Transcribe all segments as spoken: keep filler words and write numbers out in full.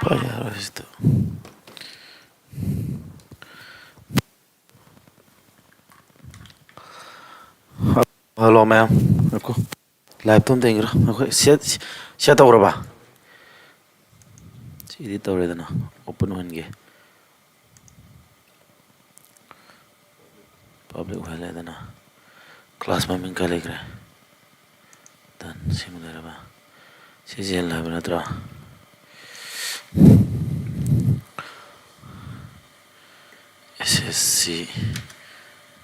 ꯄꯥꯏ ꯌꯥꯔꯣꯏ ꯁꯤꯗ꯫ ꯍꯜꯂꯣ ꯃꯌꯥꯝ, ꯉꯥꯏꯈꯣ꯫ ꯂꯥꯏꯞꯇꯣ ꯑꯝꯇ ꯌꯦꯡꯒꯦꯔꯣ? ꯑꯩꯈꯣꯏ ꯁꯦꯠ, ꯁꯦꯠ ꯇꯧꯔꯕ? ꯁꯤꯗꯤ ꯇꯧꯔꯦꯗꯅ, ꯑꯣꯄꯟ ꯑꯣꯏꯍꯟꯒꯦ꯫ ꯄꯕ꯭ꯂꯤꯛ ꯑꯣꯏꯍꯜꯂꯦꯗꯅ꯫ ꯀ꯭ꯂꯥꯁ ꯃꯃꯤꯡ ꯀꯥꯏ ꯂꯩꯈ꯭ꯔꯦ? ꯗꯟ, ꯁꯤꯃ ꯂꯩꯔꯕ? ꯁꯤ ꯖꯤ ꯑꯦꯜ ꯍꯥꯏꯕ ꯅꯠꯇ꯭ꯔꯥ? ꯑꯦꯁ ꯑꯦꯁ ꯁꯤ,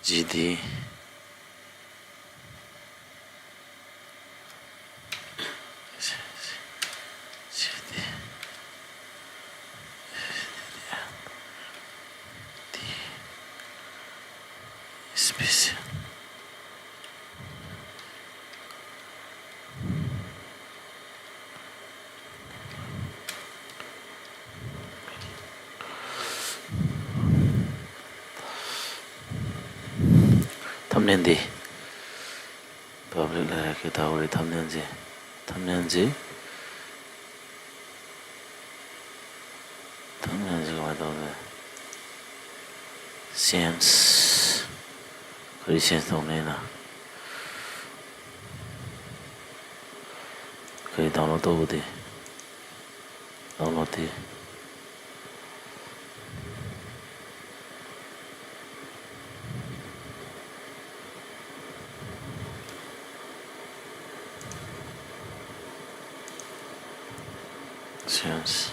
ꯖꯤ ꯗꯤ, ꯊꯝꯅꯦꯟꯗꯤ ꯄꯕ꯭ꯂꯤꯛ ꯂꯩꯔꯦ꯫ ꯀꯩ ꯇꯧꯔꯤ ꯊꯝꯅꯦꯟꯁꯤ? ꯊꯝꯅꯦꯟꯁꯤ, ꯊꯝꯅꯦꯟꯁꯤ ꯀꯃꯥꯏꯅ ꯇꯧꯅꯤ? ꯆꯦꯟꯖ, ꯀꯔꯤ ꯆꯦꯟꯖ ꯇꯧꯅꯤ ꯑꯩꯅ? ꯀꯔꯤ ꯗꯥꯎꯟꯂꯣꯗ ꯇꯧꯕꯗꯤ? ꯗꯥꯎꯟꯂꯣꯗꯇꯤ꯫ ꯁꯦꯟꯁ꯫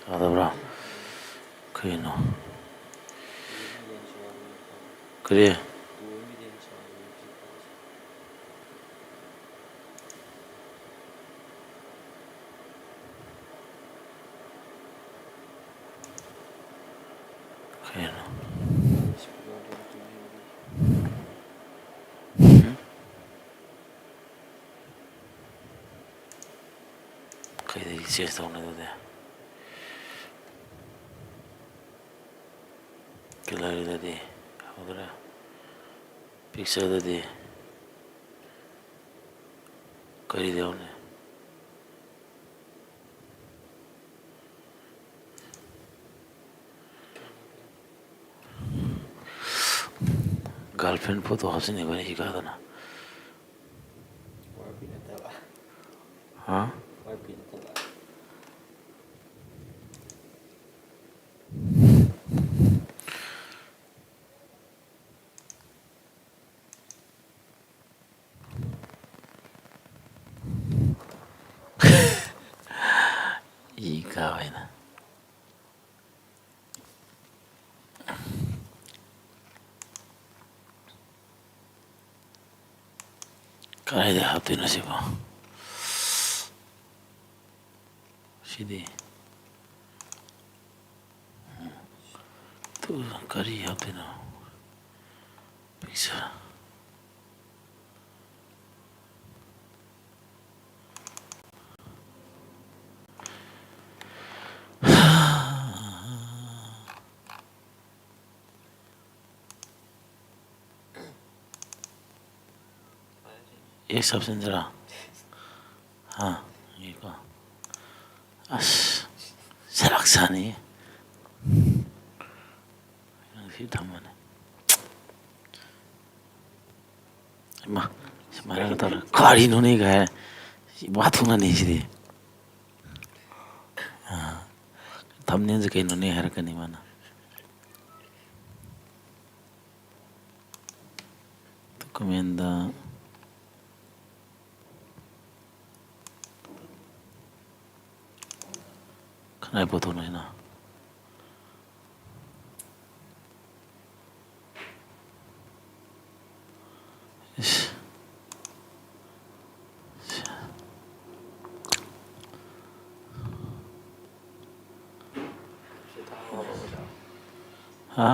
ꯇꯥꯗꯕ꯭ꯔꯥ? ꯀꯩꯅꯣ? ꯀꯔꯤ? ꯀꯩꯅꯣ? ꯎꯝ? ꯀꯩꯗꯒꯤ change ꯇꯧꯅꯤ ꯑꯗꯨꯗꯤ? Galleryꯗꯗꯤ ꯍꯧꯗ꯭ꯔꯦ, pictureꯗꯗꯤ ꯀꯔꯤꯗ ꯌꯥꯎꯅꯤ? Girlfriend photo ꯍꯥꯞꯆꯤꯟꯅꯤꯡꯕꯅꯤ ꯁꯤ ꯀꯥꯗꯅ꯫ ꯍꯥ? ꯏ ꯀꯥꯕ ꯍꯥꯏꯅ꯫ ꯀꯗꯥꯏꯗ ꯍꯥꯞꯇꯣꯏꯅꯣ ꯁꯤꯕꯣ? ꯁꯤꯗꯤ꯫ ꯇꯨ, ꯀꯔꯤ ꯍꯥꯞꯇꯣꯏꯅꯣ? Picture꯫ X ꯍꯥꯞꯆꯤꯟꯁꯤꯔꯥ? ꯍꯥ? ꯌꯦꯡꯒꯦꯀꯣ꯫ ꯑꯁ, ꯁꯔꯥꯛ ꯁꯥꯅꯤ꯫ ꯅꯪ ꯁꯤ ꯊꯝꯃꯅꯤ꯫ ꯏꯃꯥ, ꯁꯨꯃꯥꯏꯅ ꯇꯧꯔ, "ꯀꯔꯤꯅꯣꯅꯦ?" ꯀꯥꯏ ꯍꯥꯏ꯫ ꯁꯤ ꯋꯥ ꯊꯣꯛꯅꯅꯤ ꯁꯤꯗꯤ꯫ ꯑꯥ, thumbnailꯁꯦ ꯀꯩꯅꯣꯅꯦ ꯍꯥꯏꯔꯛꯀꯅꯤ ꯃꯥꯅ꯫ Documentꯗ ꯀꯅꯥꯏ ꯄꯣꯠꯇꯣꯅꯣ ꯁꯤꯅ? ꯏꯁ꯫ ꯍꯥ?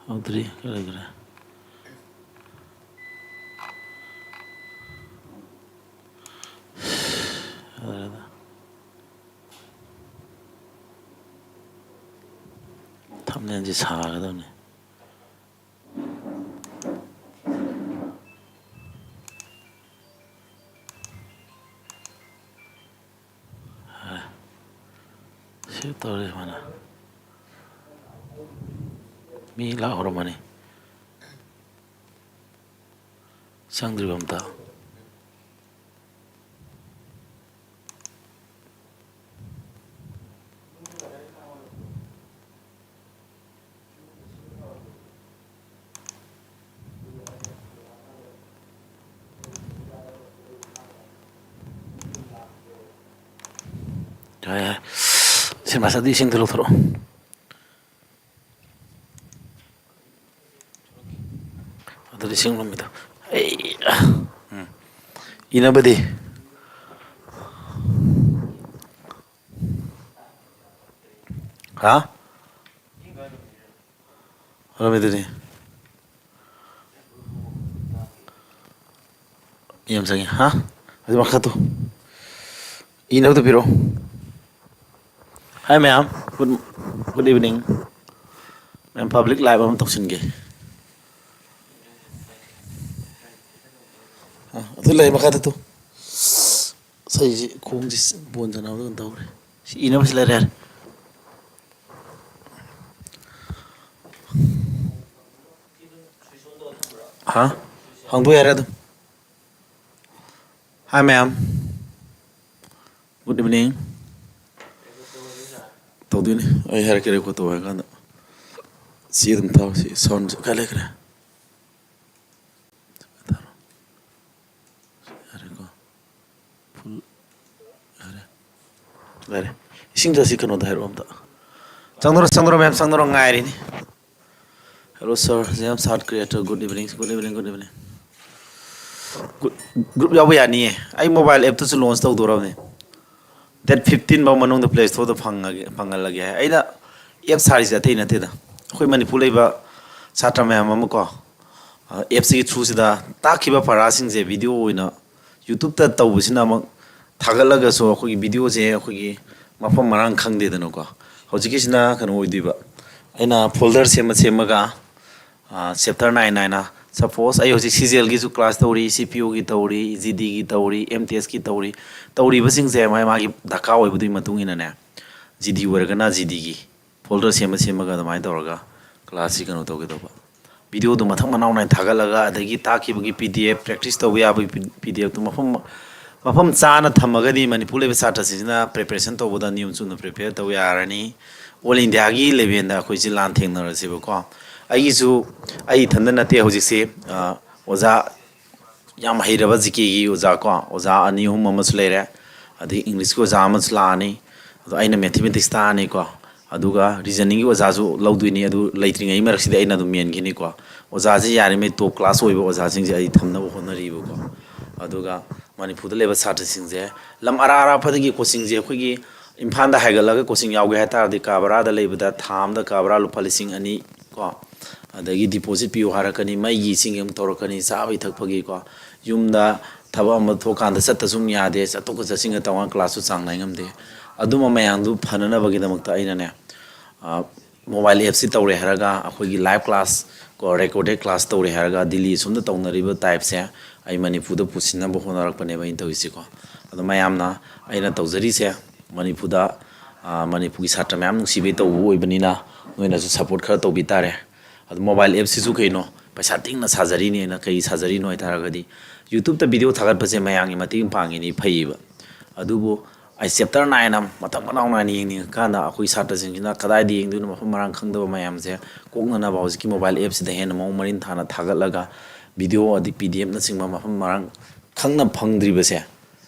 ꯍꯧꯗ꯭ꯔꯤ, ꯈꯔ ꯂꯩꯈ꯭ꯔꯦ꯫ ꯊꯝꯅꯦꯜꯁꯦ ꯁꯥꯒꯗꯕꯅꯤ꯫ ꯁꯤ ꯇꯧꯔꯦ ꯁꯨꯃꯥꯏꯅ꯫ ꯃꯤ ꯂꯥꯛꯍꯧꯔꯝꯃꯅꯤ꯫ ꯆꯪꯗ꯭ꯔꯤꯕ ꯑꯝꯇ꯫ ꯌꯥꯔꯦ, ꯌꯥꯔꯦ꯫ ꯁꯤꯅꯦꯃꯥ ꯁꯥꯗꯤ ꯏꯁꯤꯡꯗ ꯂꯧꯊꯣꯔꯛꯑꯣ꯫ ꯑꯗꯨꯗꯤ ꯏꯁꯤꯡ ꯂꯨꯝꯃꯤꯗꯣ꯫ ꯑꯩ, ꯎꯝ꯫ ꯏꯅꯕꯗꯤ? ꯍꯥ? ꯍꯜꯂꯝꯃꯤꯗꯨꯗꯤ꯫ ꯃꯤ ꯌꯥꯝ ꯆꯪꯉꯤ꯫ ꯍꯥ? ꯑꯗꯨ ꯃꯈꯥ ꯇꯣ꯫ ꯏꯅꯕꯗꯣ ꯄꯤꯔꯛꯑꯣ꯫ Hi ꯃꯌꯥꯝ꯫ Good, good evening꯫ ꯃꯌꯥꯝ public live ꯑꯃ ꯇꯧꯁꯤꯟꯒꯦ꯫ ꯑ, ꯑꯗꯨ ꯂꯩ ꯃꯈꯥꯗ ꯇꯨ꯫ ꯏꯁꯩꯁꯤ ꯈꯣꯡꯁꯤ ꯕꯣꯟ ꯁꯥꯟꯅꯕꯗꯧꯅ ꯇꯧꯔꯦ꯫ ꯁꯤ ꯏꯅꯕꯁꯤ ꯂꯩꯔꯦ ꯍꯥꯏꯔꯦ꯫ ꯍꯥ? ꯍꯥꯡꯗꯣꯛ ꯌꯥꯔꯦ ꯑꯗꯨꯝ꯫ Hi ꯃꯌꯥꯝ꯫ Good evening꯫ ꯇꯧꯗꯣꯏꯅꯤ꯫ ꯑꯩ ꯍꯥꯏꯔꯛꯀꯦ, record ꯇꯧ ꯍꯥꯏ ꯀꯥꯟꯗ꯫ ꯁꯤ ꯑꯗꯨꯝ ꯊꯥꯎ꯫ ꯁꯤ sound ꯁꯤ ꯀꯥꯏ ꯂꯩꯈ꯭ꯔꯦ? ꯌꯥꯔꯦꯀꯣ꯫ Full ꯌꯥꯔꯦ꯫ ꯌꯥꯔꯦ꯫ ꯏꯁꯤꯡꯗꯣ ꯑꯁꯤ ꯀꯩꯅꯣꯗ ꯍꯥꯏꯔꯛꯑꯣ ꯑꯝꯇ꯫ ꯆꯪꯗꯔꯣ, ꯆꯪꯗꯔꯣ ꯃꯌꯥꯝ, ꯆꯪꯗꯔꯣ, ꯉꯥꯏꯔꯤꯅꯤ꯫ Hello sir, James Art Creator, good evening, good evening, good evening꯫ Good, group ꯌꯥꯎꯕ ꯌꯥꯅꯤꯌꯦ꯫ ꯑꯩ mobile app ꯇꯨꯁꯨ launch ꯇꯧꯗꯣꯔꯕꯅꯤ꯫ Date fifteen ꯐꯥꯎ ꯃꯅꯨꯡꯗ Play Store ꯗ ꯐꯪꯉꯒꯦ, ꯐꯪꯍꯜꯂꯒꯦ ꯍꯥꯏ꯫ ꯑꯩꯅ app ꯁꯥꯔꯤꯁꯦ ꯑꯇꯩ ꯅꯠꯇꯦꯗ, ꯑꯩꯈꯣꯏ ꯃꯅꯤꯄꯨꯔ ꯂꯩꯕ ꯁꯥꯇ꯭ꯔ ꯃꯌꯥꯝ ꯑꯃ ꯀꯣ, ꯑ, app ꯁꯤꯒꯤ through ꯁꯤꯗ ꯇꯥꯛꯈꯤꯕ ꯄꯔꯥꯁꯤꯡꯁꯦ video ꯑꯣꯏꯅ YouTube ꯇ ꯇꯧꯕꯁꯤꯅ ꯑꯃꯨꯛ ꯊꯥꯒꯠꯂꯒꯁꯨ ꯑꯩꯈꯣꯏꯒꯤ ꯚꯤꯗꯤꯑꯣꯁꯦ ꯑꯩꯈꯣꯏꯒꯤ ꯃꯐꯝ ꯃꯔꯥꯡ ꯈꯪꯗꯦꯗꯅꯀꯣ꯫ ꯍꯧꯖꯤꯛꯀꯤꯁꯤꯅ ꯀꯩꯅꯣ ꯑꯣꯏꯗꯣꯏꯕ, ꯑꯩꯅ ꯐꯣꯜꯗꯔ ꯁꯦꯝꯃ ꯁꯦꯝꯃꯒ ꯆꯦꯞꯇꯔ ꯅꯥꯏꯟ ꯅꯥꯏꯅ, ꯁꯄꯣꯁ ꯑꯩ ꯍꯧꯖꯤꯛ ꯁꯤ ꯖꯤ ꯑꯦꯜꯒꯤꯁꯨ ꯀ꯭ꯂꯥꯁ ꯇꯧꯔꯤ, ꯁꯤ ꯄꯤ ꯑꯣꯒꯤ ꯇꯧꯔꯤ, ꯖꯤ ꯗꯤꯒꯤ ꯇꯧꯔꯤ, ꯑꯦꯝ ꯇꯤ ꯑꯦꯁꯀꯤ ꯇꯧꯔꯤ, ꯇꯧꯔꯤꯕꯁꯤꯡꯁꯦ ꯃꯥꯒꯤ ꯃꯥꯒꯤ ꯗꯔꯀꯥꯔ ꯑꯣꯏꯕꯗꯨꯒꯤ ꯃꯇꯨꯡ ꯏꯟꯅꯅꯦ, ꯖꯤ ꯗꯤ ꯑꯣꯏꯔꯒꯅ ꯖꯤ ꯗꯤꯒꯤ ꯐꯣꯜꯗꯔ ꯁꯦꯝꯃ ꯁꯦꯝꯃꯒ ꯑꯗꯨꯃꯥꯏꯅ ꯇꯧꯔꯒ ꯀ꯭ꯂꯥꯁꯁꯤ ꯀꯩꯅꯣ ꯇꯧꯒꯦ ꯇꯧꯕ꯫ ꯚꯤꯗꯤꯑꯣꯗꯨ ꯃꯊꯪ ꯃꯅꯥꯎ ꯅꯥꯏꯅ ꯊꯥꯒꯠꯂꯒ, ꯑꯗꯒꯤ ꯇꯥꯛꯈꯤꯕꯒꯤ ꯄꯤ ꯗꯤ ꯑꯦꯐ, ꯄ꯭ꯔꯦꯛꯇꯤꯁ ꯇꯧꯕ ꯌꯥꯕꯒꯤ ꯄꯤ ꯗꯤ ꯑꯦꯐꯇꯨ ꯃꯐꯝ ꯃꯐꯝ ꯆꯥꯅ ꯊꯝꯃꯒꯗꯤ ꯃꯅꯤꯄꯨꯔ ꯂꯩꯕ ꯁꯥꯇ꯭ꯔꯁꯤꯡꯁꯤꯅ ꯄ꯭ꯔꯤꯄꯦꯔꯦꯁꯟ ꯇꯧꯕꯗ ꯅꯤꯌꯣꯝ ꯆꯨꯝꯅ ꯄ꯭ꯔꯤꯄꯦꯌꯔ ꯇꯧ ꯌꯥꯔꯅꯤ꯫ ꯑꯣꯜ ꯏꯟꯗꯤꯌꯥꯒꯤ ꯂꯦꯚꯦꯜꯗ ꯑꯩꯈꯣꯏꯁꯦ ꯂꯥꯟ ꯊꯦꯡꯅꯔꯁꯦꯕꯀꯣ꯫ ꯑꯩꯒꯤꯁꯨ, ꯑꯩ ꯏꯊꯟꯇ ꯅꯠꯇꯦ ꯍꯧꯖꯤꯛꯁꯦ, ꯑ, ꯑꯣꯖꯥ ꯌꯥꯝ ꯍꯩꯔꯕ ꯖꯤ ꯀꯦꯒꯤ ꯑꯣꯖꯥ ꯀꯣ, ꯑꯣꯖꯥ ꯑꯅꯤ ꯑꯍꯨꯝ ꯑꯃꯁꯨ ꯂꯩꯔꯦ, ꯑꯗꯩ ꯏꯪꯂꯤꯁꯀꯤ ꯑꯣꯖꯥ ꯑꯃꯁꯨ ꯂꯥꯛꯑꯅꯤ, ꯑꯗꯣ ꯑꯩꯅ ꯃꯦꯊꯃꯦꯇꯤꯛꯁ ꯇꯥꯛꯑꯅꯤꯀꯣ, ꯑꯗꯨꯒ ꯔꯤꯖꯅꯤꯡꯒꯤ ꯑꯣꯖꯥꯁꯨ ꯂꯧꯗꯣꯏꯅꯤ꯫ ꯑꯗꯨ ꯂꯩꯇ꯭ꯔꯤꯉꯩ ꯃꯔꯛꯁꯤꯗ ꯑꯩꯅ ꯑꯗꯨꯝ ꯃꯦꯟꯈꯤꯅꯤꯀꯣ꯫ ꯑꯣꯖꯥꯁꯦ ꯌꯥꯔꯤꯉꯩ ꯇꯣꯞ ꯀ꯭ꯂꯥꯁ ꯑꯣꯏꯕ ꯑꯣꯖꯥꯁꯤꯡꯁꯦ ꯑꯩ ꯊꯝꯅꯕ ꯍꯣꯠꯅꯔꯤꯕꯀꯣ꯫ ꯑꯗꯨꯒ ꯃꯅꯤꯄꯨꯔꯗ ꯂꯩꯕ ꯁꯥꯇ꯭ꯔꯁꯤꯡꯁꯦ ꯂꯝ ꯑꯔꯥꯞ ꯑꯔꯥꯞꯄꯗꯒꯤ ꯀꯣꯆꯤꯡꯁꯦ, ꯑꯩꯈꯣꯏꯒꯤ ꯏꯝꯐꯥꯜꯗ ꯍꯥꯏꯒꯠꯂꯒ ꯀꯣꯆꯤꯡ ꯌꯥꯎꯒꯦ ꯍꯥꯏ ꯇꯥꯔꯗꯤ ꯀꯥ ꯚꯔꯥꯗ ꯂꯩꯕꯗ ꯊꯥ ꯑꯃꯗ ꯀꯥ ꯚꯔꯥ ꯂꯨꯄꯥ ꯂꯤꯁꯤꯡ ꯑꯅꯤ ꯀꯣ, ꯑꯗꯒꯤ ꯗꯤꯄꯣꯖꯤꯠ ꯄꯤꯌꯨ ꯍꯥꯏꯔꯛꯀꯅꯤ, ꯃꯩꯒꯤ ꯏꯁꯤꯡꯒꯤ ꯑꯃꯨꯛ ꯇꯧꯔꯛꯀꯅꯤ, ꯆꯥꯕꯒꯤ ꯊꯛꯄꯒꯤꯀꯣ, ꯌꯨꯝꯗ ꯊꯕꯛ ꯑꯃ ꯊꯣꯛꯀꯥꯟꯗ ꯆꯠꯇꯁꯨ ꯑꯃꯨꯛ ꯌꯥꯗꯦ, ꯆꯠꯊꯣꯛꯀ ꯆꯠꯁꯤꯟꯒ ꯇꯧꯔꯒ ꯀ꯭ꯂꯥꯁꯁꯨ ꯆꯥꯡ ꯅꯥꯏ ꯉꯝꯗꯦ꯫ ꯑꯗꯨꯝꯕ ꯃꯌꯥꯝꯗꯨ ꯐꯅꯅꯕꯒꯤꯗꯃꯛꯇ ꯑꯩꯅꯅꯦ, ꯃꯣꯕꯥꯏꯜ ꯑꯦꯞꯁꯤ ꯇꯧꯔꯦ ꯍꯥꯏꯔꯒ, ꯑꯩꯈꯣꯏꯒꯤ ꯂꯥꯏꯚ ꯀ꯭ꯂꯥꯁ ꯀꯣ, ꯔꯦꯀꯣꯔꯗꯦꯠ ꯀ꯭ꯂꯥꯁ ꯇꯧꯔꯦ ꯍꯥꯏꯔꯒ ꯗꯤꯜꯂꯤ ꯑꯁꯣꯝꯗ ꯇꯧꯅꯔꯤꯕ ꯇꯥꯏꯞꯁꯦ ꯑꯩ ꯃꯅꯤꯄꯨꯔꯗ ꯄꯨꯁꯤꯟꯅꯕ ꯍꯣꯠꯅꯔꯛꯄꯅꯦꯕ ꯑꯩꯅ ꯇꯧꯔꯤꯁꯤꯀꯣ꯫ ꯑꯗꯣ ꯃꯌꯥꯝꯅ, ꯑꯩꯅ ꯇꯧꯖꯔꯤꯁꯦ ꯃꯅꯤꯄꯨꯔꯗ, ꯑ, ꯃꯅꯤꯄꯨꯔꯒꯤ ꯁꯥꯇ꯭ꯔ ꯃꯌꯥꯝ ꯅꯨꯡꯁꯤꯕꯩ ꯇꯧꯕ ꯑꯣꯏꯕꯅꯤꯅ ꯅꯣꯏꯅꯁꯨ ꯁꯞꯄꯣꯔꯠ ꯈꯔ ꯇꯧꯕꯤ ꯇꯥꯔꯦ꯫ ꯑꯗꯣ ꯃꯣꯕꯥꯏꯜ ꯑꯦꯞꯁꯤꯁꯨ ꯀꯩꯅꯣ, ꯄꯩꯁꯥ ꯇꯤꯡꯅ ꯁꯥꯖꯔꯤꯅꯦꯅ꯫ ꯀꯩ ꯁꯥꯖꯔꯤꯅꯣ ꯍꯥꯏ ꯇꯥꯔꯒꯗꯤ, ꯌꯨꯇ꯭ꯌꯨꯕꯇ ꯚꯤꯗꯤꯑꯣ ꯊꯥꯒꯠꯄꯁꯦ ꯃꯌꯥꯝꯒꯤ ꯃꯇꯦꯡ ꯄꯥꯡꯉꯤꯅꯤ, ꯐꯩꯌꯦꯕ꯫ ꯑꯗꯨꯕꯨ ꯑꯩ ꯆꯦꯞꯇꯔ ꯅꯥꯏꯟ ꯑꯃ ꯃꯊꯪ ꯃꯅꯥꯎ ꯅꯥꯏꯅ ꯌꯦꯡꯅꯤꯡꯉꯀꯥꯟꯗ ꯑꯩꯈꯣꯏ ꯁꯥꯇ꯭ꯔꯁꯤꯡꯁꯤꯅ ꯀꯗꯥꯏꯗ ꯌꯦꯡꯗꯣꯏꯅꯣ, ꯃꯐꯝ ꯃꯔꯥꯡ ꯈꯪꯗꯕ ꯃꯌꯥꯝꯁꯦ ꯀꯣꯛꯅꯅꯕ ꯍꯧꯖꯤꯛꯀꯤ ꯃꯣꯕꯥꯏꯜ ꯑꯦꯞꯁꯤꯗ ꯍꯦꯟꯅ ꯃꯑꯣꯡ ꯃꯔꯤꯟ ꯊꯥꯅ ꯊꯥꯒꯠꯂꯒ, ꯚꯤꯗꯤꯑꯣ ꯑꯗꯩ ꯄꯤ ꯗꯤ ꯑꯦꯐꯅꯆꯤꯡꯕ ꯃꯐꯝ ꯃꯔꯥꯡ ꯈꯪꯅ ꯐꯪꯗ꯭ꯔꯤꯕꯁꯦ,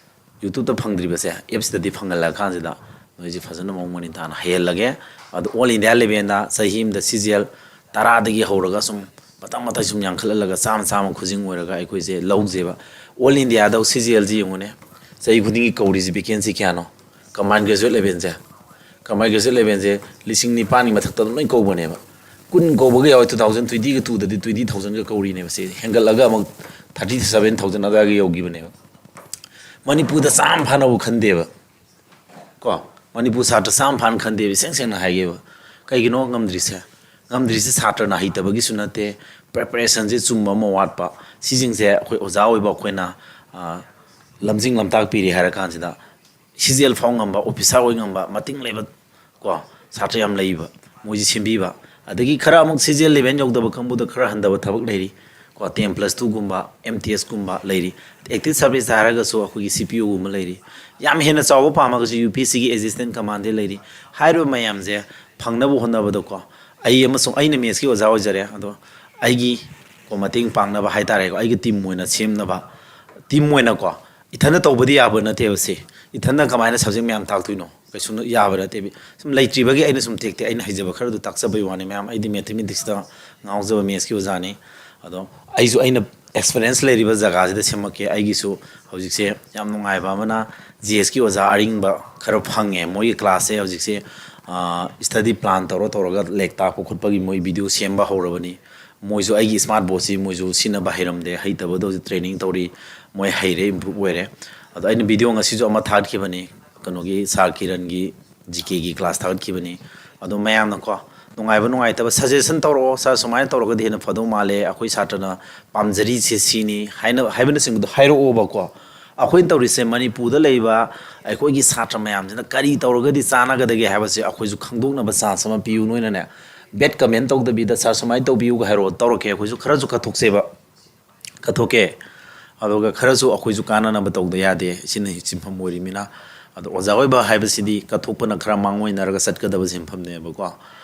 ꯌꯨꯇ꯭ꯌꯨꯕꯇ ꯐꯪꯗ꯭ꯔꯤꯕꯁꯦ ꯑꯦꯞꯁꯤꯗꯗꯤ ꯐꯪꯍꯜꯂ ꯀꯥꯟꯁꯤꯗ ꯅꯣꯏꯁꯦ ꯐꯖꯅ ꯃꯑꯣꯡ ꯃꯔꯤꯟ ꯇꯥꯅ ꯍꯩꯍꯜꯂꯒꯦ꯫ ꯑꯗꯣ ꯑꯣꯜ ꯏꯟꯗꯤꯌꯥ ꯂꯦꯚꯦꯜꯗ ꯆꯍꯤ ꯑꯃꯗ ꯁꯤ ꯖꯤ ꯑꯦꯜ ꯇꯔꯥꯗꯒꯤ ꯍꯧꯔꯒ ꯁꯨꯝ ꯃꯊꯪ ꯃꯊꯪ ꯁꯨꯝ ꯌꯥꯡꯈꯠꯍꯜꯂꯒ ꯆꯥꯝꯃ ꯆꯥꯝꯃ ꯈꯨꯖꯤꯡ ꯑꯣꯏꯔꯒ ꯑꯩꯈꯣꯏꯁꯦ ꯂꯧꯖꯦꯕ꯫ ꯑꯣꯜ ꯏꯟꯗꯤꯌꯥꯗ ꯁꯤ ꯖꯤ ꯑꯦꯜꯁꯤ ꯌꯦꯡꯉꯨꯅꯦ, ꯆꯍꯤ ꯈꯨꯗꯤꯡꯒꯤ ꯀꯧꯔꯤꯁꯤ ꯚꯦꯀꯦꯟꯁꯤ ꯀꯌꯥꯅꯣ? ꯀꯝꯕꯥꯏꯟ ꯒ꯭ꯔꯦꯖꯨꯋꯦꯠ ꯂꯦꯚꯦꯜꯁꯦ, ꯀꯝꯕꯥꯏꯟ ꯒ꯭ꯔꯦꯖꯨꯋꯦꯠ ꯂꯦꯚꯦꯜꯁꯦ ꯂꯤꯁꯤꯡ ꯅꯤꯄꯥꯟꯒꯤ ꯃꯊꯛꯇ ꯑꯗꯨꯝ ꯂꯣꯏ ꯀꯧꯕꯅꯦꯕ꯫ ꯀꯨꯟ ꯀꯧꯕꯒ ꯌꯥꯎꯋꯦ, ꯇꯨ ꯊꯥꯎꯖꯟ ꯇ꯭ꯋꯦꯟꯇꯤꯒ ꯇꯨꯗꯗꯤ ꯇ꯭ꯋꯦꯟꯇꯤ ꯊꯥꯎꯖꯟꯒ ꯀꯧꯔꯤꯅꯦꯕ꯫ ꯁꯤ ꯍꯦꯟꯒꯠꯂꯒ ꯑꯃꯨꯛ ꯊꯥꯔꯇꯤ ꯁꯚꯦꯟ ꯊꯥꯎꯖꯟ ꯑꯗꯨꯋꯥꯏꯒ ꯌꯧꯈꯤꯕꯅꯦꯕ꯫ ꯃꯅꯤꯄꯨꯔꯗ ꯆꯥꯝꯃ ꯐꯥꯅꯕꯨ ꯈꯟꯗꯦꯕ꯫ ꯀꯣ, ꯃꯅꯤꯄꯨꯔ ꯁꯥꯇ꯭ꯔ ꯆꯥꯝꯃ ꯐꯥꯅ ꯈꯟꯗꯦꯕ, ꯏꯁꯦꯡ ꯁꯦꯡꯅ ꯍꯥꯏꯒꯦꯕ꯫ ꯀꯩꯒꯤꯅꯣ ꯉꯝꯗ꯭ꯔꯤꯁꯦ? ꯉꯝꯗ꯭ꯔꯤꯁꯦ ꯁꯥꯇ꯭ꯔꯅ ꯍꯩꯇꯕꯒꯤꯁꯨ ꯅꯠꯇꯦ, ꯄ꯭ꯔꯤꯄꯦꯔꯦꯁꯟꯁꯦ ꯆꯨꯝꯕ ꯑꯃ ꯋꯥꯠꯄ꯫ ꯁꯤꯁꯤꯡꯁꯦ ꯑꯩꯈꯣꯏ ꯑꯣꯖꯥ ꯑꯣꯏꯕ ꯑꯩꯈꯣꯏꯅ, ꯑ, ꯂꯝꯖꯤꯡ ꯂꯝꯇꯥꯛ ꯄꯤꯔꯦ ꯍꯥꯏꯔ ꯀꯥꯟꯁꯤꯗ, ꯁꯤꯖꯦꯜ ꯐꯥꯎ ꯉꯝꯕ, ꯑꯣꯐꯤꯁꯥꯔ ꯑꯣꯏ ꯉꯝꯕ, ꯃꯇꯤꯡ ꯂꯩꯕ, ꯀꯣ, ꯁꯥꯇ꯭ꯔ ꯌꯥꯝ ꯂꯩꯕ, ꯃꯣꯏꯁꯤ ꯁꯦꯝꯕꯤꯕ꯫ ꯑꯗꯒꯤ ꯈꯔ ꯑꯃꯨꯛ ꯁꯤꯖꯦꯜ ꯂꯦꯚꯦꯜ ꯌꯧꯗꯕ ꯀꯥꯡꯕꯨꯗ ꯈꯔ ꯍꯟꯊꯕ ꯊꯕꯛ ꯂꯩꯔꯤ, ꯀꯣ, ꯇꯦꯟ ꯄ꯭ꯂꯁ ꯇꯨꯒꯨꯝꯕ, ꯑꯦꯝ ꯇꯤ ꯑꯦꯁꯀꯨꯝꯕ ꯂꯩꯔꯤ꯫ ꯑꯦꯛꯇꯤꯚ ꯁꯥꯔꯚꯤꯁꯇ ꯍꯥꯏꯔꯒꯁꯨ ꯑꯩꯈꯣꯏꯒꯤ ꯁꯤ ꯄꯤ ꯑꯣꯒꯨꯝꯕ ꯂꯩꯔꯤ꯫ ꯌꯥꯝ ꯍꯦꯟꯅ ꯆꯥꯎꯕ ꯄꯥꯝꯃꯒꯁꯨ ꯌꯨ ꯄꯤ ꯑꯦꯁ ꯁꯤꯒꯤ ꯑꯦꯁꯤꯁꯇꯦꯟ ꯀꯃꯥꯟꯗꯦꯟ ꯂꯩꯔꯤ꯫ ꯍꯥꯏꯔꯤꯕ ꯃꯌꯥꯝꯁꯦ ꯐꯪꯅꯕ ꯍꯣꯠꯅꯕꯗꯀꯣ, ꯑꯩ ꯑꯃꯁꯨꯡ ꯑꯩꯅ ꯃꯦꯠꯁꯀꯤ ꯑꯣꯖꯥ ꯑꯣꯏꯖꯔꯦ, ꯑꯗꯣ ꯑꯩꯒꯤ, ꯀꯣ, ꯃꯇꯦꯡ ꯄꯥꯡꯅꯕ ꯍꯥꯏꯇꯥꯔꯦꯀꯣ, ꯑꯩꯒꯤ ꯇꯤꯝ ꯑꯣꯏꯅ ꯁꯦꯝꯅꯕ, ꯇꯤꯝ ꯑꯣꯏꯅꯀꯣ, ꯏꯊꯟꯗ ꯇꯧꯕꯗꯤ ꯌꯥꯕ ꯅꯠꯇꯦꯕ ꯁꯤ꯫ ꯏꯊꯟꯗ ꯀꯃꯥꯏꯅ ꯁꯕꯖꯦꯛ ꯃꯌꯥꯝ ꯇꯥꯛꯇꯣꯏꯅꯣ? ꯀꯩꯁꯨ ꯌꯥꯕ ꯅꯠꯇꯦꯕ꯫ ꯁꯨꯝ ꯂꯩꯇ꯭ꯔꯤꯕꯒꯤ ꯑꯩꯅ ꯁꯨꯝ ꯇꯦꯛ ꯇꯦꯛ ꯑꯩꯅ ꯍꯩꯖꯕ ꯈꯔꯗꯨ ꯇꯥꯛꯆꯕꯩ ꯋꯥꯅꯤ ꯃꯌꯥꯝ꯫ ꯑꯩꯗꯤ ꯃꯦꯊꯃꯦꯇꯤꯛꯁꯇ ꯉꯥꯎꯖꯕ ꯃꯦꯠꯁꯀꯤ ꯑꯣꯖꯥꯅꯤ꯫ ꯑꯗꯣ ꯑꯩꯁꯨ ꯑꯩꯅ ꯑꯦꯛꯁꯄꯤꯔꯤꯌꯦꯟꯁ ꯂꯩꯔꯤꯕ ꯖꯒꯥꯁꯤꯗ ꯁꯦꯝꯃꯛꯀꯦ꯫ ꯑꯩꯒꯤꯁꯨ ꯍꯧꯖꯤꯛꯁꯦ ꯌꯥꯝ ꯅꯨꯡꯉꯥꯏꯕ ꯑꯃꯅ ꯖꯤ ꯑꯦꯁꯀꯤ ꯑꯣꯖꯥ ꯑꯔꯤꯡꯕ ꯈꯔ ꯐꯪꯉꯦ꯫ ꯃꯣꯏꯒꯤ ꯀ꯭ꯂꯥꯁꯁꯦ ꯍꯧꯖꯤꯛꯁꯦ, ꯑ, ꯁ꯭ꯇꯗꯤ ꯄ꯭ꯂꯥꯟ ꯇꯧꯔ ꯇꯧꯔꯒ ꯂꯦꯛ ꯇꯥꯛꯄ ꯈꯣꯠꯄꯒꯤ ꯃꯣꯏ ꯚꯤꯗꯤꯑꯣ ꯁꯦꯝꯕ ꯍꯧꯔꯕꯅꯤ꯫ ꯃꯣꯏꯁꯨ ꯑꯩꯒꯤ ꯁ꯭ꯃꯥꯔꯠ ꯕꯣꯔꯗꯁꯤ ꯃꯣꯏꯁꯨ ꯁꯤꯖꯤꯟꯅꯕ ꯍꯩꯔꯝꯗꯦ, ꯍꯩꯇꯕꯗꯣ ꯍꯧꯖꯤꯛ ꯇ꯭ꯔꯦꯅꯤꯡ ꯇꯧꯔꯤ꯫ ꯃꯣꯏ ꯍꯩꯔꯦ, ꯏꯝꯄ꯭ꯔꯨꯞ ꯑꯣꯏꯔꯦ꯫ ꯑꯗꯣ ꯑꯩꯅ ꯚꯤꯗꯤꯑꯣ ꯉꯁꯤꯁꯨ ꯑꯃ ꯊꯥꯒꯠꯈꯤꯕꯅꯤ, ꯀꯩꯅꯣꯒꯤ ꯁꯥꯔ ꯀꯤꯔꯟꯒꯤ ꯖꯤ ꯀꯦꯒꯤ ꯀ꯭ꯂꯥꯁ ꯊꯥꯒꯠꯈꯤꯕꯅꯤ꯫ ꯑꯗꯣ ꯃꯌꯥꯝꯅꯀꯣ, ꯅꯨꯡꯉꯥꯏꯕ ꯅꯨꯡꯉꯥꯏꯇꯕ ꯁꯖꯦꯁꯟ ꯇꯧꯔꯛꯑꯣ, "ꯁꯥꯔ, ꯁꯨꯃꯥꯏꯅ ꯇꯧꯔꯒꯗꯤ ꯍꯦꯟꯅ ꯐꯗꯧ ꯃꯥꯜꯂꯦ, ꯑꯩꯈꯣꯏ ꯁꯥꯇ꯭ꯔꯅ ꯄꯥꯝꯖꯔꯤꯁꯦ ꯁꯤꯅꯤ" ꯍꯥꯏꯅ, ꯍꯥꯏꯕꯅꯆꯤꯡꯕꯗꯣ ꯍꯥꯏꯔꯛꯑꯣꯕꯀꯣ꯫ ꯑꯩꯈꯣꯏꯅ ꯇꯧꯔꯤꯁꯦ ꯃꯅꯤꯄꯨꯔꯗ ꯂꯩꯕ ꯑꯩꯈꯣꯏꯒꯤ ꯁꯥꯇ꯭ꯔ ꯃꯌꯥꯝꯁꯤꯅ ꯀꯔꯤ ꯇꯧꯔꯒꯗꯤ ꯆꯥꯟꯅꯒꯗꯒꯦ ꯍꯥꯏꯕꯁꯦ ꯑꯩꯈꯣꯏꯁꯨ ꯈꯪꯗꯣꯛꯅꯕ ꯆꯥꯟꯁ ꯑꯃ ꯄꯤꯌꯨ꯫ ꯅꯣꯏꯅꯅꯦ, ꯕꯦꯠ ꯀꯃꯦꯟ ꯇꯧꯗꯕꯤꯗ, "ꯁꯥꯔ, ꯁꯨꯃꯥꯏꯅ ꯇꯧꯕꯤꯌꯨꯒ" ꯍꯥꯏꯔꯛꯑꯣ, ꯇꯧꯔꯛꯀꯦ꯫ ꯑꯩꯈꯣꯏꯁꯨ ꯈꯔꯁꯨ ꯀꯠꯊꯣꯛꯁꯦꯕ, ꯀꯠꯊꯣꯛꯀꯦ꯫ ꯑꯗꯨꯒ ꯈꯔꯁꯨ ꯑꯩꯈꯣꯏꯁꯨ ꯀꯥꯟꯅꯅꯕ ꯇꯧꯗ ꯌꯥꯗꯦ, ꯁꯤꯅ ꯁꯤꯟꯐꯝ ꯑꯣꯏꯔꯤꯃꯤꯅ꯫ ꯑꯗꯣ ꯑꯣꯖꯥ ꯑꯣꯏꯕ ꯍꯥꯏꯕꯁꯤꯗꯤ ꯀꯠꯊꯣꯛꯄꯅ ꯈꯔ ꯃꯥꯡꯑꯣꯏꯅꯔꯒ ꯆꯠꯀꯗꯕ ꯁꯤꯟꯐꯝꯅꯦꯕꯀꯣ꯫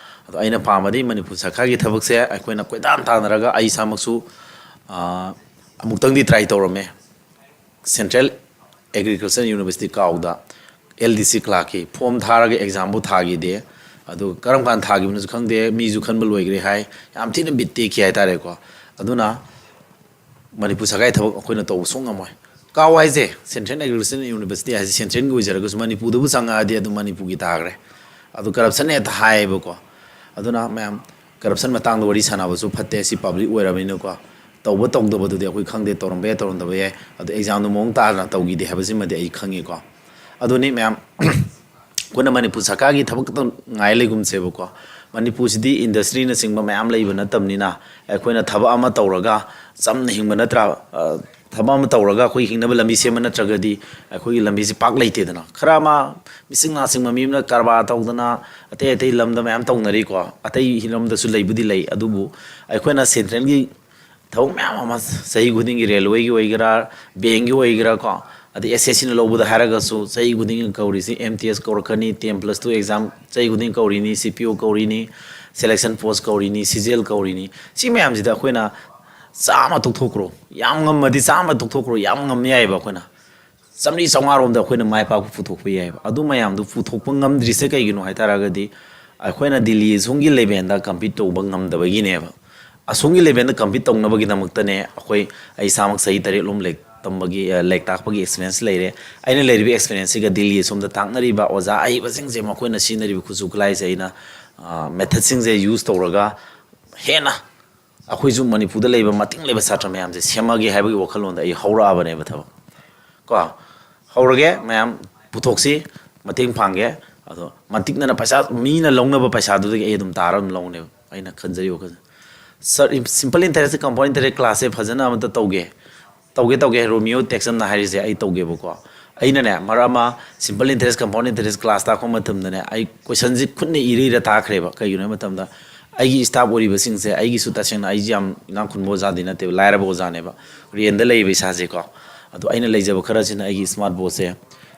ꯑꯗꯣ ꯑꯩꯅ ꯄꯥꯝꯕꯗꯤ ꯃꯅꯤꯄꯨꯔ ꯁꯔꯀꯥꯔꯒꯤ ꯊꯕꯛꯁꯦ ꯑꯩꯈꯣꯏꯅ ꯀꯣꯏꯇꯥꯟ ꯇꯥꯟꯅꯔꯒ, ꯑꯩ ꯏꯁꯥꯃꯛꯁꯨ, ꯑ, ꯑꯃꯨꯛꯇꯪꯗꯤ ꯇ꯭ꯔꯥꯏ ꯇꯧꯔꯝꯃꯦ꯫ ꯁꯦꯟꯇ꯭ꯔꯦꯜ ꯑꯦꯒ꯭ꯔꯤꯀꯜꯆꯔ ꯌꯨꯅꯤꯚꯔꯁꯤꯇꯤ ꯀꯥꯎꯗ ꯑꯦꯜ ꯗꯤ ꯁꯤ ꯀ꯭ꯂꯥꯔꯛꯀꯤ ꯐꯣꯝ ꯊꯥꯔꯒ ꯑꯦꯛꯖꯥꯝꯕꯨ ꯊꯥꯈꯤꯗꯦ꯫ ꯑꯗꯨ ꯀꯔꯝ ꯀꯥꯟꯗ ꯊꯥꯈꯤꯕꯅꯣꯁꯨ ꯈꯪꯗꯦ, ꯃꯤꯁꯨ ꯈꯟꯕ ꯂꯣꯏꯈ꯭ꯔꯦ ꯍꯥꯏ꯫ ꯌꯥꯝ ꯊꯤꯅ ꯕꯤꯠ ꯇꯦꯛꯈꯤ ꯍꯥꯏꯇꯥꯔꯦꯀꯣ꯫ ꯑꯗꯨꯅ ꯃꯅꯤꯄꯨꯔ ꯁꯔꯀꯥꯔꯒꯤ ꯊꯕꯛ ꯑꯩꯈꯣꯏꯅ ꯇꯧꯕ ꯁꯨꯡ ꯉꯝꯃꯣꯏ꯫ ꯀꯥꯎ ꯍꯥꯏꯁꯦ, ꯁꯦꯟꯇ꯭ꯔꯦꯜ ꯑꯦꯒ꯭ꯔꯤꯀꯜꯆꯔ ꯌꯨꯅꯤꯚꯔꯁꯤꯇꯤ ꯍꯥꯏꯁꯦ ꯁꯦꯟꯇ꯭ꯔꯦꯜꯒꯤ ꯑꯣꯏꯖꯔꯒꯁꯨ ꯃꯅꯤꯄꯨꯔꯗꯕꯨ ꯆꯪꯉꯛꯑꯗꯤ ꯑꯗꯨꯝ ꯃꯅꯤꯄꯨꯔꯒꯤ ꯇꯥꯈ꯭ꯔꯦ꯫ ꯑꯗꯨ ꯀꯔꯞꯁꯟ ꯍꯦꯛꯇ ꯍꯥꯏꯌꯦꯕꯀꯣ꯫ ꯑꯗꯨꯅ ꯃꯌꯥꯝ, ꯀꯔꯞꯁꯟ ꯃꯇꯥꯡꯗ ꯋꯥꯔꯤ ꯁꯥꯟꯅꯕꯁꯨ ꯐꯠꯇꯦ, ꯁꯤ ꯄꯕ꯭ꯂꯤꯛ ꯑꯣꯏꯔꯕꯅꯤꯅꯀꯣ꯫ ꯇꯧꯕ ꯇꯧꯗꯕꯗꯨꯗꯤ ꯑꯩꯈꯣꯏ ꯈꯪꯗꯦ, ꯇꯧꯔꯝꯕ ꯌꯥꯏ, ꯇꯧꯔꯝꯗꯕ ꯌꯥꯏ, ꯑꯗꯣ ꯑꯦꯛꯖꯥꯝꯗꯣ ꯃꯑꯣꯡ ꯇꯥꯅ ꯇꯧꯈꯤꯗꯦ ꯍꯥꯏꯕꯁꯤꯃꯗꯤ ꯑꯩ ꯈꯪꯉꯤꯀꯣ꯫ ꯑꯗꯨꯅꯤ ꯃꯌꯥꯝ, ꯑꯩꯈꯣꯏꯅ ꯃꯅꯤꯄꯨꯔ ꯁꯔꯀꯥꯔꯒꯤ ꯊꯕꯛ ꯈꯛꯇ ꯉꯥꯏ ꯂꯩꯒꯨꯝꯁꯦꯕꯀꯣ꯫ ꯃꯅꯤꯄꯨꯔꯁꯤꯗꯤ ꯏꯟꯗꯁꯇ꯭ꯔꯤꯅꯆꯤꯡꯕ ꯃꯌꯥꯝ ꯂꯩꯕ ꯅꯠꯇꯕꯅꯤꯅ, ꯑꯩꯈꯣꯏꯅ ꯊꯕꯛ ꯑꯃ ꯇꯧꯔꯒ ꯆꯝꯅ ꯍꯤꯡꯕ ꯅꯠꯇ꯭ꯔꯥ, ꯑ, ꯊꯕꯛ ꯑꯃ ꯇꯧꯔꯒ ꯑꯩꯈꯣꯏ ꯍꯤꯡꯅꯕ ꯂꯝꯕꯤ ꯁꯦꯝꯕ ꯅꯠꯇ꯭ꯔꯒꯗꯤ ꯑꯩꯈꯣꯏꯒꯤ ꯂꯝꯕꯤꯁꯤ ꯄꯥꯛ ꯂꯩꯇꯦꯗꯅ꯫ ꯈꯔ ꯑꯃ ꯃꯤꯁꯤꯡ ꯅꯥꯁꯤꯡꯕ ꯃꯤ ꯑꯃꯅ ꯀꯔꯕꯥꯔ ꯇꯧꯗꯅ ꯑꯇꯩ ꯑꯇꯩ ꯂꯝꯗ ꯃꯌꯥꯝ ꯇꯧꯅꯔꯤꯀꯣ, ꯑꯇꯩ ꯂꯝꯗꯁꯨ ꯂꯩꯕꯨꯗꯤ ꯂꯩ, ꯑꯗꯨꯕꯨ ꯑꯩꯈꯣꯏꯅ ꯁꯦꯟꯇ꯭ꯔꯦꯜꯒꯤ ꯊꯕꯛ ꯃꯌꯥꯝ ꯑꯃ ꯆꯍꯤ ꯈꯨꯗꯤꯡꯒꯤ ꯔꯦꯜꯋꯦꯒꯤ ꯑꯣꯏꯒꯦꯔꯥ, ꯕꯦꯡꯒꯤ ꯑꯣꯏꯒꯦꯔꯥ ꯀꯣ, ꯑꯗꯩ ꯑꯦꯁ ꯑꯦꯁ ꯁꯤꯅ ꯂꯧꯕꯗ ꯍꯥꯏꯔꯒꯁꯨ ꯆꯍꯤ ꯈꯨꯗꯤꯡꯒꯤ ꯀꯧꯔꯤꯁꯤ ꯑꯦꯝ ꯇꯤ ꯑꯦꯁ ꯀꯧꯔꯛꯀꯅꯤ, ꯇꯦꯟ ꯄ꯭ꯂꯁ ꯇꯨ ꯑꯦꯛꯖꯥꯝ ꯆꯍꯤ ꯈꯨꯗꯤꯡꯒꯤ ꯀꯧꯔꯤꯅꯤ, ꯁꯤ ꯄꯤ ꯑꯣ ꯀꯧꯔꯤꯅꯤ, ꯁꯦꯂꯦꯛꯁꯟ ꯄꯣꯁ ꯀꯧꯔꯤꯅꯤ, ꯁꯤ ꯖꯤ ꯑꯦꯜ ꯀꯧꯔꯤꯅꯤ꯫ ꯁꯤ ꯃꯌꯥꯝꯁꯤꯗ ꯑꯩꯈꯣꯏꯅ ꯆꯥꯝꯃ ꯇꯣꯛꯊꯣꯛꯈ꯭ꯔꯣ, ꯌꯥꯝ ꯉꯝꯃꯗꯤ ꯆꯥꯝꯃ ꯇꯣꯛꯊꯣꯛꯈ꯭ꯔꯣ, ꯌꯥꯝ ꯉꯝ ꯌꯥꯏꯑꯕ ꯑꯩꯈꯣꯏꯅ꯫ ꯆꯥꯝꯃꯔꯤ ꯆꯥꯝꯃꯉꯥꯔꯣꯝꯗ ꯑꯩꯈꯣꯏꯅ ꯃꯥꯏ ꯄꯥꯛꯄ ꯄꯨꯊꯣꯛꯄ ꯌꯥꯏꯑꯕ꯫ ꯑꯗꯨ ꯃꯌꯥꯝꯗꯨ ꯄꯨꯊꯣꯛꯄ ꯉꯝꯗ꯭ꯔꯤꯁꯦ ꯀꯩꯒꯤꯅꯣ ꯍꯥꯏ ꯇꯥꯔꯒꯗꯤ, ꯑꯩꯈꯣꯏꯅ ꯗꯤꯜꯂꯤ ꯑꯁꯣꯝꯒꯤ ꯂꯦꯚꯦꯜꯗ ꯀꯝꯄꯤꯠ ꯇꯧꯕ ꯉꯝꯗꯕꯒꯤꯅꯦꯕ꯫ ꯑꯁꯣꯝꯒꯤ ꯂꯦꯚꯦꯜꯗ ꯀꯝꯄꯤꯠ ꯇꯧꯅꯕꯒꯤꯗꯃꯛꯇꯅꯦ ꯑꯩꯈꯣꯏ, ꯑꯩ ꯏꯁꯥꯃꯛ ꯆꯍꯤ ꯇꯔꯦꯠꯂꯣꯝ ꯂꯥꯏꯔꯤꯛ ꯇꯝꯕꯒꯤ, ꯑ, ꯂꯥꯏꯔꯤꯛ ꯇꯥꯛꯄꯒꯤ ꯑꯦꯛꯁꯄꯤꯔꯤꯌꯦꯟꯁ ꯂꯩꯔꯦ꯫ ꯑꯩꯅ ꯂꯩꯔꯤꯕ ꯑꯦꯛꯁꯄꯤꯔꯤꯌꯦꯟꯁꯁꯤꯒ ꯗꯤꯜꯂꯤ ꯑꯁꯣꯝꯗ ꯇꯥꯛꯅꯔꯤꯕ ꯑꯣꯖꯥ ꯑꯍꯩꯕꯁꯤꯡꯁꯦ, ꯃꯈꯣꯏꯅ ꯁꯤꯖꯤꯟꯅꯔꯤꯕ ꯈꯨꯠꯁꯨ ꯈꯨꯠꯂꯥꯏꯁꯦ ꯑꯩꯅ, ꯑ, ꯃꯦꯊꯠꯁꯤꯡꯁꯦ ꯌꯨꯁ ꯇꯧꯔꯒ ꯍꯦꯟꯅ ꯑꯩꯈꯣꯏꯁꯨ ꯃꯅꯤꯄꯨꯔꯗ ꯂꯩꯕ ꯃꯇꯤꯡ ꯂꯩꯕ ꯁꯥꯇ꯭ꯔ ꯃꯌꯥꯝꯁꯦ ꯁꯦꯝꯃꯒꯦ ꯍꯥꯏꯕꯒꯤ ꯋꯥꯈꯜꯂꯣꯟꯗ ꯑꯩ ꯍꯧꯔꯛꯑꯕꯅꯦꯕ ꯊꯕꯛ꯫ ꯀꯣ, ꯍꯧꯔꯒꯦ ꯃꯌꯥꯝ, ꯄꯨꯊꯣꯛꯁꯤ, ꯃꯇꯦꯡ ꯄꯥꯡꯒꯦ꯫ ꯑꯗꯣ ꯃꯇꯤꯛꯅꯅ ꯄꯩꯁꯥ, ꯃꯤꯅ ꯂꯧꯅꯕ ꯄꯩꯁꯥꯗꯨꯗꯒꯤ ꯑꯩ ꯑꯗꯨꯝ ꯇꯥꯔ ꯑꯗꯨꯝ ꯂꯧꯅꯦꯕ, ꯑꯩꯅ ꯈꯟꯖꯔꯤ ꯋꯥꯈꯜꯁꯦ꯫ ꯁꯥꯔ, simple interest, compound interest class ꯁꯦ ꯐꯖꯅ ꯑꯃꯇ ꯇꯧꯒꯦ, ꯇꯧꯒꯦ, ꯇꯧꯒꯦ, ꯔꯣꯃꯤꯌꯣ ꯇꯦꯛꯆꯝꯅ ꯍꯥꯏꯔꯤꯁꯦ ꯑꯩ ꯇꯧꯒꯦꯕꯀꯣ꯫ ꯑꯩꯅꯅꯦ, ꯃꯔꯛ ꯑꯃ simple interest, compound interest class ꯇꯥꯛꯄ ꯃꯇꯝꯗꯅꯦ, ꯑꯩ question ꯁꯤ ꯈꯨꯠꯅ ꯏꯔ ꯏꯔ ꯇꯥꯛꯈ꯭ꯔꯦꯕ꯫ ꯀꯩꯒꯤꯅꯣ ꯍꯥꯏꯕ ꯃꯇꯝꯗ, ꯑꯩꯒꯤ staff ꯑꯣꯏꯔꯤꯕꯁꯤꯡꯁꯦ, ꯑꯩꯒꯤꯁꯨ ꯇꯁꯦꯡꯅ ꯑꯩꯁꯦ ꯌꯥꯝ ꯏꯅꯥꯛ ꯈꯨꯟꯕ ꯑꯣꯖꯥꯗꯤ ꯅꯠꯇꯦꯕ, ꯂꯥꯏꯔꯕ ꯑꯣꯖꯥꯅꯦꯕ, ꯔꯦꯟꯗ ꯂꯩꯕ ꯏꯁꯥꯁꯦꯀꯣ꯫ ꯑꯗꯣ ꯑꯩꯅ ꯂꯩꯖꯕ ꯈꯔꯁꯤꯅ ꯑꯩꯒꯤ smart board ꯁꯦ,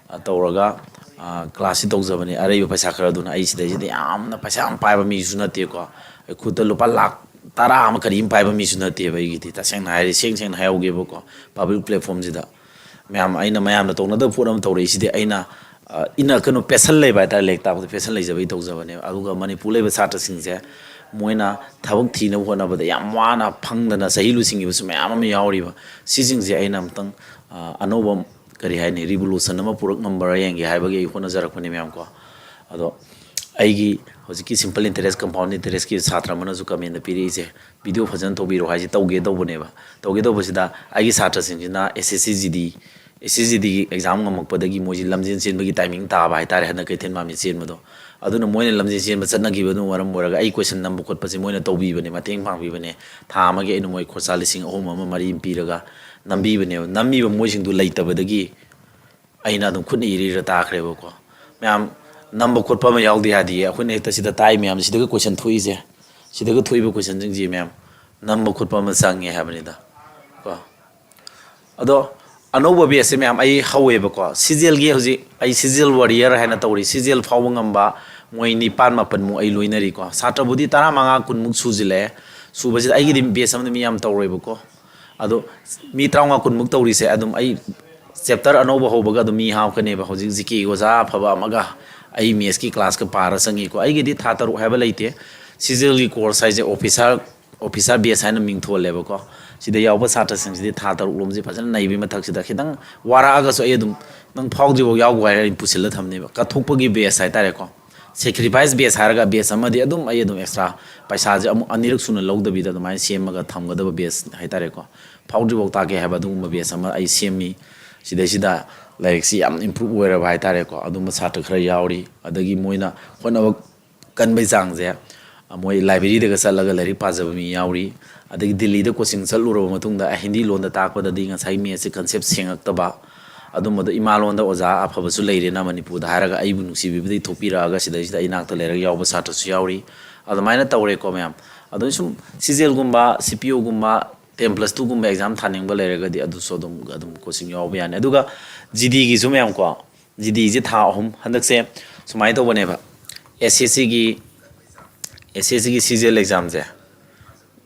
ꯑ, ꯇꯧꯔꯒ, ꯑ, class ꯁꯤ ꯇꯧꯖꯕꯅꯤ꯫ ꯑꯔꯩꯕ ꯄꯩꯁꯥ ꯈꯔꯗꯨꯅ, ꯑꯩ ꯁꯤꯗꯩꯁꯤꯗ ꯌꯥꯝꯅ ꯄꯩꯁꯥ ꯌꯥꯝ ꯄꯥꯏꯕ ꯃꯤꯁꯨ ꯅꯠꯇꯦꯀꯣ, ꯑꯩ ꯈꯨꯠꯇ ꯂꯨꯄꯥ ꯂꯥꯛ ꯇꯔꯥ ꯑꯃ ꯀꯔꯤ ꯑꯃ ꯄꯥꯏꯕ ꯃꯤꯁꯨ ꯅꯠꯇꯦꯕ ꯑꯩꯒꯤꯗꯤ꯫ ꯇꯁꯦꯡꯅ ꯍꯥꯏꯔꯗꯤ, ꯁꯦꯡ ꯁꯦꯡꯅ ꯍꯥꯏꯍꯧꯒꯦꯕꯀꯣ, public platform ꯁꯤꯗ꯫ ꯃꯌꯥꯝ, ꯑꯩꯅ ꯃꯌꯥꯝꯅ ꯇꯧꯅꯗꯕ ꯄꯣꯠ ꯑꯃ ꯇꯧꯔꯛꯏꯁꯤꯗꯤ ꯑꯩꯅ, ꯑ, ꯏꯟꯅ ꯀꯩꯅꯣ, passion ꯂꯩꯕ ꯍꯥꯏꯇꯥꯔꯦ, ꯂꯥꯏꯔꯤꯛ ꯇꯥꯛꯄꯗ passion ꯂꯩꯖꯕꯒꯤ ꯇꯧꯖꯕꯅꯦꯕ꯫ ꯑꯗꯨꯒ ꯃꯅꯤꯄꯨꯔ ꯂꯩꯕ ꯁꯥꯇ꯭ꯔꯁꯤꯡꯁꯦ ꯃꯣꯏꯅ ꯊꯕꯛ ꯊꯤꯅꯕ ꯍꯣꯠꯅꯕꯗ ꯌꯥꯝ ꯋꯥꯅ ꯐꯪꯗꯅ ꯆꯍꯤ ꯂꯣꯏꯁꯤꯟꯈꯤꯕꯁꯨ ꯃꯌꯥꯝ ꯑꯃ ꯌꯥꯎꯔꯤꯕ꯫ ꯁꯤꯁꯤꯡꯁꯦ ꯑꯩꯅ ꯑꯃꯨꯛꯇꯪ, ꯑ, ꯑꯅꯧꯕ, ꯀꯔꯤ ꯍꯥꯏꯅꯤ, revolution ꯑꯃ ꯄꯨꯔꯛ ꯉꯝꯕ꯭ꯔꯥ ꯌꯦꯡꯒꯦ ꯍꯥꯏꯕꯒꯤ ꯑꯩ ꯍꯣꯠꯅꯖꯔꯛꯄꯅꯦ ꯃꯌꯥꯝ ꯀꯣ꯫ ꯑꯗꯣ ꯑꯩꯒꯤ ꯍꯧꯖꯤꯛꯀꯤ simple interest, compound interest ꯀꯤ ꯁꯥꯇ꯭ꯔ ꯑꯃꯅꯁꯨ comment ꯄꯤꯔꯛꯏꯁꯦ, video ꯐꯖꯅ ꯇꯧꯕꯤꯔꯣ ꯍꯥꯏꯁꯦ ꯇꯧꯒꯦ ꯇꯧꯕꯅꯦꯕ꯫ ꯇꯧꯒꯦ ꯇꯧꯕꯁꯤꯗ ꯑꯩꯒꯤ ꯁꯥꯇ꯭ꯔꯁꯤꯡꯁꯤꯅ S S C G D, S S C G D ꯒꯤ exam ꯉꯝꯃꯛꯄꯗꯒꯤ ꯃꯣꯏꯁꯤ ꯂꯝꯖꯦꯟ ꯆꯦꯟꯕꯒꯤ timing ꯇꯥꯕ ꯍꯥꯏꯇꯥꯔꯦ, ꯍꯟꯗꯛ ꯀꯩꯊꯦꯜ ꯃꯥꯟꯕꯤ ꯆꯦꯟꯕꯗꯣ꯫ ꯑꯗꯨꯅ ꯃꯣꯏꯅ ꯂꯝꯖꯦꯟ ꯆꯦꯟꯕ ꯆꯠꯅꯈꯤꯕꯗꯨꯅ ꯃꯔꯝ ꯑꯣꯏꯔꯒ ꯑꯩ question ꯅꯝꯕ ꯈꯣꯠꯄꯁꯦ ꯃꯣꯏꯅ ꯇꯧꯕꯤꯕꯅꯦ, ꯃꯇꯦꯡ ꯄꯥꯡꯕꯤꯕꯅꯦ꯫ ꯊꯥ ꯑꯃꯒꯤ ꯑꯩꯅ ꯃꯣꯏ ꯈꯣꯔꯁꯥ ꯂꯤꯁꯤꯡ ꯑꯍꯨꯝ ꯑꯃ ꯃꯔꯤ ꯑꯃ ꯄꯤꯔꯒ ꯅꯝꯕꯤꯕꯅꯦꯕ꯫ ꯅꯝꯃꯤꯕ ꯃꯣꯏꯁꯤꯡꯗꯨ ꯂꯩꯇꯕꯗꯒꯤ ꯑꯩꯅ ꯑꯗꯨꯝ ꯈꯨꯠꯅ ꯏꯔ ꯏꯔ ꯇꯥꯈ꯭ꯔꯦꯕꯀꯣ꯫ ꯃꯌꯥꯝ ꯅꯝꯕ ꯈꯣꯠꯄ ꯑꯃ ꯌꯥꯎꯗꯦ ꯍꯥꯏꯗꯤ ꯑꯩꯈꯣꯏꯅ ꯍꯦꯛꯇ ꯁꯤꯗ ꯇꯥꯏ ꯃꯌꯥꯝꯁꯦ, ꯁꯤꯗꯒ question ꯊꯣꯛꯏꯁꯦ, ꯁꯤꯗꯒ ꯊꯣꯛꯏꯕ questionꯁꯤꯡꯁꯦ ꯃꯌꯥꯝ ꯅꯝꯕ ꯈꯣꯠꯄ ꯑꯃ ꯆꯪꯉꯦ ꯍꯥꯏꯕꯅꯤꯗ ꯀꯣ꯫ ꯑꯗꯣ ꯑꯅꯧꯕ batchꯁꯦ ꯃꯌꯥꯝ ꯑꯩ ꯍꯧꯋꯦꯕꯀꯣ꯫ CGLꯒꯤ ꯍꯧꯖꯤꯛ ꯑꯩ CGL warrior ꯍꯥꯏꯅ ꯇꯧꯔꯤ꯫ CGL ꯐꯥꯎꯕ ꯉꯝꯕ ꯃꯣꯏ ꯅꯤꯄꯥꯟ ꯃꯥꯄꯟꯃꯨꯛ ꯑꯩ ꯂꯣꯏꯅꯔꯤꯀꯣ꯫ ꯁꯥꯇ꯭ꯔꯕꯨꯗꯤ ꯇꯔꯥꯃꯉꯥ ꯀꯨꯟꯃꯨꯛ ꯁꯨꯖꯤꯜꯂꯛꯑꯦ꯫ ꯁꯨꯕꯁꯤꯗ ꯑꯩꯒꯤꯗꯤ batch ꯑꯃꯗ ꯃꯤ ꯌꯥꯝ ꯇꯧꯔꯣꯏꯕꯀꯣ꯫ ꯑꯗꯣ ꯃꯤ ꯇꯔꯥꯃꯉꯥ ꯀꯨꯟꯃꯨꯛ ꯇꯧꯔꯤꯁꯦ ꯑꯗꯨꯝ ꯑꯩ chapter ꯑꯅꯧꯕ ꯍꯧꯕꯒ ꯑꯗꯨꯝ ꯃꯤ ꯍꯥꯞꯀꯅꯦꯕ꯫ ꯍꯧꯖꯤꯛ GKꯒꯤ ꯑꯣꯖꯥ ꯑꯐꯕ ꯑꯃꯒ ꯑꯩ mathsꯀꯤ classꯀ ꯄꯥꯔ ꯆꯪꯉꯤꯀꯣ꯫ ꯑꯩꯒꯤꯗꯤ ꯊꯥ ꯇꯔꯨꯛ ꯍꯥꯏꯕ ꯂꯩꯇꯦ꯫ CGLꯒꯤ course ꯍꯥꯏꯁꯦ officer, officer batch ꯍꯥꯏꯅ ꯃꯤꯡ ꯊꯣꯜꯂꯦꯕꯀꯣ꯫ ꯁꯤꯗ ꯌꯥꯎꯕ ꯁꯥꯇ꯭ꯔꯁꯤꯡꯁꯤꯗꯤ ꯊꯥ ꯇꯔꯨꯛ ꯂꯣꯝꯁꯤ ꯐꯖꯅ ꯅꯩꯕꯒꯤ ꯃꯊꯛꯁꯤꯗ ꯈꯤꯇꯪ ꯋꯥꯔꯛꯑꯒꯁꯨ ꯑꯩ ꯑꯗꯨꯝ ꯅꯪ ꯐꯥꯎꯗ꯭ꯔꯤꯐꯥꯎ ꯌꯥꯎꯒꯣ ꯍꯥꯏꯔ ꯑꯩ ꯄꯨꯁꯤꯜꯂ ꯊꯝꯅꯦꯕ꯫ ꯀꯠꯊꯣꯛꯄꯒꯤ batch ꯍꯥꯏꯇꯥꯔꯦꯀꯣ꯫ Sacrifice batch ꯍꯥꯏꯔꯒ batch ꯑꯃꯗꯤ ꯑꯗꯨꯝ ꯑꯩ ꯑꯗꯨꯝ extra ꯄꯩꯁꯥꯁꯦ ꯑꯃꯨꯛ ꯑꯅꯤꯔꯛ ꯁꯨꯅ ꯂꯧꯗꯕꯤꯗ ꯑꯗꯨꯃꯥꯏꯅ ꯁꯦꯝꯃꯒ ꯊꯝꯒꯗꯕ batch ꯍꯥꯏꯇꯥꯔꯦꯀꯣ꯫ ꯐꯥꯎꯗ꯭ꯔꯤꯐꯥꯎ ꯇꯥꯛꯀꯦ ꯍꯥꯏꯕ ꯑꯗꯨꯒꯨꯝꯕ batch ꯑꯃ ꯑꯩ ꯁꯦꯝꯃꯤ꯫ ꯁꯤꯗꯩꯁꯤꯗ ꯂꯥꯏꯔꯤꯛꯁꯤ ꯌꯥꯝ improve ꯑꯣꯏꯔꯕ ꯍꯥꯏꯇꯥꯔꯦꯀꯣ꯫ ꯑꯗꯨꯝꯕ ꯁꯥꯇ꯭ꯔ ꯈꯔ ꯌꯥꯎꯔꯤ꯫ ꯑꯗꯒꯤ ꯃꯣꯏꯅ ꯍꯣꯠꯅꯕ ꯀꯟꯕꯩ ꯆꯥꯡꯁꯦ, ꯃꯣꯏ libraryꯗꯒ ꯆꯠꯂꯒ ꯂꯥꯏꯔꯤꯛ ꯄꯥꯖꯕ ꯃꯤ ꯌꯥꯎꯔꯤ꯫ ꯑꯗꯒꯤ ꯗꯤꯜꯂꯤꯗ coaching ꯆꯠꯂꯨꯔꯕ ꯃꯇꯨꯡꯗ ꯍꯤꯟꯗꯤ ꯂꯣꯟꯗ ꯇꯥꯛꯄꯗꯗꯤ ꯉꯁꯥꯏ mathsꯁꯦ concept ꯁꯦꯡꯉꯛꯇꯕ, ꯑꯗꯨꯝꯕꯗꯣ ꯏꯃꯥ ꯂꯣꯟꯗ ꯑꯣꯖꯥ ꯑꯐꯕꯁꯨ ꯂꯩꯔꯦꯅ ꯃꯅꯤꯄꯨꯔꯗ ꯍꯥꯏꯔꯒ ꯑꯩꯕꯨ ꯅꯨꯡꯁꯤꯕꯤꯕꯗꯒꯤ ꯊꯣꯛꯄꯤꯔꯛꯑꯒ ꯁꯤꯗꯩꯁꯤꯗ ꯑꯩ ꯅꯥꯛꯇ ꯂꯩꯔꯒ ꯌꯥꯎꯕ ꯁꯥꯇ꯭ꯔꯁꯨ ꯌꯥꯎꯔꯤ꯫ ꯑꯗꯨꯃꯥꯏꯅ ꯇꯧꯔꯦꯀꯣ ꯃꯌꯥꯝ꯫ ꯑꯗꯣ ꯁꯨꯝ CGLꯒꯨꯝꯕ, CPOꯒꯨꯝꯕ, ten plus twoꯒꯨꯝꯕ exam ꯊꯥꯅꯤꯡꯕ ꯂꯩꯔꯒꯗꯤ ꯑꯗꯨꯁꯨ ꯑꯗꯨꯝ, ꯑꯗꯨꯝ coaching ꯌꯥꯎꯕ ꯌꯥꯅꯤ꯫ ꯑꯗꯨꯒ GDꯒꯤꯁꯨ ꯃꯌꯥꯝ ꯀꯣ, GDꯁꯦ ꯊꯥ ꯑꯍꯨꯝ꯫ ꯍꯟꯗꯛꯁꯦ ꯁꯨꯃꯥꯏꯅ ꯇꯧꯕꯅꯦꯕ, SSCꯒꯤ, SSCꯒꯤ CGL examꯁꯦ,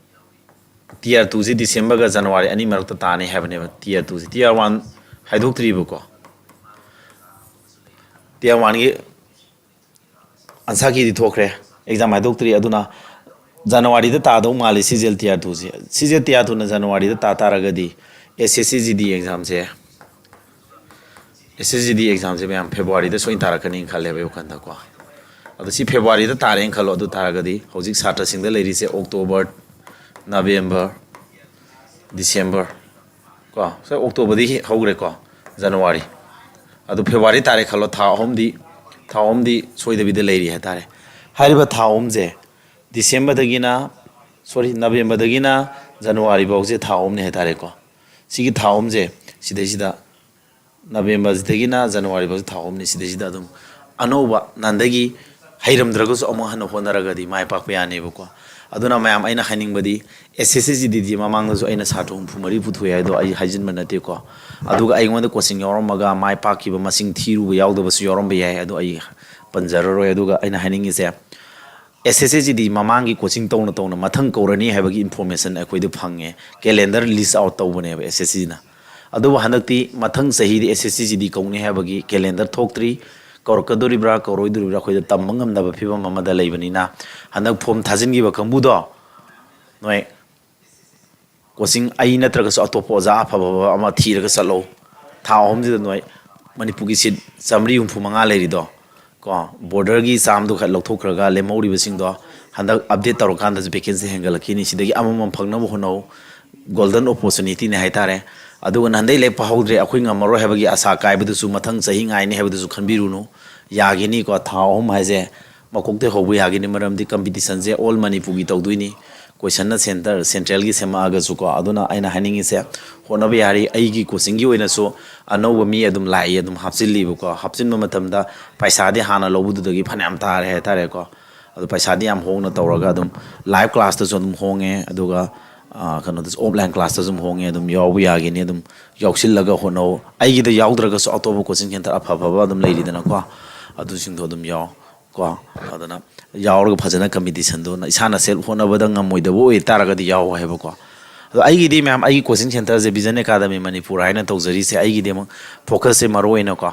Tier twoꯁꯦ Decemberꯒ January ꯑꯅꯤ ꯃꯔꯛꯇ ꯇꯥꯅꯤ ꯍꯥꯏꯕꯅꯦꯕ꯫ Tier twoꯁꯦ, Tier one ꯍꯥꯏꯗꯣꯛꯇ꯭ꯔꯤꯕꯀꯣ꯫ Tier oneꯒꯤ answer keyꯗꯤ ꯊꯣꯛꯈ꯭ꯔꯦ, exam ꯍꯥꯏꯗꯣꯛꯇ꯭ꯔꯤ꯫ ꯑꯗꯨꯅ Januaryꯗ ꯇꯥꯗꯧ ꯃꯥꯜꯂꯤ CGL Tier twoꯁꯦ꯫ CGL Tier twoꯅ Januaryꯗ ꯇꯥ ꯇꯥꯔꯒꯗꯤ SSCGD examꯁꯦ, SSCGD examꯁꯦ ꯃꯌꯥꯝ Februaryꯗ ꯁꯣꯏꯅ ꯇꯥꯔꯛꯀꯅꯤꯅ ꯈꯜꯂꯦꯕ ꯑꯩ ꯋꯥꯈꯜꯗꯀꯣ꯫ ꯑꯗꯣ ꯁꯤ ꯐꯦꯕ꯭ꯔꯨꯋꯥꯔꯤꯗ ꯇꯥꯔꯦꯅ ꯈꯜꯂꯣ꯫ ꯑꯗꯨ ꯇꯥꯔꯒꯗꯤ ꯍꯧꯖꯤꯛ ꯁꯥꯇ꯭ꯔꯁꯤꯡꯗ ꯂꯩꯔꯤꯁꯦ ꯑꯣꯛꯇꯣꯕꯔ, ꯅꯕꯦꯝꯕꯔ, ꯗꯤꯁꯦꯝꯕꯔ, ꯀꯣ, ꯁꯤ ꯑꯣꯛꯇꯣꯕꯔꯗꯒꯤ ꯍꯧꯈ꯭ꯔꯦꯀꯣ, ꯖꯅꯋꯥꯔꯤ꯫ ꯑꯗꯨ ꯐꯦꯕ꯭ꯔꯨꯋꯥꯔꯤ ꯇꯥꯔꯦ ꯈꯜꯂꯣ, ꯊꯥ ꯑꯍꯨꯝꯗꯤ, ꯊꯥ ꯑꯍꯨꯝꯗꯤ ꯁꯣꯏꯗꯕꯤꯗ ꯂꯩꯔꯤ ꯍꯥꯏꯇꯥꯔꯦ꯫ ꯍꯥꯏꯔꯤꯕ ꯊꯥ ꯑꯍꯨꯝꯁꯦ, ꯗꯤꯁꯦꯝꯕꯔꯗꯒꯤꯅ, ꯁꯣꯔꯤ, ꯅꯕꯦꯝꯕꯔꯗꯒꯤꯅ ꯖꯅꯋꯥꯔꯤ ꯐꯥꯎꯁꯦ ꯊꯥ ꯑꯍꯨꯝꯅꯤ ꯍꯥꯏꯇꯥꯔꯦꯀꯣ꯫ ꯁꯤꯒꯤ ꯊꯥ ꯑꯍꯨꯝꯁꯦ, ꯁꯤꯗꯩꯁꯤꯗ ꯅꯕꯦꯝꯕꯔꯁꯤꯗꯒꯤꯅ ꯖꯅꯋꯥꯔꯤ ꯐꯥꯎꯁꯦ ꯊꯥ ꯑꯍꯨꯝꯅꯤ, ꯁꯤꯗꯩꯁꯤꯗ ꯑꯗꯨꯝ ꯑꯅꯧꯕ, ꯅꯍꯥꯟꯗꯒꯤ ꯍꯩꯔꯝꯗ꯭ꯔꯒꯁꯨ ꯑꯃꯨꯛ ꯍꯟꯅ ꯍꯣꯠꯅꯔꯒꯗꯤ ꯃꯥꯏ ꯄꯥꯛꯄ ꯌꯥꯅꯦꯕꯀꯣ꯫ ꯑꯗꯨꯅ ꯃꯌꯥꯝ, ꯑꯩꯅ ꯍꯥꯏꯅꯤꯡꯕꯗꯤ, ꯑꯦꯁ ꯑꯦꯁ ꯁꯤ ꯖꯤ ꯗꯤꯗꯤ ꯃꯃꯥꯡꯗꯁꯨ ꯑꯩꯅ ꯁꯥꯇ꯭ꯔ ꯍꯨꯝꯐꯨ ꯃꯔꯤ ꯄꯨꯊꯣꯛꯑꯦ ꯍꯥꯏꯗꯣ ꯑꯩ ꯍꯥꯏꯖꯤꯟꯕ ꯅꯠꯇꯦꯀꯣ꯫ ꯑꯗꯨꯒ ꯑꯩꯉꯣꯟꯗ ꯀꯣꯆꯤꯡ ꯌꯥꯎꯔꯝꯃꯒ ꯃꯥꯏ ꯄꯥꯛꯈꯤꯕ ꯃꯁꯤꯡ ꯊꯤꯔꯨꯕ ꯌꯥꯎꯗꯕꯁꯨ ꯌꯥꯎꯔꯝꯕ ꯌꯥꯏ, ꯑꯗꯣ ꯑꯩ ꯄꯟꯖꯔꯔꯣꯏ꯫ ꯑꯗꯨꯒ ꯑꯩꯅ ꯍꯥꯏꯅꯤꯡꯉꯤꯁꯦ, ꯑꯦꯁ ꯑꯦꯁ ꯁꯤ ꯖꯤ ꯗꯤ ꯃꯃꯥꯡꯒꯤ ꯀꯣꯆꯤꯡ ꯇꯧꯅ ꯇꯧꯅ ꯃꯊꯪ ꯀꯧꯔꯅꯤ ꯍꯥꯏꯕꯒꯤ ꯏꯟꯐꯣꯔꯃꯦꯁꯟ ꯑꯩꯈꯣꯏꯗ ꯐꯪꯉꯦ꯫ ꯀꯦꯂꯦꯟꯗꯔ ꯂꯤꯁ ꯑꯥꯎꯠ ꯇꯧꯕꯅꯦꯕ ꯑꯦꯁ ꯑꯦꯁ ꯁꯤꯅ꯫ ꯑꯗꯨꯕꯨ ꯍꯟꯗꯛꯇꯤ ꯃꯊꯪ ꯆꯍꯤꯗꯤ ꯑꯦꯁ ꯑꯦꯁ ꯁꯤ ꯖꯤ ꯗꯤ ꯀꯧꯅꯤ ꯍꯥꯏꯕꯒꯤ ꯀꯦꯂꯦꯟꯗꯔ ꯊꯣꯛꯇ꯭ꯔꯤ꯫ ꯀꯧꯔꯛꯀꯗꯣꯔꯤꯕ꯭ꯔꯥ ꯀꯧꯔꯣꯏꯗꯣꯔꯤꯕ꯭ꯔꯥ ꯑꯩꯈꯣꯏꯗ ꯇꯝꯕ ꯉꯝꯗꯕ ꯐꯤꯕꯝ ꯑꯃꯗ ꯂꯩꯕꯅꯤꯅ, ꯍꯟꯗꯛ ꯐꯣꯝ ꯊꯥꯖꯤꯟꯈꯤꯕ ꯀꯥꯡꯕꯨꯗꯣ, ꯅꯣꯏ ꯀꯣꯆꯤꯡ ꯑꯩ ꯅꯠꯇ꯭ꯔꯒꯁꯨ ꯑꯇꯣꯞꯄ ꯑꯣꯖꯥ ꯑꯐꯕ ꯑꯃ ꯊꯤꯔꯒ ꯆꯠꯂꯣ꯫ ꯊꯥ ꯑꯍꯨꯝꯁꯤꯗ ꯅꯣꯏ ꯃꯅꯤꯄꯨꯔꯒꯤ ꯁꯤꯠ ꯆꯥꯃꯔꯤ ꯍꯨꯝꯐꯨ ꯃꯉꯥ ꯂꯩꯔꯤꯗꯣ, ꯀꯣ, ꯕꯣꯔꯗꯔꯒꯤ ꯆꯥꯝꯃꯗꯣ ꯈꯔ ꯂꯧꯊꯣꯛꯈ꯭ꯔꯒ ꯂꯦꯝꯍꯧꯔꯤꯕꯁꯤꯡꯗꯣ ꯍꯟꯗꯛ ꯑꯞꯗꯦꯠ ꯇꯧꯔꯀꯥꯟꯗꯁꯨ ꯚꯦꯀꯦꯟꯁꯤ ꯍꯦꯟꯒꯠꯂꯛꯈꯤꯅꯤ꯫ ꯁꯤꯗꯒꯤ ꯑꯃꯃꯝ ꯐꯪꯅꯕ ꯍꯣꯠꯅꯧ꯫ ꯒꯣꯜꯗꯟ ꯑꯣꯄꯣꯔꯆꯨꯅꯤꯇꯤꯅꯤ ꯍꯥꯏꯇꯥꯔꯦ꯫ ꯑꯗꯨꯒ ꯅꯍꯥꯟꯗꯩ ꯂꯥꯏꯔꯤꯛ ꯄꯥꯍꯧꯗ꯭ꯔꯦ, ꯑꯩꯈꯣꯏ ꯉꯝꯃꯔꯣꯏ ꯍꯥꯏꯕꯒꯤ ꯑꯁꯥ ꯀꯥꯏꯕꯗꯨꯁꯨ ꯃꯊꯪ ꯆꯍꯤ ꯉꯥꯏꯅꯤ ꯍꯥꯏꯕꯗꯨꯁꯨ ꯈꯟꯕꯤꯔꯨꯅꯨ꯫ ꯌꯥꯒꯤꯅꯤꯀꯣ, ꯊꯥ ꯑꯍꯨꯝ ꯍꯥꯏꯁꯦ ꯃꯀꯣꯛꯇꯩ ꯍꯧꯕ ꯌꯥꯒꯤꯅꯤ, ꯃꯔꯝꯗꯤ ꯀꯝꯄꯤꯇꯤꯁꯟꯁꯦ ꯑꯣꯜ ꯃꯅꯤꯄꯨꯔꯒꯤ ꯇꯧꯗꯣꯏꯅꯤ꯫ ꯀꯣꯏꯁꯟꯅ ꯁꯦꯟꯇꯔ, ꯁꯦꯟꯇ꯭ꯔꯦꯜꯒꯤ ꯁꯦꯝꯃꯛꯑꯒꯁꯨꯀꯣ꯫ ꯑꯗꯨꯅ ꯑꯩꯅ ꯍꯥꯏꯅꯤꯡꯉꯤꯁꯦ, ꯍꯣꯠꯅꯕ ꯌꯥꯔꯤ꯫ ꯑꯩꯒꯤ ꯀꯣꯆꯤꯡꯒꯤ ꯑꯣꯏꯅꯁꯨ ꯑꯅꯧꯕ ꯃꯤ ꯑꯗꯨꯝ ꯂꯥꯛꯏ, ꯑꯗꯨꯝ ꯍꯥꯞꯆꯤꯜꯂꯤꯕꯀꯣ꯫ ꯍꯥꯞꯆꯤꯟꯕ ꯃꯇꯝꯗ ꯄꯩꯁꯥꯗꯤ ꯍꯥꯟꯅ ꯂꯧꯕꯗꯨꯗꯒꯤ ꯐꯅꯌꯥꯝ ꯇꯥꯔꯦ ꯍꯥꯏꯇꯥꯔꯦꯀꯣ꯫ ꯑꯗꯣ ꯄꯩꯁꯥꯗꯤ ꯌꯥꯝ ꯍꯣꯡꯅ ꯇꯧꯔꯒ ꯑꯗꯨꯝ ꯂꯥꯏꯚ ꯀ꯭ꯂꯥꯁꯇꯁꯨ ꯑꯗꯨꯝ ꯍꯣꯡꯉꯦ, ꯑꯗꯨꯒ, ꯑ, ꯀꯩꯅꯣꯗꯁꯨ, ꯑꯣꯐꯂꯥꯏꯟ ꯀ꯭ꯂꯥꯁꯇꯁꯨ ꯑꯗꯨꯝ ꯍꯣꯡꯉꯦ꯫ ꯑꯗꯨꯝ ꯌꯥꯎꯕ ꯌꯥꯒꯤꯅꯤ, ꯑꯗꯨꯝ ꯌꯥꯎꯁꯤꯜꯂꯒ ꯍꯣꯠꯅꯧ꯫ ꯑꯩꯒꯤꯗ ꯌꯥꯎꯗ꯭ꯔꯒꯁꯨ ꯑꯇꯣꯞꯄ ꯀꯣꯆꯤꯡ ꯁꯦꯟꯇꯔ ꯑꯐ ꯑꯐꯕ ꯑꯗꯨꯝ ꯂꯩꯔꯤꯗꯅꯀꯣ, ꯑꯗꯨꯁꯤꯡꯗꯣ ꯑꯗꯨꯝ ꯌꯥꯎ ꯀꯣ꯫ ꯑꯗꯨꯅ ꯌꯥꯎꯔꯒ ꯐꯖꯅ ꯀꯝꯄꯤꯇꯤꯁꯟꯗꯣ ꯏꯁꯥꯅ ꯁꯦꯜꯐ ꯍꯣꯠꯅꯕꯗ ꯉꯝꯃꯣꯏꯗꯕ ꯑꯣꯏꯇꯥꯔꯒꯗꯤ ꯌꯥꯎ ꯍꯥꯏꯕꯀꯣ꯫ ꯑꯗꯣ ꯑꯩꯒꯤꯗꯤ ꯃꯌꯥꯝ, ꯑꯩꯒꯤ ꯀꯣꯆꯤꯡ ꯁꯦꯟꯇꯔꯁꯦ ꯚꯤꯖꯟ ꯑꯦꯀꯥꯗꯃꯤ ꯃꯅꯤꯄꯨꯔ ꯍꯥꯏꯅ ꯇꯧꯖꯔꯤꯁꯦ, ꯑꯩꯒꯤꯗꯤ ꯑꯃꯨꯛ ꯐꯣꯀꯁꯁꯦ ꯃꯔꯨ ꯑꯣꯏꯅꯀꯣ,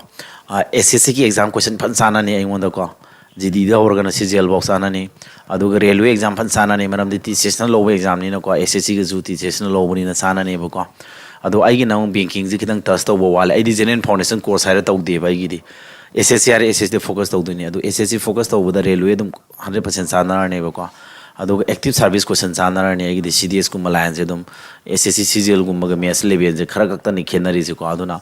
ꯑꯦꯁ ꯑꯦꯁ ꯁꯤꯒꯤ ꯑꯦꯛꯖꯥꯝ ꯀꯣꯏꯁꯟ ꯐꯖꯅ ꯆꯥꯟꯅꯅꯤ ꯑꯩꯉꯣꯟꯗꯀꯣ꯫ ꯖꯤ ꯗꯤꯗ ꯍꯧꯔꯒꯅ ꯁꯤ ꯖꯤ ꯑꯦꯜ ꯐꯥꯎ ꯆꯥꯟꯅꯅꯤ꯫ ꯑꯗꯨꯒ ꯔꯦꯜꯋꯦ ꯑꯦꯛꯖꯥꯝ ꯐꯖꯅ ꯆꯥꯟꯅꯅꯤ, ꯃꯔꯝꯗꯤ ꯇꯤ ꯁꯤ ꯑꯦꯁꯅ ꯂꯧꯕ ꯑꯦꯛꯖꯥꯝꯅꯤꯅꯀꯣ, ꯑꯦꯁ ꯑꯦꯁ ꯁꯤꯒꯁꯨ ꯇꯤ ꯁꯤ ꯑꯦꯁꯅ ꯂꯧꯕꯅꯤꯅ ꯆꯥꯟꯅꯅꯦꯕꯀꯣ꯫ ꯑꯗꯣ ꯑꯩꯒꯤꯅ ꯑꯃꯨꯛ ꯕꯦꯡꯀꯤꯡꯁꯦ ꯈꯤꯇꯪ ꯇꯁ ꯇꯧꯕ ꯋꯥꯠꯂꯦ꯫ ꯑꯩꯗꯤ ꯖꯦꯅꯔꯦꯜ ꯐꯥꯎꯟꯗꯦꯁꯟ ꯀꯣꯔꯁ ꯍꯥꯏꯔ ꯇꯧꯗꯦꯕ ꯑꯩꯒꯤꯗꯤ꯫ ꯑꯦꯁ ꯑꯦꯁ ꯁꯤ ꯍꯥꯏꯔꯦ, ꯑꯦꯁ ꯑꯦꯁ ꯁꯤꯗ ꯐꯣꯀꯁ ꯇꯧꯗꯣꯏꯅꯤ꯫ ꯑꯗꯨ ꯑꯦꯁ ꯑꯦꯁ ꯁꯤ ꯐꯣꯀꯁ ꯇꯧꯕꯗ ꯔꯦꯜꯋꯦ ꯑꯗꯨꯝ ꯍꯟꯗ꯭ꯔꯦꯠ ꯄꯥꯔꯁꯦꯟ ꯆꯥꯟꯅꯔꯅꯦꯕꯀꯣ꯫ ꯑꯗꯨꯒ ꯑꯦꯛꯇꯤꯚ ꯁꯥꯔꯚꯤꯁ ꯀꯣꯏꯁꯟ ꯆꯥꯟꯅꯔꯅꯤ꯫ ꯑꯩꯒꯤꯗꯤ ꯁꯤ ꯗꯤ ꯑꯦꯁꯀꯨꯝꯕ ꯂꯥꯏꯟꯁꯦ ꯑꯗꯨꯝ ꯑꯦꯁ ꯑꯦꯁ ꯁꯤ ꯁꯤ ꯖꯤ ꯑꯦꯜꯒꯨꯝꯕꯒ ꯃꯦꯠꯁ ꯂꯦꯕꯦꯜꯁꯦ ꯈꯔ ꯈꯛꯇꯅꯤ ꯈꯦꯠꯅꯔꯤꯁꯦꯀꯣ꯫ ꯑꯗꯨꯅ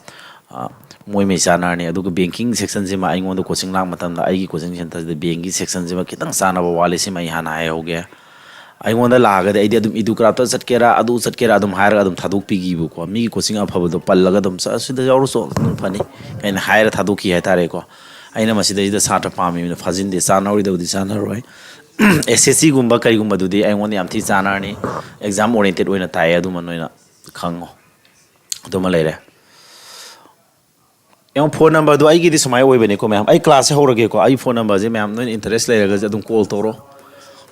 ꯑ, ꯃꯣꯏꯃꯩ ꯆꯥꯟꯅꯔꯅꯤ꯫ ꯑꯗꯨꯒ ꯕꯦꯡꯀꯤꯡ ꯁꯦꯛꯁꯟꯁꯤꯃ ꯑꯩꯉꯣꯟꯗ ꯀꯣꯆꯤꯡ ꯂꯥꯛꯄ ꯃꯇꯝꯗ ꯑꯩꯒꯤ ꯀꯣꯆꯤꯡ ꯁꯦꯟꯇꯔꯁꯤꯗ ꯕꯦꯡꯀꯤꯡ ꯁꯦꯛꯁꯟꯁꯤꯃ ꯈꯤꯇꯪ ꯆꯥꯟꯅꯕ ꯋꯥꯠꯂꯤ, ꯁꯤꯃ ꯑꯩ ꯍꯥꯟꯅ ꯍꯥꯏꯍꯧꯒꯦ꯫ ꯑꯩꯉꯣꯟꯗ ꯂꯥꯛꯑꯒꯗꯤ ꯑꯩꯗꯤ ꯑꯗꯨꯝ ꯏꯗꯨ ꯀ꯭ꯔꯥꯐꯇ ꯆꯠꯀꯦꯔꯥ, ꯑꯗꯨ ꯆꯠꯀꯦꯔꯥ ꯑꯗꯨꯝ ꯍꯥꯏꯔꯒ ꯑꯗꯨꯝ ꯊꯥꯗꯣꯛꯄꯤꯈꯤꯕꯀꯣ꯫ ꯃꯤꯒꯤ ꯀꯣꯆꯤꯡ ꯑꯐꯕꯗꯣ ꯄꯜꯂꯒ ꯑꯗꯨꯝ "ꯁ-, ꯁꯤꯗ ꯌꯥꯎꯔꯨꯆꯣ, ꯑꯗꯨꯝ ꯐꯅꯤ" ꯀꯥꯏꯅ ꯍꯥꯏꯔ ꯊꯥꯗꯣꯛꯈꯤ ꯍꯥꯏꯇꯥꯔꯦꯀꯣ꯫ ꯑꯩꯅ ꯃꯁꯤꯗꯩꯁꯤꯗ ꯁꯥꯇ꯭ꯔ ꯄꯥꯝꯃꯤꯕꯅ ꯐꯥꯖꯤꯟꯗꯦ, ꯆꯥꯟꯅꯔꯣꯏꯗꯕꯨꯗꯤ ꯆꯥꯟꯅꯔꯣꯏ꯫ ꯑꯦꯁ ꯑꯦꯁ ꯁꯤꯒꯨꯝꯕ ꯀꯩꯒꯨꯝꯕꯗꯨꯗꯤ ꯑꯩꯉꯣꯟꯗ ꯌꯥꯝ ꯊꯤ ꯆꯥꯟꯅꯔꯅꯤ꯫ ꯑꯦꯛꯖꯥꯝ ꯑꯣꯔꯤꯌꯦꯟꯇꯦꯠ ꯑꯣꯏꯅ ꯇꯥꯛꯑꯦ, ꯑꯗꯨꯃ ꯅꯣꯏꯅ ꯈꯪꯉꯣ꯫ ꯑꯗꯨꯃ ꯂꯩꯔꯦ꯫ ꯌꯦꯡꯉꯣ, ꯐꯣꯟ ꯅꯝꯕꯔꯗꯣ ꯑꯩꯒꯤꯗꯤ ꯁꯨꯃꯥꯏꯅ ꯑꯣꯏꯕꯅꯤꯀꯣ ꯃꯌꯥꯝ꯫ ꯑꯩ ꯀ꯭ꯂꯥꯁꯁꯦ ꯍꯧꯔꯒꯦꯀꯣ꯫ ꯑꯩ ꯐꯣꯟ ꯅꯝꯕꯔꯁꯦ ꯃꯌꯥꯝ ꯅꯣꯏꯅ ꯏꯟꯇꯔꯦꯁ ꯂꯩꯔꯒꯁꯨ ꯑꯗꯨꯝ ꯀꯣꯜ ꯇꯧꯔꯣ꯫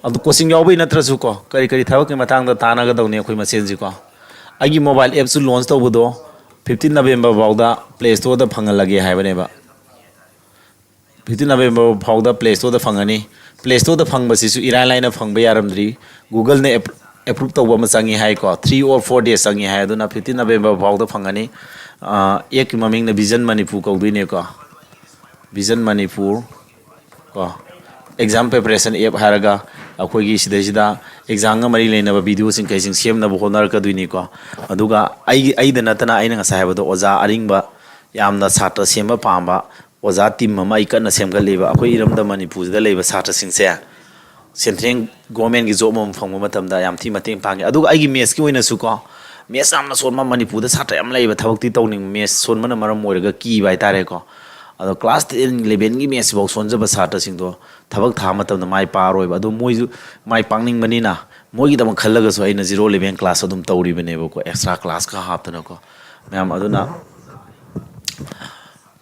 ꯑꯗꯨ ꯀꯣꯆꯤꯡ ꯌꯥꯎꯕꯩ ꯅꯠꯇ꯭ꯔꯁꯨꯀꯣ, ꯀꯔꯤ ꯀꯔꯤ ꯊꯕꯛꯀꯤ ꯃꯇꯥꯡꯗ ꯇꯥꯟꯅꯒꯗꯧꯅꯤ ꯑꯩꯈꯣꯏ ꯃꯁꯦꯟꯁꯤꯀꯣ꯫ ꯑꯩꯒꯤ ꯃꯣꯕꯥꯏꯜ ꯑꯦꯞꯁꯨ ꯂꯣꯟꯆ ꯇꯧꯕꯗꯣ ꯐꯤꯐꯇꯤꯟ ꯅꯕꯦꯝꯕꯔ ꯐꯥꯎꯗ ꯄ꯭ꯂꯦ ꯁ꯭ꯇꯣꯔꯗ ꯐꯪꯍꯜꯂꯒꯦ ꯍꯥꯏꯕꯅꯦꯕ꯫ ꯐꯤꯐꯇꯤꯟ ꯅꯕꯦꯝꯕꯔ ꯐꯥꯎꯗ ꯄ꯭ꯂꯦ ꯁ꯭ꯇꯣꯔꯗ ꯐꯪꯒꯅꯤ꯫ ꯄ꯭ꯂꯦ ꯁ꯭ꯇꯣꯔꯗ ꯐꯪꯕꯁꯤꯁꯨ ꯏꯔꯥꯏ ꯂꯥꯏꯅ ꯐꯪꯕ ꯌꯥꯔꯝꯗ꯭ꯔꯤ꯫ ꯒꯨꯒꯜꯅ ꯑꯦꯞ-, ꯑꯦꯄ꯭ꯔꯨꯞ ꯇꯧꯕ ꯑꯃ ꯆꯪꯉꯤ ꯍꯥꯏꯀꯣ꯫ ꯊ꯭ꯔꯤ ꯑꯣꯔ ꯐꯣꯔ ꯗꯦꯖ ꯆꯪꯉꯤ ꯍꯥꯏ꯫ ꯑꯗꯨꯅ ꯐꯤꯐꯇꯤꯟ ꯅꯕꯦꯝꯕꯔ ꯐꯥꯎꯗ ꯐꯪꯒꯅꯤ꯫ ꯑꯥ, ꯑꯦꯞꯀꯤ ꯃꯃꯤꯡꯅ ꯚꯤꯖꯟ ꯃꯅꯤꯄꯨꯔ ꯀꯧꯗꯣꯏꯅꯦꯀꯣ꯫ ꯚꯤꯖꯟ ꯃꯅꯤꯄꯨꯔ ꯀꯣ꯫ ꯑꯦꯛꯖꯥꯝ ꯄ꯭ꯔꯤꯄꯦꯔꯦꯁꯟ ꯑꯦꯞ ꯍꯥꯏꯔꯒ ꯑꯩꯈꯣꯏꯒꯤ ꯁꯤꯗꯩꯁꯤꯗ ꯑꯦꯛꯖꯥꯝꯒ ꯃꯔꯤ ꯂꯩꯅꯕ ꯚꯤꯗꯤꯑꯣꯁꯤꯡ ꯀꯩꯁꯤꯡ ꯁꯦꯝꯅꯕ ꯍꯣꯠꯅꯔꯛꯀꯗꯣꯏꯅꯤꯀꯣ꯫ ꯑꯗꯨꯒ ꯑꯩꯒꯤ, ꯑꯩꯗ ꯅꯠꯇꯅ ꯑꯩꯅ ꯉꯁꯥꯏ ꯍꯥꯏꯕꯗꯣ ꯑꯣꯖꯥ ꯑꯔꯤꯡꯕ ꯌꯥꯝꯅ ꯁꯥꯇ꯭ꯔ ꯁꯦꯝꯕ ꯄꯥꯝꯕ, ꯑꯣꯖꯥ ꯇꯤꯝ ꯑꯃ ꯑꯩ ꯀꯟꯅ ꯁꯦꯝꯒꯠꯂꯤꯕ꯫ ꯑꯩꯈꯣꯏ ꯏꯔꯝꯗꯝ ꯃꯅꯤꯄꯨꯔꯁꯤꯗ ꯂꯩꯕ ꯁꯥꯇ꯭ꯔꯁꯤꯡꯁꯦ ꯁꯦꯟꯇ꯭ꯔꯦꯜ ꯒꯣꯔꯃꯦꯟꯒꯤ ꯖꯣꯕ ꯑꯃ ꯐꯪꯕ ꯃꯇꯝꯗ ꯌꯥꯝ ꯊꯤ ꯃꯇꯦꯡ ꯄꯥꯡꯉꯤ꯫ ꯑꯗꯨꯒ ꯑꯩꯒꯤ ꯃꯦꯠꯁꯀꯤ ꯑꯣꯏꯅꯁꯨꯀꯣ, ꯃꯦꯠꯁ ꯌꯥꯝꯅ ꯁꯣꯟꯕ, ꯃꯅꯤꯄꯨꯔꯗ ꯁꯥꯇ꯭ꯔ ꯌꯥꯝ ꯂꯩꯕ, ꯊꯕꯛꯇꯤ ꯇꯧꯅꯤꯡꯕ, ꯃꯦꯠꯁ ꯁꯣꯟꯕꯅ ꯃꯔꯝ ꯑꯣꯏꯔꯒ ꯀꯤꯕ ꯍꯥꯏꯇꯥꯔꯦꯀꯣ꯫ ꯑꯗꯣ ꯀ꯭ꯂꯥꯁ ꯇꯦꯟ, ꯏꯂꯦꯚꯦꯟꯒꯤ ꯃꯦꯠꯁꯁꯤꯐꯥꯎ ꯁꯣꯟꯖꯕ ꯁꯥꯇ꯭ꯔꯁꯤꯡꯗꯣ ꯊꯕꯛ ꯊꯥꯕ ꯃꯇꯝꯗ ꯃꯥꯏ ꯄꯥꯛꯑꯔꯣꯏꯕ꯫ ꯑꯗꯣ ꯃꯣꯏꯁꯨ ꯃꯥꯏ ꯄꯥꯛꯅꯤꯡꯕꯅꯤꯅ ꯃꯣꯏꯒꯤꯗꯃꯛ ꯈꯜꯂꯒꯁꯨ ꯑꯩꯅ ꯖꯤꯔꯣ ꯏꯂꯦꯚꯦꯟ ꯀ꯭ꯂꯥꯁ ꯑꯗꯨꯝ ꯇꯧꯔꯤꯕꯅꯦꯕꯀꯣ, ꯑꯦꯛꯁꯇ꯭ꯔꯥ ꯀ꯭ꯂꯥꯁꯀ ꯍꯥꯞꯇꯅꯀꯣ ꯃꯌꯥꯝ꯫ ꯑꯗꯨꯅ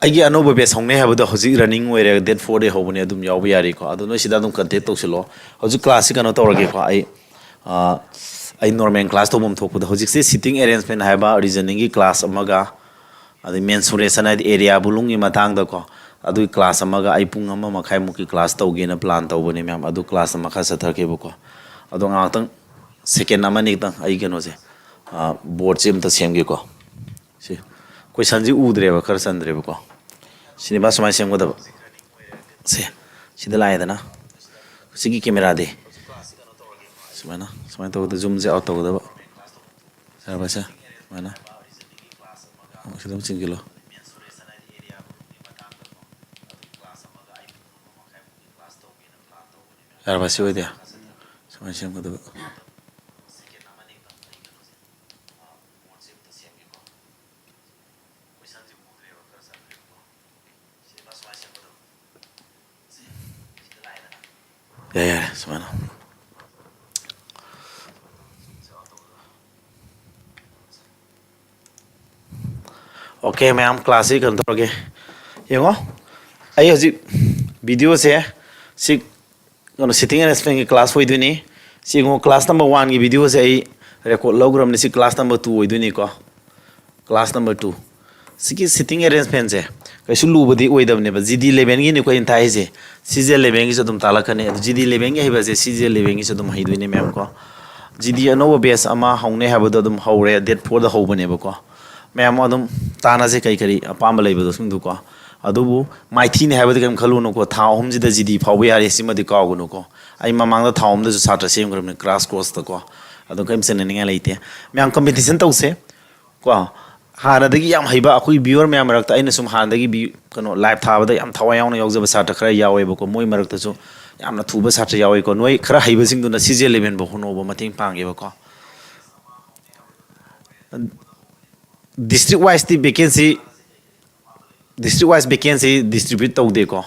ꯑꯩꯒꯤ ꯑꯅꯧꯕ ꯕꯦꯠꯁ ꯍꯧꯅꯩ ꯍꯥꯏꯕꯗꯣ ꯍꯧꯖꯤꯛ ꯔꯟꯅꯤꯡ ꯑꯣꯏꯔꯦ, ꯗꯦꯠ ꯐꯣꯔꯗꯩ ꯍꯧꯕꯅꯦ, ꯑꯗꯨꯝ ꯌꯥꯎꯕ ꯌꯥꯔꯤꯀꯣ꯫ ꯑꯗꯣ ꯅꯣꯏ ꯁꯤꯗ ꯑꯗꯨꯝ ꯀꯟꯇꯦꯛ ꯇꯧꯁꯤꯜꯂꯣ꯫ ꯍꯧꯖꯤꯛ ꯀ꯭ꯂꯥꯁꯁꯤ ꯀꯩꯅꯣ ꯇꯧꯔꯒꯦꯀꯣ, ꯑꯩ, ꯑ, ꯑꯩ ꯅꯣꯔꯃꯦꯜ ꯀ꯭ꯂꯥꯁ ꯇꯧꯐꯝ ꯊꯣꯛꯄꯗꯣ ꯍꯧꯖꯤꯛꯁꯦ ꯁꯤꯇꯤꯡ ꯑꯦꯔꯦꯟꯖꯃꯦꯟ ꯍꯥꯏꯕ ꯔꯤꯖꯅꯤꯡꯒꯤ ꯀ꯭ꯂꯥꯁ ꯑꯃꯒ, ꯑꯗꯩ ꯃꯦꯟꯁꯨꯔꯦꯁꯟ ꯍꯥꯏꯗꯤ ꯑꯦꯔꯤꯌꯥ ꯕꯣꯂꯨꯝꯒꯤ ꯃꯇꯥꯡꯗꯀꯣ, ꯑꯗꯨꯒꯤ ꯀ꯭ꯂꯥꯁ ꯑꯃꯒ ꯑꯩ ꯄꯨꯡ ꯑꯃ ꯃꯈꯥꯏꯃꯨꯛꯀꯤ ꯀ꯭ꯂꯥꯁ ꯇꯧꯒꯦꯅ ꯄ꯭ꯂꯥꯟ ꯇꯧꯕꯅꯦ ꯃꯌꯥꯝ꯫ ꯑꯗꯨ ꯀ꯭ꯂꯥꯁ ꯑꯃ ꯈꯔ ꯆꯠꯊꯔꯛꯀꯦꯕꯀꯣ꯫ ꯑꯗꯣ ꯉꯥꯏꯍꯥꯛꯇꯪ ꯁꯦꯀꯦꯟ ꯑꯃꯅꯤ ꯈꯛꯇꯪ ꯑꯩ ꯀꯩꯅꯣꯁꯦ, ꯑ, ꯕꯣꯔꯗꯁꯦ ꯑꯝꯇ ꯁꯦꯝꯒꯦꯀꯣ꯫ ꯁꯤ ꯀꯣꯏꯁꯟꯁꯤ ꯎꯗ꯭ꯔꯦꯕ, ꯈꯔ ꯆꯟꯗ꯭ꯔꯦꯕꯀꯣ꯫ ꯁꯤꯅꯦꯕ ꯁꯨꯃꯥꯏꯅ ꯁꯦꯝꯒꯗꯕ꯫ ꯁꯦ, ꯁꯤꯗ ꯂꯥꯛꯑꯦꯗꯅ꯫ ꯁꯤꯒꯤ ꯀꯦꯃꯦꯔꯥꯗꯤ ꯁꯨꯃꯥꯏꯅ ꯁꯨꯃꯥꯏꯅ ꯇꯧꯕꯗ ꯖꯨꯝꯁꯦ ꯑꯥꯎꯠ ꯇꯧꯒꯗꯕ꯫ ꯌꯥꯔꯕ ꯁꯦ? ꯁꯨꯃꯥꯏꯅ ꯑꯃꯨꯛ ꯁꯤꯗ ꯑꯃꯨꯛ ꯆꯤꯡꯁꯤꯜꯂꯣ꯫ ꯌꯥꯔꯕ ꯁꯤ ꯑꯣꯏꯗꯤ? ꯁꯨꯃꯥꯏꯅ ꯁꯦꯝꯒꯗꯕ꯫ ꯌꯥꯔꯦ, ꯌꯥꯔꯦ, ꯁꯨꯃꯥꯏꯅ꯫ ꯑꯣꯀꯦ ꯃꯌꯥꯝ, ꯀ꯭ꯂꯥꯁꯁꯤ ꯀꯩꯅꯣ ꯇꯧꯔꯒꯦ꯫ ꯌꯦꯡꯉꯣ, ꯑꯩ ꯍꯧꯖꯤꯛ ꯚꯤꯗꯤꯑꯣꯁꯦ ꯁꯤ ꯀꯩꯅꯣ ꯁꯤꯇꯤꯡ ꯑꯦꯔꯦꯟꯖꯃꯦꯟꯒꯤ ꯀ꯭ꯂꯥꯁ ꯑꯣꯏꯗꯣꯏꯅꯤ꯫ ꯁꯤ ꯌꯦꯡꯉꯣ, ꯀ꯭ꯂꯥꯁ ꯅꯝꯕꯔ ꯋꯥꯟꯒꯤ ꯚꯤꯗꯤꯑꯣꯁꯦ ꯑꯩ ꯔꯦꯀꯣꯔꯗ ꯂꯧꯈ꯭ꯔꯕꯅꯤ꯫ ꯁꯤ ꯀ꯭ꯂꯥꯁ ꯅꯝꯕꯔ ꯇꯨ ꯑꯣꯏꯗꯣꯏꯅꯤꯀꯣ꯫ Class number two. ꯁꯤꯒꯤ ꯁꯤꯇꯤꯡ ꯑꯦꯔꯦꯟꯖꯃꯦꯟꯁꯦ ꯀꯩꯁꯨ ꯂꯨꯕꯗꯤ ꯑꯣꯏꯗꯕꯅꯦꯕ꯫ ꯖꯤ ꯗꯤ ꯂꯦꯚꯦꯟꯒꯤꯅꯤꯀꯣ ꯑꯩꯅ ꯇꯥꯛꯏꯁꯦ꯫ ꯁꯤ ꯖꯤ ꯑꯦꯜ ꯂꯦꯚꯦꯟꯒꯤꯁꯨ ꯑꯗꯨꯝ ꯇꯥꯛꯂꯛꯀꯅꯤ꯫ ꯑꯗꯨ ꯖꯤ ꯗꯤ ꯂꯦꯚꯦꯟꯒꯤ ꯍꯩꯕꯁꯦ ꯁꯤ ꯖꯤ ꯑꯦꯜ ꯂꯦꯚꯦꯟꯒꯤꯁꯨ ꯑꯗꯨꯝ ꯍꯩꯗꯣꯏꯅꯦ ꯃꯌꯥꯝ ꯀꯣ꯫ ꯖꯤ ꯗꯤ ꯑꯅꯧꯕ ꯕꯦꯁ ꯑꯃ ꯍꯧꯅꯤ ꯍꯥꯏꯕꯗꯣ ꯑꯗꯨꯝ ꯍꯧꯔꯦ, ꯗꯦꯠ ꯐꯣꯔꯗ ꯍꯧꯕꯅꯦꯕꯀꯣ꯫ ꯃꯌꯥꯝ ꯑꯗꯨꯝ ꯇꯥꯟꯅꯁꯦ ꯀꯔꯤ ꯀꯔꯤ ꯑꯄꯥꯝꯕ ꯂꯩꯕꯗꯣ ꯁꯤꯡꯗꯨꯀꯣ꯫ ꯑꯗꯨꯕꯨ ꯃꯥꯏꯊꯤꯅꯦ ꯍꯥꯏꯕꯗꯤ ꯀꯔꯤꯝ ꯈꯜꯂꯨꯅꯨꯀꯣ꯫ ꯊꯥ ꯑꯍꯨꯝꯁꯤꯗ ꯖꯤ ꯗꯤ ꯐꯥꯎꯕ ꯌꯥꯔꯦ, ꯁꯤꯃꯗꯤ ꯀꯥꯎꯒꯅꯨꯀꯣ꯫ ꯑꯩ ꯃꯃꯥꯡꯗ ꯊꯥ ꯑꯍꯨꯝꯗꯁꯨ ꯁꯥꯇ꯭ꯔ ꯁꯦꯝꯈ꯭ꯔꯕꯅꯤ ꯀ꯭ꯔꯥꯁ ꯀꯣꯔꯁꯇꯀꯣ꯫ ꯑꯗꯣ ꯀꯔꯤꯝ ꯆꯦꯟꯅꯅꯤꯡꯉꯥꯏ ꯂꯩꯇꯦ꯫ ꯃꯌꯥꯝ ꯀꯝꯄꯤꯇꯤꯁꯟ ꯇꯧꯁꯦ ꯀꯣ꯫ ꯍꯥꯟꯅꯗꯒꯤ ꯌꯥꯝ ꯍꯩꯕ ꯑꯩꯈꯣꯏ ꯚ꯭ꯌꯨꯋꯔ ꯃꯌꯥꯝ ꯃꯔꯛꯇ ꯑꯩꯅ ꯁꯨꯝ ꯍꯥꯟꯅꯗꯒꯤ ꯚ꯭ꯌꯨ-, ꯀꯩꯅꯣ, ꯂꯥꯏꯚ ꯊꯥꯕꯗ ꯌꯥꯝ ꯊꯋꯥꯏ ꯌꯥꯎꯅ ꯌꯥꯎꯖꯕ ꯁꯥꯇ꯭ꯔ ꯈꯔ ꯌꯥꯎꯋꯦꯕꯀꯣ꯫ ꯃꯣꯏ ꯃꯔꯛꯇꯁꯨ ꯌꯥꯝꯅ ꯊꯨꯕ ꯁꯥꯇ꯭ꯔ ꯌꯥꯎꯋꯦꯀꯣ꯫ ꯅꯣꯏ ꯈꯔ ꯍꯩꯕꯁꯤꯡꯗꯨꯅ ꯁꯤ ꯖꯤ ꯑꯦꯜ ꯂꯦꯚꯦꯟꯕꯨ ꯍꯣꯠꯅꯧꯕ ꯃꯇꯦꯡ ꯄꯥꯡꯒꯦꯕꯀꯣ꯫ ꯗꯤꯁꯇ꯭ꯔꯤꯛ ꯋꯥꯏꯁꯇꯤ vacancy, district wise vacancy distribute ꯇꯧꯗꯦꯀꯣ꯫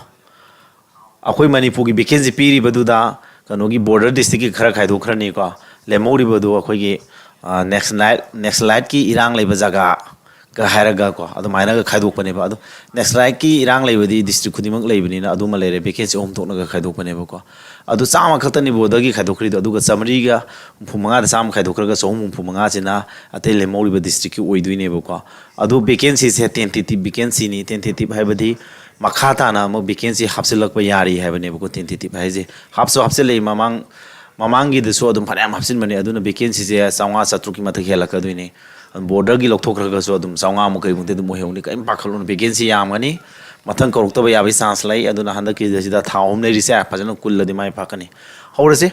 ꯑꯩꯈꯣꯏ ꯃꯅꯤꯄꯨꯔꯒꯤ ꯚꯦꯀꯦꯟꯁꯤ ꯄꯤꯔꯤꯕꯗꯨꯗ ꯀꯩꯅꯣꯒꯤ ꯕꯣꯔꯗꯔ ꯗꯤꯁꯇ꯭ꯔꯤꯛꯀꯤ ꯈꯔ ꯈꯥꯏꯗꯣꯛꯈ꯭ꯔꯅꯤꯀꯣ꯫ ꯂꯦꯝꯍꯧꯔꯤꯕꯗꯨ ꯑꯩꯈꯣꯏꯒꯤ, ꯑ, ꯅꯦꯛꯁꯂꯥꯏꯠ, ꯅꯦꯛꯁꯂꯥꯏꯠꯀꯤ ꯏꯔꯥꯡ ꯂꯩꯕ ꯖꯒꯥꯒ ꯍꯥꯏꯔꯒꯀꯣ, ꯑꯗꯨꯃꯥꯏꯅꯒ ꯈꯥꯏꯗꯣꯛꯄꯅꯦꯕ꯫ ꯑꯗꯣ ꯅꯦꯛꯁꯂꯥꯏꯠꯀꯤ ꯏꯔꯥꯡ ꯂꯩꯕꯗꯤ ꯗꯤꯁꯇ꯭ꯔꯤꯛ ꯈꯨꯗꯤꯡꯃꯛ ꯂꯩꯕꯅꯤꯅ ꯑꯗꯨꯃ ꯂꯩꯔꯦ, ꯚꯦꯀꯦꯟꯁꯤ ꯑꯍꯨꯝ ꯊꯣꯛꯅꯒ ꯈꯥꯏꯗꯣꯛꯄꯅꯦꯕꯀꯣ꯫ ꯑꯗꯨ ꯆꯥꯝꯃ ꯈꯛꯇꯅꯤ ꯕꯣꯔꯗꯔꯒꯤ ꯈꯥꯏꯗꯣꯛꯈ꯭ꯔꯤꯗꯣ, ꯑꯗꯨꯒ ꯆꯥꯃꯔꯤꯒ ꯍꯨꯝꯐꯨ ꯃꯉꯥꯗ ꯆꯥꯝꯃ ꯈꯥꯏꯗꯣꯛꯈ꯭ꯔꯒ ꯆꯍꯨꯝ ꯍꯨꯝꯐꯨ ꯃꯉꯥꯁꯤꯅ ꯑꯇꯩ ꯂꯦꯝꯍꯧꯔꯤꯕ ꯗꯤꯁꯇ꯭ꯔꯤꯛꯀꯤ ꯑꯣꯏꯗꯣꯏꯅꯦꯕꯀꯣ꯫ ꯑꯗꯨ ꯚꯦꯀꯦꯟꯁꯤꯁꯦ ꯇꯦꯟꯇꯦꯇꯤꯞ ꯚꯦꯀꯦꯟꯁꯤꯅꯤ꯫ ꯇꯦꯟꯇꯦꯇꯤꯞ ꯍꯥꯏꯕꯗꯤ ꯃꯈꯥ ꯇꯥꯅ ꯑꯃꯨꯛ ꯚꯦꯀꯦꯟꯁꯤ ꯍꯥꯞꯆꯤꯜꯂꯛꯄ ꯌꯥꯔꯤ ꯍꯥꯏꯕꯅꯦꯕꯀꯣ꯫ ꯇꯦꯟꯇꯦꯇꯤꯞ ꯍꯥꯏꯁꯦ ꯍꯥꯞꯁꯨ ꯍꯥꯞꯆꯤꯜꯂꯛꯏ, ꯃꯃꯥꯡ, ꯃꯃꯥꯡꯒꯤꯗꯁꯨ ꯑꯗꯨꯝ ꯐꯅꯌꯥꯝ ꯍꯥꯞꯆꯤꯟꯕꯅꯦ꯫ ꯑꯗꯨꯅ ꯚꯦꯀꯦꯟꯁꯤꯁꯦ ꯆꯥꯝꯃꯉꯥ ꯆꯥꯇ꯭ꯔꯨꯛꯀꯤ ꯃꯊꯛ ꯍꯦꯜꯂꯛꯀꯗꯣꯏꯅꯤ꯫ ꯕꯣꯔꯗꯔꯒꯤ ꯂꯧꯊꯣꯛꯈ꯭ꯔꯒꯁꯨ ꯑꯗꯨꯝ ꯆꯥꯝꯃꯉꯥꯃꯨꯛ ꯀꯩꯃꯨꯛꯇꯤ ꯑꯗꯨꯝ ꯑꯣꯏꯍꯧꯅꯤ꯫ ꯀꯔꯤꯝ ꯄꯥꯈꯠꯂꯨꯅꯨ, ꯚꯦꯀꯦꯟꯁꯤ ꯌꯥꯝꯒꯅꯤ꯫ ꯃꯊꯪ ꯀꯧꯔꯛꯇꯕ ꯌꯥꯕꯒꯤ ꯆꯥꯟꯁ ꯂꯩ꯫ ꯑꯗꯨꯅ ꯍꯟꯗꯛꯀꯤꯁꯤꯗ ꯊꯥ ꯑꯍꯨꯝ ꯂꯩꯔꯤꯁꯦ ꯐꯖꯅ ꯀꯨꯜꯂꯗꯤ ꯃꯥꯏ ꯄꯥꯛꯀꯅꯤ꯫ ꯍꯧꯔꯁꯤ꯫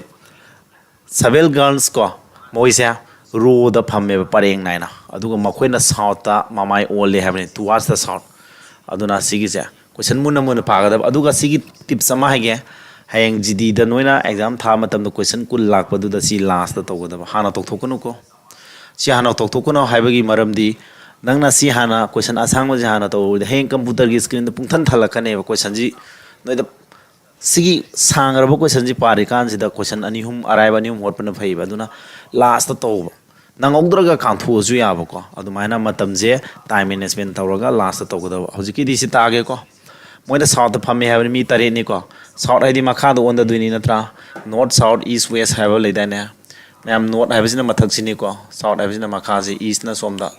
ꯁꯚꯦꯜ ꯒꯔꯜꯁ ꯀꯣ, ꯃꯣꯏꯁꯦ ꯔꯣꯗ ꯐꯝꯃꯦꯕ ꯄꯔꯦꯡ ꯅꯥꯏꯅ, ꯑꯗꯨꯒ ꯃꯈꯣꯏꯅ ꯁꯥꯎꯠꯇ ꯃꯃꯥꯏ ꯑꯣꯜꯂꯦ ꯍꯥꯏꯕꯅꯤ, towards the south꯫ ꯑꯗꯨꯅ ꯁꯤꯒꯤꯁꯦ ꯀꯣꯏꯁꯟ ꯃꯨꯟꯅ ꯃꯨꯟꯅ ꯄꯥꯒꯗꯕ꯫ ꯑꯗꯨꯒ ꯁꯤꯒꯤ ꯇꯤꯞꯁ ꯑꯃ ꯍꯥꯏꯒꯦ, ꯍꯌꯦꯡ ꯖꯤꯗꯤꯗ ꯅꯣꯏꯅ ꯑꯦꯛꯖꯥꯝ ꯊꯥꯕ ꯃꯇꯝꯗ ꯀꯣꯏꯁꯟ ꯀꯨꯟ ꯂꯥꯛꯄꯗꯨꯗ ꯁꯤ ꯂꯥꯁꯇ ꯇꯧꯒꯗꯕ, ꯍꯥꯟꯅ ꯇꯧꯊꯣꯛꯀꯅꯨꯀꯣ꯫ ꯁꯤ ꯍꯥꯟꯅ ꯇꯧꯊꯣꯛꯀꯅꯨ ꯍꯥꯏꯕꯒꯤ ꯃꯔꯝꯗꯤ, ꯅꯪꯅ ꯁꯤ ꯍꯥꯟꯅ ꯀꯣꯏꯁꯟ ꯑꯁꯥꯡꯕꯁꯦ ꯍꯥꯟꯅ ꯇꯧꯔꯨꯔꯗꯤ ꯍꯌꯦꯡ ꯀꯝꯄ꯭ꯌꯨꯇꯔꯒꯤ ꯁ꯭ꯀ꯭ꯔꯤꯟꯗ ꯄꯨꯡꯊꯟ ꯊꯜꯂꯛꯀꯅꯦꯕ ꯀꯣꯏꯁꯟꯁꯤ꯫ ꯅꯣꯏꯗ ꯁꯤꯒꯤ ꯁꯥꯡꯈ꯭ꯔꯕ ꯀꯣꯏꯁꯟꯁꯤ ꯄꯥꯔꯤꯀꯥꯟꯁꯤꯗ ꯀꯣꯏꯁꯟ ꯑꯅꯤ ꯑꯍꯨꯝ, ꯑꯔꯥꯏꯕ ꯑꯅꯤ ꯑꯍꯨꯝ ꯍꯣꯠꯄꯅ ꯐꯩꯕ꯫ ꯑꯗꯨꯅ ꯂꯥꯁꯇ ꯇꯧꯕ, ꯅꯪꯍꯧꯗ꯭ꯔꯒ ꯀꯥꯟꯊꯣꯛꯑꯁꯨ ꯌꯥꯕꯀꯣ꯫ ꯑꯗꯨꯃꯥꯏꯅ ꯃꯇꯝꯁꯦ ꯇꯥꯏꯝ ꯃꯦꯅꯦꯖꯃꯦꯟ ꯇꯧꯔꯒ ꯂꯥꯁꯇ ꯇꯧꯒꯗꯕ꯫ ꯍꯧꯖꯤꯛꯀꯤꯗꯤ ꯁꯤ ꯇꯥꯛꯑꯒꯦꯀꯣ꯫ ꯃꯣꯏꯅ ꯁꯥꯎꯠꯇ ꯐꯝꯃꯦ ꯍꯥꯏꯕꯅꯤ, ꯃꯤ ꯇꯔꯦꯠꯅꯤꯀꯣ꯫ ꯁꯥꯎꯠ ꯍꯥꯏꯗꯤ ꯃꯈꯥꯗ ꯑꯣꯟꯗꯗꯣꯏꯅꯤ ꯅꯠꯇ꯭ꯔꯥ? ꯅꯣꯔꯠ, ꯁꯥꯎꯠ, ꯏꯁ, ꯋꯦꯁ ꯍꯥꯏꯕ ꯂꯩꯗꯥꯏꯅꯦ? ꯃꯌꯥꯝ, ꯅꯣꯔꯠ ꯍꯥꯏꯕꯁꯤꯅ ꯃꯊꯛꯁꯤꯅꯤꯀꯣ, ꯁꯥꯎꯠ ꯍꯥꯏꯕꯁꯤꯅ ꯃꯈꯥꯁꯤ, ꯏꯁꯅ ꯁꯣꯝꯗ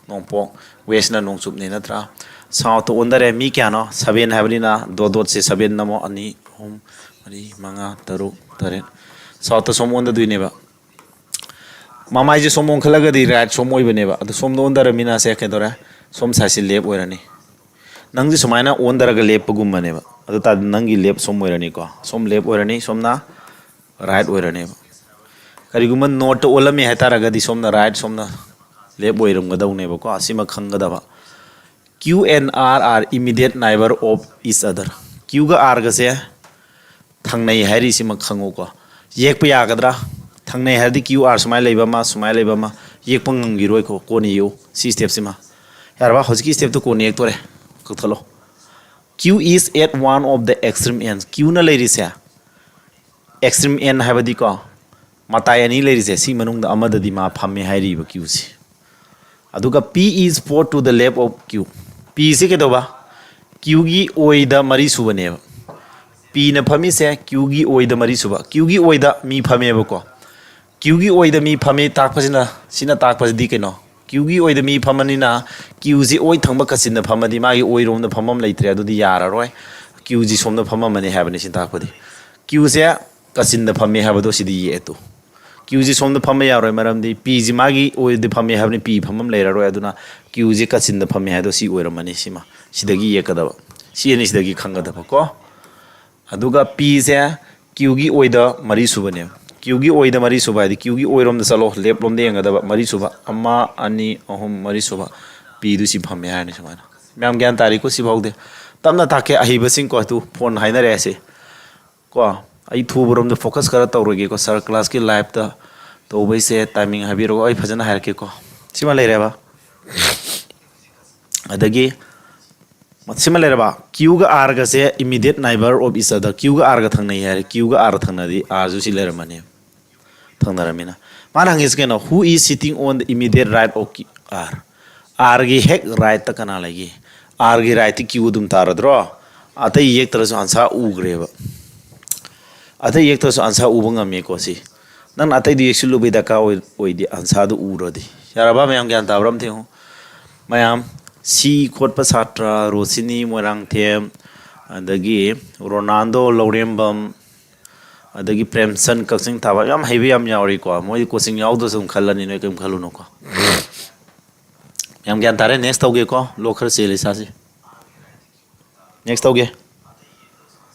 ꯅꯣꯡꯄꯣꯛ, ꯋꯦꯁꯅ ꯅꯣꯡꯆꯨꯞꯅꯤ ꯅꯠꯇ꯭ꯔꯥ? ꯁꯥꯎꯠꯇ ꯑꯣꯟꯗꯔꯦ꯫ ꯃꯤ ꯀꯌꯥꯅꯣ? ꯁꯚꯦꯟ ꯍꯥꯏꯕꯅꯤꯅ ꯗꯣꯠ ꯗꯣꯠꯁꯦ ꯁꯚꯦꯟ ꯅꯝꯃꯣ꯫ ꯑꯅꯤ, ꯑꯍꯨꯝ, ꯃꯔꯤ, ꯃꯉꯥ, ꯇꯔꯨꯛ, ꯇꯔꯦꯠ꯫ ꯁꯥꯎꯠꯇ ꯁꯣꯝ ꯑꯣꯟꯗꯗꯣꯏꯅꯦꯕ꯫ ꯃꯃꯥꯏꯁꯦ ꯁꯣꯝ ꯑꯣꯟꯈꯠꯂꯒꯗꯤ ꯔꯥꯏꯠ ꯁꯣꯝ ꯑꯣꯏꯕꯅꯦꯕ꯫ ꯑꯗꯨ ꯁꯣꯝꯗ ꯑꯣꯟꯊꯔꯃꯤꯅ ꯁꯦ ꯀꯩꯗꯧꯔꯦ? ꯁꯣꯝ ꯁꯥꯏꯠꯁꯦ ꯂꯦꯞ ꯑꯣꯏꯔꯅꯤ꯫ ꯅꯪꯁꯦ ꯁꯨꯃꯥꯏꯅ ꯑꯣꯟꯊꯔꯒ ꯂꯦꯞꯄꯒꯨꯝꯕꯅꯦꯕ꯫ ꯑꯗꯨ ꯇꯥꯔꯗꯤ ꯅꯪꯒꯤ ꯂꯦꯞ ꯁꯣꯝ ꯑꯣꯏꯔꯅꯤꯀꯣ꯫ ꯁꯣꯝ ꯂꯦꯞ ꯑꯣꯏꯔꯅꯤ, ꯁꯣꯝꯅ ꯔꯥꯏꯠ ꯑꯣꯏꯔꯅꯦꯕ꯫ ꯀꯔꯤꯒꯨꯝꯕ ꯅꯣꯔꯠꯇ ꯑꯣꯜꯂꯝꯃꯦ ꯍꯥꯏꯇꯥꯔꯒꯗꯤ ꯁꯣꯝꯅ ꯔꯥꯏꯠ, ꯁꯣꯝꯅ ꯂꯦꯞ ꯑꯣꯏꯔꯝꯒꯗꯧꯅꯦꯕꯀꯣ꯫ ꯑꯁꯤꯃ ꯈꯪꯒꯗꯕ꯫ Q and R are immediate neighbor of each other꯫ ꯀ꯭ꯌꯨꯒ ꯑꯥꯔꯒꯁꯦ ꯊꯪꯅꯩ ꯍꯥꯏꯔꯤꯁꯤꯃ ꯈꯪꯉꯨꯀꯣ꯫ ꯌꯦꯛꯄ ꯌꯥꯒꯗ꯭ꯔꯥ? ꯊꯪꯅꯩ ꯍꯥꯏꯔꯗꯤ ꯀ꯭ꯌꯨ ꯑꯥꯔ ꯁꯨꯃꯥꯏꯅ ꯂꯩꯕ ꯑꯃ, ꯁꯨꯃꯥꯏꯅ ꯂꯩꯕ ꯑꯃ ꯌꯦꯛꯄ ꯉꯝꯈꯤꯔꯣꯏꯀꯣ꯫ ꯀꯣꯟꯅ ꯌꯦꯛꯎ ꯁꯤ ꯁ꯭ꯇꯦꯞꯁꯤꯃ꯫ ꯌꯥꯔꯕ? ꯍꯧꯖꯤꯛꯀꯤ ꯁ꯭ꯇꯦꯞꯇꯣ ꯀꯣꯟꯅ ꯌꯦꯛꯇꯣꯔꯦ꯫ ꯀꯛꯊꯠꯂꯣ꯫ Q is at one of the extreme ends꯫ ꯀ꯭ꯌꯨꯅ ꯂꯩꯔꯤꯁꯦ ꯑꯦꯛꯁꯇ꯭ꯔꯤꯝ ꯑꯦꯟ ꯍꯥꯏꯕꯗꯤꯀꯣ, ꯃꯇꯥꯏ ꯑꯅꯤ ꯂꯩꯔꯤꯁꯦ, ꯁꯤ ꯃꯅꯨꯡꯗ ꯑꯃꯗꯗꯤ ꯃꯥ ꯐꯝꯃꯦ ꯍꯥꯏꯔꯤꯕ ꯀ꯭ꯌꯨꯁꯤ꯫ ꯑꯗꯨꯒ P is four to the left of Q꯫ ꯄꯤꯁꯤ ꯀꯩꯗꯧꯕ? ꯀ꯭ꯌꯨꯒꯤ ꯑꯣꯏꯗ ꯃꯔꯤ ꯁꯨꯕꯅꯦꯕ꯫ ꯄꯤꯅ ꯐꯝꯃꯤꯁꯦ ꯀ꯭ꯌꯨꯒꯤ ꯑꯣꯏꯗ ꯃꯔꯤ ꯁꯨꯕ꯫ ꯀ꯭ꯌꯨꯒꯤ ꯑꯣꯏꯗ ꯃꯤ ꯐꯝꯃꯦꯕꯀꯣ꯫ ꯀ꯭ꯌꯨꯒꯤ ꯑꯣꯏꯗ ꯃꯤ ꯐꯝꯃꯤ ꯇꯥꯛꯄꯁꯤꯅ, ꯁꯤꯅ ꯇꯥꯛꯄꯁꯤꯗꯤ ꯀꯩꯅꯣ? ꯀ꯭ꯌꯨꯒꯤ ꯑꯣꯏꯗ ꯃꯤ ꯐꯝꯃꯅꯤꯅ ꯀ꯭ꯌꯨꯁꯤ ꯑꯣꯏ ꯊꯪꯕ ꯀꯥꯆꯤꯟꯗ ꯐꯝꯃꯗꯤ ꯃꯥꯒꯤ ꯑꯣꯏꯔꯣꯝꯗ ꯐꯝꯐꯝ ꯂꯩꯇ꯭ꯔꯦ, ꯑꯗꯨꯗꯤ ꯌꯥꯔꯔꯣꯏ꯫ ꯀ꯭ꯌꯨꯁꯤ ꯁꯣꯝꯗ ꯐꯝꯃꯝꯃꯅꯤ ꯍꯥꯏꯕꯅꯤ ꯁꯤ ꯇꯥꯛꯄꯗꯤ꯫ ꯀ꯭ꯌꯨꯁꯦ ꯀꯥꯆꯤꯟꯗ ꯐꯝꯃꯦ ꯍꯥꯏꯕꯗꯣ ꯁꯤꯗꯤ ꯌꯦꯛꯑꯦ ꯇꯨ꯫ ꯀ꯭ꯌꯨꯁꯤ ꯁꯣꯝꯗ ꯐꯝꯕ ꯌꯥꯔꯣꯏ, ꯃꯔꯝꯗꯤ ꯄꯤꯁꯤ ꯃꯥꯒꯤ ꯑꯣꯏꯗ ꯐꯝꯃꯦ ꯍꯥꯏꯕꯅꯤ, ꯄꯤ ꯐꯝꯐꯝ ꯂꯩꯔꯔꯣꯏ꯫ ꯑꯗꯨꯅ ꯀ꯭ꯌꯨꯁꯤ ꯀꯥꯆꯤꯟꯗ ꯐꯝꯃꯦ ꯍꯥꯏꯗꯣ ꯁꯤ ꯑꯣꯏꯔꯝꯃꯅꯤ꯫ ꯁꯤꯃ ꯁꯤꯗꯒꯤ ꯌꯦꯛꯀꯗꯕ꯫ ꯁꯤ ꯑꯅꯤꯁꯤꯗꯒꯤ ꯈꯪꯒꯗꯕ ꯀꯣ꯫ ꯑꯗꯨꯒ P ꯁꯦ Q ꯒꯤ ꯑꯣꯏꯗ ꯃꯔꯤ ꯁꯨꯕꯅꯦꯕ꯫ Q ꯒꯤ ꯑꯣꯏꯗ ꯃꯔꯤ ꯁꯨꯕ ꯍꯥꯏꯗꯤ Q ꯒꯤ ꯑꯣꯏꯔꯣꯝꯗ ꯆꯠꯂꯣ, left ꯂꯣꯝꯗ ꯌꯦꯡꯒꯗꯕ꯫ ꯃꯔꯤ ꯁꯨꯕ, ꯑꯃ, ꯑꯅꯤ, ꯑꯍꯨꯝ, ꯃꯔꯤ ꯁꯨꯕ꯫ P ꯗꯨ ꯁꯤ ꯐꯝꯃꯦ ꯍꯥꯏꯔꯅꯤ ꯁꯨꯃꯥꯏꯅ꯫ ꯃꯌꯥꯝ ꯒ꯭ꯌꯥꯟ ꯇꯥꯔꯤꯀꯣ? ꯁꯤꯐꯥꯎꯗꯤ ꯇꯞꯅ ꯇꯥꯛꯀꯦ꯫ ꯑꯍꯩꯕꯁꯤꯡ ꯀꯣ, ꯑꯗꯨ phone ꯍꯥꯏꯅꯔꯦ ꯁꯤ ꯀꯣ꯫ ꯑꯩ ꯊꯨꯕꯔꯣꯝꯗ focus ꯈꯔ ꯇꯧꯔꯒꯦꯀꯣ꯫ Sir class ꯀꯤ live ꯇ ꯇꯧꯕꯩꯁꯦ timing ꯍꯥꯏꯕꯤꯔꯛꯑꯣ, ꯑꯩ ꯐꯖꯅ ꯍꯥꯏꯔꯛꯀꯦꯀꯣ꯫ ꯁꯤꯃ ꯂꯩꯔꯦꯕ꯫ ꯑꯗꯒꯤ ꯁꯤꯃ ꯂꯩꯔꯕ꯫ Q ꯒ R ꯒꯁꯦ immediate neighbor of each other꯫ Q ꯒ R ꯒ ꯊꯪꯅꯩ ꯍꯥꯏꯔꯦ꯫ Q ꯒ R ꯊꯪꯅꯗꯤ R ꯁꯨ ꯁꯤ ꯂꯩꯔꯝꯃꯅꯤ꯫ ꯊꯪꯅꯔꯝꯃꯤꯅ꯫ ꯃꯥꯅ ꯍꯪꯉꯤꯁꯤ ꯀꯩꯅꯣ? Who is sitting on the immediate right of R? R ꯒꯤ ꯍꯦꯛ right ꯇ ꯀꯅꯥ ꯂꯩꯒꯦ? R ꯒꯤ right ꯇꯤ Q ꯑꯗꯨꯝ ꯇꯥꯔꯗ꯭ꯔꯣ? ꯑꯇꯩ ꯌꯦꯛꯇ꯭ꯔꯁꯨ answer ꯎꯈ꯭ꯔꯦꯕ꯫ ꯑꯇꯩ ꯌꯦꯛꯇ꯭ꯔꯁꯨ answer ꯎꯕ ꯉꯝꯃꯦꯀꯣ ꯁꯤ꯫ ꯅꯪꯅ ꯑꯇꯩꯗꯨ ꯌꯦꯛꯁꯤꯜꯂꯨꯕꯩ ꯗꯔꯀꯥꯔ ꯑꯣꯏ-, ꯑꯣꯏꯗꯦ꯫ Answer ꯗꯨ ꯎꯔꯗꯤ꯫ ꯌꯥꯔꯕ? ꯃꯌꯥꯝ ꯒ꯭ꯌꯥꯟ ꯇꯥꯕ꯭ꯔꯥ ꯑꯝꯇ ꯌꯦꯡꯉꯨ꯫ ꯃꯌꯥꯝ, ꯁꯤ ꯈꯣꯠꯄ ꯁꯥꯇ꯭ꯔ ꯔꯣꯁꯤꯅꯤ ꯃꯣꯏꯔꯥꯡꯊꯦꯝ, ꯑꯗꯒꯤ ꯔꯣꯅꯥꯜꯗꯣ ꯂꯧꯔꯦꯝꯕꯝ, ꯑꯗꯒꯤ ꯄ꯭ꯔꯦꯝꯆꯟ ꯀꯛꯆꯤꯡ ꯊꯥꯕ, ꯌꯥꯝ ꯍꯩꯕ ꯌꯥꯝ ꯌꯥꯎꯔꯤꯀꯣ꯫ ꯃꯣꯏꯗꯤ coaching ꯌꯥꯎꯗ꯭ꯔꯁꯨ ꯑꯗꯨꯝ ꯈꯜꯂꯅꯤ, ꯅꯣꯏ ꯀꯔꯤꯝ ꯈꯜꯂꯨꯅꯨꯀꯣ꯫ ꯌꯥꯝ ꯒ꯭ꯌꯥꯟ ꯇꯥꯔꯦ꯫ Next ꯇꯧꯒꯦꯀꯣ꯫ Clock ꯈꯔ ꯆꯦꯜꯂꯤ ꯏꯁꯥꯁꯤ꯫ Next ꯇꯧꯒꯦ꯫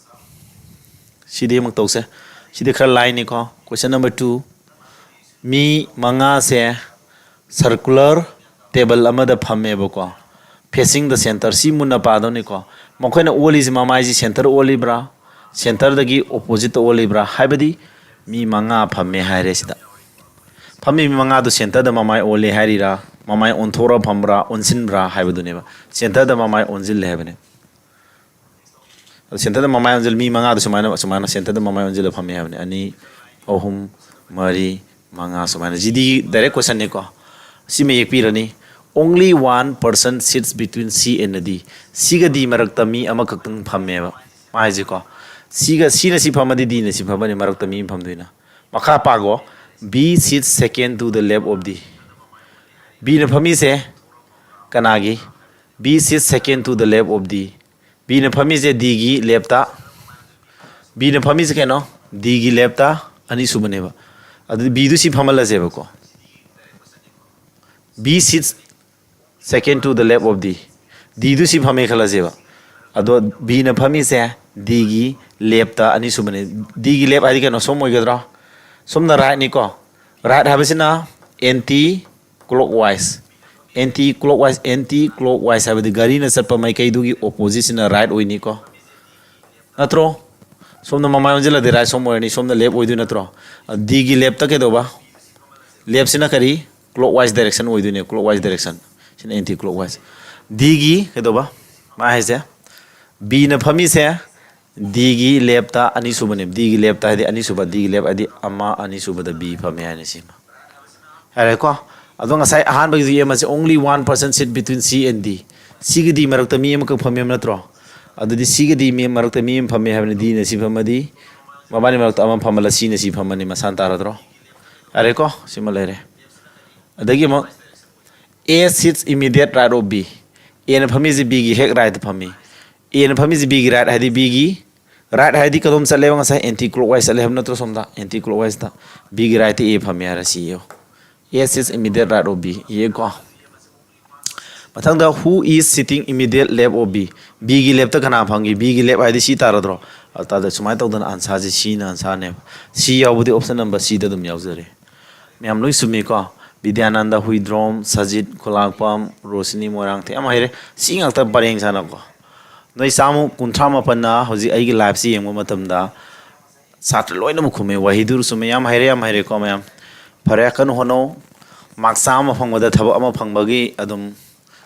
ꯁꯤꯗꯤ ꯑꯃꯨꯛ ꯇꯧꯁꯦ꯫ ꯁꯤꯗꯤ ꯈꯔ ꯂꯥꯏꯅꯤꯀꯣ꯫ Question number two꯫ ꯃꯤ ꯃꯉꯥꯁꯦ circular table ꯑꯃꯗ ꯐꯝꯃꯦꯕꯀꯣ, facing the center꯫ ꯁꯤ ꯃꯨꯟꯅ ꯄꯥꯗꯧꯅꯤꯀꯣ꯫ ꯃꯈꯣꯏꯅ ꯑꯣꯜꯂꯤꯁꯤ, ꯃꯃꯥꯏꯁꯤ center ꯑꯣꯜꯂꯤꯕ꯭ꯔꯥ, center ꯗꯒꯤ opposite ꯇ ꯑꯣꯜꯂꯤꯕ꯭ꯔꯥ? ꯍꯥꯏꯕꯗꯤ ꯃꯤ ꯃꯉꯥ ꯐꯝꯃꯦ ꯍꯥꯏꯔꯦ ꯁꯤꯗ꯫ ꯐꯝꯃꯤ ꯃꯤ ꯃꯉꯥꯗꯨ center ꯗ ꯃꯃꯥꯏ ꯑꯣꯜꯂꯦ ꯍꯥꯏꯔꯤꯔꯥ, ꯃꯃꯥꯏ ꯑꯣꯟꯊꯣꯔ ꯐꯝꯕ꯭ꯔꯥ, ꯑꯣꯟꯁꯤꯟꯕ꯭ꯔꯥ ꯍꯥꯏꯕꯗꯨꯅꯦꯕ꯫ Center ꯗ ꯃꯃꯥꯏ ꯑꯣꯟꯁꯤꯜꯂꯦ ꯍꯥꯏꯕꯅꯦ꯫ ꯑꯗꯨ center ꯗ ꯃꯃꯥꯏ ꯑꯣꯟꯁꯤꯜ-, ꯃꯤ ꯃꯉꯥꯗꯨ ꯁꯨꯃꯥꯏꯅ, ꯁꯨꯃꯥꯏꯅ center ꯗ ꯃꯃꯥꯏ ꯑꯣꯟꯁꯤꯜꯂ ꯐꯝꯃꯦ ꯍꯥꯏꯕꯅꯤ꯫ ꯑꯅꯤ, ꯑꯍꯨꯝ, ꯃꯔꯤ, ꯃꯉꯥ ꯁꯨꯃꯥꯏꯅ꯫ ꯁꯤꯗꯤ direct question ꯅꯤꯀꯣ꯫ ꯁꯤꯃ ꯌꯦꯛꯄꯤꯔꯅꯤ꯫ Only one person sits between C and D꯫ C ꯒ D ꯃꯔꯛꯇ ꯃꯤ ꯑꯃꯈꯛꯇꯪ ꯐꯝꯃꯦꯕ꯫ ꯃꯥ ꯍꯥꯏꯁꯦꯀꯣ꯫ C ꯒ, C ꯅ ꯁꯤ ꯐꯝꯃꯗꯤ D ꯅ ꯁꯤ ꯐꯝꯃꯅꯤ, ꯃꯔꯛꯇ ꯃꯤ ꯑꯃ ꯐꯝꯗꯣꯏꯅ꯫ ꯃꯈꯥ ꯄꯥꯒꯣ꯫ B sits second to the left of D꯫ B ꯅ ꯐꯝꯃꯤꯁꯦ ꯀꯅꯥꯒꯤ? B sits second to the left of D꯫ B ꯅ ꯐꯝꯃꯤꯁꯦ D ꯒꯤ left ꯇ꯫ B ꯅ ꯐꯝꯃꯤꯁꯦ ꯀꯩꯅꯣ? D ꯒꯤ left ꯇ ꯑꯅꯤꯁꯨꯕꯅꯦꯕ꯫ ꯑꯗꯨꯗꯤ B ꯗꯨ ꯁꯤ ꯐꯝꯍꯜꯂꯁꯦꯕꯀꯣ꯫ B sits second to the left of D꯫ D ꯗꯨ ꯁꯤ ꯐꯝꯃꯦ ꯈꯜꯂꯁꯦꯕ꯫ ꯑꯗꯣ ꯕꯤꯅ ꯐꯝꯃꯤꯁꯦ ꯗꯤꯒꯤ ꯂꯦꯞꯇ ꯑꯅꯤꯁꯨꯕꯅꯤ꯫ ꯗꯤꯒꯤ ꯂꯦꯞ ꯍꯥꯏꯗꯤ ꯀꯩꯅꯣ, ꯁꯣꯝ ꯑꯣꯏꯒꯗ꯭ꯔꯣ? ꯁꯣꯝꯅ ꯔꯥꯏꯠꯅꯤꯀꯣ꯫ ꯔꯥꯏꯠ ꯍꯥꯏꯕꯁꯤꯅ anti clock wise. Anti clock wise, anti clock wise ꯍꯥꯏꯕꯗꯤ ꯒꯥꯔꯤꯅ ꯆꯠꯄ ꯃꯥꯏꯀꯩꯗꯨꯒꯤ ꯑꯣꯄꯣꯖꯤꯠꯁꯤꯅ ꯔꯥꯏꯠ ꯑꯣꯏꯅꯤꯀꯣ꯫ ꯅꯠꯇ꯭ꯔꯣ? ꯁꯣꯝꯗ ꯃꯃꯥꯏ ꯑꯣꯟꯁꯤꯜꯂꯗꯤ ꯔꯥꯏꯠ ꯁꯣꯝ ꯑꯣꯏꯔꯅꯤ, ꯁꯣꯝꯗ ꯂꯦꯞ ꯑꯣꯏꯗꯣꯏ ꯅꯠꯇ꯭ꯔꯣ? ꯗꯤꯒꯤ ꯂꯦꯞꯇ ꯀꯩꯗꯧꯕ? ꯂꯦꯞꯁꯤꯅ ꯀꯔꯤ? ꯀ꯭ꯂꯣꯛ ꯋꯥꯏꯁ ꯗꯥꯏꯔꯦꯛꯁꯟ ꯑꯣꯏꯗꯣꯏꯅꯦ, ꯀ꯭ꯂꯣꯛ ꯋꯥꯏꯁ ꯗꯥꯏꯔꯦꯛꯁꯟ꯫ ꯁꯤꯅ ꯑꯦꯟꯇꯤ ꯀ꯭ꯂꯣꯛ ꯋꯥꯏꯁ꯫ ꯗꯤꯒꯤ ꯀꯩꯗꯧꯕ? ꯃꯥ ꯍꯥꯏꯁꯦ ꯕꯤꯅ ꯐꯝꯃꯤꯁꯦ ꯗꯤꯒꯤ ꯂꯦꯞꯇ ꯑꯅꯤꯁꯨꯕꯅꯦꯕ꯫ ꯗꯤꯒꯤ ꯂꯦꯞꯇ ꯍꯥꯏꯗꯤ ꯑꯅꯤꯁꯨꯕ, ꯗꯤꯒꯤ ꯂꯦꯞ ꯍꯥꯏꯗꯤ ꯑꯃ, ꯑꯅꯤꯁꯨꯕꯗ ꯕꯤ ꯐꯝꯃꯦ ꯍꯥꯏꯅ ꯁꯤꯃ꯫ ꯌꯥꯔꯦꯀꯣ? ꯑꯗꯣ ꯉꯁꯥꯏ ꯑꯍꯥꯟꯕꯒꯤꯗꯨ ꯑꯦꯝ ꯑꯁꯦ only one person sit between C and D꯫ ꯁꯤꯒ ꯗꯤ ꯃꯔꯛꯇ ꯃꯤ ꯑꯃꯈꯛ ꯐꯝꯃꯦꯕ ꯅꯠꯇ꯭ꯔꯣ? ꯑꯗꯨꯗꯤ ꯁꯤꯒ ꯗꯤ ꯃꯤ ꯃꯔꯛꯇ ꯃꯤ ꯑꯃ ꯐꯝꯃꯦ ꯍꯥꯏꯕꯅꯤ, ꯗꯤꯅ ꯁꯤ ꯐꯝꯃꯗꯤ ꯃꯕꯥꯅꯤ ꯃꯔꯛꯇ ꯑꯃ ꯐꯝꯃꯜꯂ ꯁꯤꯅ ꯁꯤ ꯐꯝꯃꯅꯤ, ꯃꯁꯥꯅ ꯇꯥꯔꯗ꯭ꯔꯣ? ꯌꯥꯔꯦꯀꯣ? ꯁꯤꯃ ꯂꯩꯔꯦ꯫ ꯑꯗꯒꯤ ꯑꯃꯨꯛ A sits immediate right of B꯫ ꯑꯦꯅ ꯐꯝꯃꯤꯁꯦ ꯕꯤꯒꯤ ꯍꯦꯛ ꯔꯥꯏꯠꯇ ꯐꯝꯃꯤ꯫ ꯑꯦꯅ ꯐꯝꯃꯤꯁꯦ ꯕꯤꯒꯤ ꯔꯥꯏꯠ ꯍꯥꯏꯗꯤ ꯕꯤꯒꯤ ꯔꯥꯏꯠ ꯍꯥꯏꯗꯤ ꯀꯗꯣꯝ ꯆꯠꯂꯦꯕ? ꯉꯁꯥꯏ ꯑꯦꯟꯇꯤ ꯀ꯭ꯂꯣꯛ ꯋꯥꯏꯁ ꯆꯠꯂꯦ ꯍꯥꯏꯕ ꯅꯠꯇ꯭ꯔꯣ? ꯁꯣꯝꯗ ꯑꯦꯟꯇꯤ ꯀ꯭ꯂꯣꯛ ꯋꯥꯏꯁꯇ ꯕꯤꯒꯤ ꯔꯥꯏꯠꯇ ꯑꯦ ꯐꯝꯃꯦ ꯍꯥꯏꯔ ꯁꯤ ꯌꯦꯡꯉꯣ꯫ A sits immediate right of B꯫ ꯌꯦꯡꯀꯣ꯫ ꯃꯊꯪꯗ who is sitting immediate left of B? ꯕꯤꯒꯤ ꯂꯦꯞꯇ ꯀꯅꯥ ꯐꯝꯒꯦ? ꯕꯤꯒꯤ ꯂꯦꯞ ꯍꯥꯏꯗꯤ ꯁꯤ ꯇꯥꯔꯗ꯭ꯔꯣ? ꯑꯗꯨ ꯇꯥꯔꯗꯤ ꯁꯨꯃꯥꯏꯅ ꯇꯧꯗꯅ ꯑꯟꯁꯥꯔꯁꯦ ꯁꯤꯅ ꯑꯟꯁꯥꯔꯅꯦꯕ꯫ ꯁꯤ ꯌꯥꯎꯕꯗꯤ ꯑꯣꯞꯁꯟ ꯅꯝꯕꯔ ꯁꯤꯗ ꯑꯗꯨꯝ ꯌꯥꯎꯖꯔꯦ꯫ ꯃꯌꯥꯝ ꯂꯣꯏ ꯆꯨꯝꯃꯤꯀꯣ? ꯕꯤꯗ꯭ꯌꯥꯅꯟꯗ, ꯍꯨꯏꯗ꯭ꯔꯣꯝ, ꯁꯖꯤꯠ, ꯈꯨꯂꯥꯛꯄꯝ, ꯔꯣꯁꯤꯅꯤ, ꯃꯣꯏꯔꯥꯡꯊꯦꯝ, ꯌꯥꯝ ꯍꯩꯔꯦ꯫ ꯁꯤ ꯉꯥꯛꯇ ꯄꯔꯦꯡ ꯁꯥꯟꯅꯀꯣ꯫ ꯅꯣꯏ ꯆꯥꯝꯃ ꯀꯨꯟꯊ꯭ꯔꯥ ꯃꯥꯄꯟꯅ ꯍꯧꯖꯤꯛ ꯑꯩꯒꯤ ꯂꯥꯏꯐꯁꯤ ꯌꯦꯡꯕ ꯃꯇꯝꯗ ꯁꯥꯇ꯭ꯔ ꯂꯣꯏꯅꯃꯛ ꯈꯨꯝꯃꯦ꯫ ꯋꯥꯍꯤꯗꯨꯔ ꯆꯨꯝꯃꯦ꯫ ꯌꯥꯝ ꯍꯩꯔꯦ, ꯌꯥꯝ ꯍꯩꯔꯦꯀꯣ ꯃꯌꯥꯝ꯫ ꯐꯔꯦ, ꯀꯟꯅ ꯍꯣꯠꯅꯧ꯫ ꯃꯥꯔꯛ ꯆꯥꯝꯃ ꯐꯪꯕꯗ ꯊꯕꯛ ꯑꯃ ꯐꯪꯕꯒꯤ ꯑꯗꯨꯝ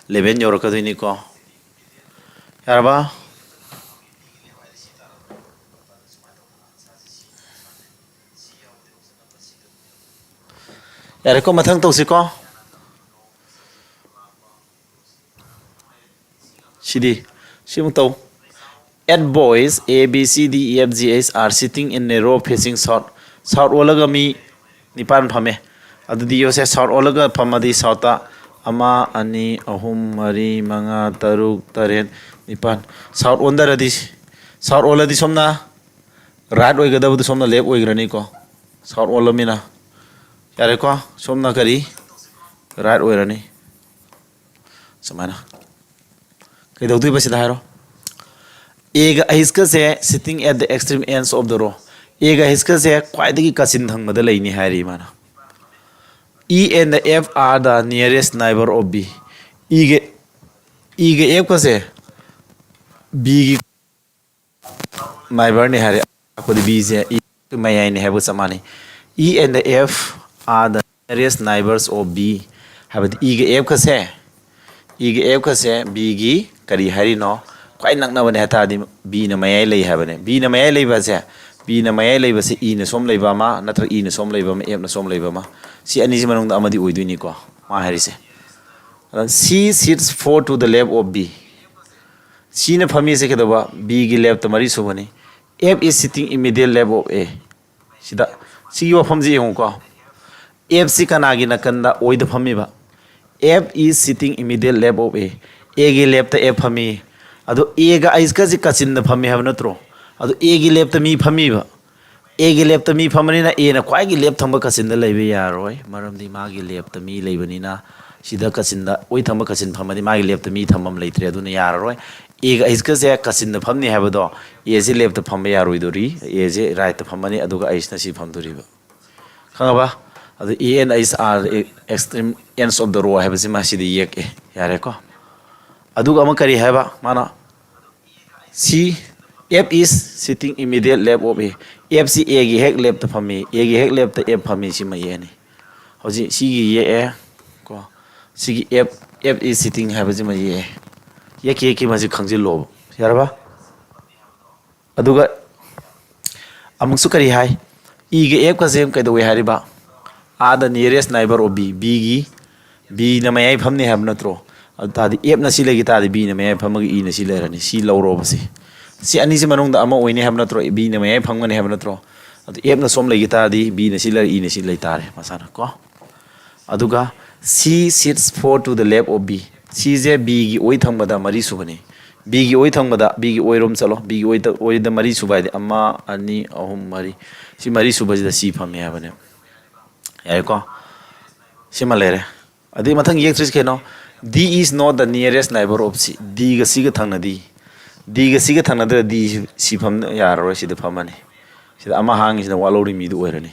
ꯂꯦꯚꯦꯜ ꯌꯧꯔꯛꯀꯗꯣꯏꯅꯤꯀꯣ꯫ ꯌꯥꯔꯕ? ꯌꯥꯔꯦꯀꯣ, ꯃꯊꯪ ꯇꯧꯁꯤꯀꯣ꯫ ꯁꯤꯗꯤ, ꯁꯤꯃꯨꯛ ꯇꯧ꯫ Eight boys, A, B, C, D, E, F, G, H, are sitting in a row facing south. South ꯑꯣꯜꯂꯒ ꯃꯤ ꯅꯤꯄꯥꯟ ꯐꯝꯃꯦ꯫ ꯑꯗꯨꯗꯤ ꯌꯣꯁꯦ, south ꯑꯣꯜꯂꯒ ꯐꯝꯃꯗꯤ southꯇ ꯑꯃ, ꯑꯅꯤ, ꯑꯍꯨꯝ, ꯃꯔꯤ, ꯃꯉꯥ, ꯇꯔꯨꯛ, ꯇꯔꯦꯠ, ꯅꯤꯄꯥꯟ꯫ South ꯑꯣꯟꯗꯔꯗꯤ, south ꯑꯣꯜꯂꯗꯤ ꯁꯣꯝꯅ right ꯑꯣꯏꯒꯗꯕꯗꯨ ꯁꯣꯝꯅ left ꯑꯣꯏꯈ꯭ꯔꯅꯤꯀꯣ꯫ South ꯑꯣꯜꯂꯃꯤꯅ꯫ ꯌꯥꯔꯦꯀꯣ? ꯁꯣꯝꯅ ꯀꯔꯤ? Right ꯑꯣꯏꯔꯅꯤ꯫ ꯁꯨꯃꯥꯏꯅ꯫ ꯀꯩꯗꯧꯗꯣꯏꯕ ꯁꯤꯗ ꯍꯥꯏꯔꯣ? ꯑꯦꯒ ꯑꯩꯆꯀꯁꯦ sitting at the extreme ends of the row, ꯑꯦꯒ ꯑꯩꯆꯀꯁꯦ ꯈ꯭ꯋꯥꯏꯗꯒꯤ ꯀꯥꯆꯤꯟ ꯊꯪꯕꯗ ꯂꯩꯅꯤ ꯍꯥꯏꯔꯤ ꯃꯥꯅ꯫ E and the F are the nearest neighbor of B. ꯏꯒ ꯏꯒ ꯑꯦꯐꯀꯁꯦ ꯕꯤꯒꯤ ꯅꯥꯏꯕꯔꯅꯤ ꯍꯥꯏꯔꯦ꯫ ꯑꯩꯈꯣꯏꯗꯤ ꯕꯤꯁꯦ ꯏ ꯃꯌꯥꯏꯅꯤ ꯍꯥꯏꯕꯒ ꯆꯞ ꯃꯥꯟꯅꯩ꯫ E and the F are the nearest neighbors of B. ꯍꯥꯏꯕꯗꯤ ꯏꯒ ꯑꯦꯐꯀꯁꯦ ꯏꯒ ꯑꯦꯐꯀꯁꯦ ꯕꯤꯒꯤ ꯀꯔꯤ ꯍꯥꯏꯔꯤꯅꯣ? ꯈ꯭ꯋꯥꯏ ꯅꯛꯅꯕꯅꯦ ꯍꯥꯏ ꯇꯥꯔꯗꯤ ꯕꯤꯅ ꯃꯌꯥꯏ ꯂꯩ ꯍꯥꯏꯕꯅꯦ꯫ ꯕꯤꯅ ꯃꯌꯥꯏ ꯂꯩꯕꯁꯦ ꯕꯤꯅ ꯃꯌꯥꯏ ꯂꯩꯕꯁꯦ ꯏꯅ ꯁꯣꯝ ꯂꯩꯕ ꯑꯃ ꯅꯠꯇ꯭ꯔꯒ ꯏꯅ ꯁꯣꯝ ꯂꯩꯕ ꯑꯃ ꯑꯦꯐꯅ ꯁꯣꯝ ꯂꯩꯕ ꯑꯃ, ꯁꯤ ꯑꯅꯤꯁꯤ ꯃꯅꯨꯡꯗ ꯑꯃꯗꯤ ꯑꯣꯏꯗꯣꯏꯅꯤꯀꯣ ꯃꯥ ꯍꯥꯏꯔꯤꯁꯦ꯫ ꯑꯗ C sits four to the left of B. ꯁꯤꯅ ꯐꯝꯃꯤꯁꯦ ꯀꯩꯗꯧꯕ? ꯕꯤꯒꯤ ꯂꯦꯞꯇ ꯃꯔꯤ ꯁꯨꯕꯅꯤ꯫ F is sitting immediate left of A. ꯁꯤꯗ ꯁꯤꯒꯤ ꯋꯥꯐꯝꯁꯤ ꯌꯦꯡꯉꯨꯀꯣ꯫ ꯑꯦꯐꯁꯤ ꯀꯅꯥꯒꯤ ꯅꯥꯀꯟꯗ ꯑꯣꯏꯗ ꯐꯝꯃꯤꯕ? F is sitting immediate left of A. ꯑꯦꯒꯤ ꯂꯦꯞꯇ ꯑꯦꯐ ꯐꯝꯃꯤ꯫ ꯑꯗꯣ ꯑꯦꯒ ꯑꯩꯆꯀꯁꯤ ꯀꯥꯆꯤꯟꯗ ꯐꯝꯃꯤ ꯍꯥꯏꯕ ꯅꯠꯇ꯭ꯔꯣ? ꯑꯗꯣ ꯑꯦꯒꯤ ꯂꯦꯞꯇ ꯃꯤ ꯐꯝꯃꯤꯕ꯫ ꯑꯦꯒꯤ ꯂꯦꯞꯇ ꯃꯤ ꯐꯝꯕꯅꯤꯅ ꯑꯦꯅ ꯈ꯭ꯋꯥꯏꯒꯤ ꯂꯦꯞ ꯊꯪꯕ ꯀꯥꯆꯤꯟꯗ ꯂꯩꯕ ꯌꯥꯔꯣꯏ, ꯃꯔꯝꯗꯤ ꯃꯥꯒꯤ ꯂꯦꯞꯇ ꯃꯤ ꯂꯩꯕꯅꯤꯅ꯫ ꯁꯤꯗ ꯀꯥꯆꯤꯟꯗ ꯑꯣꯏ ꯊꯪꯕ ꯀꯥꯆꯤꯟ ꯐꯝꯃꯗꯤ ꯃꯥꯒꯤ ꯂꯦꯞꯇ ꯃꯤ ꯊꯝꯐꯝ ꯂꯩꯇ꯭ꯔꯦ, ꯑꯗꯨꯅ ꯌꯥꯔꯔꯣꯏ꯫ ꯑꯦꯒ ꯑꯩꯆꯀꯁꯦ ꯀꯥꯆꯤꯟꯗ ꯐꯝꯅꯤ ꯍꯥꯏꯕꯗꯣ ꯑꯦꯁꯦ ꯂꯦꯞꯇ ꯐꯝꯕ ꯌꯥꯔꯣꯏꯗꯣꯔꯤ, ꯑꯦꯁꯦ ꯔꯥꯏꯠꯇ ꯐꯝꯃꯅꯤ, ꯑꯗꯨꯒ ꯑꯩꯆꯅ ꯁꯤ ꯐꯝꯗꯣꯔꯤꯕ꯫ ꯈꯪꯉꯕ? ꯑꯗꯨ E and H are extreme ends of the row ꯍꯥꯏꯕꯁꯤꯃ ꯁꯤꯗ ꯌꯦꯛꯑꯦ꯫ ꯌꯥꯔꯦꯀꯣ? ꯑꯗꯨꯒ ꯑꯃ ꯀꯔꯤ ꯍꯥꯏꯕ? ꯃꯥꯅ C, F is sitting immediate left of A. F ꯁꯤ ꯑꯦꯒꯤ ꯍꯦꯛ ꯂꯦꯞꯇ ꯐꯝꯃꯤ, ꯑꯦꯒꯤ ꯍꯦꯛ ꯂꯦꯞꯇ ꯑꯦꯐ ꯐꯝꯃꯤ, ꯁꯤꯃ ꯑꯦꯅꯤ꯫ ꯍꯧꯖꯤꯛ ꯁꯤꯒꯤ ꯌꯦꯛꯑꯦ ꯀꯣ, ꯁꯤꯒꯤ F, F is sitting ꯍꯥꯏꯕꯁꯤꯃ ꯌꯦꯛꯑꯦ꯫ ꯌꯦꯛꯈꯤ ꯌꯦꯛꯈꯤ ꯃꯁꯤ ꯈꯪꯖꯤꯜꯂꯣꯕ꯫ ꯌꯥꯔꯕ? ꯑꯗꯨꯒ ꯑꯃꯨꯛꯁꯨ ꯀꯔꯤ ꯍꯥꯏ? ꯏꯒ ꯑꯦꯐꯀꯁꯦ ꯀꯩꯗꯧꯋꯦ ꯍꯥꯏꯔꯤꯕ? Are the nearest neighbor of B. ꯕꯤꯒꯤ ꯕꯤꯅ ꯃꯌꯥꯏ ꯐꯝꯅꯤ ꯍꯥꯏꯕ ꯅꯠꯇ꯭ꯔꯣ? ꯑꯗꯨ ꯇꯥꯔꯗꯤ ꯑꯦꯐꯅ ꯁꯤ ꯂꯩꯈꯤ ꯇꯥꯔꯗꯤ ꯕꯤꯅ ꯃꯌꯥꯏ ꯐꯝꯃꯒ ꯏꯅ ꯁꯤ ꯂꯩꯔꯅꯤ꯫ ꯁꯤ ꯂꯧꯔꯣꯕ ꯁꯤ꯫ ꯁꯤ ꯑꯅꯤꯁꯤ ꯃꯅꯨꯡꯗ ꯑꯃ ꯑꯣꯏꯅꯤ ꯍꯥꯏꯕ ꯅꯠꯇ꯭ꯔꯣ? ꯕꯤꯅ ꯃꯌꯥꯏ ꯐꯝꯒꯅꯤ ꯍꯥꯏꯕ ꯅꯠꯇ꯭ꯔꯣ? ꯑꯗꯨ ꯑꯦꯐꯅ ꯁꯣꯝ ꯂꯩꯈꯤ ꯇꯥꯔꯗꯤ ꯕꯤꯅ ꯁꯤ ꯂꯩꯔ ꯏꯅ ꯁꯤ ꯂꯩ ꯇꯥꯔꯦ ꯃꯁꯥꯅ ꯀꯣ꯫ ꯑꯗꯨꯒ C sits four to the left of B. ꯁꯤꯁꯦ ꯕꯤꯒꯤ ꯑꯣꯏ ꯊꯪꯕꯗ ꯃꯔꯤ ꯁꯨꯕꯅꯤ꯫ ꯕꯤꯒꯤ ꯑꯣꯏ ꯊꯪꯕꯗ, ꯕꯤꯒꯤ ꯑꯣꯏꯔꯣꯝ ꯆꯠꯂꯣ꯫ ꯕꯤꯒꯤ ꯑꯣꯏꯗ, ꯑꯣꯏꯗ ꯃꯔꯤ ꯁꯨꯕ ꯍꯥꯏꯗꯤ ꯑꯃ, ꯑꯅꯤ, ꯑꯍꯨꯝ, ꯃꯔꯤ꯫ ꯁꯤ ꯃꯔꯤ ꯁꯨꯕꯁꯤꯗ ꯁꯤ ꯐꯝꯃꯦ ꯍꯥꯏꯕꯅꯦ꯫ ꯌꯥꯔꯦꯀꯣ? ꯁꯤꯃ ꯂꯩꯔꯦ꯫ ꯑꯗꯨꯏ ꯃꯊꯪ ꯌꯦꯛꯇ꯭ꯔꯤꯁꯤ ꯀꯩꯅꯣ? D is not the nearest neighbor of C. ꯗꯤꯒ ꯁꯤꯒ ꯊꯪꯅꯗꯤ꯫ ꯗꯤꯒ ꯁꯤꯒ ꯊꯪꯅꯗ꯭ꯔꯗꯤ ꯁꯤ ꯐꯝ ꯌꯥꯔꯔꯣꯏ, ꯁꯤꯗ ꯐꯝꯃꯅꯤ꯫ ꯁꯤꯗ ꯑꯃ ꯍꯥꯡꯉꯤꯁꯤꯅ ꯋꯥꯠꯍꯧꯔꯤ ꯃꯤꯗꯨ ꯑꯣꯏꯔꯅꯤ꯫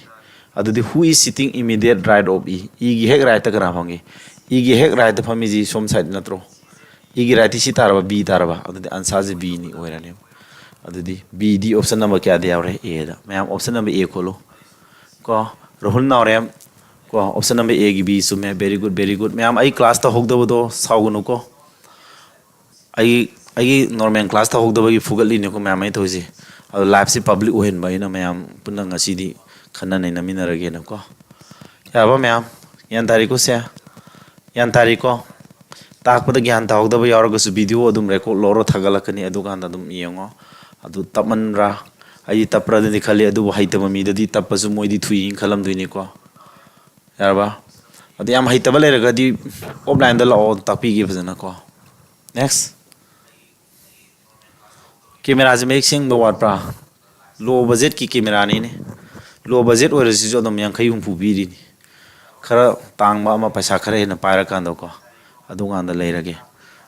ꯑꯗꯨꯗꯤ who is sitting immediate right of E? ꯏꯒꯤ ꯍꯦꯛ rightꯇ ꯀꯅꯥ ꯐꯝꯒꯦ? ꯏꯒꯤ ꯍꯦꯛ rightꯇ ꯐꯝꯃꯤꯁꯤ ꯁꯣꯝ side ꯅꯠꯇ꯭ꯔꯣ? ꯏꯒꯤ rightꯇꯤ ꯁꯤ ꯇꯥꯔꯕ, ꯕꯤ ꯇꯥꯔꯕ? ꯑꯗꯨꯗꯤ answerꯁꯦ ꯕꯤꯅꯤ ꯑꯣꯏꯔꯅꯦꯕ꯫ ꯑꯗꯨꯗꯤ ꯕꯤꯗꯤ option number ꯀꯌꯥꯗ ꯌꯥꯎꯔꯦ? ꯑꯦꯗ꯫ ꯃꯌꯥꯝ option number A ꯈꯣꯠꯂꯨ꯫ ꯀꯣ, ꯔꯥꯍꯨꯜ ꯅꯥꯎꯔꯦꯝ꯫ ꯀꯣ, option number Aꯒꯤ B ꯆꯨꯝꯃꯦ꯫ Very good, very good꯫ ꯃꯌꯥꯝ ꯑꯩ class ꯇꯧꯍꯧꯗꯕꯗꯣ ꯁꯥꯎꯒꯅꯨꯀꯣ꯫ ꯑꯩ, ꯑꯩꯒꯤ normal class ꯇꯧꯍꯧꯗꯕꯒꯤ ꯐꯨꯒꯠꯂꯤꯅꯤꯀꯣ ꯃꯌꯥꯝ ꯑꯩ ꯇꯧꯔꯤꯁꯦ꯫ ꯑꯗꯣ liveꯁꯤ public ꯑꯣꯏꯍꯟꯕ ꯑꯩꯅ ꯃꯌꯥꯝ ꯄꯨꯟꯅ ꯉꯁꯤꯗꯤ ꯈꯟꯅ ꯅꯩꯅꯃꯤꯟꯅꯔꯒꯦꯅꯀꯣ꯫ ꯌꯥꯔꯕ ꯃꯌꯥꯝ? ꯒ꯭ꯌꯥꯟ ꯇꯥꯔꯤꯀꯣ ꯁꯦ? ꯒ꯭ꯌꯥꯟ ꯇꯥꯔꯤꯀꯣ? ꯇꯥꯛꯄꯗ ꯒ꯭ꯌꯥꯟ ꯇꯥꯍꯧꯗꯕ ꯌꯥꯎꯔꯒꯁꯨ video ꯑꯗꯨꯝ record ꯂꯧꯔ ꯊꯥꯒꯠꯂꯛꯀꯅꯤ, ꯑꯗꯨꯀꯥꯟꯗ ꯑꯗꯨꯝ ꯌꯦꯡꯉꯣ꯫ ꯑꯗꯨ ꯇꯞꯃꯟꯕ꯭ꯔꯥ? ꯑꯩꯗꯤ ꯇꯞꯄ꯭ꯔꯗꯤ ꯈꯜꯂꯤ, ꯑꯗꯨꯕꯨ ꯍꯩꯇꯕ ꯃꯤꯗꯗꯤ ꯇꯞꯄꯁꯨ ꯃꯣꯏꯗꯤ ꯊꯨꯏꯅ ꯈꯜꯂꯝꯗꯣꯏꯅꯤꯀꯣ꯫ ꯌꯥꯔꯕ? ꯑꯗꯨ ꯌꯥꯝ ꯍꯩꯇꯕ ꯂꯩꯔꯒꯗꯤ offlineꯗ ꯂꯥꯛꯑꯣ, ꯇꯥꯛꯄꯤꯒꯦ ꯐꯖꯅꯀꯣ꯫ Next꯫ Cameraꯁꯦ ꯃꯌꯦꯛ ꯁꯦꯡꯕ ꯋꯥꯠꯄ꯭ꯔꯥ? Low budgetꯀꯤ cameraꯅꯤꯅꯦ꯫ Low budget ꯑꯣꯏꯔꯁꯤꯁꯨ ꯑꯗꯨꯝ ꯌꯥꯡꯈꯩ ꯍꯨꯝꯐꯨ ꯄꯤꯔꯤꯅꯤ꯫ ꯈꯔ ꯇꯥꯡꯕ ꯑꯃ, ꯄꯩꯁꯥ ꯈꯔ ꯍꯦꯟꯅ ꯄꯥꯏꯔꯀꯥꯟꯗꯀꯣ, ꯑꯗꯨꯀꯥꯟꯗ ꯂꯩꯔꯒꯦ꯫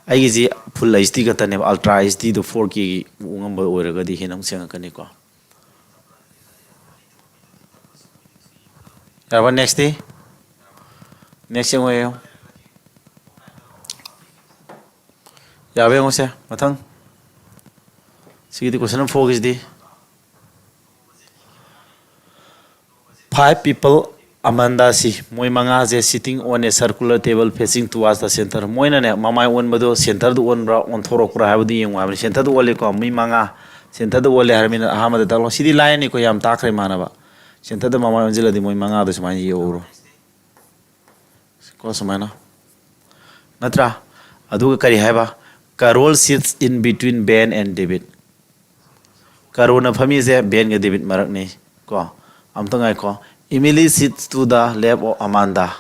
ꯑꯩꯒꯤꯁꯤ full HD ꯈꯛꯇꯅꯦꯕ, Ultra HDꯗꯣ four Kꯒꯤ ꯎ ꯉꯝꯕ ꯑꯣꯏꯔꯒꯗꯤ ꯍꯦꯟꯅ ꯑꯃꯨꯛ ꯁꯦꯡꯉꯛꯀꯅꯤꯀꯣ꯫ ꯌꯥꯔꯕ? Nextꯇꯤ? Next ꯌꯦꯡꯉꯣ, ꯌꯦꯡꯉꯣ꯫ ꯌꯥꯕ ꯌꯦꯡꯉꯨꯁꯦ ꯃꯊꯪ꯫ ꯁꯤꯒꯤꯗꯤ question number fourꯒꯤꯁꯤꯗꯤ, five people Amanda ꯁꯤ, ꯃꯣꯏ ꯃꯉꯥꯁꯦ sitting on a circular table facing towards the center꯫ ꯃꯣꯏꯅꯅꯦ ꯃꯃꯥꯏ ꯑꯣꯟꯕꯗꯣ centerꯗ ꯑꯣꯟꯕ꯭ꯔꯥ ꯑꯣꯟꯊꯣꯔꯛꯄ꯭ꯔꯥ ꯍꯥꯏꯕꯗꯨ ꯌꯦꯡꯉꯨ ꯍꯥꯏꯕꯅꯤ꯫ Centerꯗ ꯑꯣꯜꯂꯤꯀꯣ, ꯃꯤ ꯃꯉꯥ centerꯗ ꯑꯣꯜꯂꯦ ꯍꯥꯏꯔꯃꯤꯅ ꯑꯍꯥꯟꯕꯗ ꯇꯥꯛꯂꯣ꯫ ꯁꯤꯗꯤ ꯂꯥꯏꯔꯅꯤꯀꯣ, ꯌꯥꯝ ꯇꯥꯛꯈ꯭ꯔꯦ ꯏꯃꯥꯟꯅꯕ꯫ Centerꯗ ꯃꯃꯥꯏ ꯑꯣꯟꯁꯤꯜꯂꯗꯤ ꯃꯣꯏ ꯃꯉꯥꯗꯣ ꯁꯨꯃꯥꯏꯅ ꯌꯦꯛꯍꯧꯔꯣ꯫ ꯀꯣ ꯁꯨꯃꯥꯏꯅ꯫ ꯅꯠꯇ꯭ꯔꯥ? ꯑꯗꯨꯒ ꯀꯔꯤ ꯍꯥꯏꯕ? Carol sits in between Ben and David꯫ Carolꯅ ꯐꯝꯃꯤꯁꯦ Benꯒ David ꯃꯔꯛꯅꯤ꯫ ꯀꯣ? ꯑꯝꯇ ꯉꯥꯏꯈꯣ꯫ Emily sits to the left of Amanda.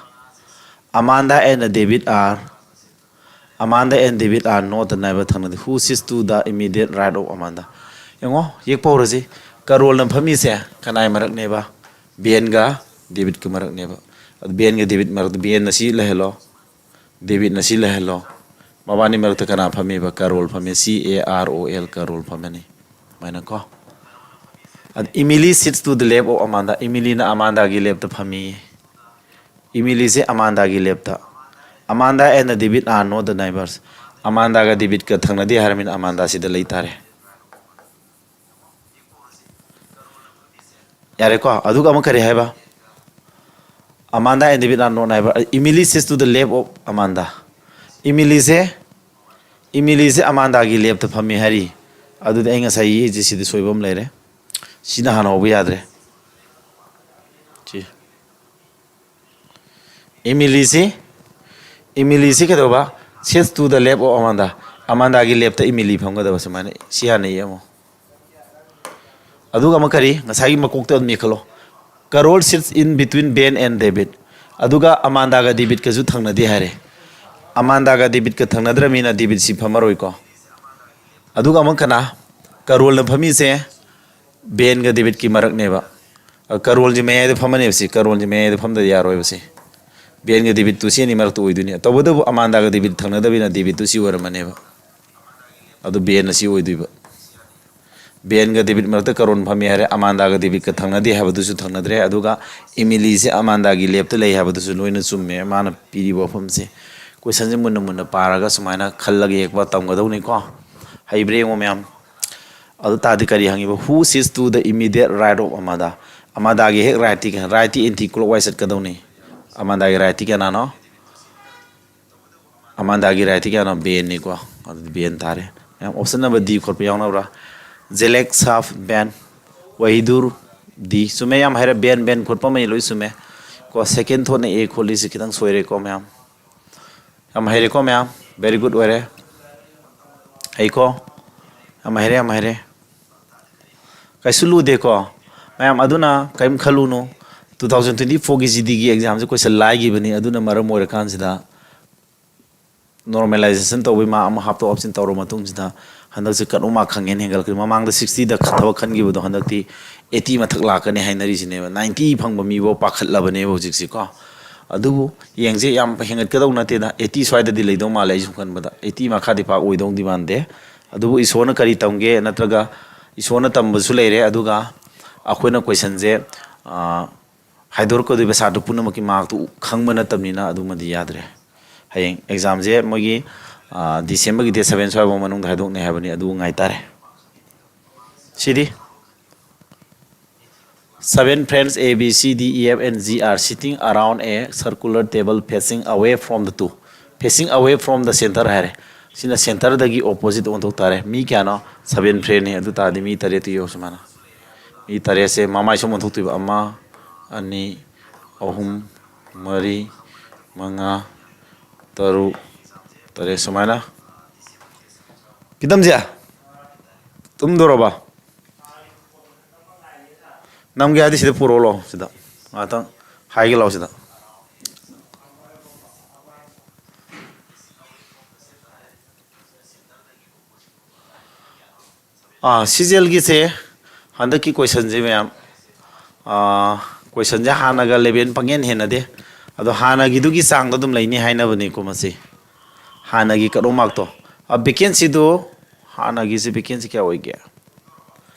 Amanda and David are, Amanda and David are not the neighbor, ꯊꯪꯅꯗꯦ꯫ Who sits to the immediate right of Amanda? ꯌꯦꯡꯉꯣ, ꯌꯦꯛꯄ ꯍꯧꯔꯁꯤ꯫ Carolꯅ ꯐꯝꯃꯤꯁꯦ ꯀꯅꯥꯏ ꯃꯔꯛꯅꯦꯕ? Benꯒ Davidꯀ ꯃꯔꯛꯅꯦꯕ꯫ ꯑꯗꯨ Benꯒ David ꯃꯔꯛꯇ Benꯅ ꯁꯤ ꯂꯩꯍꯜꯂꯣ, Davidꯅ ꯁꯤ ꯂꯩꯍꯜꯂꯣ, ꯃꯕꯥꯅꯤ ꯃꯔꯛꯇ ꯀꯅꯥ ꯐꯝꯃꯤꯕ? ꯀꯔꯣꯜ ꯐꯝꯃꯤ꯫ C A R O L, ꯀꯔꯣꯜ ꯐꯝꯃꯅꯤ꯫ ꯁꯨꯃꯥꯏꯅꯀꯣ꯫ ꯑꯗ Emily sits to the left of Amanda. ꯏꯃꯤꯂꯤꯅ ꯑꯃꯥꯟꯗꯥꯒꯤ ꯂꯦꯞꯇ ꯐꯝꯃꯤ꯫ ꯏꯃꯤꯂꯤꯁꯦ ꯑꯃꯥꯟꯗꯥꯒꯤ ꯂꯦꯞꯇ꯫ Amanda and David are not the neighbors. ꯑꯃꯥꯟꯗꯥꯒ ꯗꯦꯕꯤꯠꯀ ꯊꯪꯅꯗꯦ ꯍꯥꯏꯔꯃꯤꯅ ꯑꯃꯥꯟꯗꯥ ꯁꯤꯗ ꯂꯩ ꯇꯥꯔꯦ꯫ ꯌꯥꯔꯦꯀꯣ? ꯑꯗꯨꯒ ꯑꯃꯨꯛ ꯀꯔꯤ ꯍꯥꯏꯕ? Amanda and David are not neighbor. Emily sits to the left of Amanda. ꯏꯃꯤꯂꯤꯁꯦ, ꯏꯃꯤꯂꯤꯁꯦ ꯑꯃꯥꯟꯗꯥꯒꯤ ꯂꯦꯞꯇ ꯐꯝꯃꯤ ꯍꯥꯏꯔꯤ꯫ ꯑꯗꯨꯗꯤ ꯑꯩ ꯉꯁꯥꯏ ꯌꯦꯛꯏꯁꯦ ꯁꯤꯗꯤ ꯁꯣꯏꯕ ꯑꯃ ꯂꯩꯔꯦ꯫ ꯁꯤꯅ ꯍꯥꯟꯅ ꯍꯧꯕ ꯌꯥꯗ꯭ꯔꯦ꯫ ꯁꯤ꯫ ꯏꯃꯤꯂꯤꯁꯤ, ꯏꯃꯤꯂꯤꯁꯤ ꯀꯩꯗꯧꯕ? Sits to the left of Amanda. ꯑꯃꯥꯟꯗꯥꯒꯤ ꯂꯦꯞꯇ ꯏꯃꯤꯂꯤ ꯐꯝꯒꯗꯕ ꯁꯨꯃꯥꯏꯅ꯫ ꯁꯤ ꯍꯥꯟꯅ ꯌꯦꯡꯉꯣ꯫ ꯑꯗꯨꯒ ꯑꯃ ꯀꯔꯤ? ꯉꯁꯥꯏꯒꯤ ꯃꯀꯣꯛꯇ ꯑꯗꯨꯝ ꯌꯦꯛꯈꯠꯂꯣ꯫ Carol sits in between Ben and David. ꯑꯗꯨꯒ ꯑꯃꯥꯟꯗꯥꯒ ꯗꯦꯕꯤꯠꯀꯁꯨ ꯊꯪꯅꯗꯦ ꯍꯥꯏꯔꯦ꯫ ꯑꯃꯥꯟꯗꯥꯒ ꯗꯦꯕꯤꯠꯀ ꯊꯪꯅꯗ꯭ꯔꯕꯅꯤꯅ ꯗꯦꯕꯤꯠꯁꯤ ꯐꯝꯃꯔꯣꯏꯀꯣ꯫ ꯑꯗꯨꯒ ꯑꯃꯨꯛ ꯀꯅꯥ? ꯀꯔꯣꯜꯅ ꯐꯝꯃꯤꯁꯦ ꯕꯦꯟꯒ ꯗꯦꯕꯤꯠꯀꯤ ꯃꯔꯛꯅꯦꯕ꯫ ꯑ, ꯀꯔꯣꯜꯁꯤ ꯃꯌꯥꯏꯗ ꯐꯝꯃꯅꯦꯕ ꯁꯤ꯫ ꯀꯔꯣꯜꯁꯤ ꯃꯌꯥꯏꯗ ꯐꯝꯗꯗꯤ ꯌꯥꯔꯣꯏꯕ ꯁꯤ꯫ ꯕꯦꯟꯒ ꯗꯦꯕꯤꯠꯇꯨ ꯁꯤ ꯑꯅꯤ ꯃꯔꯛꯇ ꯑꯣꯏꯗꯣꯏꯅꯤ꯫ ꯇꯧꯕꯇꯕꯨ ꯑꯃꯥꯟꯗꯥꯒ ꯗꯦꯕꯤꯠ ꯊꯪꯅꯗꯕꯅꯤꯅ ꯗꯦꯕꯤꯠꯇꯨ ꯁꯤ ꯑꯣꯏꯔꯝꯃꯅꯦꯕ꯫ ꯑꯗꯨ ꯕꯦꯟꯅ ꯁꯤ ꯑꯣꯏꯗꯣꯏꯕ꯫ ꯕꯦꯟꯒ ꯗꯦꯕꯤꯠ ꯃꯔꯛꯇ ꯀꯔꯣꯜ ꯐꯝꯃꯤ ꯍꯥꯏꯔꯦ, ꯑꯃꯥꯟꯗꯥꯒ ꯗꯦꯕꯤꯠꯀ ꯊꯪꯅꯗꯦ ꯍꯥꯏꯕꯗꯨꯁꯨ ꯊꯪꯅꯗ꯭ꯔꯦ, ꯑꯗꯨꯒ ꯏꯃꯤꯂꯤꯁꯦ ꯑꯃꯥꯟꯗꯥꯒꯤ ꯂꯦꯞꯇ ꯂꯩ ꯍꯥꯏꯕꯗꯨꯁꯨ ꯂꯣꯏꯅ ꯆꯨꯝꯃꯦ꯫ ꯃꯥꯅ ꯄꯤꯔꯤꯕ ꯋꯥꯐꯝꯁꯦ ꯀꯣꯏꯁꯟꯁꯦ ꯃꯨꯟꯅ ꯃꯨꯟꯅ ꯄꯥꯔꯒ ꯁꯨꯃꯥꯏꯅ ꯈꯜꯂꯒ ꯌꯦꯛꯄ ꯇꯝꯒꯗꯧꯅꯤꯀꯣ꯫ ꯍꯩꯕ꯭ꯔꯥ ꯌꯦꯡꯉꯣ ꯃꯌꯥꯝ꯫ ꯑꯗꯨ ꯇꯥꯔꯗꯤ ꯀꯔꯤ ꯍꯪꯉꯤꯕ? Who sits to the immediate right of Amanda? ꯑꯃꯥꯟꯗꯥꯒꯤ ꯍꯦꯛ ꯔꯥꯏꯠꯇꯤ, ꯔꯥꯏꯠꯇꯤ ꯑꯦꯟꯇꯤ ꯀ꯭ꯂꯣꯛꯋꯥꯏꯁ ꯆꯠꯀꯗꯧꯅꯤ꯫ ꯑꯃꯥꯟꯗꯥꯒꯤ ꯔꯥꯏꯠꯇꯤ ꯀꯅꯥꯅꯣ? ꯑꯃꯥꯟꯗꯥꯒꯤ ꯔꯥꯏꯠꯇꯤ ꯀꯌꯥꯅꯣ? ꯕꯦꯟꯅꯤꯀꯣ꯫ ꯑꯗꯨꯗꯤ ꯕꯦꯟ ꯇꯥꯔꯦ꯫ ꯃꯌꯥꯝ ꯑꯣꯞꯁꯟ ꯅꯝꯕꯔ ꯗꯤ ꯈꯣꯠꯄ ꯌꯥꯎꯅꯕ꯭ꯔꯥ? ꯖꯦꯂꯦꯛ ꯁꯥꯐ ꯕꯦꯟ ꯋꯥꯍꯤꯗꯨꯔ ꯗꯤ꯫ ꯆꯨꯝꯃꯦ, ꯌꯥꯝ ꯍꯩꯔꯦ꯫ ꯕꯦꯟ, ꯕꯦꯟ ꯈꯣꯠꯄ ꯑꯃ ꯂꯣꯏ ꯆꯨꯝꯃꯦ꯫ ꯀꯣ, ꯁꯦꯀꯦꯟ ꯊꯣꯠꯅ ꯑꯦ ꯈꯣꯠꯂꯤꯁꯤ ꯈꯤꯇꯪ ꯁꯣꯏꯔꯦꯀꯣ ꯃꯌꯥꯝ꯫ ꯌꯥꯝ ꯍꯩꯔꯦꯀꯣ ꯃꯌꯥꯝ꯫ ꯚꯦꯔꯤ ꯒꯨꯗ ꯑꯣꯏꯔꯦ꯫ ꯍꯩꯀꯣ꯫ ꯌꯥꯝ ꯍꯩꯔꯦ, ꯌꯥꯝ ꯍꯩꯔꯦ꯫ ꯀꯩꯁꯨ ꯂꯨꯗꯦꯀꯣ꯫ ꯃꯌꯥꯝ ꯑꯗꯨꯅ ꯀꯔꯤꯝ ꯈꯜꯂꯨꯅꯨ꯫ Two thousand twenty fourꯒꯤ ꯖꯤ ꯗꯤꯒꯤ ꯑꯦꯛꯖꯥꯝꯁꯦ ꯀꯣꯏꯁꯟ ꯂꯥꯏꯈꯤꯕꯅꯤ꯫ ꯑꯗꯨꯅ ꯃꯔꯝ ꯑꯣꯏꯔꯀꯥꯟꯁꯤꯗ ꯅꯣꯔꯃꯦꯂꯥꯏꯖꯦꯁꯟ ꯇꯧꯕꯩ ꯃꯥ ꯑꯃ ꯍꯥꯞꯇꯣꯛ ꯍꯥꯞꯆꯤꯟ ꯇꯧꯔꯕ ꯃꯇꯨꯡꯁꯤꯗ ꯍꯟꯗꯛꯁꯦ ꯀꯠ ꯑꯣꯐ ꯃꯥꯔꯛ ꯈꯪꯍꯦꯟ ꯍꯦꯟꯒꯠꯂꯛꯈ꯭ꯔꯦ꯫ ꯃꯃꯥꯡꯗ ꯁꯤꯛꯁꯇꯤꯗ ꯊꯕꯛ ꯈꯟꯈꯤꯕꯗꯣ ꯍꯟꯗꯛꯇꯤ ꯑꯩꯠꯇꯤ ꯃꯊꯛ ꯂꯥꯛꯀꯅꯤ ꯍꯥꯏꯅꯔꯤꯁꯤꯅꯦꯕ꯫ ꯅꯥꯏꯟꯇꯤ ꯐꯪꯕ ꯃꯤꯐꯥꯎ ꯄꯥꯈꯠꯂꯕꯅꯦꯕ ꯍꯧꯖꯤꯛꯁꯦꯀꯣ꯫ ꯑꯗꯨꯕꯨ ꯌꯦꯡꯁꯦ, ꯌꯥꯝ ꯍꯦꯟꯒꯠꯀꯗꯧ ꯅꯠꯇꯦꯗ, ꯑꯩꯠꯇꯤ ꯁ꯭ꯋꯥꯏꯗꯗꯤ ꯂꯩꯗꯧ ꯃꯥꯜꯂꯦ꯫ ꯑꯩ ꯁꯨꯝ ꯈꯟꯕꯗ ꯑꯩꯠꯇꯤ ꯃꯈꯥꯗꯤ ꯄꯥꯛ ꯑꯣꯏꯗꯧꯗꯤ ꯃꯥꯟꯗꯦ꯫ ꯑꯗꯨꯕꯨ ꯏꯁꯣꯔꯅ ꯀꯔꯤ ꯇꯝꯒꯦ, ꯅꯠꯇ꯭ꯔꯒ ꯏꯁꯣꯔꯅ ꯇꯝꯕꯁꯨ ꯂꯩꯔꯦ, ꯑꯗꯨꯒ ꯑꯩꯈꯣꯏꯅ ꯀꯣꯏꯁꯟꯁꯦ ꯍꯥꯏꯗꯣꯔꯛꯀꯗꯣꯏꯕ ꯁꯥꯇ꯭ꯔ ꯄꯨꯝꯅꯃꯛꯀꯤ ꯃꯥꯔꯛꯇꯨ ꯈꯪꯕ ꯅꯠꯇꯕꯅꯤꯅ ꯑꯗꯨꯃꯗꯤ ꯌꯥꯗ꯭ꯔꯦ꯫ ꯍꯌꯦꯡ ꯑꯦꯛꯖꯥꯝꯁꯦ ꯃꯣꯏꯒꯤ ꯗꯤꯁꯦꯝꯕꯔꯒꯤ ꯗꯦꯠ ꯁꯕꯦꯟ ꯁ꯭ꯋꯥꯏꯐꯥꯎ ꯃꯅꯨꯡꯗ ꯍꯥꯏꯗꯣꯛꯅꯤ ꯍꯥꯏꯕꯅꯤ, ꯑꯗꯨ ꯉꯥꯏꯇꯥꯔꯦ꯫ ꯁꯤꯗꯤ seven friends A, B, C, D, E, F, and G are sitting around a circular table facing away from the two, facing away from the center ꯍꯥꯏꯔꯦ꯫ ꯁꯤꯅ ꯁꯦꯟꯇꯔꯗꯒꯤ ꯑꯣꯄꯣꯖꯤꯠ ꯑꯣꯟꯊꯣꯛ ꯇꯥꯔꯦ꯫ ꯃꯤ ꯀꯌꯥꯅꯣ? ꯁꯕꯦꯟ ꯐ꯭ꯔꯦꯟꯅꯤ꯫ ꯑꯗꯨ ꯇꯥꯔꯗꯤ ꯃꯤ ꯇꯔꯦꯠꯇꯨ ꯌꯦꯡꯉꯨ ꯁꯨꯃꯥꯏꯅ꯫ ꯃꯤ ꯇꯔꯦꯠꯁꯦ ꯃꯃꯥꯏ ꯁꯨꯝ ꯑꯣꯟꯊꯣꯛꯇꯣꯏꯕ: ꯑꯃ, ꯑꯅꯤ, ꯑꯍꯨꯝ, ꯃꯔꯤ, ꯃꯉꯥ, ꯇꯔꯨꯛ, ꯇꯔꯦꯠ ꯁꯨꯃꯥꯏꯅ꯫ ꯀꯤꯇꯝꯁꯦ ꯇꯨꯝꯗꯣꯔꯕ? ꯅꯝꯒꯦ ꯍꯥꯏꯗꯤ ꯁꯤꯗ ꯄꯨꯔꯛꯑꯣ ꯂꯥꯛꯑꯣ, ꯁꯤꯗ ꯉꯥꯛꯇꯪ ꯍꯥꯏꯒꯦ ꯂꯥꯛꯑꯣ ꯁꯤꯗ꯫ ꯑꯥ, ꯁꯤꯖꯦꯜꯒꯤꯁꯦ ꯍꯟꯗꯛꯀꯤ ꯀꯣꯏꯁꯟꯁꯦ ꯃꯌꯥꯝ, ꯀꯣꯏꯁꯟꯁꯦ ꯍꯥꯟꯅꯒ ꯂꯦꯕꯦꯜ ꯄꯪꯍꯦꯟ ꯍꯦꯟꯅꯗꯦ꯫ ꯑꯗꯣ ꯍꯥꯟꯅꯒꯤꯗꯨꯒꯤ ꯆꯥꯡꯗ ꯑꯗꯨꯝ ꯂꯩꯅꯤ ꯍꯥꯏꯅꯕꯅꯤꯀꯣ ꯃꯁꯤ꯫ ꯍꯥꯟꯅꯒꯤ ꯀꯠ ꯑꯣꯐ ꯃꯥꯔꯛꯇꯣ, ꯚꯦꯀꯦꯟꯁꯤꯗꯣ, ꯍꯥꯟꯅꯒꯤꯁꯦ ꯚꯦꯀꯦꯟꯁꯤ ꯀꯌꯥ ꯑꯣꯏꯒꯦ?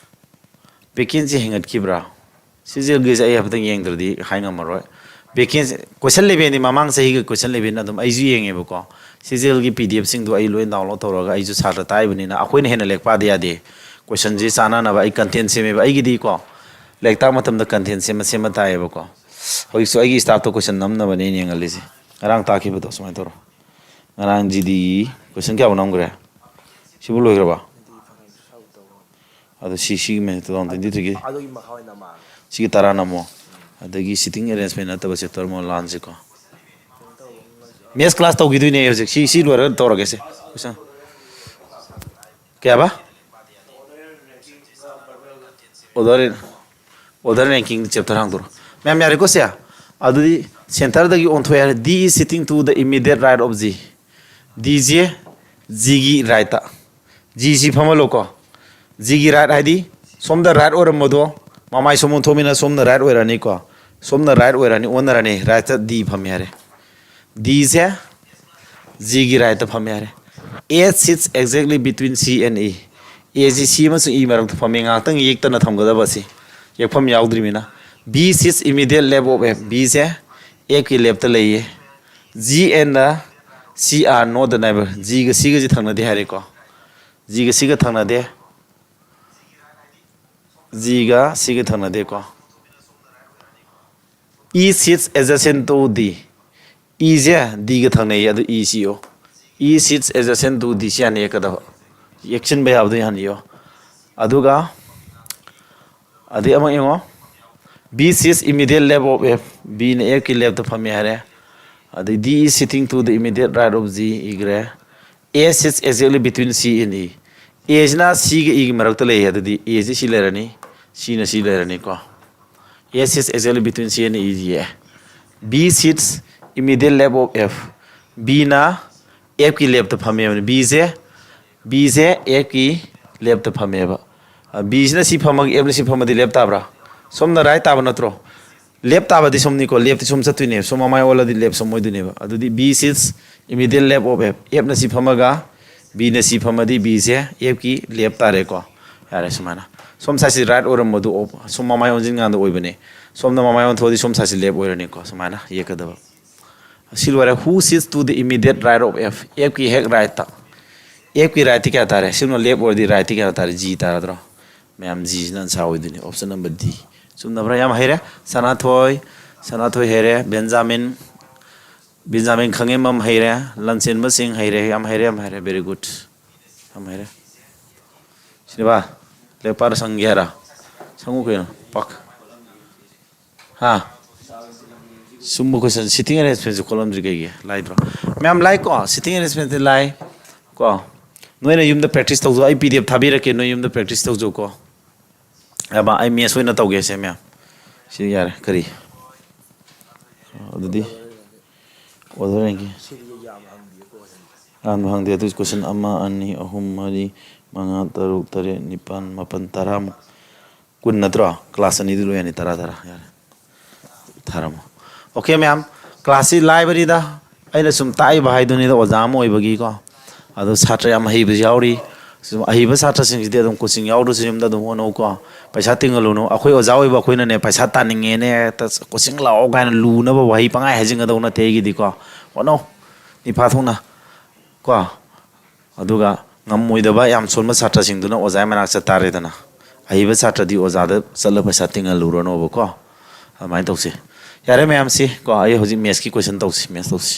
ꯚꯦꯀꯦꯟꯁꯤ ꯍꯦꯟꯒꯠꯈꯤꯕ꯭ꯔꯥ? ꯁꯤꯖꯦꯜꯒꯤꯁꯦ ꯑꯩ ꯍꯥꯏꯐꯦꯠꯇꯪ ꯌꯦꯡꯗ꯭ꯔꯗꯤ ꯍꯥꯏ ꯉꯝꯃꯔꯣꯏ꯫ ꯚꯦꯀꯦꯟꯁꯤ, ꯀꯣꯏꯁꯟ ꯂꯦꯕꯦꯜꯗꯤ ꯃꯃꯥꯡ ꯆꯍꯤꯒꯤ ꯀꯣꯏꯁꯟ ꯂꯦꯕꯦꯜ ꯑꯗꯨꯝ ꯑꯩꯁꯨ ꯌꯦꯡꯉꯦꯕꯀꯣ꯫ ꯁꯤꯖꯦꯜꯒꯤ ꯄꯤ ꯗꯤ ꯑꯦꯐꯁꯤꯡꯗꯣ ꯑꯩ ꯂꯣꯏ ꯗꯥꯎꯟꯂꯣꯗ ꯇꯧꯔꯒ, ꯑꯩꯁꯨ ꯁꯥꯇ꯭ꯔ ꯇꯥꯛꯏꯕꯅꯤꯅ ꯑꯩꯈꯣꯏꯅ ꯍꯦꯟꯅ ꯂꯥꯏꯔꯤꯛ ꯄꯥꯗ ꯌꯥꯗꯦ꯫ ꯀꯣꯏꯁꯟꯁꯤ ꯆꯥꯟꯅꯅꯕ ꯑꯩ ꯀꯟꯇꯦꯟ ꯁꯦꯝꯃꯦꯕ꯫ ꯑꯩꯒꯤꯗꯤꯀꯣ, ꯂꯥꯏꯔꯤꯛ ꯇꯥꯛꯄ ꯃꯇꯝꯗ ꯀꯟꯇꯦꯟ ꯁꯦꯝꯃ ꯁꯦꯝꯃ ꯇꯥꯛꯑꯦꯕꯀꯣ꯫ ꯍꯧꯖꯤꯛꯁꯨ ꯑꯩꯒꯤ ꯁ꯭ꯇꯥꯐꯇꯣ ꯀꯣꯏꯁꯟ ꯅꯝꯅꯕꯅꯦ ꯑꯩꯅ ꯌꯦꯡꯍꯜꯂꯤꯁꯦ꯫ ꯉꯔꯥꯡ ꯇꯥꯛꯈꯤꯕꯗꯣ ꯁꯨꯃꯥꯏꯅ ꯇꯧꯔꯣ꯫ ꯉꯔꯥꯡ ꯖꯤ ꯗꯤꯒꯤ ꯀꯣꯏꯁꯟ ꯀꯌꯥꯐꯥꯎ ꯅꯝꯈ꯭ꯔꯦ? ꯁꯤꯕꯨ ꯂꯣꯏꯈ꯭ꯔꯕ? ꯑꯗꯣ ꯁꯤ, ꯁꯤꯒꯤ ꯃꯦ-, two thousand twenty-threeꯒꯤ ꯑꯗꯨꯒꯤ ꯃꯈꯥ ꯑꯣꯏꯅ ꯃꯥ ꯁꯤꯒꯤ ꯇꯔꯥ ꯅꯝꯃꯣ꯫ ꯑꯗꯒꯤ seating arrangement ꯅꯠꯇꯕ chapter ꯑꯃ ꯂꯥꯟꯁꯤꯀꯣ꯫ ꯀꯩꯅꯣ ꯇꯧꯕ ꯑꯃ ꯂꯩꯁꯦ꯫ Maths class ꯇꯧꯈꯤꯗꯣꯏꯅꯦ ꯍꯧꯖꯤꯛ꯫ ꯁꯤ, ꯁꯤ ꯂꯣꯏꯔꯒ ꯇꯧꯔꯒꯦꯁꯦ꯫ ꯀꯩ ꯍꯥꯏꯕ? Order, order ranking chapter ꯍꯥꯡꯗꯣꯔꯣ꯫ ꯃꯌꯥꯝ ꯌꯥꯔꯦꯀꯣ ꯁꯦ? ꯑꯗꯨꯗꯤ ꯁꯦꯟꯇꯔꯗꯒꯤ ꯑꯣꯟꯊꯣꯛꯑꯦ ꯍꯥꯏꯔꯦ꯫ D is sitting to the immediate right of G꯫ ꯗꯤꯁꯦ ꯖꯤꯒꯤ ꯔꯥꯏꯠꯇ꯫ ꯖꯤꯁꯤ ꯐꯝꯍꯜꯂꯣꯀꯣ꯫ ꯖꯤꯒꯤ ꯔꯥꯏꯠ ꯍꯥꯏꯗꯤ ꯁꯣꯝꯗ ꯔꯥꯏꯠ ꯑꯣꯏꯔꯝꯕꯗꯣ ꯃꯃꯥꯏ ꯁꯣꯝ ꯑꯣꯟꯊꯣꯛꯃꯤꯅ ꯁꯣꯝꯗ ꯔꯥꯏꯠ ꯑꯣꯏꯔꯅꯤꯀꯣ꯫ ꯁꯣꯝꯅ ꯔꯥꯏꯠ ꯑꯣꯏꯔꯅꯤ, ꯑꯣꯟꯅꯔꯅꯤ, ꯔꯥꯏꯠꯇ ꯗꯤ ꯐꯝꯃꯦ ꯍꯥꯏꯔꯦ꯫ ꯗꯤꯁꯦ ꯖꯤꯒꯤ ꯔꯥꯏꯠꯇ ꯐꯝꯃꯦ ꯍꯥꯏꯔꯦ꯫ A sits exactly between C and E. AC ꯁꯤ ꯑꯃꯁꯨꯡ ꯏ ꯃꯔꯛꯇ ꯐꯝꯃꯤ꯫ ꯉꯥꯏꯍꯥꯛꯇꯪ ꯌꯦꯛꯇꯅ ꯊꯝꯒꯗꯕ ꯑꯁꯤ꯫ ꯌꯦꯛꯐꯝ ꯌꯥꯎꯗ꯭ꯔꯤꯃꯤꯅ꯫ B sits immediate left of F. ꯕꯤꯁꯦ ꯑꯦꯐꯀꯤ ꯂꯦꯞꯇ ꯂꯩꯌꯦ꯫ G and C are not the neighbour. ꯖꯤꯒ ꯁꯤꯒꯁꯤ ꯊꯪꯅꯗꯦ ꯍꯥꯏꯔꯦꯀꯣ꯫ ꯖꯤꯒ ꯁꯤꯒ ꯊꯪꯅꯗꯦ꯫ ꯖꯤꯒ ꯁꯤꯒ ꯊꯪꯅꯗꯦꯀꯣ꯫ E sits adjacent to D. ꯏꯁꯦ ꯗꯤꯒ ꯊꯪꯅꯩ, ꯑꯗꯨ ꯏ ꯁꯤ ꯏꯌꯣ꯫ E sits adjacent to D ꯁꯤ ꯍꯥꯟꯅ ꯌꯦꯛꯀꯗꯕ꯫ ꯌꯦꯛꯁꯤꯟꯕ ꯌꯥꯕꯗꯣ ꯍꯥꯟꯅ ꯏꯌꯣ꯫ ꯑꯗꯨꯒ ꯑꯗꯩ ꯑꯃ ꯌꯦꯡꯉꯣ꯫ B sits immediate left of F. ꯕꯤꯅ ꯑꯦꯐꯀꯤ ꯂꯦꯞꯇ ꯐꯝꯃꯦ ꯍꯥꯏꯔꯦ꯫ ꯑꯗꯩ D is sitting to the immediate right of G ꯏꯈ꯭ꯔꯦ꯫ A sits exactly between C and E. ꯑꯦꯁꯤꯅ ꯁꯤꯒ ꯏꯒꯤ ꯃꯔꯛꯇ ꯂꯩ꯫ ꯑꯗꯨꯗꯤ ꯑꯦꯁꯤ ꯁꯤ ꯂꯩꯔꯅꯤ, ꯁꯤꯅ ꯁꯤ ꯂꯩꯔꯅꯤꯀꯣ꯫ A sits exactly between C and E ꯌꯦ꯫ B sits immediate left of F. ꯕꯤꯅ ꯑꯦꯐꯀꯤ ꯂꯦꯞꯇ ꯐꯝꯃꯦꯕꯅꯤ꯫ ꯕꯤꯁꯦ ꯕꯤꯁꯦ ꯑꯦꯐꯀꯤ ꯂꯦꯞꯇ ꯐꯝꯃꯦꯕ꯫ ꯕꯤꯁꯤꯅ ꯁꯤ ꯐꯝꯃꯒ ꯑꯦꯐꯅ ꯁꯤ ꯐꯝꯃꯗꯤ ꯂꯦꯞ ꯇꯥꯕ꯭ꯔꯥ? ꯁꯣꯝꯅ ꯔꯥꯏꯠ ꯇꯥꯕ ꯅꯠꯇ꯭ꯔꯣ? ꯂꯦꯞ ꯇꯥꯕꯗꯤ ꯁꯣꯝꯅꯤꯀꯣ, ꯂꯦꯞꯇꯤ ꯁꯣꯝ ꯆꯠꯇꯣꯏꯅꯦꯕ, ꯁꯣꯝ ꯃꯃꯥꯏ ꯑꯣꯜꯂꯗꯤ ꯂꯦꯞ ꯁꯣꯝ ꯑꯣꯏꯗꯣꯏꯅꯦꯕ꯫ ꯑꯗꯨꯗꯤ B sits immediate left of F. ꯑꯦꯐꯅ ꯁꯤ ꯐꯝꯃꯒ ꯕꯤꯅ ꯁꯤ ꯐꯝꯃꯗꯤ ꯕꯤꯁꯦ ꯑꯦꯐꯀꯤ ꯂꯦꯞ ꯇꯥꯔꯦꯀꯣ꯫ ꯌꯥꯔꯦ ꯁꯨꯃꯥꯏꯅ꯫ ꯁꯣꯝ ꯁꯥꯏꯠꯁꯤ ꯔꯥꯏꯠ ꯑꯣꯏꯔꯝꯕꯗꯨ ꯑꯣꯞ-, ꯁꯣꯝ ꯃꯃꯥꯏ ꯑꯣꯟꯁꯤꯟ ꯀꯥꯟꯗ ꯑꯣꯏꯕꯅꯦ꯫ ꯁꯣꯝꯗ ꯃꯃꯥꯏ ꯑꯣꯟꯊꯣꯛꯑꯗꯤ ꯁꯣꯝ ꯁꯥꯏꯠꯁꯤ ꯂꯦꯞ ꯑꯣꯏꯔꯅꯤꯀꯣ꯫ ꯁꯨꯃꯥꯏꯅ ꯌꯦꯛꯀꯗꯕ꯫ ꯁꯤ ꯂꯣꯏꯔꯦ꯫ Who sits to the immediate right of F? ꯑꯦꯐꯀꯤ ꯍꯦꯛ ꯔꯥꯏꯠꯇ꯫ ꯑꯦꯐꯀꯤ ꯔꯥꯏꯠꯇꯤ ꯀꯌꯥ ꯇꯥꯔꯦ? ꯁꯤꯅ ꯂꯦꯞ ꯑꯣꯏꯔꯗꯤ ꯔꯥꯏꯠꯇꯤ ꯀꯌꯥ ꯇꯥꯔꯦ? ꯖꯤ ꯇꯥꯔꯗ꯭ꯔꯣ? ꯃꯌꯥꯝ ꯖꯤꯁꯤꯅ ꯑꯟꯁꯥꯔ ꯑꯣꯏꯗꯣꯏꯅꯤ꯫ Option number D. ꯆꯨꯝꯅꯕ꯭ꯔꯥ? ꯌꯥꯝ ꯍꯩꯔꯦ꯫ ꯁꯅꯥꯊꯣꯏ, ꯁꯅꯥꯊꯣꯏ ꯍꯩꯔꯦ꯫ ꯕꯦꯟꯖꯥꯃꯤꯟ, ꯕꯦꯟꯖꯥꯃꯤꯟ ꯈꯪꯉꯦꯝꯕꯝ ꯍꯩꯔꯦ꯫ ꯂꯟꯆꯦꯟꯕ ꯁꯤꯡ ꯍꯩꯔꯦ꯫ ꯌꯥꯝ ꯍꯩꯔꯦ, ꯌꯥꯝ ꯍꯩꯔꯦ꯫ Very good. ꯌꯥꯝ ꯍꯩꯔꯦ꯫ ꯁꯤꯅꯦꯕ? ꯂꯦꯛ ꯄꯥꯔ ꯁꯪꯒꯦ ꯍꯥꯏꯔ? ꯁꯪꯉꯨ ꯀꯩꯅꯣ꯫ ꯄꯥꯛ꯫ ꯍꯥ? ꯁꯨꯝꯕ ꯀꯣꯏꯁꯟ, ꯁꯤꯇꯤꯡ ꯑꯦꯔꯦꯟꯖꯃꯦꯟꯁꯦ ꯈꯣꯠꯂꯝꯗ꯭ꯔꯤ ꯀꯩꯒꯤ? ꯂꯥꯏꯗ꯭ꯔꯣ? ꯃꯌꯥꯝ ꯂꯥꯏꯀꯣ? ꯁꯤꯇꯤꯡ ꯑꯦꯔꯦꯟꯖꯃꯦꯟꯁꯦ ꯂꯥꯏ ꯀꯣ? ꯅꯣꯏꯅ ꯌꯨꯝꯗ ꯄ꯭ꯔꯦꯛꯇꯤꯁ ꯇꯧꯖꯧ꯫ ꯑꯩ ꯄꯤ ꯗꯤ ꯑꯦꯐ ꯊꯥꯕꯤꯔꯛꯀꯦ, ꯅꯣꯏ ꯌꯨꯝꯗ ꯄ꯭ꯔꯦꯛꯇꯤꯁ ꯇꯧꯖꯧꯀꯣ꯫ ꯌꯥꯕ, ꯑꯩ ꯃꯦꯠꯁ ꯑꯣꯏꯅ ꯇꯧꯒꯦꯁꯦ ꯃꯌꯥꯝ꯫ ꯁꯤ ꯌꯥꯔꯦ꯫ ꯀꯔꯤ? ꯑꯗꯨꯗꯤ ꯑꯣꯔꯗꯔ ꯌꯦꯡꯒꯦ꯫ ꯌꯥꯝꯅ ꯍꯪꯗꯦ꯫ ꯑꯗꯨ ꯀꯣꯏꯁꯟ ꯑꯃ, ꯑꯅꯤ, ꯑꯍꯨꯝ, ꯃꯔꯤ, ꯃꯉꯥ, ꯇꯔꯨꯛ, ꯇꯔꯦꯠ, ꯅꯤꯄꯥꯜ, ꯃꯥꯄꯜ, ꯇꯔꯥꯃꯨꯛ꯫ ꯀꯨꯟ ꯅꯠꯇ꯭ꯔꯣ? ꯀ꯭ꯂꯥꯁ ꯑꯅꯤꯗꯨ ꯂꯣꯏꯔꯅꯤ꯫ ꯇꯔꯥ, ꯇꯔꯥ꯫ ꯌꯥꯔꯦ꯫ ꯊꯥꯔꯝꯃꯣ꯫ ꯑꯣꯀꯦ ꯃꯌꯥꯝ, ꯀ꯭ꯂꯥꯁꯁꯤ ꯂꯥꯏꯕꯅꯤꯗ, ꯑꯩꯅ ꯁꯨꯝ ꯇꯥꯛꯏꯕ ꯍꯥꯏꯗꯨꯅꯤꯗ ꯑꯣꯖꯥ ꯑꯃ ꯑꯣꯏꯕꯒꯤꯀꯣ꯫ ꯑꯗꯣ ꯁꯥꯇ꯭ꯔ ꯌꯥꯝ ꯍꯩꯕꯁꯨ ꯌꯥꯎꯔꯤ꯫ ꯁꯨꯝ ꯑꯍꯩꯕ ꯁꯥꯇ꯭ꯔꯁꯤꯡꯁꯤꯗꯤ ꯑꯗꯨꯝ ꯀꯣꯆꯤꯡ ꯌꯥꯎꯗ꯭ꯔꯁꯨ ꯌꯨꯝꯗ ꯑꯗꯨꯝ ꯍꯣꯠꯅꯧꯀꯣ꯫ ꯄꯩꯁꯥ ꯇꯤꯡꯍꯜꯂꯨꯅꯨ꯫ ꯑꯩꯈꯣꯏ ꯑꯣꯖꯥ ꯑꯣꯏꯕ ꯑꯩꯈꯣꯏꯅꯅꯦ, ꯄꯩꯁꯥ ꯇꯥꯅꯤꯡꯉꯦꯅꯦ, ꯍꯦꯛꯇ ꯀꯣꯆꯤꯡ ꯂꯥꯛꯑꯣ ꯀꯥꯏꯅ ꯂꯨꯅꯕ ꯋꯥꯍꯩ ꯄꯪꯍꯥꯏ ꯍꯥꯏꯖꯤꯟꯒꯗꯧ ꯅꯠꯇꯦ ꯑꯩꯒꯤꯗꯤꯀꯣ꯫ ꯍꯣꯠꯅꯧ, ꯅꯤꯐꯥ ꯊꯣꯛꯅ ꯀꯣ꯫ ꯑꯗꯨꯒ ꯉꯝꯃꯣꯏꯗꯕ ꯌꯥꯝ ꯁꯣꯟꯕ ꯁꯥꯇ꯭ꯔꯁꯤꯡꯗꯨꯅ ꯑꯣꯖꯥꯒꯤ ꯃꯅꯥꯛ ꯆꯠ ꯇꯥꯔꯦꯗꯅ꯫ ꯑꯍꯩꯕ ꯁꯥꯇ꯭ꯔꯗꯤ ꯑꯣꯖꯥꯗ ꯆꯠꯂ ꯄꯩꯁꯥ ꯇꯤꯡꯍꯜꯂꯨꯔꯅꯣꯕꯀꯣ꯫ ꯑꯗꯨꯃꯥꯏꯅ ꯇꯧꯁꯤ꯫ ꯌꯥꯔꯦ ꯃꯌꯥꯝꯁꯤ ꯀꯣ, ꯑꯩ ꯍꯧꯖꯤꯛ ꯃꯦꯠꯁꯀꯤ ꯀꯣꯏꯁꯟ ꯇꯧꯁꯤ, ꯃꯦꯠꯁ ꯇꯧꯁꯤ꯫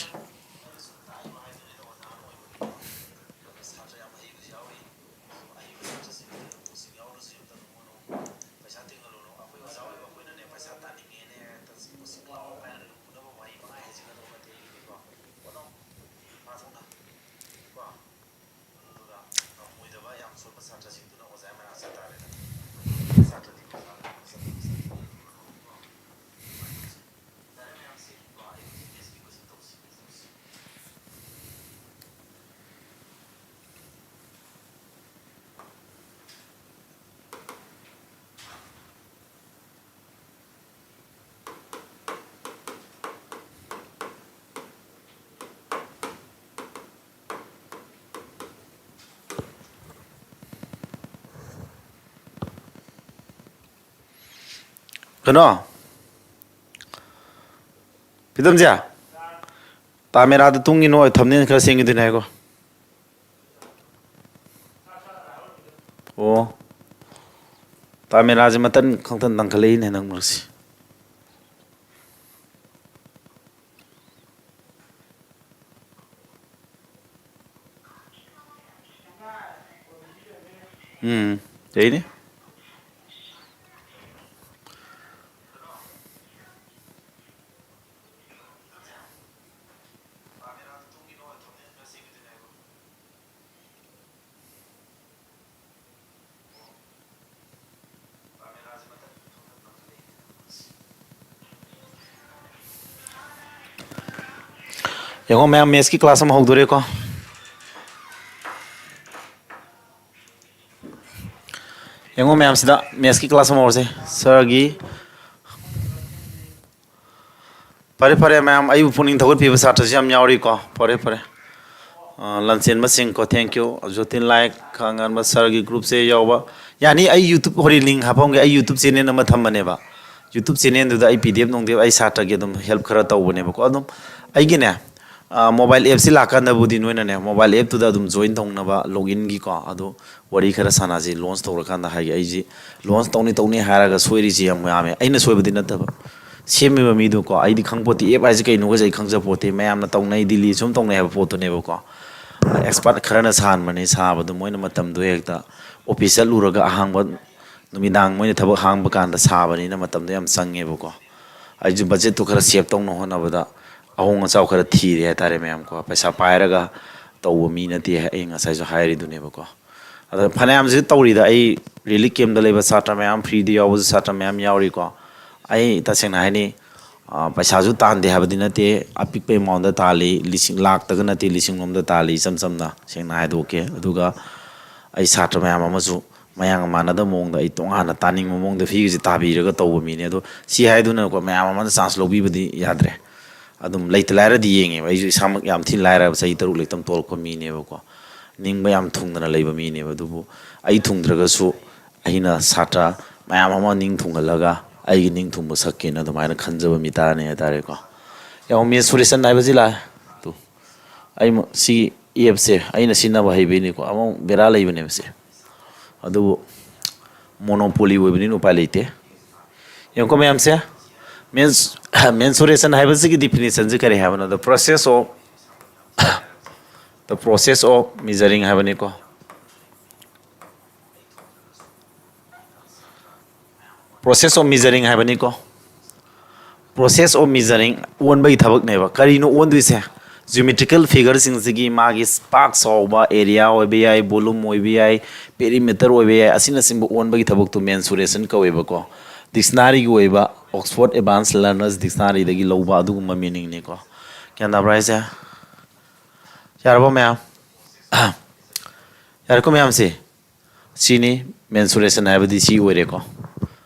ꯀꯩꯅꯣ, ꯄꯤꯇꯝꯖꯦ, ꯇꯥꯃꯦꯔꯥꯗ ꯇꯨꯡꯒꯤꯅꯣ, ꯊꯝꯅꯦꯜ ꯈꯔ ꯁꯦꯝꯈꯤꯗꯣꯏꯅꯦ ꯍꯥꯏꯀꯣ꯫ ꯑꯣ, ꯇꯥꯃꯦꯔꯥꯁꯦ ꯃꯇꯟ ꯈꯪꯇꯟ ꯇꯪꯈꯠꯂꯛꯏꯅꯦ ꯍꯟꯗꯛ ꯃꯔꯛꯁꯤ꯫ ꯎꯝ, ꯌꯥꯏꯅꯦ꯫ ꯌꯦꯡꯉꯣ ꯃꯌꯥꯝ, ꯃꯦꯠꯁꯀꯤ ꯀ꯭ꯂꯥꯁ ꯑꯃ ꯍꯧꯗꯣꯔꯦꯀꯣ꯫ ꯌꯦꯡꯉꯣ ꯃꯌꯥꯝꯁꯤꯗ, ꯃꯦꯠꯁꯀꯤ ꯀ꯭ꯂꯥꯁ ꯑꯃ ꯍꯧꯔꯁꯦ꯫ ꯁꯥꯔꯒꯤ ꯐꯔꯦ ꯐꯔꯦ ꯃꯌꯥꯝ, ꯑꯩꯕꯨ ꯄꯨꯛꯅꯤꯡ ꯊꯧꯒꯠꯄꯤꯕ ꯁꯥꯇ꯭ꯔꯁꯨ ꯌꯥꯝ ꯌꯥꯎꯔꯤꯀꯣ꯫ ꯐꯔꯦ ꯐꯔꯦ꯫ ꯑ, ꯂꯟꯆꯦꯟꯕꯁꯤꯡ ꯀꯣ, thank you꯫ ꯖꯣꯇꯤꯟ ꯂꯥꯏ ꯈꯥꯉꯥꯟꯕ ꯁꯥꯔꯒꯤ ꯒ꯭ꯔꯨꯞꯁꯦ ꯌꯥꯎꯕ ꯌꯥꯅꯤ꯫ ꯑꯩ YouTube ꯍꯣꯔꯦꯟ ꯂꯤꯡ ꯍꯥꯞꯄꯝꯒꯦ꯫ ꯑꯩ YouTube ꯆꯦꯅꯦꯜ ꯑꯃ ꯊꯝꯕꯅꯦꯕ꯫ YouTube ꯆꯦꯅꯦꯜꯗꯨꯗ ꯑꯩ ꯄꯤ ꯗꯤ ꯑꯦꯐ ꯅꯨꯡꯗꯦꯞ ꯑꯩ ꯁꯥꯇ꯭ꯔꯒꯤ ꯑꯗꯨꯝ ꯍꯦꯜꯞ ꯈꯔ ꯇꯧꯕꯅꯦꯕꯀꯣ꯫ ꯑꯗꯨꯝ ꯑꯩꯒꯤꯅꯦ, ꯑ, ꯃꯣꯕꯥꯏꯜ ꯑꯦꯞꯁꯤ ꯂꯥꯛꯀꯥꯟꯗꯕꯨꯗꯤ ꯅꯣꯏꯅꯅꯦ ꯃꯣꯕꯥꯏꯜ ꯑꯦꯞꯇꯨꯗ ꯑꯗꯨꯝ ꯖꯣꯏꯟ ꯇꯧꯅꯕ ꯂꯣꯒꯏꯟꯒꯤꯀꯣ꯫ ꯑꯗꯨ ꯋꯥꯔꯤ ꯈꯔ ꯁꯥꯟꯅꯁꯤ꯫ ꯂꯣꯟꯁ ꯇꯧꯔꯀꯥꯟꯗ ꯍꯥꯏꯒꯦ꯫ ꯑꯩꯁꯤ ꯂꯣꯟꯁ ꯇꯧꯅꯤ ꯇꯧꯅꯤ ꯍꯥꯏꯔꯒ ꯁꯣꯏꯔꯤꯁꯤ ꯌꯥꯝ ꯌꯥꯝꯃꯦ꯫ ꯑꯩꯅ ꯁꯣꯏꯕꯗꯤ ꯅꯠꯇꯕ, ꯁꯦꯝꯃꯤꯕ ꯃꯤꯗꯨꯀꯣ꯫ ꯑꯩꯗꯤ ꯈꯪꯄꯣꯠꯇꯦ, ꯑꯦꯞ ꯍꯥꯏꯁꯦ ꯀꯩꯅꯣꯒꯁꯦ ꯑꯩ ꯈꯪꯖꯄꯣꯠꯇꯦ꯫ ꯃꯌꯥꯝꯅ ꯇꯧꯅꯩ, ꯗꯤꯜꯂꯤ ꯁꯨꯝ ꯇꯧꯅꯩ ꯍꯥꯏꯕ ꯄꯣꯠꯇꯨꯅꯦꯕꯀꯣ꯫ ꯑꯦꯛꯁꯄꯥꯔꯠ ꯈꯔꯅ ꯁꯥꯍꯟꯕꯅꯤ꯫ ꯁꯥꯕꯗꯣ ꯃꯣꯏꯅ ꯃꯇꯝꯗꯣ ꯍꯦꯛꯇ ꯑꯣꯐꯤꯁ ꯆꯠꯂꯨꯔꯒ ꯑꯍꯥꯡꯕ ꯅꯨꯃꯤꯗꯥꯡ ꯃꯣꯏꯅ ꯊꯕꯛ ꯍꯥꯡꯕ ꯀꯥꯟꯗ ꯁꯥꯕꯅꯤꯅ ꯃꯇꯝꯗꯣ ꯌꯥꯝ ꯆꯪꯉꯦꯕꯀꯣ꯫ ꯑꯩꯁꯨ ꯕꯖꯦꯠꯇꯨ ꯈꯔ ꯁꯦꯞ ꯇꯧꯅ ꯍꯣꯠꯅꯕꯗ ꯑꯍꯣꯡ ꯑꯆꯥꯎ ꯈꯔ ꯊꯤꯔꯦ ꯍꯥꯏꯇꯥꯔꯦ ꯃꯌꯥꯝꯀꯣ꯫ ꯄꯩꯁꯥ ꯄꯥꯏꯔꯒ ꯇꯧꯕ ꯃꯤ ꯅꯠꯇꯦ, ꯑꯩ ꯉꯁꯥꯏꯁꯨ ꯍꯥꯏꯔꯤꯗꯨꯅꯦꯕꯀꯣ꯫ ꯑꯗ ꯐꯅꯌꯥꯝꯁꯨ ꯇꯧꯔꯤꯗ, ꯑꯩ ꯔꯤꯂꯤꯐ ꯀꯦꯝꯞꯇ ꯂꯩꯕ ꯁꯥꯇ꯭ꯔ ꯃꯌꯥꯝ, ꯐ꯭ꯔꯤꯗ ꯌꯥꯎꯕꯁꯨ ꯁꯥꯇ꯭ꯔ ꯃꯌꯥꯝ ꯌꯥꯎꯔꯤꯀꯣ꯫ ꯑꯩ ꯇꯁꯦꯡꯅ ꯍꯥꯏꯅꯤ, ꯑ, ꯄꯩꯁꯥꯁꯨ ꯇꯥꯟꯗꯦ ꯍꯥꯏꯕꯗꯤ ꯅꯠꯇꯦ, ꯑꯄꯤꯛꯄ ꯑꯦꯃꯥꯎꯟꯗ ꯇꯥꯜꯂꯤ, ꯂꯤꯁꯤꯡ ꯂꯥꯛꯇꯒ ꯅꯠꯇꯦ, ꯂꯤꯁꯤꯡ ꯂꯣꯝꯗ ꯇꯥꯜꯂꯤ, ꯏꯆꯝ ꯆꯝꯅ ꯁꯦꯡꯅ ꯍꯥꯏꯗꯣꯛꯀꯦ꯫ ꯑꯗꯨꯒ ꯑꯩ ꯁꯥꯇ꯭ꯔ ꯃꯌꯥꯝ ꯑꯃꯁꯨ ꯃꯌꯥꯝꯒ ꯃꯥꯟꯅꯗꯕ ꯃꯑꯣꯡꯗ ꯑꯩ ꯇꯣꯉꯥꯟꯅ ꯇꯥꯅꯤꯡꯕ ꯃꯑꯣꯡꯗ ꯐꯤꯒꯁꯦ ꯇꯥꯕꯤꯔꯒ ꯇꯧꯕ ꯃꯤꯅꯦ꯫ ꯑꯗꯣ ꯁꯤ ꯍꯥꯏꯗꯨꯅꯀꯣ ꯃꯌꯥꯝ ꯑꯃꯅ ꯆꯥꯟꯁ ꯂꯧꯕꯤꯕꯗꯤ ꯌꯥꯗ꯭ꯔꯦ꯫ ꯑꯗꯨꯝ ꯂꯩꯇ ꯂꯥꯏꯔꯗꯤ ꯌꯦꯡꯉꯦꯕ꯫ ꯑꯩꯁꯨ ꯏꯁꯥꯃꯛ ꯌꯥꯝ ꯊꯤꯅ ꯂꯥꯏꯔꯕ, ꯆꯍꯤ ꯇꯔꯨꯛ ꯂꯩꯇꯝ ꯇꯣꯂꯛꯄ ꯃꯤꯅꯦꯕꯀꯣ꯫ ꯅꯤꯡꯕ ꯌꯥꯝ ꯊꯨꯡꯗꯅ ꯂꯩꯕ ꯃꯤꯅꯦꯕ꯫ ꯑꯗꯨꯕꯨ ꯑꯩ ꯊꯨꯡꯗ꯭ꯔꯒꯁꯨ ꯑꯩꯅ ꯁꯥꯇ꯭ꯔ ꯃꯌꯥꯝ ꯑꯃ ꯅꯤꯡ ꯊꯨꯡꯍꯜꯂꯒ ꯑꯩꯒꯤ ꯅꯤꯡ ꯊꯨꯡꯕ ꯁꯛꯀꯦꯅ ꯑꯗꯨꯃꯥꯏꯅ ꯈꯟꯖꯕ ꯃꯤꯇꯥꯅꯦ ꯍꯥꯏꯇꯥꯔꯦꯀꯣ꯫ ꯌꯦꯡꯉꯣ, ꯃꯦꯟꯁꯨꯔꯦꯁꯟ ꯍꯥꯏꯕꯁꯤ ꯂꯥꯛꯑꯦ꯫ ꯇꯨ, ꯑꯩ ꯃ-, ꯁꯤꯒꯤ ꯑꯦꯞꯁꯦ ꯑꯩꯅ ꯁꯤꯖꯤꯟꯅꯕ ꯍꯩꯕꯩꯅꯤꯀꯣ꯫ ꯑꯃꯨꯛ ꯕꯦꯔꯥ ꯂꯩꯕꯅꯦꯕ ꯁꯦ꯫ ꯑꯗꯨꯕꯨ ꯃꯣꯅꯣꯄꯣꯂꯤ ꯑꯣꯏꯕꯅꯤꯅ ꯎꯄꯥꯏ ꯂꯩꯇꯦ꯫ ꯌꯦꯡꯉꯨꯀꯣ ꯃꯌꯥꯝꯁꯦ, ꯃꯦꯟꯁ-, ꯃꯦꯟꯁꯨꯔꯦꯁꯟ ꯍꯥꯏꯕꯁꯤꯒꯤ ꯗꯤꯐꯤꯅꯤꯁꯟꯁꯤ ꯀꯔꯤ ꯍꯥꯏꯕꯅꯣ? The process of, the process of measuring ꯍꯥꯏꯕꯅꯤꯀꯣ꯫ Process of measuring ꯍꯥꯏꯕꯅꯤꯀꯣ꯫ Process of measuring, ꯑꯣꯟꯕꯒꯤ ꯊꯕꯛꯅꯦꯕ꯫ ꯀꯔꯤꯅꯣ ꯑꯣꯟꯗꯣꯏꯁꯦ? ꯖꯤꯑꯣꯃꯦꯇ꯭ꯔꯤꯀꯦꯜ ꯐꯤꯒꯔꯁꯤꯡꯁꯤꯒꯤ ꯃꯥꯒꯤ ꯄꯥꯛ ꯆꯥꯎꯕ, ꯑꯦꯔꯤꯌꯥ ꯑꯣꯏꯕ ꯌꯥꯏ, ꯚꯣꯂꯨꯝ ꯑꯣꯏꯕ ꯌꯥꯏ, ꯄꯦꯔꯤꯃꯤꯇꯔ ꯑꯣꯏꯕ ꯌꯥꯏ, ꯑꯁꯤꯅꯆꯤꯡꯕ ꯑꯣꯟꯕꯒꯤ ꯊꯕꯛꯇꯣ ꯃꯦꯟꯁꯨꯔꯦꯁꯟ ꯀꯧꯋꯦꯕꯀꯣ꯫ ꯗꯤꯛꯁꯅꯥꯔꯤꯒꯤ ꯑꯣꯏꯕ, Oxford Advanced Learners Dictionaryꯗꯒꯤ ꯂꯧꯕ ꯑꯗꯨꯒꯨꯝꯕ ꯃꯤꯅꯤꯡꯅꯤꯀꯣ꯫ ꯒ꯭ꯌꯥꯟ ꯇꯥꯕ꯭ꯔꯥ ꯍꯥꯏꯁꯦ? ꯌꯥꯔꯕꯣ ꯃꯌꯥꯝ? ꯌꯥꯔꯦꯀꯣ ꯃꯌꯥꯝꯁꯦ? ꯁꯤꯅꯤ ꯃꯦꯟꯁꯨꯔꯦꯁꯟ ꯍꯥꯏꯕꯗꯤ ꯁꯤ ꯑꯣꯏꯔꯦꯀꯣ꯫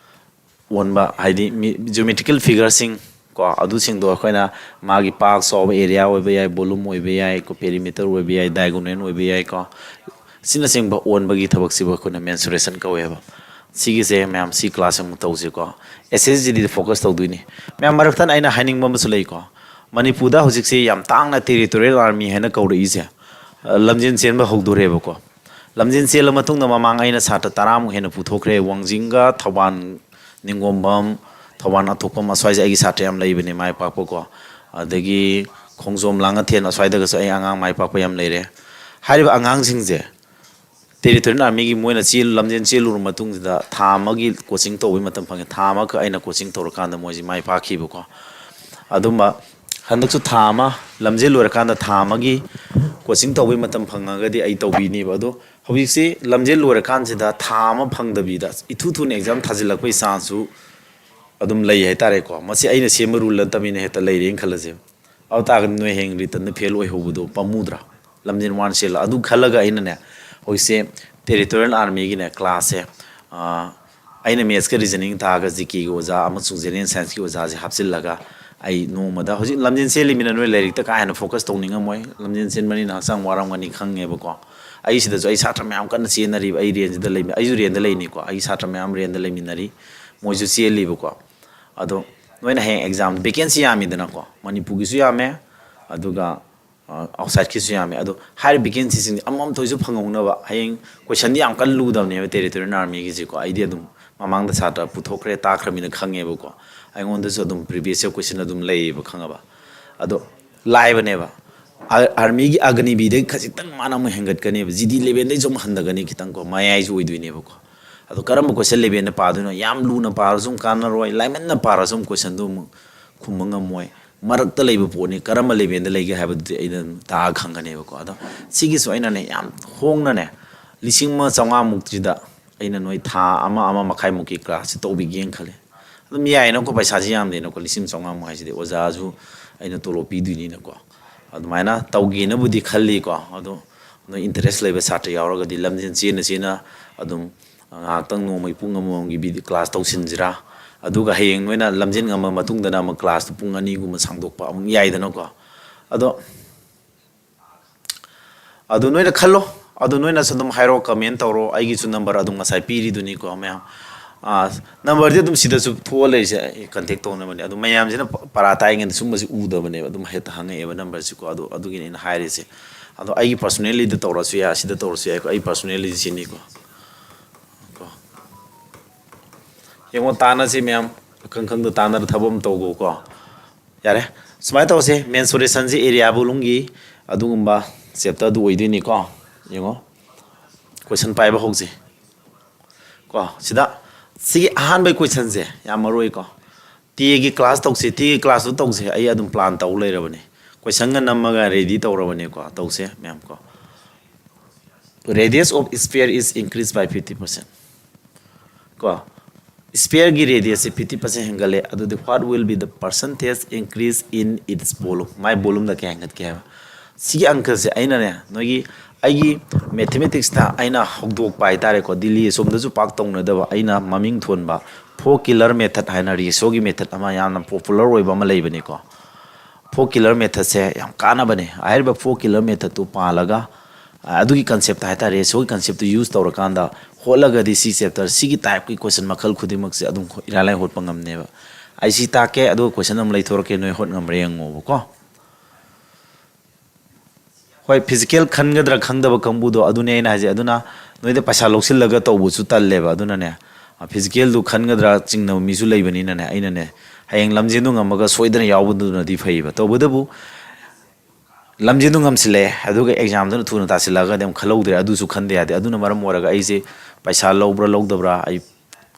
ꯑꯣꯟꯕ ꯍꯥꯏꯗꯤ ꯃꯤ-, ꯖꯤꯑꯣꯃꯦꯇ꯭ꯔꯤꯀꯦꯜ ꯐꯤꯒꯔꯁꯤꯡ ꯀꯣ, ꯑꯗꯨꯁꯤꯡꯗꯣ ꯑꯩꯈꯣꯏꯅ ꯃꯥꯒꯤ ꯄꯥꯛ ꯆꯥꯎꯕ ꯑꯦꯔꯤꯌꯥ ꯑꯣꯏꯕ ꯌꯥꯏ, ꯕꯣꯂꯨꯝ ꯑꯣꯏꯕ ꯌꯥꯏ, ꯀꯣ, ꯄꯦꯔꯤꯃꯤꯇꯔ ꯑꯣꯏꯕ ꯌꯥꯏ, ꯗꯥꯏꯒꯣꯅꯦꯜ ꯑꯣꯏꯕ ꯌꯥꯏ, ꯀꯣ, ꯑꯁꯤꯅꯆꯤꯡꯕ ꯑꯣꯟꯕꯒꯤ ꯊꯕꯛꯁꯤꯕꯨ ꯑꯩꯈꯣꯏꯅ ꯃꯦꯟꯁꯨꯔꯦꯁꯟ ꯀꯧꯋꯦꯕ꯫ ꯁꯤꯒꯤꯁꯦ ꯃꯌꯥꯝ ꯁꯤ ꯀ꯭ꯂꯥꯁ ꯑꯃꯨꯛ ꯇꯧꯁꯤꯀꯣ꯫ ꯑꯦꯁ ꯑꯦꯁ ꯖꯤ ꯗꯤꯗ ꯐꯣꯀꯁ ꯇꯧꯗꯣꯏꯅꯤ꯫ ꯃꯌꯥꯝ ꯃꯔꯛ ꯊꯠꯅ ꯑꯩꯅ ꯍꯥꯏꯅꯤꯡꯕ ꯑꯃꯁꯨ ꯂꯩꯀꯣ꯫ ꯃꯅꯤꯄꯨꯔꯗ ꯍꯧꯖꯤꯛꯁꯤ ꯌꯥꯝ ꯇꯥꯡꯅ ꯇꯦꯔꯤꯇꯣꯔꯤꯌꯦꯜ ꯑꯥꯔꯃꯤ ꯍꯥꯏꯅ ꯀꯧꯔꯛꯏꯁꯦ, ꯑ, ꯂꯝꯖꯦꯟ ꯆꯦꯟꯕ ꯍꯧꯗꯣꯔꯦꯕꯀꯣ꯫ ꯂꯝꯖꯦꯟ ꯆꯦꯜꯂ ꯃꯇꯨꯡꯗ ꯃꯃꯥꯡ ꯑꯩꯅ ꯁꯥꯇ꯭ꯔ ꯇꯔꯥꯃꯨꯛ ꯍꯦꯟꯅ ꯄꯨꯊꯣꯛꯈ꯭ꯔꯦ꯫ ꯋꯥꯡꯖꯤꯡꯒ ꯊꯧꯕꯥꯜ, ꯅꯤꯡꯒꯣꯝꯕꯝ, ꯊꯧꯕꯥꯜ ꯑꯊꯣꯛꯄꯝ ꯑꯁ꯭ꯋꯥꯏꯁꯦ ꯑꯩꯒꯤ ꯁꯥꯇ꯭ꯔ ꯌꯥꯝ ꯂꯩꯕꯅꯦ ꯃꯥꯏ ꯄꯥꯛꯄꯀꯣ꯫ ꯑꯗꯒꯤ ꯈꯣꯡꯖꯣꯝ ꯂꯥꯡꯉꯊꯦꯜ ꯑꯁ꯭ꯋꯥꯏꯗꯒꯁꯨ ꯑꯩ ꯑꯉꯥꯡ ꯃꯥꯏ ꯄꯥꯛꯄ ꯌꯥꯝ ꯂꯩꯔꯦ꯫ ꯍꯥꯏꯔꯤꯕ ꯑꯉꯥꯡꯁꯤꯡꯁꯦ ꯇꯦꯔꯤꯇꯣꯔꯤꯌꯦꯜ ꯑꯥꯔꯃꯤꯒꯤ ꯃꯣꯏꯅ ꯆꯦꯜ-, ꯂꯝꯖꯦꯟ ꯆꯦꯜꯂꯨꯔ ꯃꯇꯨꯡꯁꯤꯗ ꯊꯥ ꯑꯃꯒꯤ ꯀꯣꯆꯤꯡ ꯇꯧꯕꯒꯤ ꯃꯇꯝ ꯐꯪꯉꯦ꯫ ꯊꯥ ꯑꯃꯈꯛ ꯑꯩꯅ ꯀꯣꯆꯤꯡ ꯇꯧꯔꯀꯥꯟꯗ ꯃꯣꯏꯁꯤ ꯃꯥꯏ ꯄꯥꯛꯈꯤꯕꯀꯣ꯫ ꯑꯗꯨꯝꯕ ꯍꯟꯗꯛꯁꯨ ꯊꯥ ꯑꯃ ꯂꯝꯖꯦꯜ ꯂꯣꯏꯔꯀꯥꯟꯗ ꯊꯥ ꯑꯃꯒꯤ ꯀꯣꯆꯤꯡ ꯇꯧꯕꯒꯤ ꯃꯇꯝ ꯐꯪꯉꯒꯗꯤ ꯑꯩ ꯇꯧꯕꯤꯅꯤꯕ꯫ ꯑꯗꯣ ꯍꯧꯖꯤꯛꯁꯤ ꯂꯝꯖꯦꯜ ꯂꯣꯏꯔꯀꯥꯟꯁꯤꯗ ꯊꯥ ꯑꯃ ꯐꯪꯗꯕꯤꯗ ꯏꯊꯨ ꯊꯨꯅ ꯑꯦꯛꯖꯥꯝ ꯊꯥꯖꯤꯜꯂꯛꯄꯒꯤ ꯆꯥꯟꯁꯁꯨ ꯑꯗꯨꯝ ꯂꯩ ꯍꯥꯏꯇꯥꯔꯦꯀꯣ꯫ ꯃꯁꯤ ꯑꯩꯅ ꯁꯦꯝꯕ ꯔꯨꯜ ꯅꯠꯇꯕꯅꯤꯅ ꯍꯦꯛꯇ ꯂꯩꯔꯦꯅ ꯈꯜꯂꯁꯦꯕ꯫ ꯑꯗꯨ ꯇꯥꯔꯒꯗꯤ ꯅꯣꯏ ꯍꯌꯦꯡ ꯔꯤꯇꯟꯗ ꯐꯦꯜ ꯑꯣꯏꯍꯧꯕꯗꯣ ꯄꯥꯝꯃꯨꯗ꯭ꯔꯥ? ꯂꯝꯖꯦꯜ ꯋꯥꯅ ꯆꯦꯜꯂ꯫ ꯑꯗꯨ ꯈꯜꯂꯒ ꯑꯩꯅꯅꯦ ꯍꯧꯖꯤꯛꯁꯦ ꯇꯦꯔꯤꯇꯣꯔꯤꯌꯦꯜ ꯑꯥꯔꯃꯤꯒꯤꯅꯦ ꯀ꯭ꯂꯥꯁꯁꯦ, ꯑꯥ, ꯑꯩꯅ ꯃꯦꯠꯁꯀ ꯔꯤꯖꯅꯤꯡ ꯇꯥꯛꯑꯒ ꯖꯤ ꯀꯦꯒꯤ ꯑꯣꯖꯥ ꯑꯃꯁꯨꯡ ꯖꯦꯅꯔꯦꯜ ꯁꯥꯏꯟꯁꯀꯤ ꯑꯣꯖꯥꯁꯦ ꯍꯥꯞꯆꯤꯜꯂꯒ ꯑꯩ ꯅꯣꯡꯃꯗ, ꯍꯧꯖꯤꯛ ꯂꯝꯖꯦꯜ ꯆꯦꯜꯂꯤꯃꯤꯅ ꯅꯣꯏ ꯂꯥꯏꯔꯤꯛꯇ ꯀꯥ ꯍꯦꯟꯅ ꯐꯣꯀꯁ ꯇꯧꯅꯤꯡꯉꯝꯃꯣꯏ꯫ ꯂꯝꯖꯦꯜ ꯆꯦꯟꯕꯅꯤꯅ ꯍꯛꯆꯥꯡ ꯋꯥꯔꯝꯒꯅꯤ ꯈꯪꯉꯦꯕꯀꯣ꯫ ꯑꯩ ꯁꯤꯗꯁꯨ ꯑꯩ ꯁꯥꯇ꯭ꯔ ꯃꯌꯥꯝ ꯀꯟꯅ ꯆꯦꯟꯅꯔꯤꯕ, ꯑꯩ ꯔꯦꯟꯁꯤꯗ ꯂꯩ-, ꯑꯩꯁꯨ ꯔꯦꯟꯗ ꯂꯩꯅꯤꯀꯣ, ꯑꯩꯒꯤ ꯁꯥꯇ꯭ꯔ ꯃꯌꯥꯝ ꯔꯦꯟꯗ ꯂꯩꯃꯤꯟꯅꯔꯤ, ꯃꯣꯏꯁꯨ ꯆꯦꯜꯂꯤꯕꯀꯣ꯫ ꯑꯗꯣ ꯅꯣꯏꯅ ꯍꯌꯦꯡ ꯑꯦꯛꯖꯥꯝ ꯚꯦꯀꯦꯟꯁꯤ ꯌꯥꯝꯃꯤꯗꯅꯀꯣ, ꯃꯅꯤꯄꯨꯔꯒꯤꯁꯨ ꯌꯥꯝꯃꯦ, ꯑꯗꯨꯒ ꯑꯥꯎꯠꯁꯥꯏꯠꯀꯤꯁꯨ ꯌꯥꯝꯃꯦ꯫ ꯑꯗꯣ ꯍꯥꯏꯔꯤꯕ ꯚꯦꯀꯦꯟꯁꯤꯁꯤꯡꯁꯦ ꯑꯃꯃꯝꯇ ꯑꯣꯏꯁꯨ ꯐꯪꯍꯧꯅꯕ꯫ ꯍꯌꯦꯡ ꯀꯣꯏꯁꯟꯗꯤ ꯌꯥꯝ ꯀꯟꯅ ꯂꯨꯗꯕꯅꯦꯕ ꯇꯦꯔꯤꯇꯣꯔꯤꯌꯦꯜ ꯑꯥꯔꯃꯤꯒꯤꯁꯤꯀꯣ꯫ ꯑꯩꯗꯤ ꯑꯗꯨꯝ ꯃꯃꯥꯡꯗ ꯁꯥꯇ꯭ꯔ ꯄꯨꯊꯣꯛꯈ꯭ꯔꯦ, ꯇꯥꯛꯈ꯭ꯔꯃꯤꯅ ꯈꯪꯉꯦꯕꯀꯣ꯫ ꯑꯩꯉꯣꯟꯗꯁꯨ ꯑꯗꯨꯝ ꯄ꯭ꯔꯤꯚꯤꯌꯁ ꯌꯔ ꯀꯣꯏꯁꯟ ꯑꯗꯨꯝ ꯂꯩꯌꯦꯕ, ꯈꯪꯉꯕ? ꯑꯗꯣ ꯂꯥꯏꯕꯅꯦꯕ꯫ ꯑꯥꯔꯃꯤꯒꯤ ꯑꯒꯅꯤꯕꯤꯗꯩ ꯈꯖꯤꯛꯇꯪ ꯃꯥꯅ ꯑꯃꯨꯛ ꯍꯦꯟꯒꯠꯀꯅꯦꯕ, ꯖꯤ ꯗꯤ ꯂꯦꯚꯦꯟꯗꯩꯁꯨ ꯑꯃꯨꯛ ꯍꯟꯊꯒꯅꯤ ꯈꯤꯇꯪꯀꯣ, ꯃꯌꯥꯏꯁꯨ ꯑꯣꯏꯗꯣꯏꯅꯦꯕꯀꯣ꯫ ꯑꯗꯣ ꯀꯔꯝꯕ ꯀꯣꯏꯁꯟ ꯂꯦꯚꯦꯟꯗ ꯄꯥꯗꯣꯏꯅꯣ? ꯌꯥꯝ ꯂꯨꯅ ꯄꯥꯔꯁꯨ ꯑꯃꯨꯛ ꯀꯥꯟꯅꯔꯣꯏ, ꯂꯥꯏꯃꯟꯅ ꯄꯥꯔꯁꯨ ꯑꯃꯨꯛ ꯀꯣꯏꯁꯟꯗꯣ ꯑꯃꯨꯛ ꯈꯨꯝꯕ ꯉꯝꯃꯣꯏ꯫ ꯃꯔꯛꯇ ꯂꯩꯕ ꯄꯣꯠꯅꯤ, ꯀꯔꯝꯕ ꯂꯦꯚꯦꯜꯗ ꯂꯩꯒꯦ ꯍꯥꯏꯕꯗꯨꯗꯤ ꯑꯩꯅ ꯑꯗꯨꯝ ꯇꯥꯛꯑ ꯈꯪꯒꯅꯦꯕꯀꯣ꯫ ꯑꯗꯣ ꯁꯤꯒꯤꯁꯨ ꯑꯩꯅꯅꯦ ꯌꯥꯝ ꯍꯣꯡꯅꯅꯦ, ꯂꯤꯁꯤꯡ ꯑꯃ ꯆꯥꯝꯃꯉꯥꯃꯨꯛꯁꯤꯗ ꯑꯩꯅ ꯅꯣꯏ ꯊꯥ ꯑꯃ, ꯑꯃ ꯃꯈꯥꯏꯃꯨꯛꯀꯤ ꯀ꯭ꯂꯥꯁꯁꯦ ꯇꯧꯕꯤꯒꯦꯅ ꯈꯜꯂꯦ꯫ ꯑꯗꯨꯝ ꯌꯥꯏꯅꯀꯣ, ꯄꯩꯁꯥꯁꯤ ꯌꯥꯝꯗꯦꯅꯀꯣ, ꯂꯤꯁꯤꯡ ꯑꯃ ꯆꯥꯝꯃꯉꯥꯃꯨꯛ ꯍꯥꯏꯁꯤꯗꯤ ꯑꯣꯖꯥꯁꯨ ꯑꯩꯅ ꯇꯣꯂꯣꯞ ꯄꯤꯗꯣꯏꯅꯤꯅꯀꯣ꯫ ꯑꯗꯨꯃꯥꯏꯅ ꯇꯧꯒꯦꯅꯕꯨꯗꯤ ꯈꯜꯂꯤꯀꯣ꯫ ꯑꯗꯣ ꯅꯣꯏ ꯏꯟꯇꯔꯦꯁ ꯂꯩꯕ ꯁꯥꯇ꯭ꯔ ꯌꯥꯎꯔꯒꯗꯤ ꯂꯝꯖꯦꯟ ꯆꯦꯟꯅ ꯆꯦꯟꯅ ꯑꯗꯨꯝ ꯉꯥꯏꯍꯥꯛꯇꯪ ꯅꯣꯡꯃꯒꯤ ꯄꯨꯡ ꯑꯃꯃꯝꯒꯤ ꯚꯤꯗꯤꯑꯣ ꯀ꯭ꯂꯥꯁ ꯇꯧꯁꯤꯟꯁꯤꯔꯥ? ꯑꯗꯨꯒ ꯍꯌꯦꯡ ꯅꯣꯏꯅ ꯂꯝꯖꯤꯟ ꯉꯝꯃ ꯃꯇꯨꯡꯗꯅ ꯑꯃꯨꯛ class ꯇꯨ ꯄꯨꯡ ꯑꯅꯤꯒꯨꯝꯕ ꯁꯥꯡꯗꯣꯛꯄ ꯑꯃꯨꯛ ꯌꯥꯏꯗꯅꯀꯣ꯫ ꯑꯗꯣ ꯑꯗꯨ ꯅꯣꯏꯅ ꯈꯜꯂꯣ, ꯑꯗꯨ ꯅꯣꯏꯅꯁꯨ ꯑꯗꯨꯝ ꯍꯥꯏꯔꯛꯑꯣ, comment ꯇꯧꯔꯣ꯫ ꯑꯩꯒꯤꯁꯨ number ꯑꯗꯨꯝ ꯉꯁꯥꯏ ꯄꯤꯔꯤꯗꯨꯅꯤꯀꯣ ꯃꯌꯥꯝ꯫ ꯑꯥ, number ꯗꯤ ꯑꯗꯨꯝ ꯁꯤꯗꯁꯨ ꯊꯣꯛꯑ ꯂꯩꯔꯤꯁꯦ, ꯑꯩ contact ꯇꯧꯅꯕꯅꯦ꯫ ꯑꯗꯨ ꯃꯌꯥꯝꯁꯤꯅ ꯄ-, ꯄꯔꯥ ꯇꯥꯏꯉꯩꯗ ꯁꯨꯝꯕꯁꯤ ꯎꯗꯕꯅꯦꯕ, ꯑꯗꯨꯝ ꯍꯦꯛꯇ ꯍꯪꯉꯛꯑꯦꯕ number ꯁꯤꯀꯣ꯫ ꯑꯗꯨ, ꯑꯗꯨꯒꯤꯅꯤ ꯑꯩꯅ ꯍꯥꯏꯔꯤꯁꯦ꯫ ꯑꯗꯣ ꯑꯩꯒꯤ personally ꯗ ꯇꯧꯔꯁꯨ ꯌꯥꯏ, ꯁꯤꯗ ꯇꯧꯔꯁꯨ ꯌꯥꯏꯀꯣ꯫ ꯑꯩ personally ꯁꯤꯅꯤꯀꯣ꯫ ꯀꯣ꯫ ꯌꯦꯡꯉꯣ, ꯇꯥꯟꯅꯁꯤ ꯃꯌꯥꯝ, ꯑꯈꯪ ꯈꯪꯗ ꯇꯥꯟꯅꯔ ꯊꯕꯛ ꯑꯃ ꯇꯧꯒꯣꯀꯣ꯫ ꯌꯥꯔꯦ, ꯁꯨꯃꯥꯏꯅ ꯇꯧꯁꯦ, mensuration ꯁꯤ area volume ꯒꯤ ꯑꯗꯨꯒꯨꯝꯕ chapter ꯗꯨ ꯑꯣꯏꯗꯣꯏꯅꯤꯀꯣ꯫ ꯌꯦꯡꯉꯣ, question ꯄꯥꯏꯕ ꯍꯧꯁꯦ꯫ ꯀꯣ, ꯁꯤꯗ ꯁꯤꯒꯤ ꯑꯍꯥꯟꯕꯒꯤ question ꯁꯦ ꯌꯥꯝ ꯃꯔꯨ ꯑꯣꯏꯀꯣ꯫ TA ꯒꯤ class ꯇꯧꯁꯦ, TA ꯒꯤ class ꯇꯨ ꯇꯧꯁꯦ, ꯑꯩ ꯑꯗꯨꯝ plan ꯇꯧ ꯂꯩꯔꯕꯅꯤ꯫ Question ꯒ ꯅꯝꯃꯒ ready ꯇꯧꯔꯕꯅꯤꯀꯣ, ꯇꯧꯁꯦ ꯃꯌꯥꯝ ꯀꯣ꯫ Radius of sphere is increased by fifty percent꯫ ꯀꯣ, sphere ꯒꯤ radius ꯁꯦ fifty percent ꯍꯦꯟꯒꯠꯂꯦ, ꯑꯗꯨꯗꯤ what will be the percentage increase in its volume? My volume ꯗ ꯀꯌꯥ ꯍꯦꯟꯒꯠꯀꯦ ꯍꯥꯏꯕ? ꯁꯤꯒꯤ ꯑꯪꯀꯁꯦ ꯑꯩꯅꯅꯦ, ꯅꯣꯏꯒꯤ, ꯑꯩꯒꯤ mathematics ꯇ ꯑꯩꯅ ꯍꯧꯗꯣꯛꯄ ꯍꯥꯏꯇꯥꯔꯦꯀꯣ, ꯗꯤꯜꯂꯤ ꯑꯁꯣꯝꯗꯁꯨ ꯄꯥꯛ ꯇꯧꯅꯗꯕ, ꯑꯩꯅ ꯃꯃꯤꯡ ꯊꯣꯟꯕ four killer method ꯍꯥꯏꯅ ratio ꯒꯤ method ꯑꯃ ꯌꯥꯝꯅ popular ꯑꯣꯏꯕ ꯑꯃ ꯂꯩꯕꯅꯤꯀꯣ꯫ Four killer method ꯁꯦ ꯌꯥꯝ ꯀꯥꯟꯅꯕꯅꯦ꯫ ꯍꯥꯏꯔꯤꯕ four killer method ꯇꯨ ꯄꯥꯜꯂꯒ, ꯑ, ꯑꯗꯨꯒꯤ concept ꯇ ꯍꯥꯏꯇꯥꯔꯦ, ratio ꯒꯤ concept ꯇꯨ use ꯇꯧꯔꯀꯥꯟꯗ ꯍꯣꯠꯂꯒꯗꯤ ꯁꯤ chapter, ꯁꯤꯒꯤ type ꯀꯤ question ꯃꯈꯜ ꯈꯨꯗꯤꯡꯃꯛꯁꯦ ꯑꯗꯨꯝ ꯏꯔꯥꯏ ꯂꯥꯏ ꯍꯣꯠꯄ ꯉꯝꯅꯦꯕ꯫ ꯑꯩ ꯁꯤ ꯇꯥꯛꯀꯦ, ꯑꯗꯨꯒ question ꯑꯃ ꯂꯩꯊꯣꯔꯛꯀꯦ, ꯅꯣꯏ ꯍꯣꯠ ꯉꯝꯕ꯭ꯔꯥ ꯌꯦꯡꯉꯣꯕꯀꯣ꯫ ꯍꯣꯏ, physical ꯈꯟꯒꯗ꯭ꯔꯥ ꯈꯪꯗꯕ ꯀꯥꯡꯕꯨꯗꯣ ꯑꯗꯨꯅꯦ ꯑꯩꯅ ꯍꯥꯏꯁꯦ꯫ ꯑꯗꯨꯅ ꯅꯣꯏꯗ ꯄꯩꯁꯥ ꯂꯧꯁꯤꯜꯂꯒ ꯇꯧꯕꯁꯨ ꯇꯜꯂꯦꯕ꯫ ꯑꯗꯨꯅꯅꯦ, physical ꯗꯨ ꯈꯟꯒꯗ꯭ꯔꯥ ꯆꯤꯡꯅꯕ ꯃꯤꯁꯨ ꯂꯩꯕꯅꯤꯅꯅꯦ, ꯑꯩꯅꯅꯦ, ꯍꯌꯦꯡ ꯂꯝꯖꯦꯟꯗꯨ ꯉꯝꯃꯒ ꯁꯣꯏꯗꯅ ꯌꯥꯎꯕꯗꯨꯅꯗꯤ ꯐꯩꯌꯦꯕ꯫ ꯇꯧꯕꯇꯕꯨ ꯂꯝꯖꯦꯟꯗꯨ ꯉꯝꯁꯤꯜꯂꯛꯑꯦ, ꯑꯗꯨꯒ exam ꯗꯨꯅ ꯊꯨꯅ ꯇꯥꯁꯤꯜꯂꯛꯑꯒꯗꯤ ꯑꯃꯨꯛ ꯈꯜꯍꯧꯗ꯭ꯔꯦ, ꯑꯗꯨꯁꯨ ꯈꯟꯗ ꯌꯥꯗꯦ꯫ ꯑꯗꯨꯅ ꯃꯔꯝ ꯑꯣꯏꯔꯒ ꯑꯩꯁꯦ ꯄꯩꯁꯥ ꯂꯧꯕ꯭ꯔꯥ ꯂꯧꯗꯕ꯭ꯔꯥ, ꯑꯩ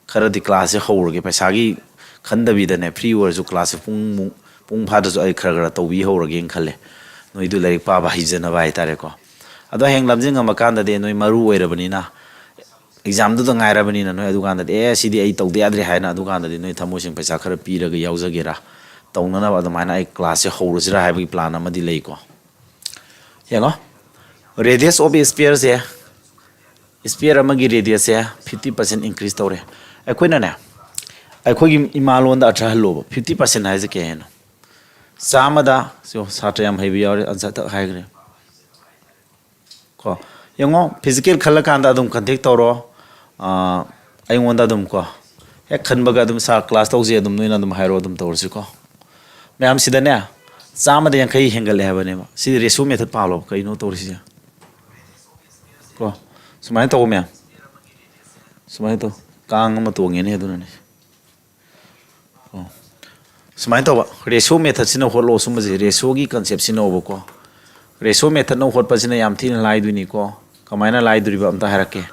ꯈꯔꯗꯤ class ꯁꯦ ꯍꯧꯔꯒꯦ, ꯄꯩꯁꯥꯒꯤ ꯈꯟꯗꯕꯤꯗꯅꯦ, free ꯑꯣꯏꯔꯁꯨ class ꯁꯦ ꯄꯨꯡꯃꯨꯛ, ꯄꯨꯡ ꯐꯥꯗ꯭ꯔꯁꯨ ꯑꯩ ꯈꯔ ꯈꯔ ꯇꯧꯕꯤ ꯍꯧꯔꯒꯦꯅ ꯈꯜꯂꯦ, ꯅꯣꯏꯗꯨ ꯂꯥꯏꯔꯤꯛ ꯄꯥꯕ ꯍꯩꯖꯅꯕ ꯍꯥꯏꯇꯥꯔꯦꯀꯣ꯫ ꯑꯗꯣ ꯍꯌꯦꯡ ꯂꯝꯖꯦꯟ ꯉꯝꯃꯀꯥꯟꯗꯗꯤ ꯅꯣꯏ ꯃꯔꯨ ꯑꯣꯏꯔꯕꯅꯤꯅ, exam ꯗꯨꯗ ꯉꯥꯏꯔꯕꯅꯤꯅ, ꯅꯣꯏ ꯑꯗꯨꯀꯥꯟꯗꯗꯤ, "ꯑꯦ, ꯁꯤꯗꯤ ꯑꯩ ꯇꯧꯗ ꯌꯥꯗ꯭ꯔꯦ" ꯍꯥꯏꯅ ꯑꯗꯨꯀꯥꯟꯗꯗꯤ ꯅꯣꯏ ꯊꯃꯣꯏ ꯁꯦꯡ ꯄꯩꯁꯥ ꯈꯔ ꯄꯤꯔꯒ ꯌꯥꯎꯖꯒꯦꯔꯥ, ꯇꯧꯅꯅꯕ ꯑꯗꯨꯃꯥꯏꯅ ꯑꯩ class ꯁꯦ ꯍꯧꯔꯁꯤꯔꯥ ꯍꯥꯏꯕꯒꯤ plan ꯑꯃꯗꯤ ꯂꯩꯀꯣ꯫ ꯌꯦꯡꯉꯣ, radius of sphere say, sphere ꯑꯃꯒꯤ radius ꯁꯦ fifty percent increase ꯇꯧꯔꯦ꯫ ꯑꯩꯈꯣꯏꯅꯅꯦ, ꯑꯩꯈꯣꯏꯒꯤ ꯏꯃꯥ ꯂꯣꯟꯗ ꯑꯔꯊ ꯍꯜꯂꯣꯕ꯫ Fifty percent ꯍꯥꯏꯁꯦ ꯀꯩ ꯍꯥꯏꯅꯣ? ꯆꯥꯝꯃꯗ, ꯁꯣ, ꯁꯥꯇ꯭ꯔ ꯌꯥꯝ ꯍꯩꯕ ꯌꯥꯎꯔꯦ, ꯑꯟꯁꯔ ꯊꯛ ꯍꯥꯏꯈ꯭ꯔꯦ꯫ ꯀꯣ, ꯌꯦꯡꯉꯣ, ꯐꯤꯖꯤꯀꯦꯜ ꯈꯜꯂꯀꯥꯟꯗ ꯑꯗꯨꯝ ꯀꯟꯇꯦꯛ ꯇꯧꯔꯣ꯫ ꯑꯥ, ꯑꯩꯉꯣꯟꯗ ꯑꯗꯨꯝ ꯀꯣ, ꯍꯦꯛ ꯈꯟꯕꯒ ꯑꯗꯨꯝ "ꯁꯥꯔ, ꯀ꯭ꯂꯥꯁ ꯇꯧꯁꯦ", ꯑꯗꯨꯝ ꯅꯣꯏꯅ ꯑꯗꯨꯝ ꯍꯥꯏꯔꯣ, ꯑꯗꯨꯝ ꯇꯧꯔꯁꯤꯀꯣ꯫ ꯃꯌꯥꯝꯁꯤꯗꯅꯦ, ꯆꯥꯝꯃꯗ ꯌꯥꯡꯈꯩ ꯍꯦꯟꯒꯠꯂꯦ ꯍꯥꯏꯕꯅꯦꯕ꯫ ꯁꯤꯗꯤ ꯔꯦꯁꯤꯑꯣ ꯃꯦꯊꯠ ꯄꯥꯜꯂꯣ꯫ ꯀꯩꯅꯣ ꯇꯧꯔꯤꯁꯤꯁꯦ? ꯀꯣ, ꯁꯨꯃꯥꯏꯅ ꯇꯧꯕ ꯃꯌꯥꯝ, ꯁꯨꯃꯥꯏꯅ ꯇꯧ꯫ ꯀꯥꯡ ꯑꯃ ꯇꯣꯡꯉꯦꯅꯦ, ꯑꯗꯨꯅꯅꯦ꯫ ꯑꯣ꯫ ꯁꯨꯃꯥꯏꯅ ꯇꯧꯕ, ꯔꯦꯁꯤꯑꯣ ꯃꯦꯊꯠꯁꯤꯅ ꯍꯣꯠꯂꯣ꯫ ꯁꯨꯝꯕꯁꯦ ꯔꯦꯁꯤꯑꯣꯒꯤ ꯀꯟꯁꯦꯞꯁꯤꯅꯕꯀꯣ꯫ ꯔꯦꯁꯤꯑꯣ ꯃꯦꯊꯠꯅ ꯍꯣꯠꯄꯁꯤꯅ ꯌꯥꯝ ꯊꯤꯅ ꯂꯥꯏꯗꯣꯏꯅꯤꯀꯣ꯫ ꯀꯃꯥꯏꯅ ꯂꯥꯏꯗꯣꯔꯤꯕ ꯑꯝꯇ ꯍꯥꯏꯔꯛꯀꯦ꯫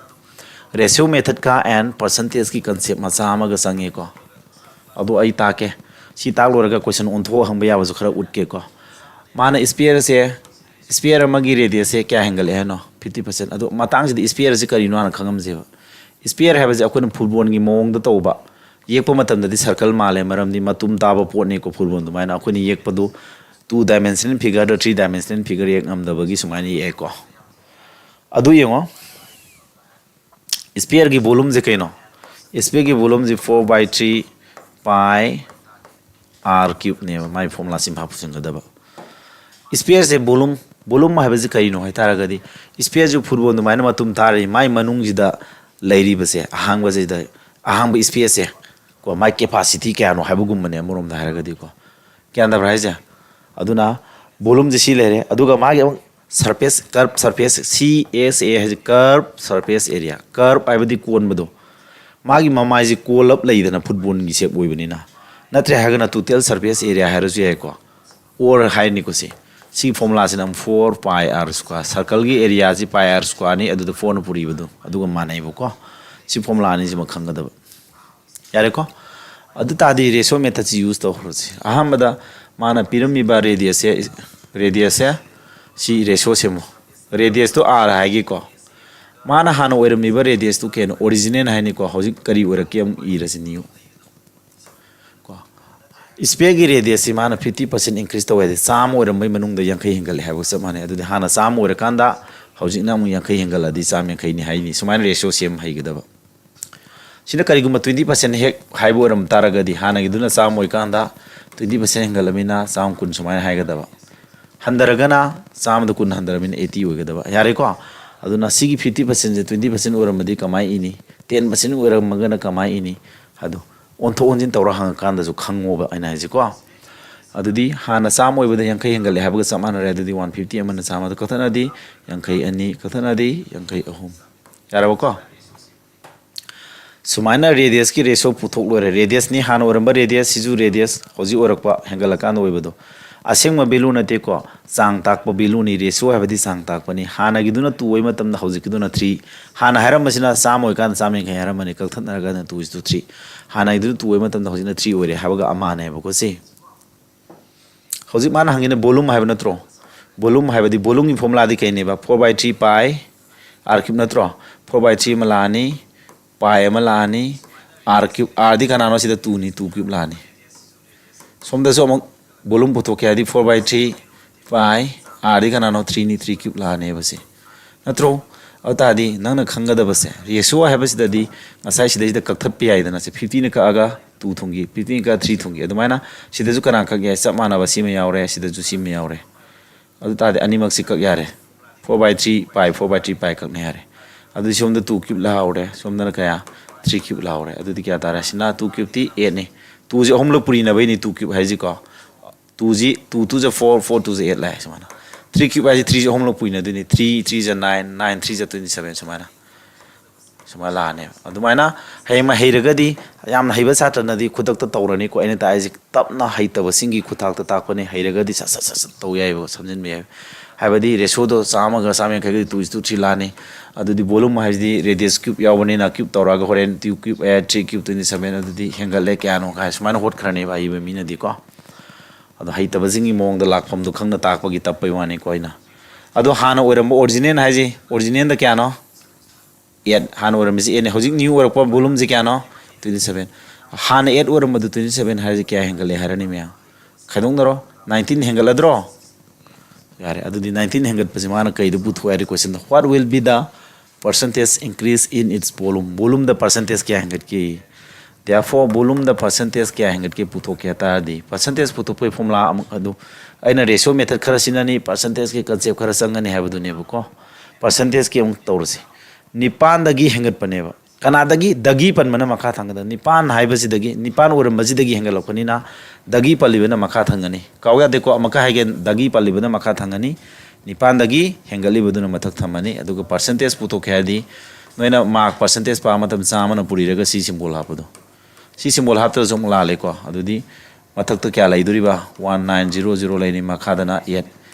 ꯔꯦꯁꯤꯑꯣ ꯃꯦꯊꯠꯀ and ꯄꯔꯁꯦꯟꯇꯦꯖꯀꯤ ꯀꯟꯁꯦꯞ ꯃꯆꯥ ꯑꯃꯒ ꯆꯪꯉꯦꯀꯣ꯫ ꯑꯗꯣ ꯑꯩ ꯇꯥꯛꯀꯦ꯫ ꯁꯤ ꯇꯥꯛ ꯂꯣꯏꯔꯒ ꯀꯣꯏꯁꯟ ꯑꯣꯟꯊꯣꯛꯑ ꯍꯪꯕ ꯌꯥꯕꯁꯨ ꯈꯔ ꯎꯠꯀꯦꯀꯣ꯫ ꯃꯥꯅ ꯏꯁꯄꯤꯌꯔꯁꯦ, ꯏꯁꯄꯤꯌꯔ ꯑꯃꯒꯤ ꯔꯦꯗꯤꯌꯁꯁꯦ ꯀꯌꯥ ꯍꯦꯟꯒꯠꯂꯦ ꯍꯥꯏꯅꯣ? Fifty percent꯫ ꯑꯗꯣ ꯃꯇꯥꯡꯁꯤꯗ ꯏꯁꯄꯤꯌꯔꯁꯦ ꯀꯔꯤꯅꯣ ꯍꯥꯟꯅ ꯈꯪꯉꯝꯁꯦꯕ꯫ ꯏꯁꯄꯤꯌꯔ ꯍꯥꯏꯕꯁꯦ ꯑꯩꯈꯣꯏꯅ ꯐꯨꯠꯕꯣꯜꯒꯤ ꯃꯑꯣꯡꯗ ꯇꯧꯕ, ꯌꯦꯛꯄ ꯃꯇꯝꯗꯗꯤ ꯁꯔꯀꯜ ꯃꯥꯜꯂꯦ, ꯃꯔꯝꯗꯤ ꯃꯇꯨꯝ ꯇꯥꯕ ꯄꯣꯠꯅꯤꯀꯣ꯫ ꯐꯨꯠꯕꯣꯜ ꯑꯗꯨꯃꯥꯏꯅ ꯑꯩꯈꯣꯏꯅ ꯌꯦꯛꯄꯗꯨ two dimensional figure ꯗ three dimensional figure ꯌꯦꯛ ꯉꯝꯗꯕꯒꯤ ꯁꯨꯃꯥꯏꯅ ꯌꯦꯛꯑꯦꯀꯣ꯫ ꯑꯗꯨ ꯌꯦꯡꯉꯣ, ꯏꯁꯄꯤꯌꯔꯒꯤ ꯚꯣꯂꯨꯝꯁꯦ ꯀꯩꯅꯣ? ꯏꯁꯄꯤꯌꯔꯒꯤ ꯚꯣꯂꯨꯝꯁꯦ four by three pi r cube ꯅꯦꯕ꯫ ꯃꯥꯏ ꯐꯣꯔꯃꯨꯂꯥ ꯆꯤꯟꯐꯥ ꯄꯨꯁꯤꯟꯒꯗꯕ꯫ ꯏꯁꯄꯤꯌꯔꯁꯦ ꯚꯣꯂꯨꯝ, ꯚꯣꯂꯨꯝ ꯍꯥꯏꯕꯁꯤ ꯀꯔꯤꯅꯣ ꯍꯥꯏ ꯇꯥꯔꯒꯗꯤ, ꯏꯁꯄꯤꯌꯔꯁꯤ ꯐꯨꯠꯕꯣꯜ ꯑꯗꯨꯃꯥꯏꯅ ꯃꯇꯨꯝ ꯇꯥꯔꯤ, ꯃꯥꯏ ꯃꯅꯨꯡꯁꯤꯗ ꯂꯩꯔꯤꯕꯁꯦ, ꯑꯍꯥꯡꯕꯁꯤꯗ, ꯑꯍꯥꯡꯕ ꯏꯁꯄꯦꯁꯁꯦ ꯀꯣ, ꯃꯥꯏ ꯀꯦꯄꯥꯁꯤꯇꯤ ꯀꯌꯥꯅꯣ ꯍꯥꯏꯕꯒꯨꯝꯕꯅꯦ ꯑꯃꯔꯣꯝꯗ ꯍꯥꯏꯔꯒꯗꯤꯀꯣ꯫ ꯒ꯭ꯌꯥꯟ ꯇꯥꯕ꯭ꯔꯥ ꯍꯥꯏꯁꯦ? ꯑꯗꯨꯅ ꯚꯣꯂꯨꯝꯁꯦ ꯁꯤ ꯂꯩꯔꯦ, ꯑꯗꯨꯒ ꯃꯥꯒꯤ ꯑꯃꯨꯛ surface, curve surface, C S A ꯍꯥꯏꯁꯦ ꯀꯔꯞ ꯁꯔꯐꯦꯁ ꯑꯦꯔꯤꯌꯥ꯫ ꯀꯔꯞ ꯍꯥꯏꯕꯗꯤ ꯀꯣꯟꯕꯗꯣ, ꯃꯥꯒꯤ ꯃꯃꯥꯏꯁꯦ ꯀꯣꯜꯂꯞ ꯂꯩꯗꯅ, ꯐꯨꯠꯕꯣꯜꯒꯤ ꯁꯦꯞ ꯑꯣꯏꯕꯅꯤꯅ꯫ ꯅꯠꯇ꯭ꯔꯦ ꯍꯥꯏꯔꯒꯅ ꯇꯣꯇꯦꯜ ꯁꯔꯐꯦꯁ ꯑꯦꯔꯤꯌꯥ ꯍꯥꯏꯔꯁꯨ ꯌꯥꯏꯀꯣ꯫ ꯑꯣꯔ ꯍꯥꯏꯔꯅꯤꯀꯣ ꯁꯤ꯫ ꯁꯤ ꯐꯣꯔꯃꯨꯂꯥꯁꯤꯅ ꯑꯃꯨꯛ four pi r square, ꯁꯔꯀꯜꯒꯤ ꯑꯦꯔꯤꯌꯥꯁꯤ pi r square ꯅꯤ, ꯑꯗꯨꯗ four ꯅ ꯄꯨꯔꯤꯕꯗꯣ ꯑꯗꯨꯒ ꯃꯥꯟꯅꯩꯕꯀꯣ꯫ ꯁꯤ ꯐꯣꯔꯃꯨꯂꯥ ꯑꯅꯤꯁꯤꯃ ꯈꯪꯒꯗꯕ꯫ ꯌꯥꯔꯦꯀꯣ? ꯑꯗꯨ ꯇꯥꯔꯗꯤ ꯔꯦꯁꯤꯑꯣ ꯃꯦꯊꯠꯁꯤ ꯌꯨꯁ ꯇꯧꯈ꯭ꯔꯁꯤ꯫ ꯑꯍꯥꯟꯕꯗ ꯃꯥꯅ ꯄꯤꯔꯝꯃꯤꯕ ꯔꯦꯗꯤꯌꯁꯁꯦ, ꯔꯦꯗꯤꯌꯁꯁꯦ ꯁꯤ ꯔꯦꯁꯤꯑꯣ ꯁꯦꯝꯃꯨ꯫ ꯔꯦꯗꯤꯌꯁꯇꯣ R ꯍꯥꯏꯒꯦꯀꯣ꯫ ꯃꯥꯅ ꯍꯥꯟꯅ ꯑꯣꯏꯔꯝꯃꯤꯕ ꯔꯦꯗꯤꯌꯁꯇꯨ ꯀꯩꯅꯣ? ꯑꯣꯔꯤꯖꯤꯅꯦꯜ ꯍꯥꯏꯅꯤꯀꯣ꯫ ꯍꯧꯖꯤꯛ ꯀꯔꯤ ꯑꯣꯏꯔꯛꯀꯦ ꯑꯃꯨꯛ ꯏꯔꯁꯤ, ꯅꯤꯌꯨ꯫ ꯀꯣ, ꯏꯁꯄꯤꯌꯔꯒꯤ ꯔꯦꯗꯤꯌꯁꯁꯤ ꯃꯥꯅ fifty percent increase ꯇꯧꯋꯦ ꯍꯥꯏꯗꯤ, ꯆꯥꯝꯃ ꯑꯣꯏꯔꯝꯕꯩ ꯃꯅꯨꯡꯗ ꯌꯥꯡꯈꯩ ꯍꯦꯟꯒꯠꯂꯦ ꯍꯥꯏꯕꯒ ꯆꯞ ꯃꯥꯟꯅꯩ꯫ ꯑꯗꯨꯗꯤ ꯍꯥꯟꯅ ꯆꯥꯝꯃ ꯑꯣꯏꯔꯀꯥꯟꯗ ꯍꯧꯖꯤꯛꯅ ꯑꯃꯨꯛ ꯌꯥꯡꯈꯩ ꯍꯦꯟꯒꯠꯂꯗꯤ ꯆꯥꯝ ꯌꯥꯡꯈꯩꯅꯤ ꯍꯥꯏꯅꯤ꯫ ꯁꯨꯃꯥꯏꯅ ꯔꯦꯁꯤꯑꯣ ꯁꯦꯝ ꯍꯩꯒꯗꯕ꯫ ꯁꯤꯅ ꯀꯔꯤꯒꯨꯝꯕ twenty percent ꯍꯦꯛ ꯍꯥꯏꯕ ꯑꯣꯏꯔꯝ ꯇꯥꯔꯒꯗꯤ, ꯍꯥꯟꯅꯒꯤꯗꯨꯅ ꯆꯥꯝꯃ ꯑꯣꯏꯀꯥꯟꯗ twenty percent ꯍꯦꯟꯒꯠꯂꯃꯤꯅ ꯆꯥꯝꯃ ꯀꯨꯟ ꯁꯨꯃꯥꯏꯅ ꯍꯥꯏꯒꯗꯕ꯫ ꯍꯟꯊꯔꯒꯅ ꯆꯥꯝꯃꯗ ꯀꯨꯟ ꯍꯟꯊꯔꯃꯤꯅ eighty ꯑꯣꯏꯒꯗꯕ꯫ ꯌꯥꯔꯦꯀꯣ? ꯑꯗꯨꯅ ꯁꯤꯒꯤ fifty percentꯁꯦ twenty percent ꯑꯣꯏꯔꯝꯃꯗꯤ ꯀꯃꯥꯏꯅ ꯏꯅꯤ? Ten percent ꯑꯣꯏꯔꯝꯃꯒꯅ ꯀꯃꯥꯏꯅ ꯏꯅꯤ? ꯑꯗꯣ ꯑꯣꯟꯊꯣꯛ ꯑꯣꯟꯁꯤꯟ ꯇꯧꯔ ꯍꯪꯉꯀꯥꯟꯗꯁꯨ ꯈꯪꯉꯣꯕ ꯑꯩꯅ ꯍꯥꯏꯁꯦꯀꯣ꯫ ꯑꯗꯨꯗꯤ ꯍꯥꯟꯅ ꯆꯥꯝꯃ ꯑꯣꯏꯕꯗ ꯌꯥꯡꯈꯩ ꯍꯦꯟꯒꯠꯂꯦ ꯍꯥꯏꯕꯒ ꯆꯞ ꯃꯥꯟꯅꯔꯦ꯫ ꯑꯗꯨꯗꯤ one fifty ꯑꯃꯅ ꯆꯥꯝꯃꯗ ꯀꯛꯊꯠꯅꯗꯤ ꯌꯥꯡꯈꯩ ꯑꯅꯤ, ꯀꯛꯊꯠꯅꯗꯤ ꯌꯥꯡꯈꯩ ꯑꯍꯨꯝ꯫ ꯌꯥꯔꯕꯀꯣ? ꯁꯨꯃꯥꯏꯅ radiusꯀꯤ ratio ꯄꯨꯊꯣꯛ ꯂꯣꯏꯔꯦ꯫ Radiusꯅꯤ, ꯍꯥꯟꯅ ꯑꯣꯏꯔꯝꯕ radius, ꯁꯤꯁꯨ radius, ꯍꯧꯖꯤꯛ ꯑꯣꯏꯔꯛꯄ ꯍꯦꯟꯒꯠꯂꯀꯥꯟꯗ ꯑꯣꯏꯕꯗꯣ꯫ ꯑꯁꯦꯡꯕ value ꯅꯠꯇꯦꯀꯣ, ꯆꯥꯡ ꯇꯥꯛꯄ valueꯅꯤ꯫ Ratio ꯍꯥꯏꯕꯗꯤ ꯆꯥꯡ ꯇꯥꯛꯄꯅꯤ꯫ ꯍꯥꯟꯅꯒꯤꯗꯨꯅ two ꯑꯣꯏꯕ ꯃꯇꯝꯗ ꯍꯧꯖꯤꯛꯀꯤꯗꯨꯅ three꯫ ꯍꯥꯟꯅ ꯍꯥꯏꯔꯝꯕꯁꯤꯅ ꯆꯥꯝꯃ ꯑꯣꯏꯀꯥꯟꯗ ꯆꯥꯝꯃ ꯌꯥꯡꯈꯩ ꯍꯥꯏꯔꯝꯕꯅꯤ, ꯀꯛꯊꯠꯅꯔꯒꯅ two is to three꯫ ꯍꯥꯟꯅꯒꯤꯗꯨꯅ two ꯑꯣꯏꯕ ꯃꯇꯝꯗ ꯍꯧꯖꯤꯛꯅ three ꯑꯣꯏꯔꯦ ꯍꯥꯏꯕꯒ ꯑꯃꯅꯦꯕꯀꯣ ꯁꯤ꯫ ꯍꯧꯖꯤꯛ ꯃꯥꯅ ꯍꯪꯉꯤꯅ volume ꯍꯥꯏꯕ ꯅꯠꯇ꯭ꯔꯣ? Volume ꯍꯥꯏꯕꯗꯤ volumeꯒꯤ formulaꯗꯤ ꯀꯩꯅꯦꯕ? Four by three pi R cube ꯅꯠꯇ꯭ꯔꯣ? Four by three ꯑꯃ ꯂꯥꯛꯑꯅꯤ, pi ꯑꯃ ꯂꯥꯛꯑꯅꯤ, R cube, Rꯗꯤ ꯀꯅꯥꯅꯣ? ꯁꯤꯗ twoꯅꯤ, two cube ꯂꯥꯛꯑꯅꯤ꯫ ꯁꯣꯝꯗꯁꯨ ꯑꯃꯨꯛ volume ꯄꯨꯊꯣꯛꯀꯦ ꯍꯥꯏꯗꯤ four by three pi, Rꯗꯤ ꯀꯅꯥꯅꯣ? Threeꯅꯤ, three cube ꯂꯥꯛꯑꯅꯦꯕ ꯁꯤ꯫ ꯅꯠꯇ꯭ꯔꯣ? ꯑꯗꯨ ꯇꯥꯔꯗꯤ ꯅꯪꯅ ꯈꯪꯒꯗꯕꯁꯦ, ratio ꯍꯥꯏꯕꯁꯤꯗꯗꯤ ꯉꯁꯥꯏ ꯁꯤꯗꯩꯁꯤꯗ ꯀꯛꯊꯠꯄ ꯌꯥꯏꯗꯅ, ꯁꯦ fiftyꯅ ꯀꯛꯑꯒ two ꯊꯨꯡꯒꯤ, fiftyꯅ ꯀꯛꯑꯒ three ꯊꯨꯡꯒꯤ, ꯑꯗꯨꯃꯥꯏꯅ ꯁꯤꯗꯁꯨ ꯀꯅꯥ ꯀꯛ ꯌꯥꯏ? ꯆꯞ ꯃꯥꯟꯅꯕ ꯁꯤꯃ ꯌꯥꯎꯔꯦ, ꯁꯤꯗꯁꯨ ꯁꯤꯃ ꯌꯥꯎꯔꯦ꯫ ꯑꯗꯨ ꯇꯥꯔꯗꯤ ꯑꯅꯤꯃꯛꯁꯤ ꯀꯛ ꯌꯥꯔꯦ꯫ Four by three pi, four by three pi ꯀꯛꯅ ꯌꯥꯔꯦ꯫ ꯑꯗꯨꯗꯤ ꯁꯣꯝꯗ two cube ꯂꯥꯛꯍꯧꯔꯦ, ꯁꯣꯝꯗꯅ ꯀꯌꯥ? Three cube ꯂꯥꯛꯍꯧꯔꯦ꯫ ꯑꯗꯨꯗꯤ ꯀꯌꯥ ꯇꯥꯔꯦ? ꯁꯤꯅ two cubeꯇꯤ eightꯅꯤ꯫ Twoꯁꯤ ꯑꯍꯨꯝꯂꯛ ꯄꯨꯔꯤꯅꯕꯩꯅꯤ two cube ꯍꯥꯏꯁꯤꯀꯣ꯫ Twoꯁꯤ, two twos are four, four twos are eight ꯂꯥꯛꯑꯦ ꯁꯨꯃꯥꯏꯅ꯫ Three cube ꯍꯥꯏꯁꯤ threeꯁꯤ ꯑꯍꯨꯝꯂꯛ ꯄꯨꯔꯤꯅꯗꯣꯏꯅꯤ꯫ Three threes are nine, nine threes are twenty seven ꯁꯨꯃꯥꯏꯅ꯫ ꯁꯨꯃꯥꯏꯅ ꯂꯥꯛꯑꯅꯦꯕ꯫ ꯑꯗꯨꯃꯥꯏꯅ ꯍꯌꯦꯡ ꯍꯩꯔꯒꯗꯤ, ꯌꯥꯝꯅ ꯍꯩꯕ ꯁꯥꯇ꯭ꯔꯅꯗꯤ ꯈꯨꯗꯛꯇ ꯇꯧꯔꯅꯤꯀꯣ꯫ ꯑꯩꯅ ꯇꯥꯛꯏꯁꯦ ꯇꯞꯅ ꯍꯩꯇꯕꯁꯤꯡꯒꯤ ꯈꯨꯊꯥꯛꯇ ꯇꯥꯛꯄꯅꯤ꯫ ꯍꯩꯔꯒꯗꯤ ꯁꯠ ꯁꯠ ꯁꯠ ꯁꯠ ꯇꯧ ꯌꯥꯏꯕ, ꯁꯝꯖꯤꯟꯕ ꯌꯥꯏ꯫ ꯍꯥꯏꯕꯗꯤ ratioꯗꯣ ꯆꯥꯝꯃꯒ ꯆꯥꯝꯃ ꯌꯥꯡꯈꯩꯒꯗꯤ two is to three ꯂꯥꯛꯑꯅꯤ꯫ ꯑꯗꯨꯗꯤ volume ꯍꯥꯏꯁꯤꯗꯤ radius cube ꯌꯥꯎꯕꯅꯤꯅ cube ꯇꯧꯔꯛꯑꯒ ꯍꯣꯔꯦꯟ two cube eight, three cube twenty seven ꯑꯗꯨꯗꯤ ꯍꯦꯟꯒꯠꯂꯦ ꯀꯌꯥꯅꯣ ꯀꯥꯏ ꯁꯨꯃꯥꯏꯅ ꯍꯣꯠꯈ꯭ꯔꯅꯦꯕ ꯑꯍꯩꯕ ꯃꯤꯅꯗꯤꯀꯣ꯫ ꯑꯗꯣ ꯍꯩꯇꯕꯁꯤꯡꯒꯤ ꯃꯑꯣꯡꯗ ꯂꯥꯛꯐꯝꯗꯣ ꯈꯪꯅ ꯇꯥꯛꯄꯒꯤ ꯇꯞꯄꯩ ꯋꯥꯅꯤꯀꯣ ꯑꯩꯅ꯫ ꯑꯗꯣ ꯍꯥꯟꯅ ꯑꯣꯏꯔꯝꯕ original ꯍꯥꯏꯁꯦ, originalꯗ ꯀꯌꯥꯅꯣ? Eight꯫ ꯍꯥꯟꯅ ꯑꯣꯏꯔꯝꯃꯤꯁꯦ eightꯅꯦ꯫ ꯍꯧꯖꯤꯛ new ꯑꯣꯏꯔꯛꯄ volumeꯁꯦ ꯀꯌꯥꯅꯣ? Twenty seven꯫ ꯍꯥꯟꯅ eight ꯑꯣꯏꯔꯝꯕꯗꯨ twenty seven ꯍꯥꯏꯔꯤꯁꯦ ꯀꯌꯥ ꯍꯦꯟꯒꯠꯂꯦ ꯍꯥꯏꯔꯅꯤ ꯃꯌꯥꯝ? ꯈꯥꯏꯗꯣꯛꯅꯔꯣ꯫ Nineteen ꯍꯦꯟꯒꯠꯂꯗ꯭ꯔꯣ? ꯌꯥꯔꯦ꯫ ꯑꯗꯨꯗꯤ nineteen ꯍꯦꯟꯒꯠꯄꯁꯦ ꯃꯥꯅ ꯀꯩꯗ ꯄꯨꯊꯣꯛꯑꯦ ꯍꯥꯏꯔꯤ questionꯗ? What will be the Percentage increase in its volume. Volumeꯗ percentage ꯀꯌꯥ ꯍꯦꯟꯒꯠꯀꯦ? Therefore, volumeꯗ percentage ꯀꯌꯥ ꯍꯦꯟꯒꯠꯀꯦ ꯄꯨꯊꯣꯛꯀꯦ ꯍꯥꯏ ꯇꯥꯔꯗꯤ, percentage ꯄꯨꯊꯣꯛꯄꯒꯤ formula ꯑꯃꯨꯛ ꯑꯗꯨ ꯑꯩꯅ ratio method ꯈꯔ ꯁꯤꯖꯤꯟꯅꯅꯤ, percentageꯀꯤ concept ꯈꯔ ꯆꯪꯒꯅꯤ ꯍꯥꯏꯕꯗꯨꯅꯦꯕꯀꯣ꯫ Percentageꯀꯤ ꯑꯃꯨꯛ ꯇꯧꯔꯁꯤ꯫ ꯅꯤꯄꯥꯟꯗꯒꯤ ꯍꯦꯟꯒꯠꯄꯅꯦꯕ꯫ ꯀꯅꯥꯗꯒꯤ? ꯗꯒꯤ ꯄꯟꯕꯅ ꯃꯈꯥ ꯊꯪꯒꯗꯕ꯫ ꯅꯤꯄꯥꯟ ꯍꯥꯏꯕꯁꯤꯗꯒꯤ, ꯅꯤꯄꯥꯟ ꯑꯣꯏꯔꯝꯕꯁꯤꯗꯒꯤ ꯍꯦꯟꯒꯠꯂꯛꯄꯅꯤꯅ ꯗꯒꯤ ꯄꯜꯂꯤꯕꯅ ꯃꯈꯥ ꯊꯪꯒꯅꯤ꯫ ꯀꯥꯎ ꯌꯥꯗꯦꯀꯣ, ꯑꯃꯨꯛꯀ ꯍꯥꯏꯒꯦ, ꯗꯒꯤ ꯄꯜꯂꯤꯕꯅ ꯃꯈꯥ ꯊꯪꯒꯅꯤ, ꯅꯤꯄꯥꯟꯗꯒꯤ ꯍꯦꯟꯒꯠꯂꯤꯕꯗꯨꯅ ꯃꯊꯛ ꯊꯝꯃꯅꯤ꯫ ꯑꯗꯨꯒ percentage ꯄꯨꯊꯣꯛꯀꯦ ꯍꯥꯏꯔꯗꯤ, ꯅꯣꯏꯅ mark percentage ꯄꯥꯕ ꯃꯇꯝ ꯆꯥꯝꯃꯅ ꯄꯨꯔꯤꯔꯒ ꯁꯤ symbol ꯍꯥꯞꯄꯗꯣ, ꯁꯤ symbol ꯍꯥꯞꯇ꯭ꯔꯁꯨ ꯑꯃꯨꯛ ꯂꯥꯜꯂꯦꯀꯣ꯫ ꯑꯗꯨꯗꯤ ꯃꯊꯛꯇ ꯀꯌꯥ ꯂꯩꯗꯣꯔꯤꯕ? One nine zero zero ꯂꯩꯅꯤ, ꯃꯈꯥꯗꯅ eight,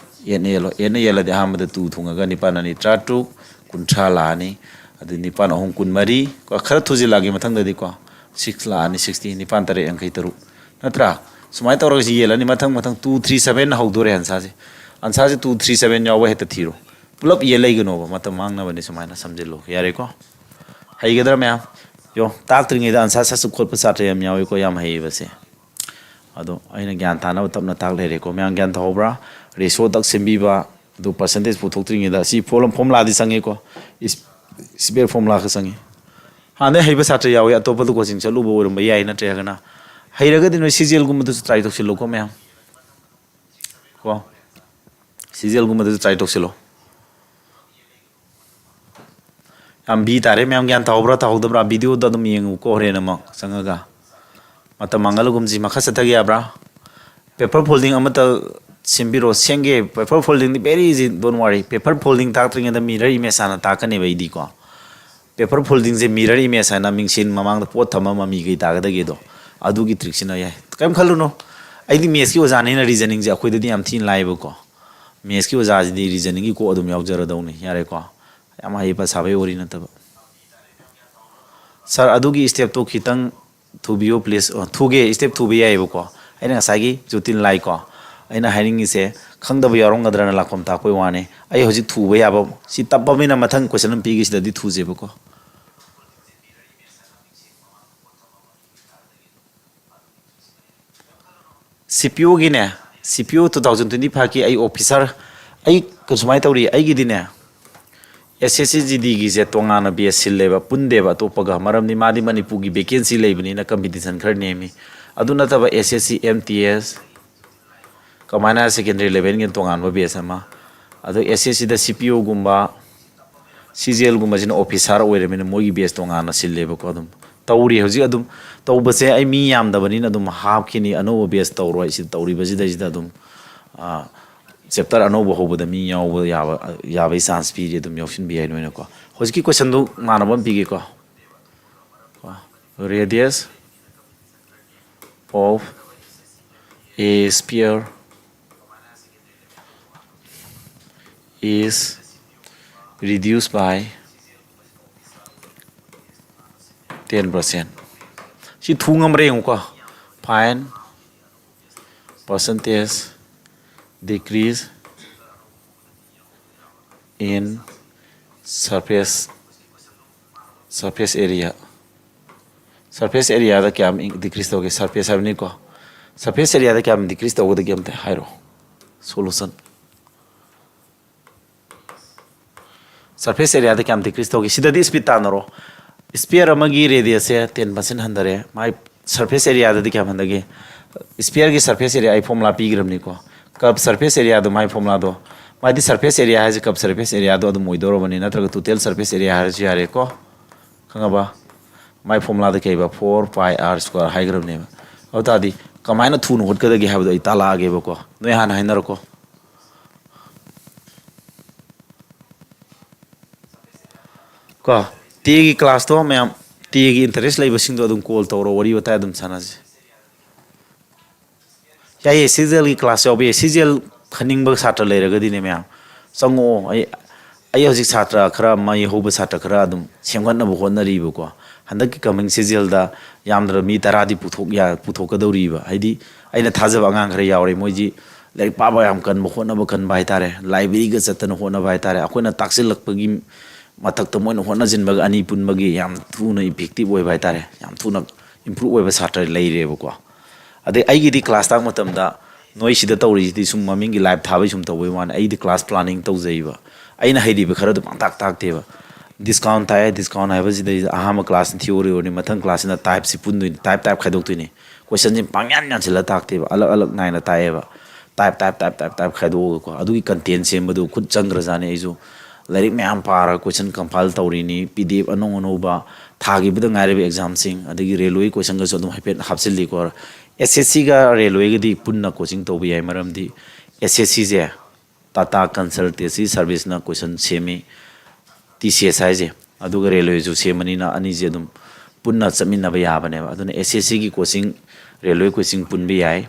eightꯅ ꯌꯦꯜꯂꯣ꯫ Eightꯅ ꯌꯦꯜꯂꯗꯤ ꯑꯍꯥꯟꯕꯗ two ꯊꯨꯡꯉꯒ ꯅꯤꯄꯥꯟ ꯑꯅꯤ ꯇꯔꯥꯇꯔꯨꯛ, ꯀꯨꯟꯊ꯭ꯔꯥ ꯂꯥꯛꯑꯅꯤ꯫ ꯑꯗꯨ ꯅꯤꯄꯥꯟ ꯑꯍꯨꯝ ꯀꯨꯟꯃꯔꯤ, ꯀꯣ, ꯈꯔ ꯊꯨꯖꯤꯜꯂꯛꯑꯒꯦ ꯃꯊꯪꯗꯗꯤꯀꯣ, six ꯂꯥꯛꯑꯅꯤ, sixty, ꯅꯤꯄꯥꯟ ꯇꯔꯦꯠ ꯌꯥꯡꯈꯩ ꯇꯔꯨꯛ, ꯅꯠꯇ꯭ꯔꯥ? ꯁꯨꯃꯥꯏꯅ ꯇꯧꯔꯒ ꯁꯤ ꯌꯦꯜꯂꯅꯤ, ꯃꯊꯪ ꯃꯊꯪ two three seven ꯍꯧꯗꯣꯔꯦ answerꯁꯦ꯫ Answerꯁꯦ two three seven ꯌꯥꯎꯕ ꯍꯦꯛꯇ ꯊꯤꯔꯣ꯫ ꯄꯨꯂꯞ ꯌꯦꯜ ꯂꯩꯒꯅꯣꯕ, ꯃꯇꯝ ꯃꯥꯡꯅꯕꯅꯤ꯫ ꯁꯨꯃꯥꯏꯅ ꯁꯝꯖꯤꯜꯂꯣ, ꯌꯥꯔꯦꯀꯣ? ꯍꯩꯒꯗ꯭ꯔꯥ ꯃꯌꯥꯝ? ꯌꯣ, ꯇꯥꯛꯇ꯭ꯔꯤꯉꯩꯗ answer ꯁꯠ ꯁꯠ ꯈꯣꯠꯄ ꯁꯥꯇ꯭ꯔ ꯌꯥꯝ ꯌꯥꯎꯏꯀꯣ, ꯌꯥꯝ ꯍꯩꯕꯁꯦ꯫ ꯑꯗꯣ ꯑꯩꯅ ꯒ꯭ꯌꯥꯟ ꯇꯥꯅꯕ ꯇꯞꯅ ꯇꯥꯛ ꯂꯩꯔꯦꯀꯣ꯫ ꯃꯌꯥꯝ ꯒ꯭ꯌꯥꯟ ꯇꯥꯍꯧꯕ꯭ꯔꯥ? Ratio ꯗꯛ ꯁꯦꯝꯕꯤꯕ, ꯑꯗꯨ percentage ꯄꯨꯊꯣꯛꯇ꯭ꯔꯤꯉꯩꯗ ꯁꯤ ꯐꯣꯔꯝ, formulaꯗꯤ ꯆꯪꯉꯤꯀꯣ, special formula ꯈꯛ ꯆꯪꯉꯤ꯫ ꯍꯥꯟꯅꯗꯩ ꯍꯩꯕ ꯁꯥꯇ꯭ꯔ ꯌꯥꯎꯏ, ꯑꯇꯣꯞꯄꯗ coaching ꯆꯠꯂꯨꯕ ꯑꯣꯏꯔꯝꯕ ꯌꯥꯏ, ꯅꯠꯇ꯭ꯔꯒꯅ ꯍꯩꯔꯒꯗꯤ ꯅꯣꯏ CGLꯒꯨꯝꯕꯗꯁꯨ try ꯇꯧꯁꯤꯜꯂꯨꯀꯣ ꯃꯌꯥꯝ, ꯀꯣ꯫ CGLꯒꯨꯝꯕꯗꯁꯨ try ꯇꯧꯁꯤꯜꯂꯣ꯫ ꯌꯥꯝ ꯚꯤ ꯇꯥꯔꯦ ꯃꯌꯥꯝ, ꯒ꯭ꯌꯥꯟ ꯇꯥꯍꯧꯕ꯭ꯔꯥ ꯇꯥꯍꯧꯗꯕ꯭ꯔꯥ? Videoꯗ ꯑꯗꯨꯝ ꯌꯦꯡꯉꯨꯀꯣ, ꯍꯣꯔꯦꯟ ꯑꯃꯨꯛ ꯆꯪꯉꯒ꯫ ꯃꯇꯝ ꯃꯥꯡꯍꯜꯂꯒꯨꯝꯁꯤ, ꯃꯈꯥ ꯆꯠꯊꯒꯦ ꯌꯥꯕ꯭ꯔꯥ? Paper folding ꯑꯃꯇ ꯁꯦꯝꯕꯤꯔꯣ, ꯁꯦꯝꯒꯦ꯫ Paper foldingꯗꯤ very easy, don't worry. Paper folding ꯇꯥꯛꯇ꯭ꯔꯤꯉꯩꯗ mirror image ꯍꯥꯟꯅ ꯇꯥꯛꯀꯅꯦꯕ ꯑꯩꯗꯤꯀꯣ꯫ Paper foldingꯁꯦ mirror image ꯍꯥꯏꯅ, ꯃꯤꯡꯁꯦꯟ ꯃꯃꯥꯡꯗ ꯄꯣꯠ ꯊꯝꯕ ꯃꯃꯤ ꯀꯩ ꯇꯥꯒꯗꯒꯦꯗꯣ, ꯑꯗꯨꯒꯤ trickꯁꯤꯅ ꯌꯥꯏ꯫ ꯀꯔꯤꯝ ꯈꯜꯂꯨꯅꯨ, ꯑꯩꯗꯤ mathsꯀꯤ ꯑꯣꯖꯥꯅꯤꯅ reasoningꯁꯦ ꯑꯩꯈꯣꯏꯗꯗꯤ ꯌꯥꯝ ꯊꯤꯅ ꯂꯥꯏꯌꯦꯕꯀꯣ꯫ Mathsꯀꯤ ꯑꯣꯖꯥꯁꯤꯗꯤ reasoningꯒꯤ ꯀꯣꯛ ꯑꯗꯨꯝ ꯌꯥꯎꯖꯔꯗꯧꯅꯤ, ꯌꯥꯔꯦꯀꯣ? ꯌꯥꯝ ꯍꯩꯄꯥ ꯁꯥꯕꯩ ꯋꯥꯔꯤ ꯅꯠꯇꯕ꯫ Sir, ꯑꯗꯨꯒꯤ stepꯇꯣ ꯈꯤꯇꯪ ꯊꯨꯕꯤꯌꯣ please꯫ ꯑꯣ, ꯊꯨꯒꯦ, step ꯊꯨꯕ ꯌꯥꯏꯌꯦꯕꯀꯣ꯫ ꯑꯩꯅ ꯉꯁꯥꯏꯒꯤ ꯖꯣꯇꯤꯟ ꯂꯥꯏꯀꯣ, ꯑꯩꯅ ꯍꯥꯏꯅꯤꯡꯉꯤꯁꯦ ꯈꯪꯗꯕ ꯌꯥꯎꯔꯝꯒꯗ꯭ꯔꯅ ꯂꯥꯛꯐꯝ ꯇꯥꯛꯄꯩ ꯋꯥꯅꯤ꯫ ꯑꯩ ꯍꯧꯖꯤꯛ ꯊꯨꯕ ꯌꯥꯕ, ꯁꯤ ꯇꯞꯄꯕꯅꯤꯅ ꯃꯊꯪ question ꯑꯃ ꯄꯤꯒꯦ, ꯁꯤꯗꯗꯤ ꯊꯨꯁꯦꯕꯀꯣ꯫ CPOꯒꯤꯅꯦ, CPO two thousand twenty fiveꯀꯤ ꯑꯩ officer, ꯑꯩ ꯀ-, ꯁꯨꯃꯥꯏꯅ ꯇꯧꯔꯤ, ꯑꯩꯒꯤꯗꯤꯅꯦ, ꯑꯦꯁ ꯑꯦꯁ ꯁꯤ ꯖꯤ ꯗꯤꯒꯤꯁꯦ ꯇꯣꯉꯥꯟꯅ ꯕꯦꯁ ꯁꯤꯜꯂꯦꯕ, ꯄꯨꯟꯗꯦꯕ ꯑꯇꯣꯞꯄꯒ, ꯃꯔꯝꯗꯤ ꯃꯥꯗꯤ ꯃꯅꯤꯄꯨꯔꯒꯤ ꯚꯦꯀꯦꯟꯁꯤ ꯂꯩꯕꯅꯤꯅ ꯀꯝꯄꯤꯇꯤꯁꯟ ꯈꯔ ꯅꯦꯝꯃꯤ꯫ ꯑꯗꯨ ꯅꯠꯇꯕ ꯑꯦꯁ ꯑꯦꯁ ꯁꯤ, ꯑꯦꯝ ꯇꯤ ꯑꯦꯁ, ꯀꯃꯥꯏꯅ ꯍꯥꯏꯌꯔ ꯁꯦꯀꯦꯟꯗꯔꯤ ꯂꯦꯚꯦꯜꯒꯤ ꯇꯣꯉꯥꯟꯕ ꯕꯦꯁ ꯑꯃ, ꯑꯗꯣ ꯑꯦꯁ ꯑꯦꯁ ꯁꯤꯗ ꯁꯤ ꯄꯤ ꯑꯣꯒꯨꯝꯕ, ꯁꯤ ꯖꯤ ꯑꯦꯜꯒꯨꯝꯕꯁꯤꯅ ꯑꯣꯐꯤꯁꯥꯔ ꯑꯣꯏꯔꯕꯅꯤꯅ ꯃꯣꯏꯒꯤ ꯕꯦꯁ ꯇꯣꯉꯥꯟꯅ ꯁꯤꯜꯂꯦꯕꯀꯣ꯫ ꯑꯗꯨꯝ ꯇꯧꯔꯤ ꯍꯧꯖꯤꯛ꯫ ꯑꯗꯨꯝ ꯇꯧꯕꯁꯦ ꯑꯩ ꯃꯤ ꯌꯥꯝꯗꯕꯅꯤꯅ ꯑꯗꯨꯝ ꯍꯥꯞꯈꯤꯅꯤ, ꯑꯅꯧꯕ ꯕꯦꯁ ꯇꯧꯔꯣꯏ꯫ ꯁꯤ ꯇꯧꯔꯤꯕꯁꯤꯗꯩꯁꯤꯗ ꯑꯗꯨꯝ, ꯑꯥ, ꯆꯦꯞꯇꯔ ꯑꯅꯧꯕ ꯍꯧꯕꯗ ꯃꯤ ꯌꯥꯎꯕ ꯌꯥꯕ, ꯌꯥꯕꯒꯤ ꯆꯥꯟꯁ ꯄꯤꯔꯤ, ꯑꯗꯨꯝ ꯌꯥꯎꯁꯤꯟꯕ ꯌꯥꯏ ꯅꯣꯏꯅꯀꯣ꯫ ꯍꯧꯖꯤꯛꯀꯤ ꯀꯣꯏꯁꯟꯗꯨ ꯃꯥꯟꯅꯕ ꯑꯃ ꯄꯤꯒꯦꯀꯣ꯫ Radius of a sphere is reduced by ten percent. ꯁꯤ ꯊꯨ ꯉꯝꯕ꯭ꯔꯥ ꯌꯦꯡꯉꯨꯀꯣ꯫ Find percentage decrease in surface, surface area. Surface areaꯗ ꯀꯌꯥꯝ ꯗꯤꯀ꯭ꯔꯤꯁ ꯇꯧꯒꯦ? Surface ꯍꯥꯏꯕꯅꯤꯀꯣ꯫ Surface areaꯗ ꯀꯌꯥꯝ ꯗꯤꯀ꯭ꯔꯤꯁ ꯇꯧꯒꯗꯒꯦ ꯑꯝꯇ ꯍꯥꯏꯔꯣ꯫ Solution. Surface areaꯗ ꯀꯌꯥꯝ ꯗꯤꯀ꯭ꯔꯤꯁ ꯇꯧꯒꯦ? ꯁꯤꯗꯗꯤ ꯁ꯭ꯄꯤꯠ ꯇꯥꯟꯅꯔꯣ꯫ Sphere ꯑꯃꯒꯤ ꯔꯦꯗꯤꯌꯁꯁꯦ ꯇꯦꯟ ꯄꯥꯔꯁꯦꯟ ꯍꯟꯊꯔꯦ꯫ ꯃꯥꯏ surface areaꯗꯗꯤ ꯀꯌꯥꯝ ꯍꯟꯊꯒꯦ? Sphereꯒꯤ surface area ꯑꯩ ꯐꯣꯔꯃꯨꯂꯥ ꯄꯤꯈ꯭ꯔꯕꯅꯤꯀꯣ꯫ Curve surface areaꯗꯣ, ꯃꯥꯏ ꯐꯣꯔꯃꯨꯂꯥꯗꯣ, ꯃꯥꯗꯤ surface area ꯍꯥꯏꯁꯦ curve surface areaꯗꯣ ꯑꯗꯨꯝ ꯑꯣꯏꯗꯧꯔꯕꯅꯤ, ꯅꯠꯇ꯭ꯔꯒ total surface area ꯍꯥꯏꯔꯁꯨ ꯌꯥꯔꯦꯀꯣ꯫ ꯈꯪꯉꯕ? ꯃꯥꯏ ꯐꯣꯔꯃꯨꯂꯥꯗ ꯀꯩꯕ? Four pi r square ꯍꯥꯏꯈ꯭ꯔꯕꯅꯦꯕ꯫ ꯑꯗꯨ ꯇꯥꯔꯗꯤ ꯀꯃꯥꯏꯅ ꯊꯨꯅ ꯍꯣꯠꯀꯗꯒꯦ ꯍꯥꯏꯕꯗꯣ ꯑꯩ ꯇꯥꯛꯂꯛꯑꯒꯦꯕꯀꯣ꯫ ꯅꯣꯏ ꯍꯥꯟꯅ ꯍꯥꯏꯅꯔꯣꯀꯣ꯫ ꯀꯣ, ꯇꯦꯒꯤ ꯀ꯭ꯂꯥꯁꯇꯣ ꯃꯌꯥꯝ, ꯇꯦꯒꯤ ꯏꯟꯇꯔꯦꯁ ꯂꯩꯕꯁꯤꯡꯗꯣ ꯑꯗꯨꯝ ꯀꯣꯜ ꯇꯧꯔꯣ, ꯋꯥꯔꯤ ꯋꯥꯇꯥꯏ ꯑꯗꯨꯝ ꯁꯥꯟꯅꯁꯤ꯫ ꯌꯥꯏꯌꯦ, ꯁꯤ ꯖꯤ ꯑꯦꯜꯒꯤ ꯀ꯭ꯂꯥꯁ ꯌꯥꯎꯕ ꯌꯥꯏ꯫ ꯁꯤ ꯖꯤ ꯑꯦꯜ ꯈꯟꯅꯤꯡꯕ ꯁꯥꯇ꯭ꯔ ꯂꯩꯔꯒꯗꯤꯅꯦ ꯃꯌꯥꯝ, ꯆꯪꯉꯛꯑꯣ꯫ ꯑꯩ, ꯑꯩ ꯍꯧꯖꯤꯛ ꯁꯥꯇ꯭ꯔ ꯈꯔ, ꯃꯩ ꯍꯧꯕ ꯁꯥꯇ꯭ꯔ ꯈꯔ ꯑꯗꯨꯝ ꯁꯦꯝꯒꯠꯅꯕ ꯍꯣꯠꯅꯔꯤꯕꯀꯣ꯫ ꯍꯟꯗꯛꯀꯤ coming ꯁꯤ ꯖꯤ ꯑꯦꯜꯗ ꯌꯥꯝꯗ꯭ꯔꯕ ꯃꯤ ꯇꯔꯥꯗꯤ ꯄꯨꯊꯣꯛ ꯌꯥ-, ꯄꯨꯊꯣꯛꯀꯗꯧꯔꯤꯕ꯫ ꯍꯥꯏꯗꯤ, ꯑꯩꯅ ꯊꯥꯖꯕ ꯑꯉꯥꯡ ꯈꯔ ꯌꯥꯎꯔꯦ, ꯃꯣꯏꯁꯤ ꯂꯥꯏꯔꯤꯛ ꯄꯥꯕ ꯌꯥꯝ ꯀꯟꯕ, ꯍꯣꯠꯅꯕ ꯀꯟꯕ ꯍꯥꯏꯇꯥꯔꯦ, ꯂꯥꯏꯕ꯭ꯔꯦꯔꯤꯒ ꯆꯠꯇꯅ ꯍꯣꯠꯅꯕ ꯍꯥꯏꯇꯥꯔꯦ꯫ ꯑꯩꯈꯣꯏꯅ ꯇꯥꯛꯁꯤꯜꯂꯛꯄꯒꯤ ꯃꯊꯛꯇ ꯃꯣꯏꯅ ꯍꯣꯠꯅꯁꯤꯟꯕꯒ ꯑꯅꯤ ꯄꯨꯟꯕꯒꯤ ꯌꯥꯝ ꯊꯨꯅ effective ꯑꯣꯏꯕ ꯍꯥꯏꯇꯥꯔꯦ, ꯌꯥꯝ ꯊꯨꯅ improve ꯑꯣꯏꯕ ꯁꯥꯇ꯭ꯔ ꯂꯩꯔꯦꯕꯀꯣ꯫ ꯑꯗꯩ ꯑꯩꯒꯤꯗꯤ ꯀ꯭ꯂꯥꯁ ꯇꯥꯛ ꯃꯇꯝꯗ ꯅꯣꯏ ꯁꯤꯗ ꯇꯧꯔꯤꯁꯤꯗꯤ ꯁꯨꯝ ꯃꯃꯤꯡꯒꯤ live ꯊꯥꯕꯩ ꯁꯨꯝ ꯇꯧꯕꯩ ꯋꯥꯅꯤ, ꯑꯩꯗꯤ ꯀ꯭ꯂꯥꯁ planning ꯇꯧꯖꯩꯕ꯫ ꯑꯩꯅ ꯍꯩꯔꯤꯕ ꯈꯔꯗꯣ ꯄꯪꯇꯥꯛ ꯇꯥꯛꯇꯦꯕ꯫ ꯗꯤꯁꯀꯥꯎꯟ ꯇꯥꯛꯑꯦ, ꯗꯤꯁꯀꯥꯎꯟ ꯍꯥꯏꯕꯁꯤꯗꯩꯗ ꯑꯍꯥꯟꯕ ꯀ꯭ꯂꯥꯁꯅ ꯊꯤꯑꯣꯔꯤ ꯑꯣꯏꯔꯅꯤ, ꯃꯊꯪ ꯀ꯭ꯂꯥꯁꯁꯤꯅ ꯇꯥꯏꯞꯁꯤ ꯄꯨꯟꯗꯣꯏꯅꯤ, ꯇꯥꯏꯞ ꯇꯥꯏꯞ ꯈꯥꯏꯗꯣꯛꯇꯣꯏꯅꯤ꯫ ꯀꯣꯏꯁꯟꯁꯤ ꯄꯪꯌꯥꯟ ꯌꯥꯟꯁꯤꯜꯂ ꯇꯥꯛꯇꯦꯕ, ꯑꯂꯛ ꯑꯂꯛ ꯅꯥꯏꯅ ꯇꯥꯛꯑꯦꯕ꯫ Type type type type type ꯈꯥꯏꯗꯣꯛꯑꯒꯀꯣ, ꯑꯗꯨꯒꯤ ꯀꯟꯇꯦꯟ ꯁꯦꯝꯕꯗꯨ ꯈꯨꯠ ꯆꯪꯈ꯭ꯔꯖꯥꯠꯅꯤ꯫ ꯑꯩꯁꯨ ꯂꯥꯏꯔꯤꯛ ꯃꯌꯥꯝ ꯄꯥꯔꯒ ꯀꯣꯏꯁꯟ ꯀꯝꯄꯥꯏꯜ ꯇꯧꯔꯤꯅꯤ, ꯄꯤ ꯗꯤ ꯑꯦꯐ ꯑꯅꯧ ꯑꯅꯧꯕ ꯊꯥꯈꯤꯕꯗ ꯉꯥꯏꯔꯤꯕ ꯑꯦꯛꯖꯥꯝꯁꯤꯡ, ꯑꯗꯒꯤ ꯔꯦꯜꯋꯦ ꯀꯣꯏꯁꯟꯒꯁꯨ ꯑꯗꯨꯝ ꯍꯥꯏꯐꯦꯠ ꯍꯥꯞꯆꯤꯜꯂꯤꯀꯣ꯫ ꯑꯦꯁ ꯑꯦꯁ ꯁꯤꯒ ꯔꯦꯜꯋꯦꯒꯗꯤ ꯄꯨꯟꯅ ꯀꯣꯆꯤꯡ ꯇꯧꯕ ꯌꯥꯏ, ꯃꯔꯝꯗꯤ ꯑꯦꯁ ꯑꯦꯁ ꯁꯤꯁꯦ ꯇꯥꯇꯥ ꯀꯟꯁꯜꯇꯦꯟꯁꯤ ꯁꯥꯔꯚꯤꯁꯅ ꯀꯣꯏꯁꯟ ꯁꯦꯝꯃꯤ, ꯇꯤ ꯁꯤ ꯑꯦꯁ ꯍꯥꯏꯁꯦ, ꯑꯗꯨꯒ ꯔꯦꯜꯋꯦꯁꯨ ꯁꯦꯝꯕꯅꯤꯅ ꯑꯅꯤꯁꯦ ꯑꯗꯨꯝ ꯄꯨꯟꯅ ꯆꯠꯃꯤꯟꯅꯕ ꯌꯥꯕꯅꯦꯕ꯫ ꯑꯗꯨꯅ ꯑꯦꯁ ꯑꯦꯁ ꯁꯤꯒꯤ ꯀꯣꯆꯤꯡ, ꯔꯦꯜꯋꯦ ꯀꯣꯆꯤꯡ ꯄꯨꯟꯕ ꯌꯥꯏ꯫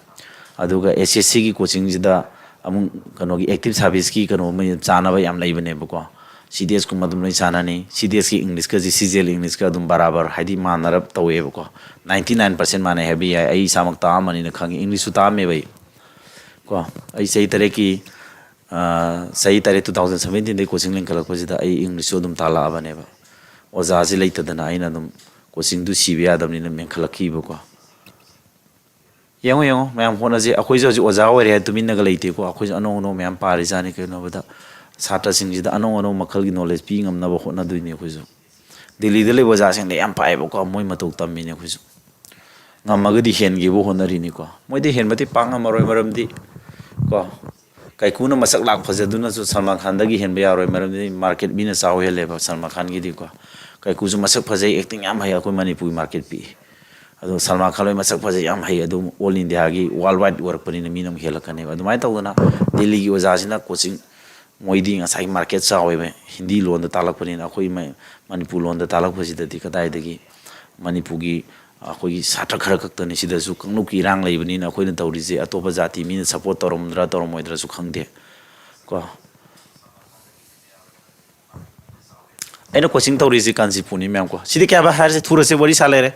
ꯑꯗꯨꯒ ꯑꯦꯁ ꯑꯦꯁ ꯁꯤꯒꯤ ꯀꯣꯆꯤꯡꯁꯤꯗ ꯑꯃꯨꯛ ꯀꯩꯅꯣꯒꯤ ꯑꯦꯛꯇꯤꯚ ꯁꯥꯔꯚꯤꯁꯀꯤ ꯀꯩꯅꯣ ꯑꯃ ꯆꯥꯅꯕ ꯌꯥꯝ ꯂꯩꯕꯅꯦꯕꯀꯣ꯫ ꯁꯤ ꯗꯤ ꯑꯦꯁꯀꯨꯝꯕ ꯑꯗꯨꯝ ꯂꯣꯏ ꯆꯥꯅꯅꯤ꯫ ꯁꯤ ꯗꯤ ꯑꯦꯁꯀꯤ ꯏꯪꯂꯤꯁꯀꯁꯤ ꯁꯤ ꯖꯤ ꯑꯦꯜ ꯏꯪꯂꯤꯁꯀ ꯑꯗꯨꯝ ꯕꯔꯥꯕꯔ, ꯍꯥꯏꯗꯤ ꯃꯥꯟꯅꯔꯞ ꯇꯧꯋꯦꯕꯀꯣ꯫ ꯅꯥꯏꯟꯇꯤ ꯅꯥꯏꯟ ꯄꯥꯔꯁꯦꯟ ꯃꯥꯟꯅꯩ ꯍꯥꯏꯕ ꯌꯥꯏ꯫ ꯑꯩ ꯏꯁꯥꯃꯛ ꯇꯥꯛꯑꯝꯕꯅꯤꯅ ꯈꯪꯉꯤ꯫ ꯏꯪꯂꯤꯁꯁꯨ ꯇꯥꯛꯑꯝꯃꯦꯕ ꯑꯩ꯫ ꯀꯣ, ꯑꯩ ꯆꯍꯤ ꯇꯔꯦꯠꯀꯤ, ꯑ, ꯆꯍꯤ ꯇꯔꯦꯠ, two thousand seventeen ꯗꯩ ꯀꯣꯆꯤꯡ ꯂꯤꯡꯈꯠꯂꯛꯄꯁꯤꯗ ꯑꯩ ꯏꯪꯂꯤꯁꯁꯨ ꯑꯗꯨꯝ ꯇꯥꯛꯂꯛꯑꯕꯅꯦꯕ꯫ ꯑꯣꯖꯥꯁꯤ ꯂꯩꯇꯗꯅ ꯑꯩꯅ ꯑꯗꯨꯝ ꯀꯣꯆꯤꯡꯗꯨ ꯁꯤꯕ ꯌꯥꯗꯕꯅꯤꯅ ꯃꯦꯟꯈꯠꯂꯛꯈꯤꯕꯀꯣ꯫ ꯌꯦꯡꯉꯣ, ꯌꯦꯡꯉꯣ, ꯃꯌꯥꯝ ꯍꯣꯠꯅꯁꯤ꯫ ꯑꯩꯈꯣꯏꯁꯨ ꯍꯧꯖꯤꯛ ꯑꯣꯖꯥ ꯑꯣꯏꯔꯦ ꯍꯥꯏꯅ ꯇꯨꯃꯤꯟꯅꯒ ꯂꯩꯇꯦꯀꯣ꯫ ꯑꯩꯈꯣꯏꯁꯨ ꯑꯅꯧ ꯑꯅꯧꯕ ꯃꯌꯥꯝ ꯄꯥꯔꯤꯖꯥꯠꯅꯤ꯫ ꯀꯩꯅꯣ ꯍꯥꯏꯕꯗ ꯁꯥꯇ꯭ꯔꯁꯤꯡꯁꯤꯗ ꯑꯅꯧ ꯑꯅꯧꯕ ꯃꯈꯜꯒꯤ ꯅꯣꯂꯦꯖ ꯄꯤ ꯉꯝꯅꯕ ꯍꯣꯠꯅꯗꯣꯏꯅꯤ ꯑꯩꯈꯣꯏꯁꯨ꯫ ꯗꯤꯜꯂꯤꯗ ꯂꯩꯕ ꯑꯣꯖꯥꯁꯤꯡꯗ ꯌꯥꯝ ꯄꯥꯏꯌꯦꯕꯀꯣ, ꯃꯣꯏ ꯃꯇꯧ ꯇꯝꯃꯤꯅꯦ ꯑꯩꯈꯣꯏꯁꯨ꯫ ꯉꯝꯃꯒꯗꯤ ꯍꯦꯟꯒꯦꯕꯨ ꯍꯣꯠꯅꯔꯤꯅꯤꯀꯣ꯫ ꯃꯣꯏꯗꯤ ꯍꯦꯟꯕꯗꯤ ꯄꯥꯛ ꯉꯝꯃꯔꯣꯏ, ꯃꯔꯝꯗꯤ ꯀꯣ, ꯀꯥꯏꯀꯨꯅ ꯃꯁꯛ ꯂꯥꯛ ꯐꯖꯗꯨꯅꯁꯨ ꯁꯜꯃꯥꯟ ꯈꯥꯟꯗꯒꯤ ꯍꯦꯟꯕ ꯌꯥꯔꯣꯏ, ꯃꯔꯝꯗꯤ ꯃꯥꯔꯀꯦꯠ ꯃꯤꯅ ꯆꯥꯎ ꯍꯦꯜꯂꯦꯕ ꯁꯜꯃꯥꯟ ꯈꯥꯟꯒꯤꯗꯤꯀꯣ꯫ ꯀꯥꯏꯀꯨꯁꯨ ꯃꯁꯛ ꯐꯖꯩ, ꯑꯦꯛꯇꯤꯡ ꯌꯥꯝ ꯍꯩ, ꯑꯩꯈꯣꯏ ꯃꯅꯤꯄꯨꯔꯒꯤ ꯃꯥꯔꯀꯦꯠ ꯄꯤꯛꯏ꯫ ꯑꯗꯣ ꯁꯜꯃꯥꯟ ꯈꯥꯟ ꯍꯣꯏ ꯃꯁꯛ ꯐꯖꯩ, ꯌꯥꯝ ꯍꯩ, ꯑꯗꯨꯝ ꯑꯣꯜ ꯏꯟꯗꯤꯌꯥꯒꯤ, ꯋꯥꯔꯜ ꯋꯥꯏꯗ ꯑꯣꯏꯔꯛꯄꯅꯤꯅ ꯃꯤꯅ ꯑꯃꯨꯛ ꯍꯦꯜꯂꯛꯀꯅꯦꯕ꯫ ꯑꯗꯨꯃꯥꯏꯅ ꯇꯧꯗꯅ ꯗꯤꯜꯂꯤꯒꯤ ꯑꯣꯖꯥꯁꯤꯅ ꯀꯣꯆꯤꯡ, ꯃꯣꯏꯗꯤ ꯉꯁꯥꯏꯒꯤ ꯃꯥꯔꯀꯦꯠ ꯆꯥꯎꯋꯦꯕ, ꯍꯤꯟꯗꯤ ꯂꯣꯟꯗ ꯇꯥꯛꯂꯛꯄꯅꯤꯅ꯫ ꯑꯩꯈꯣꯏ ꯃ-, ꯃꯅꯤꯄꯨꯔ ꯂꯣꯟꯗ ꯇꯥꯛꯂꯛꯄꯁꯤꯗꯗꯤ ꯀꯗꯥꯏꯗꯒꯤ ꯃꯅꯤꯄꯨꯔꯒꯤ ꯑꯩꯈꯣꯏꯒꯤ ꯁꯥꯇ꯭ꯔ ꯈꯔ ꯈꯛꯇꯅꯤ꯫ ꯁꯤꯗꯁꯨ ꯀꯥꯡꯂꯨꯞꯀꯤ ꯏꯔꯥꯡ ꯂꯩꯕꯅꯤꯅ ꯑꯩꯈꯣꯏꯅ ꯇꯧꯔꯤꯁꯦ ꯑꯇꯣꯞꯄ ꯖꯥꯇꯤ ꯃꯤꯅ ꯁꯞꯄꯣꯔꯠ ꯇꯧꯔꯝꯗ꯭ꯔꯥ ꯇꯧꯔꯝꯃꯣꯏꯗ꯭ꯔꯥꯁꯨ ꯈꯪꯗꯦ ꯀꯣ꯫ ꯑꯩꯅ ꯀꯣꯆꯤꯡ ꯇꯧꯔꯤꯁꯤ ꯀꯥꯟꯆꯤꯄꯨꯔꯅꯤ ꯃꯌꯥꯝ ꯀꯣ꯫ ꯁꯤꯗꯤ ꯀꯌꯥ ꯍꯥꯏꯔꯁꯦ, ꯊꯨꯔꯁꯦ, ꯋꯥꯔꯤ ꯁꯥ ꯂꯩꯔꯦ꯫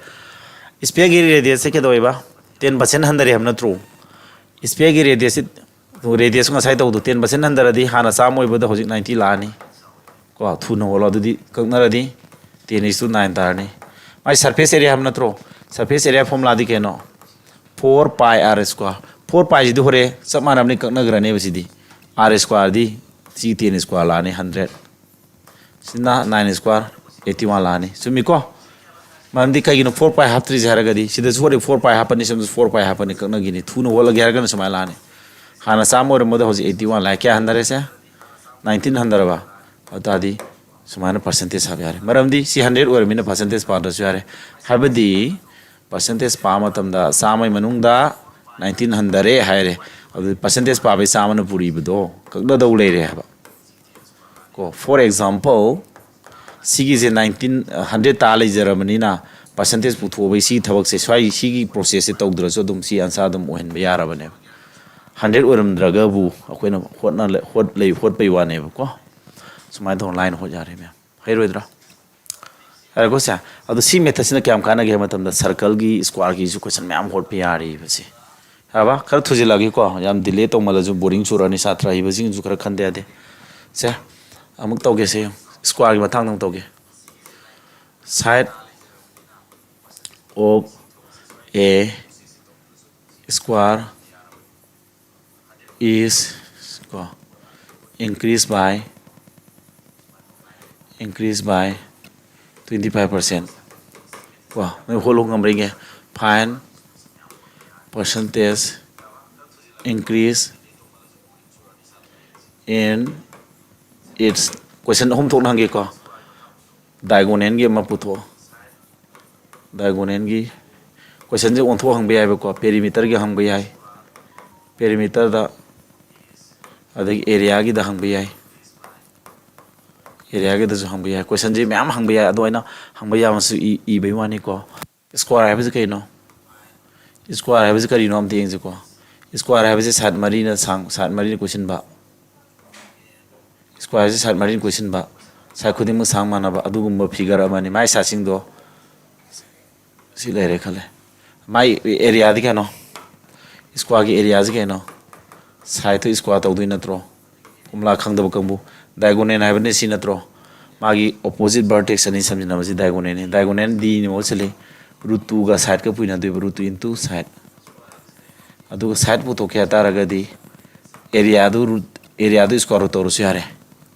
ꯏꯁꯄꯤꯌꯔꯒꯤ ꯔꯦꯗꯤꯌꯁꯁꯦ ꯀꯩꯗꯧꯋꯦꯕ? ꯇꯦꯟ ꯄꯥꯔꯁꯦꯟ ꯍꯟꯊꯔꯦ ꯍꯥꯏꯕ ꯅꯠꯇ꯭ꯔꯣ? ꯏꯁꯄꯤꯌꯔꯒꯤ ꯔꯦꯗꯤꯌꯁꯁꯤ, ꯔꯦꯗꯤꯌꯁ ꯉꯁꯥꯏ ꯇꯧꯕꯗꯣ ꯇꯦꯟ ꯄꯥꯔꯁꯦꯟ ꯍꯟꯊꯔꯗꯤ ꯍꯥꯟꯅ ꯆꯥꯝꯃ ꯑꯣꯏꯕꯗ ꯍꯧꯖꯤꯛ ꯅꯥꯏꯟꯇꯤ ꯂꯥꯛꯑꯅꯤ ꯀꯣ꯫ ꯊꯨꯅ ꯍꯣꯠꯂꯣ꯫ ꯑꯗꯨꯗꯤ ꯀꯛꯅꯔꯗꯤ ten is to nine ꯇꯥꯔꯅꯤ꯫ ꯃꯥꯏ ꯁꯔꯐꯦꯁ ꯑꯦꯔꯤꯌꯥ ꯍꯥꯏꯕ ꯅꯠꯇ꯭ꯔꯣ? ꯁꯔꯐꯦꯁ ꯑꯦꯔꯤꯌꯥ ꯐꯣꯔꯃꯨꯂꯥꯗꯤ ꯀꯩꯅꯣ? Four pi r square꯫ Four pi ꯁꯤꯗꯤ ꯍꯣꯔꯦ ꯆꯞ ꯃꯥꯟꯅꯕꯅꯤ, ꯀꯛꯅꯈ꯭ꯔꯅꯦꯕ ꯁꯤꯗꯤ꯫ R square ꯗꯤ ꯁꯤ ten square ꯂꯥꯛꯑꯅꯤ, hundred꯫ ꯁꯤꯅ nine square, eighty one ꯂꯥꯛꯑꯅꯤ꯫ ꯆꯨꯝꯃꯤꯀꯣ? ꯃꯔꯝꯗꯤ ꯀꯩꯒꯤꯅꯣ four pi ꯍꯥꯞꯇ꯭ꯔꯤꯁꯦ ꯍꯥꯏꯔꯒꯗꯤ, ꯁꯤꯗꯁꯨ ꯍꯣꯔꯦꯟ four pi ꯍꯥꯞꯄꯅꯤ, ꯁꯣꯝꯗꯁꯨ four pi ꯍꯥꯞꯄꯅꯤ, ꯀꯛꯅꯈꯤꯅꯤ꯫ ꯊꯨꯅ ꯍꯣꯠꯂꯒꯦ ꯍꯥꯏꯔꯒꯅ ꯁꯨꯃꯥꯏꯅ ꯂꯥꯛꯑꯅꯤ꯫ ꯍꯥꯟꯅ ꯆꯥꯝꯃ ꯑꯣꯏꯔꯝꯕꯗꯣ ꯍꯧꯖꯤꯛ eighty one ꯂꯥꯛꯑꯦ꯫ ꯀꯌꯥ ꯍꯟꯊꯔꯦꯁꯦ? Nineteen ꯍꯟꯊꯔꯕ? ꯑꯗꯨ ꯇꯥꯔꯗꯤ ꯁꯨꯃꯥꯏꯅ percentage ꯍꯥꯞꯄ ꯌꯥꯔꯦ꯫ ꯃꯔꯝꯗꯤ ꯁꯤ hundred ꯑꯣꯏꯔꯃꯤꯅ percentage ꯄꯥꯗ꯭ꯔꯁꯨ ꯌꯥꯔꯦ꯫ ꯍꯥꯏꯕꯗꯤ percentage ꯄꯥꯕ ꯃꯇꯝꯗ ꯆꯥꯝꯃꯒꯤ ꯃꯅꯨꯡꯗ nineteen ꯍꯟꯊꯔꯦ ꯍꯥꯏꯔꯦ꯫ ꯑꯗꯨ percentage ꯄꯥꯕꯩ ꯆꯥꯝꯃꯅ ꯄꯨꯔꯤꯕꯗꯣ ꯀꯛꯅꯗꯧ ꯂꯩꯔꯦ ꯍꯥꯏꯕ꯫ ꯀꯣ, for example, ꯁꯤꯒꯤꯁꯦ nineteen, hundred ꯇꯥ ꯂꯩꯖꯔꯕꯅꯤꯅ, percentage ꯄꯨꯊꯣꯛꯑꯕꯒꯤ ꯁꯤꯒꯤ ꯊꯕꯛꯁꯦ, ꯁ꯭ꯋꯥꯏ ꯁꯤꯒꯤ process ꯁꯦ ꯇꯧꯗ꯭ꯔꯁꯨ ꯑꯗꯨꯝ ꯁꯤ answer ꯑꯗꯨꯝ ꯑꯣꯏꯍꯟꯕ ꯌꯥꯔꯕꯅꯦꯕ꯫ Hundred ꯑꯣꯏꯔꯝꯗ꯭ꯔꯒꯕꯨ ꯑꯩꯈꯣꯏꯅ ꯍꯣꯠꯅ-, ꯍꯣꯠ-, ꯂꯩ-, ꯍꯣꯠꯄꯩ ꯋꯥꯅꯦꯕꯀꯣ꯫ ꯁꯨꯃꯥꯏꯅ ꯇꯧꯅ line ꯍꯣꯠ ꯌꯥꯔꯦ ꯃꯌꯥꯝ꯫ ꯍꯩꯔꯣꯏꯗ꯭ꯔꯥ? ꯍꯥꯏꯔꯦꯀꯣ ꯁꯦ? ꯑꯗꯣ ꯁꯤ method ꯁꯤꯅ ꯀꯌꯥꯝ ꯀꯥꯟꯅꯒꯦ ꯍꯥꯏꯕ ꯃꯇꯝꯗ, circle ꯒꯤ square ꯒꯤꯁꯨ question ꯃꯌꯥꯝ ꯍꯣꯠꯄ ꯌꯥꯔꯤꯕꯁꯦ꯫ ꯍꯥꯏꯕ? ꯈꯔ ꯊꯨꯖꯤꯜꯂꯛꯑꯒꯦꯀꯣ, ꯌꯥꯝ delay ꯇꯧꯃꯜꯂꯁꯨ boring ꯆꯨꯔꯛꯑꯅꯤ, ꯁꯥꯇ꯭ꯔ ꯑꯍꯩꯕꯁꯤꯡꯁꯨ ꯈꯔ ꯈꯟꯗ ꯌꯥꯗꯦ꯫ ꯁꯦ, ꯑꯃꯨꯛ ꯇꯧꯒꯦ ꯁꯦ, square ꯒꯤ ꯃꯇꯥꯡꯗ ꯑꯃꯨꯛ ꯇꯧꯒꯦ꯫ Side of a square is, ꯀꯣ, increase by, increase by twenty five percent꯫ ꯀꯣ, ꯅꯣꯏ ꯍꯣꯠꯂꯨ ꯉꯝꯕ꯭ꯔꯥ ꯌꯦꯡꯒꯦ꯫ Find percentage increase in its, question ꯑꯍꯨꯝ ꯊꯣꯛꯅ ꯍꯪꯒꯦꯀꯣ꯫ Diagonal ꯒꯤ ꯑꯃ ꯄꯨꯊꯣꯛꯑꯣ꯫ Diagonal ꯒꯤ question ꯁꯦ ꯑꯣꯟꯊꯣꯛ ꯍꯪꯕ ꯌꯥꯏꯕꯀꯣ, perimeter ꯒꯤ ꯍꯪꯕ ꯌꯥꯏ, perimeter ꯗ, ꯑꯗꯒꯤ area ꯒꯤꯗ ꯍꯪꯕ ꯌꯥꯏ, area ꯒꯤꯗꯁꯨ ꯍꯪꯕ ꯌꯥꯏ꯫ Question ꯁꯦ ꯃꯌꯥꯝ ꯍꯪꯕ ꯌꯥꯏ, ꯑꯗꯣ ꯑꯩꯅ ꯍꯪꯕ ꯌꯥꯕꯁꯨ ꯏ-, ꯏꯕꯩ ꯋꯥꯅꯤꯀꯣ꯫ Square ꯍꯥꯏꯕꯁꯤ ꯀꯩꯅꯣ? Square ꯍꯥꯏꯕꯁꯤ ꯀꯔꯤꯅꯣ ꯑꯝꯇ ꯌꯦꯡꯁꯤꯀꯣ꯫ Square ꯍꯥꯏꯕꯁꯤ side ꯃꯔꯤꯅ ꯁꯥꯡ-, side ꯃꯔꯤꯅ ꯀꯣꯏꯁꯤꯟꯕ꯫ Square ꯁꯤ side ꯃꯔꯤꯅ ꯀꯣꯏꯁꯤꯟꯕ, side ꯈꯨꯗꯤꯡꯃꯛ ꯁꯥꯡ ꯃꯥꯟꯅꯕ ꯑꯗꯨꯒꯨꯝꯕ figure ꯑꯃꯅꯤ꯫ ꯃꯥꯏ side ꯁꯤꯡꯗꯣ ꯁꯤ ꯂꯩꯔꯦ ꯈꯜꯂꯦ꯫ ꯃꯥꯏ area ꯗꯤ ꯀꯌꯥꯅꯣ? Square ꯒꯤ area ꯁꯤ ꯀꯩꯅꯣ? Side ꯇꯨ square ꯇꯧꯗꯣꯏ ꯅꯠꯇ꯭ꯔꯣ? ꯐꯣꯔꯃꯨꯂꯥ ꯈꯪꯗꯕ ꯀꯥꯡꯕꯨ꯫ Diagonal ꯍꯥꯏꯕꯅ ꯁꯤ ꯅꯠꯇ꯭ꯔꯣ? ꯃꯥꯒꯤ opposite vertex ꯑꯅꯤ ꯁꯝꯖꯤꯟꯅꯕꯁꯤ diagonal ꯅꯤ꯫ Diagonal D ꯅꯤ ꯃꯍꯨꯠ ꯁꯤꯜꯂꯤ꯫ Root two ꯒ side ꯀ ꯄꯨꯏꯅꯗꯣꯏꯕ, root two into side꯫ ꯑꯗꯨꯒ side ꯄꯨꯊꯣꯛꯀꯦ ꯍꯥꯏ ꯇꯥꯔꯒꯗꯤ, area ꯗꯨ root, ꯑꯦꯔꯤꯌꯥꯗꯨ ꯁ꯭ꯀ꯭ꯋꯥꯔ ꯔꯨꯠ ꯇꯧꯔꯁꯨ ꯌꯥꯔꯦ꯫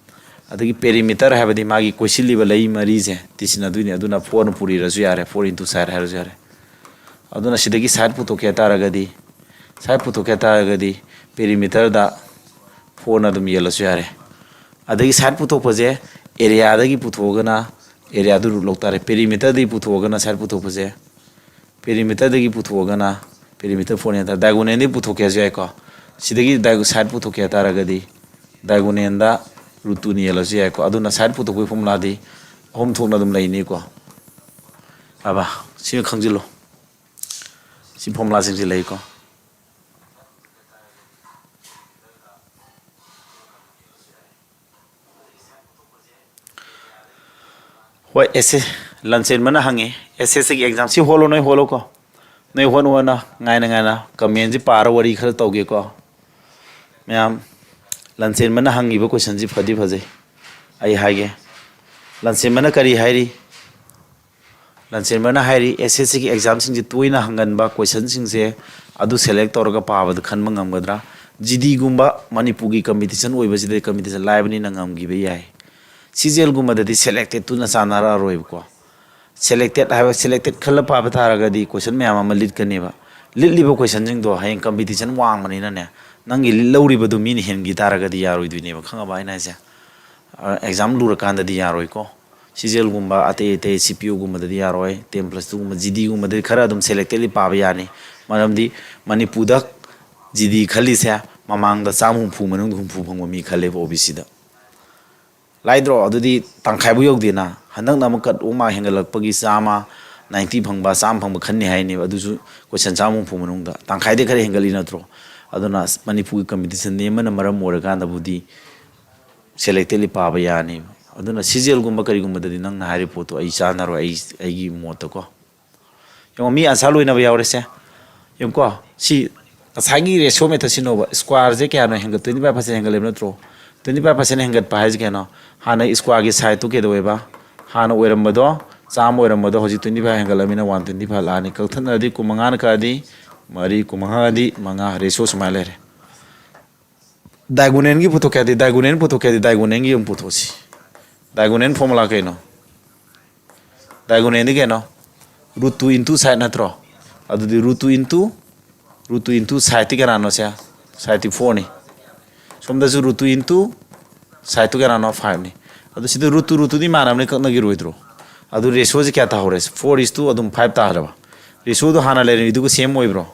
ꯑꯗꯒꯤ ꯄꯦꯔꯤꯃꯤꯇꯔ ꯍꯥꯏꯕꯗꯤ ꯃꯥꯒꯤ ꯀꯣꯏꯁꯤꯜꯂꯤꯕ ꯂꯩ ꯃꯔꯤꯁꯦ ꯇꯤꯁꯤꯟꯅꯗꯣꯏꯅꯤ, ꯑꯗꯨꯅ ꯐꯣꯔꯅ ꯄꯨꯔꯤꯔꯁꯨ ꯌꯥꯔꯦ, ꯐꯣꯔ ꯏꯟꯇꯨ ꯁꯥꯏꯠ ꯍꯥꯏꯔꯁꯨ ꯌꯥꯔꯦ꯫ ꯑꯗꯨꯅ ꯁꯤꯗꯒꯤ ꯁꯥꯏꯠ ꯄꯨꯊꯣꯛꯀꯦ ꯍꯥꯏ ꯇꯥꯔꯒꯗꯤ, ꯁꯥꯏꯠ ꯄꯨꯊꯣꯛꯀꯦ ꯍꯥꯏ ꯇꯥꯔꯒꯗꯤ ꯄꯦꯔꯤꯃꯤꯇꯔꯗ ꯐꯣꯔꯅ ꯑꯗꯨꯝ ꯌꯦꯜꯂꯁꯨ ꯌꯥꯔꯦ꯫ ꯑꯗꯒꯤ ꯁꯥꯏꯠ ꯄꯨꯊꯣꯛꯄꯁꯦ ꯑꯦꯔꯤꯌꯥꯗꯒꯤ ꯄꯨꯊꯣꯛꯑꯒꯅ, ꯑꯦꯔꯤꯌꯥꯗꯨ ꯔꯨꯠ ꯂꯧ ꯇꯥꯔꯦ꯫ ꯄꯦꯔꯤꯃꯤꯇꯔꯗꯒꯤ ꯄꯨꯊꯣꯛꯑꯒꯅ ꯁꯥꯏꯠ ꯄꯨꯊꯣꯛꯄꯁꯦ, ꯄꯦꯔꯤꯃꯤꯇꯔꯗꯒꯤ ꯄꯨꯊꯣꯛꯑꯒꯅ ꯄꯦꯔꯤꯃꯤꯇꯔ ꯐꯣꯔꯅ ꯌꯦꯟ ꯇꯥꯔꯦ꯫ ꯗꯥꯏꯒꯣꯅꯦꯜꯗꯒꯤ ꯄꯨꯊꯣꯛꯀꯦ ꯍꯥꯏꯁꯨ ꯌꯥꯏꯀꯣ꯫ ꯁꯤꯗꯒꯤ ꯗꯥꯏꯒꯣ-, ꯁꯥꯏꯠ ꯄꯨꯊꯣꯛꯀꯦ ꯍꯥꯏ ꯇꯥꯔꯒꯗꯤ ꯗꯥꯏꯒꯣꯅꯦꯜꯗ ꯔꯨꯠ ꯇꯨꯅ ꯌꯦꯜꯂꯁꯨ ꯌꯥꯏꯀꯣ꯫ ꯑꯗꯨꯅ ꯁꯥꯏꯠ ꯄꯨꯊꯣꯛꯄꯒꯤ ꯐꯣꯔꯃꯨꯂꯥꯗꯤ ꯑꯍꯨꯝ ꯊꯣꯛꯅ ꯑꯗꯨꯝ ꯂꯩꯅꯤꯀꯣ꯫ ꯑꯕ, ꯁꯤꯃ ꯈꯪꯖꯤꯜꯂꯨ꯫ ꯁꯤ ꯐꯣꯔꯃꯨꯂꯥꯁꯤꯡꯁꯤ ꯂꯩꯀꯣ꯫ ꯍꯣꯏ, ꯑꯦꯁ ꯑꯦ, ꯂꯟꯆꯦꯟꯕꯅ ꯍꯪꯉꯤ, ꯑꯦꯁ ꯑꯦꯁ ꯁꯤꯒꯤ ꯑꯦꯛꯖꯥꯝ, ꯁꯤ ꯍꯣꯜꯂꯣ, ꯅꯣꯏ ꯍꯣꯜꯂꯣꯀꯣ꯫ ꯅꯣꯏ ꯍꯣꯠꯅ ꯍꯣꯠꯅ, ꯉꯥꯏꯅ ꯉꯥꯏꯅ, ꯀꯃꯦꯟꯁꯤ ꯄꯥꯔ ꯋꯥꯔꯤ ꯈꯔ ꯇꯧꯒꯦꯀꯣ꯫ ꯃꯌꯥꯝ, ꯂꯟꯆꯦꯟꯕꯅ ꯍꯪꯉꯤꯕ ꯀꯣꯏꯁꯟꯁꯤ ꯐꯗꯤ ꯐꯖꯩ꯫ ꯑꯩ ꯍꯥꯏꯒꯦ, ꯂꯟꯆꯦꯟꯕꯅ ꯀꯔꯤ ꯍꯥꯏꯔꯤ? ꯂꯟꯆꯦꯟꯕꯅ ꯍꯥꯏꯔꯤ, ꯑꯦꯁ ꯑꯦꯁ ꯁꯤꯒꯤ ꯑꯦꯛꯖꯥꯝꯁꯤꯡꯁꯤ ꯇꯣꯏꯅ ꯍꯪꯒꯟꯕ ꯀꯣꯏꯁꯟꯁꯤꯡꯁꯦ ꯑꯗꯨ ꯁꯦꯂꯦꯛ ꯇꯧꯔꯒ ꯄꯥꯕꯗ ꯈꯟꯕ ꯉꯝꯒꯗ꯭ꯔꯥ? ꯖꯤ ꯗꯤꯒꯨꯝꯕ ꯃꯅꯤꯄꯨꯔꯒꯤ ꯀꯝꯄꯤꯇꯤꯁꯟ ꯑꯣꯏꯕꯁꯤꯗ ꯀꯝꯄꯤꯇꯤꯁꯟ ꯂꯥꯏꯕꯅꯤꯅ ꯉꯝꯈꯤꯕ ꯌꯥꯏ꯫ ꯁꯤ ꯖꯤ ꯑꯦꯜꯒꯨꯝꯕꯗꯗꯤ ꯁꯦꯂꯦꯛꯇꯦꯠꯇꯨꯅ ꯆꯥꯟꯅꯔꯛꯑꯔꯣꯏꯕꯀꯣ꯫ ꯁꯦꯂꯦꯛꯇꯦꯠ ꯍꯥꯏꯕ, ꯁꯦꯂꯦꯛꯇꯦꯠ ꯈꯜꯂ ꯄꯥꯕ ꯇꯥꯔꯒꯗꯤ ꯀꯣꯏꯁꯟ ꯃꯌꯥꯝ ꯑꯃ ꯂꯤꯠꯀꯅꯦꯕ꯫ ꯂꯤꯠꯂꯤꯕ ꯀꯣꯏꯁꯟꯁꯤꯡꯗꯣ ꯍꯌꯦꯡ ꯀꯝꯄꯤꯇꯤꯁꯟ ꯋꯥꯡꯕꯅꯤꯅꯅꯦ, ꯅꯪꯒꯤ ꯂꯤꯠꯍꯧꯔꯤꯕꯗꯨ ꯃꯤꯅ ꯍꯦꯟꯈꯤ ꯇꯥꯔꯒꯗꯤ ꯌꯥꯔꯣꯏꯗꯣꯏꯅꯦꯕ, ꯈꯪꯉꯕ ꯑꯩꯅ ꯍꯥꯏꯁꯦ? ꯑ, ꯑꯦꯛꯖꯥꯝ ꯂꯨꯔꯀꯥꯟꯗꯗꯤ ꯌꯥꯔꯣꯏꯀꯣ꯫ ꯁꯤ ꯖꯤ ꯑꯦꯜꯒꯨꯝꯕ, ꯑꯇꯩ ꯑꯇꯩ ꯁꯤ ꯄꯤ ꯑꯣꯒꯨꯝꯕꯗꯗꯤ ꯌꯥꯔꯣꯏ, ꯇꯦꯟ ꯄ꯭ꯂꯁ ꯇꯨꯒꯨꯝꯕ, ꯖꯤ ꯗꯤꯒꯨꯝꯕꯗꯗꯤ ꯈꯔ ꯑꯗꯨꯝ ꯁꯦꯂꯦꯛꯇꯦꯠꯂꯤ ꯄꯥꯕ ꯌꯥꯅꯤ꯫ ꯃꯔꯝꯗꯤ ꯃꯅꯤꯄꯨꯔꯗ ꯖꯤ ꯗꯤ ꯈꯜꯂꯤꯁꯦ ꯃꯃꯥꯡꯗ ꯆꯥꯝꯃ ꯍꯨꯝꯐꯨ ꯃꯅꯨꯡꯗ ꯍꯨꯝꯐꯨ ꯐꯪꯕ ꯃꯤ ꯈꯜꯂꯦꯕ ꯑꯣ ꯕꯤ ꯁꯤꯗ꯫ ꯂꯥꯏꯗ꯭ꯔꯣ? ꯑꯗꯨꯗꯤ ꯇꯪꯈꯥꯏꯕꯨ ꯌꯧꯗꯦꯅ꯫ ꯍꯟꯗꯛꯅ ꯑꯃꯨꯛ ꯀꯠ ꯑꯣꯐ ꯃꯥꯔꯛ ꯍꯦꯟꯒꯠꯂꯛꯄꯒꯤ ꯆꯥꯝꯃ, ꯅꯥꯏꯟꯇꯤ ꯐꯪꯕ, ꯆꯥꯝꯃ ꯐꯪꯕ ꯈꯟꯅꯤ ꯍꯥꯏꯅꯦꯕ꯫ ꯑꯗꯨꯁꯨ ꯀꯣꯏꯁꯟ ꯆꯥꯝꯃ ꯍꯨꯝꯐꯨ ꯃꯅꯨꯡꯗ ꯇꯪꯈꯥꯏꯗꯩ ꯈꯔ ꯍꯦꯟꯒꯠꯂꯤ ꯅꯠꯇ꯭ꯔꯣ? ꯑꯗꯨꯅ ꯃꯅꯤꯄꯨꯔꯒꯤ ꯀꯝꯄꯤꯇꯤꯁꯟ ꯅꯦꯝꯕꯅ ꯃꯔꯝ ꯑꯣꯏꯔꯀꯥꯟꯗꯕꯨꯗꯤ ꯁꯦꯂꯦꯛꯇꯦꯠꯂꯤ ꯄꯥꯕ ꯌꯥꯅꯦꯕ꯫ ꯑꯗꯨꯅ ꯁꯤ ꯖꯤ ꯑꯦꯜꯒꯨꯝꯕ ꯀꯔꯤꯒꯨꯝꯕꯗꯗꯤ ꯅꯪꯅ ꯍꯥꯏꯔꯤꯕ ꯄꯣꯠꯇꯣ ꯑꯩ ꯆꯥꯟꯅꯔꯣꯏ, ꯑꯩ, ꯑꯩꯒꯤ ꯃꯣꯠꯇꯀꯣ꯫ ꯌꯦꯡꯉꯣ, ꯃꯤ ꯑꯟꯁꯥꯔ ꯂꯣꯏꯅꯕ ꯌꯥꯎꯔꯦꯁꯦ꯫ ꯌꯦꯡꯉꯨꯀꯣ, ꯁꯤ ꯉꯁꯥꯏꯒꯤ ꯔꯦꯁꯤꯑꯣ ꯃꯦꯊꯠ ꯁꯤꯖꯤꯟꯅꯧꯕ꯫ ꯁ꯭ꯀ꯭ꯋꯥꯔꯁꯦ ꯀꯌꯥꯅꯣ ꯍꯦꯟꯒꯠ-, ꯇ꯭ꯋꯦꯟꯇꯤ ꯐꯥꯏꯚ ꯄꯥꯔꯁꯦꯟ ꯍꯦꯟꯒꯠꯂꯦꯕ ꯅꯠꯇ꯭ꯔꯣ? ꯇ꯭ꯋꯦꯟꯇꯤ ꯐꯥꯏꯚ ꯄꯥꯔꯁꯦꯟ ꯍꯦꯟꯒꯠꯄ ꯍꯥꯏꯁꯦ ꯀꯩꯅꯣ? ꯍꯥꯟꯅ ꯁ꯭ꯀ꯭ꯋꯥꯔꯒꯤ ꯁꯥꯏꯗꯇꯨ ꯀꯩꯗꯧꯋꯦꯕ? ꯍꯥꯟꯅ ꯑꯣꯏꯔꯝꯕꯗꯣ, ꯆꯥꯝꯃ ꯑꯣꯏꯔꯝꯕꯗꯣ ꯍꯧꯖꯤꯛ ꯇ꯭ꯋꯦꯟꯇꯤ ꯐꯥꯏꯚ ꯍꯦꯟꯒꯠꯂꯕꯅꯤꯅ ꯋꯥꯟ ꯇ꯭ꯋꯦꯟꯇꯤ ꯐꯥꯏꯚ ꯂꯥꯛꯑꯅꯤ꯫ ꯀꯛꯊꯠꯅꯔꯗꯤ ꯀꯨꯟꯃꯉꯥꯅ ꯀꯛꯑꯗꯤ ꯃꯔꯤ, ꯀꯨꯟꯃꯉꯥꯗꯤ ꯃꯉꯥ, ꯔꯦꯁꯤꯑꯣ ꯁꯨꯃꯥꯏꯅ ꯂꯩꯔꯦ꯫ ꯗꯥꯏꯒꯣꯅꯦꯜꯒꯤ ꯄꯨꯊꯣꯛꯀꯦ ꯍꯥꯏꯗꯤ ꯗꯥꯏꯒꯣꯅꯦꯜ ꯄꯨꯊꯣꯛꯀꯦ ꯍꯥꯏꯗꯤ ꯗꯥꯏꯒꯣꯅꯦꯜꯒꯤ ꯑꯃꯨꯛ ꯄꯨꯊꯣꯛꯁꯤ꯫ ꯗꯥꯏꯒꯣꯅꯦꯜ ꯐꯣꯔꯃꯨꯂꯥ ꯀꯩꯅꯣ? ꯗꯥꯏꯒꯣꯅꯦꯜꯗꯤ ꯀꯩꯅꯣ? ꯔꯨꯠ ꯇꯨ ꯏꯟꯇꯨ ꯁꯥꯏꯠ ꯅꯠꯇ꯭ꯔꯣ? ꯑꯗꯨꯗꯤ root two into root two into ꯁꯥꯏꯠꯇꯤ ꯀꯅꯥꯅꯣ ꯁꯦ? ꯁꯥꯏꯠꯇꯤ ꯐꯣꯔꯅꯤ꯫ ꯁꯣꯝꯗꯁꯨ ꯔꯨꯠ ꯇꯨ ꯏꯟꯇꯨ ꯁꯥꯏꯠꯇꯨ ꯀꯅꯥꯅꯣ? ꯐꯥꯏꯚꯅꯤ꯫ ꯑꯗꯨ ꯁꯤꯗ ꯔꯨꯠ ꯇꯨ ꯔꯨꯠ ꯇꯨꯗꯤ ꯃꯥꯟꯅꯕꯅꯤ, ꯀꯛꯅꯈꯤꯔꯣꯏꯗ꯭ꯔꯣ? ꯑꯗꯨ ꯔꯦꯁꯤꯌꯣꯁꯦ ꯀꯌꯥ ꯇꯥꯍꯧꯔꯦ? ꯐꯣꯔ ꯏꯁ ꯇꯨ ꯑꯗꯨꯝ ꯐꯥꯏꯚ ꯇꯥꯔꯕ? ꯔꯦꯁꯤꯌꯣꯗꯣ ꯍꯥꯟꯅ ꯂꯩꯔꯤꯗꯨꯒ ꯁꯦꯝ ꯑꯣꯏꯕ꯭ꯔꯣ?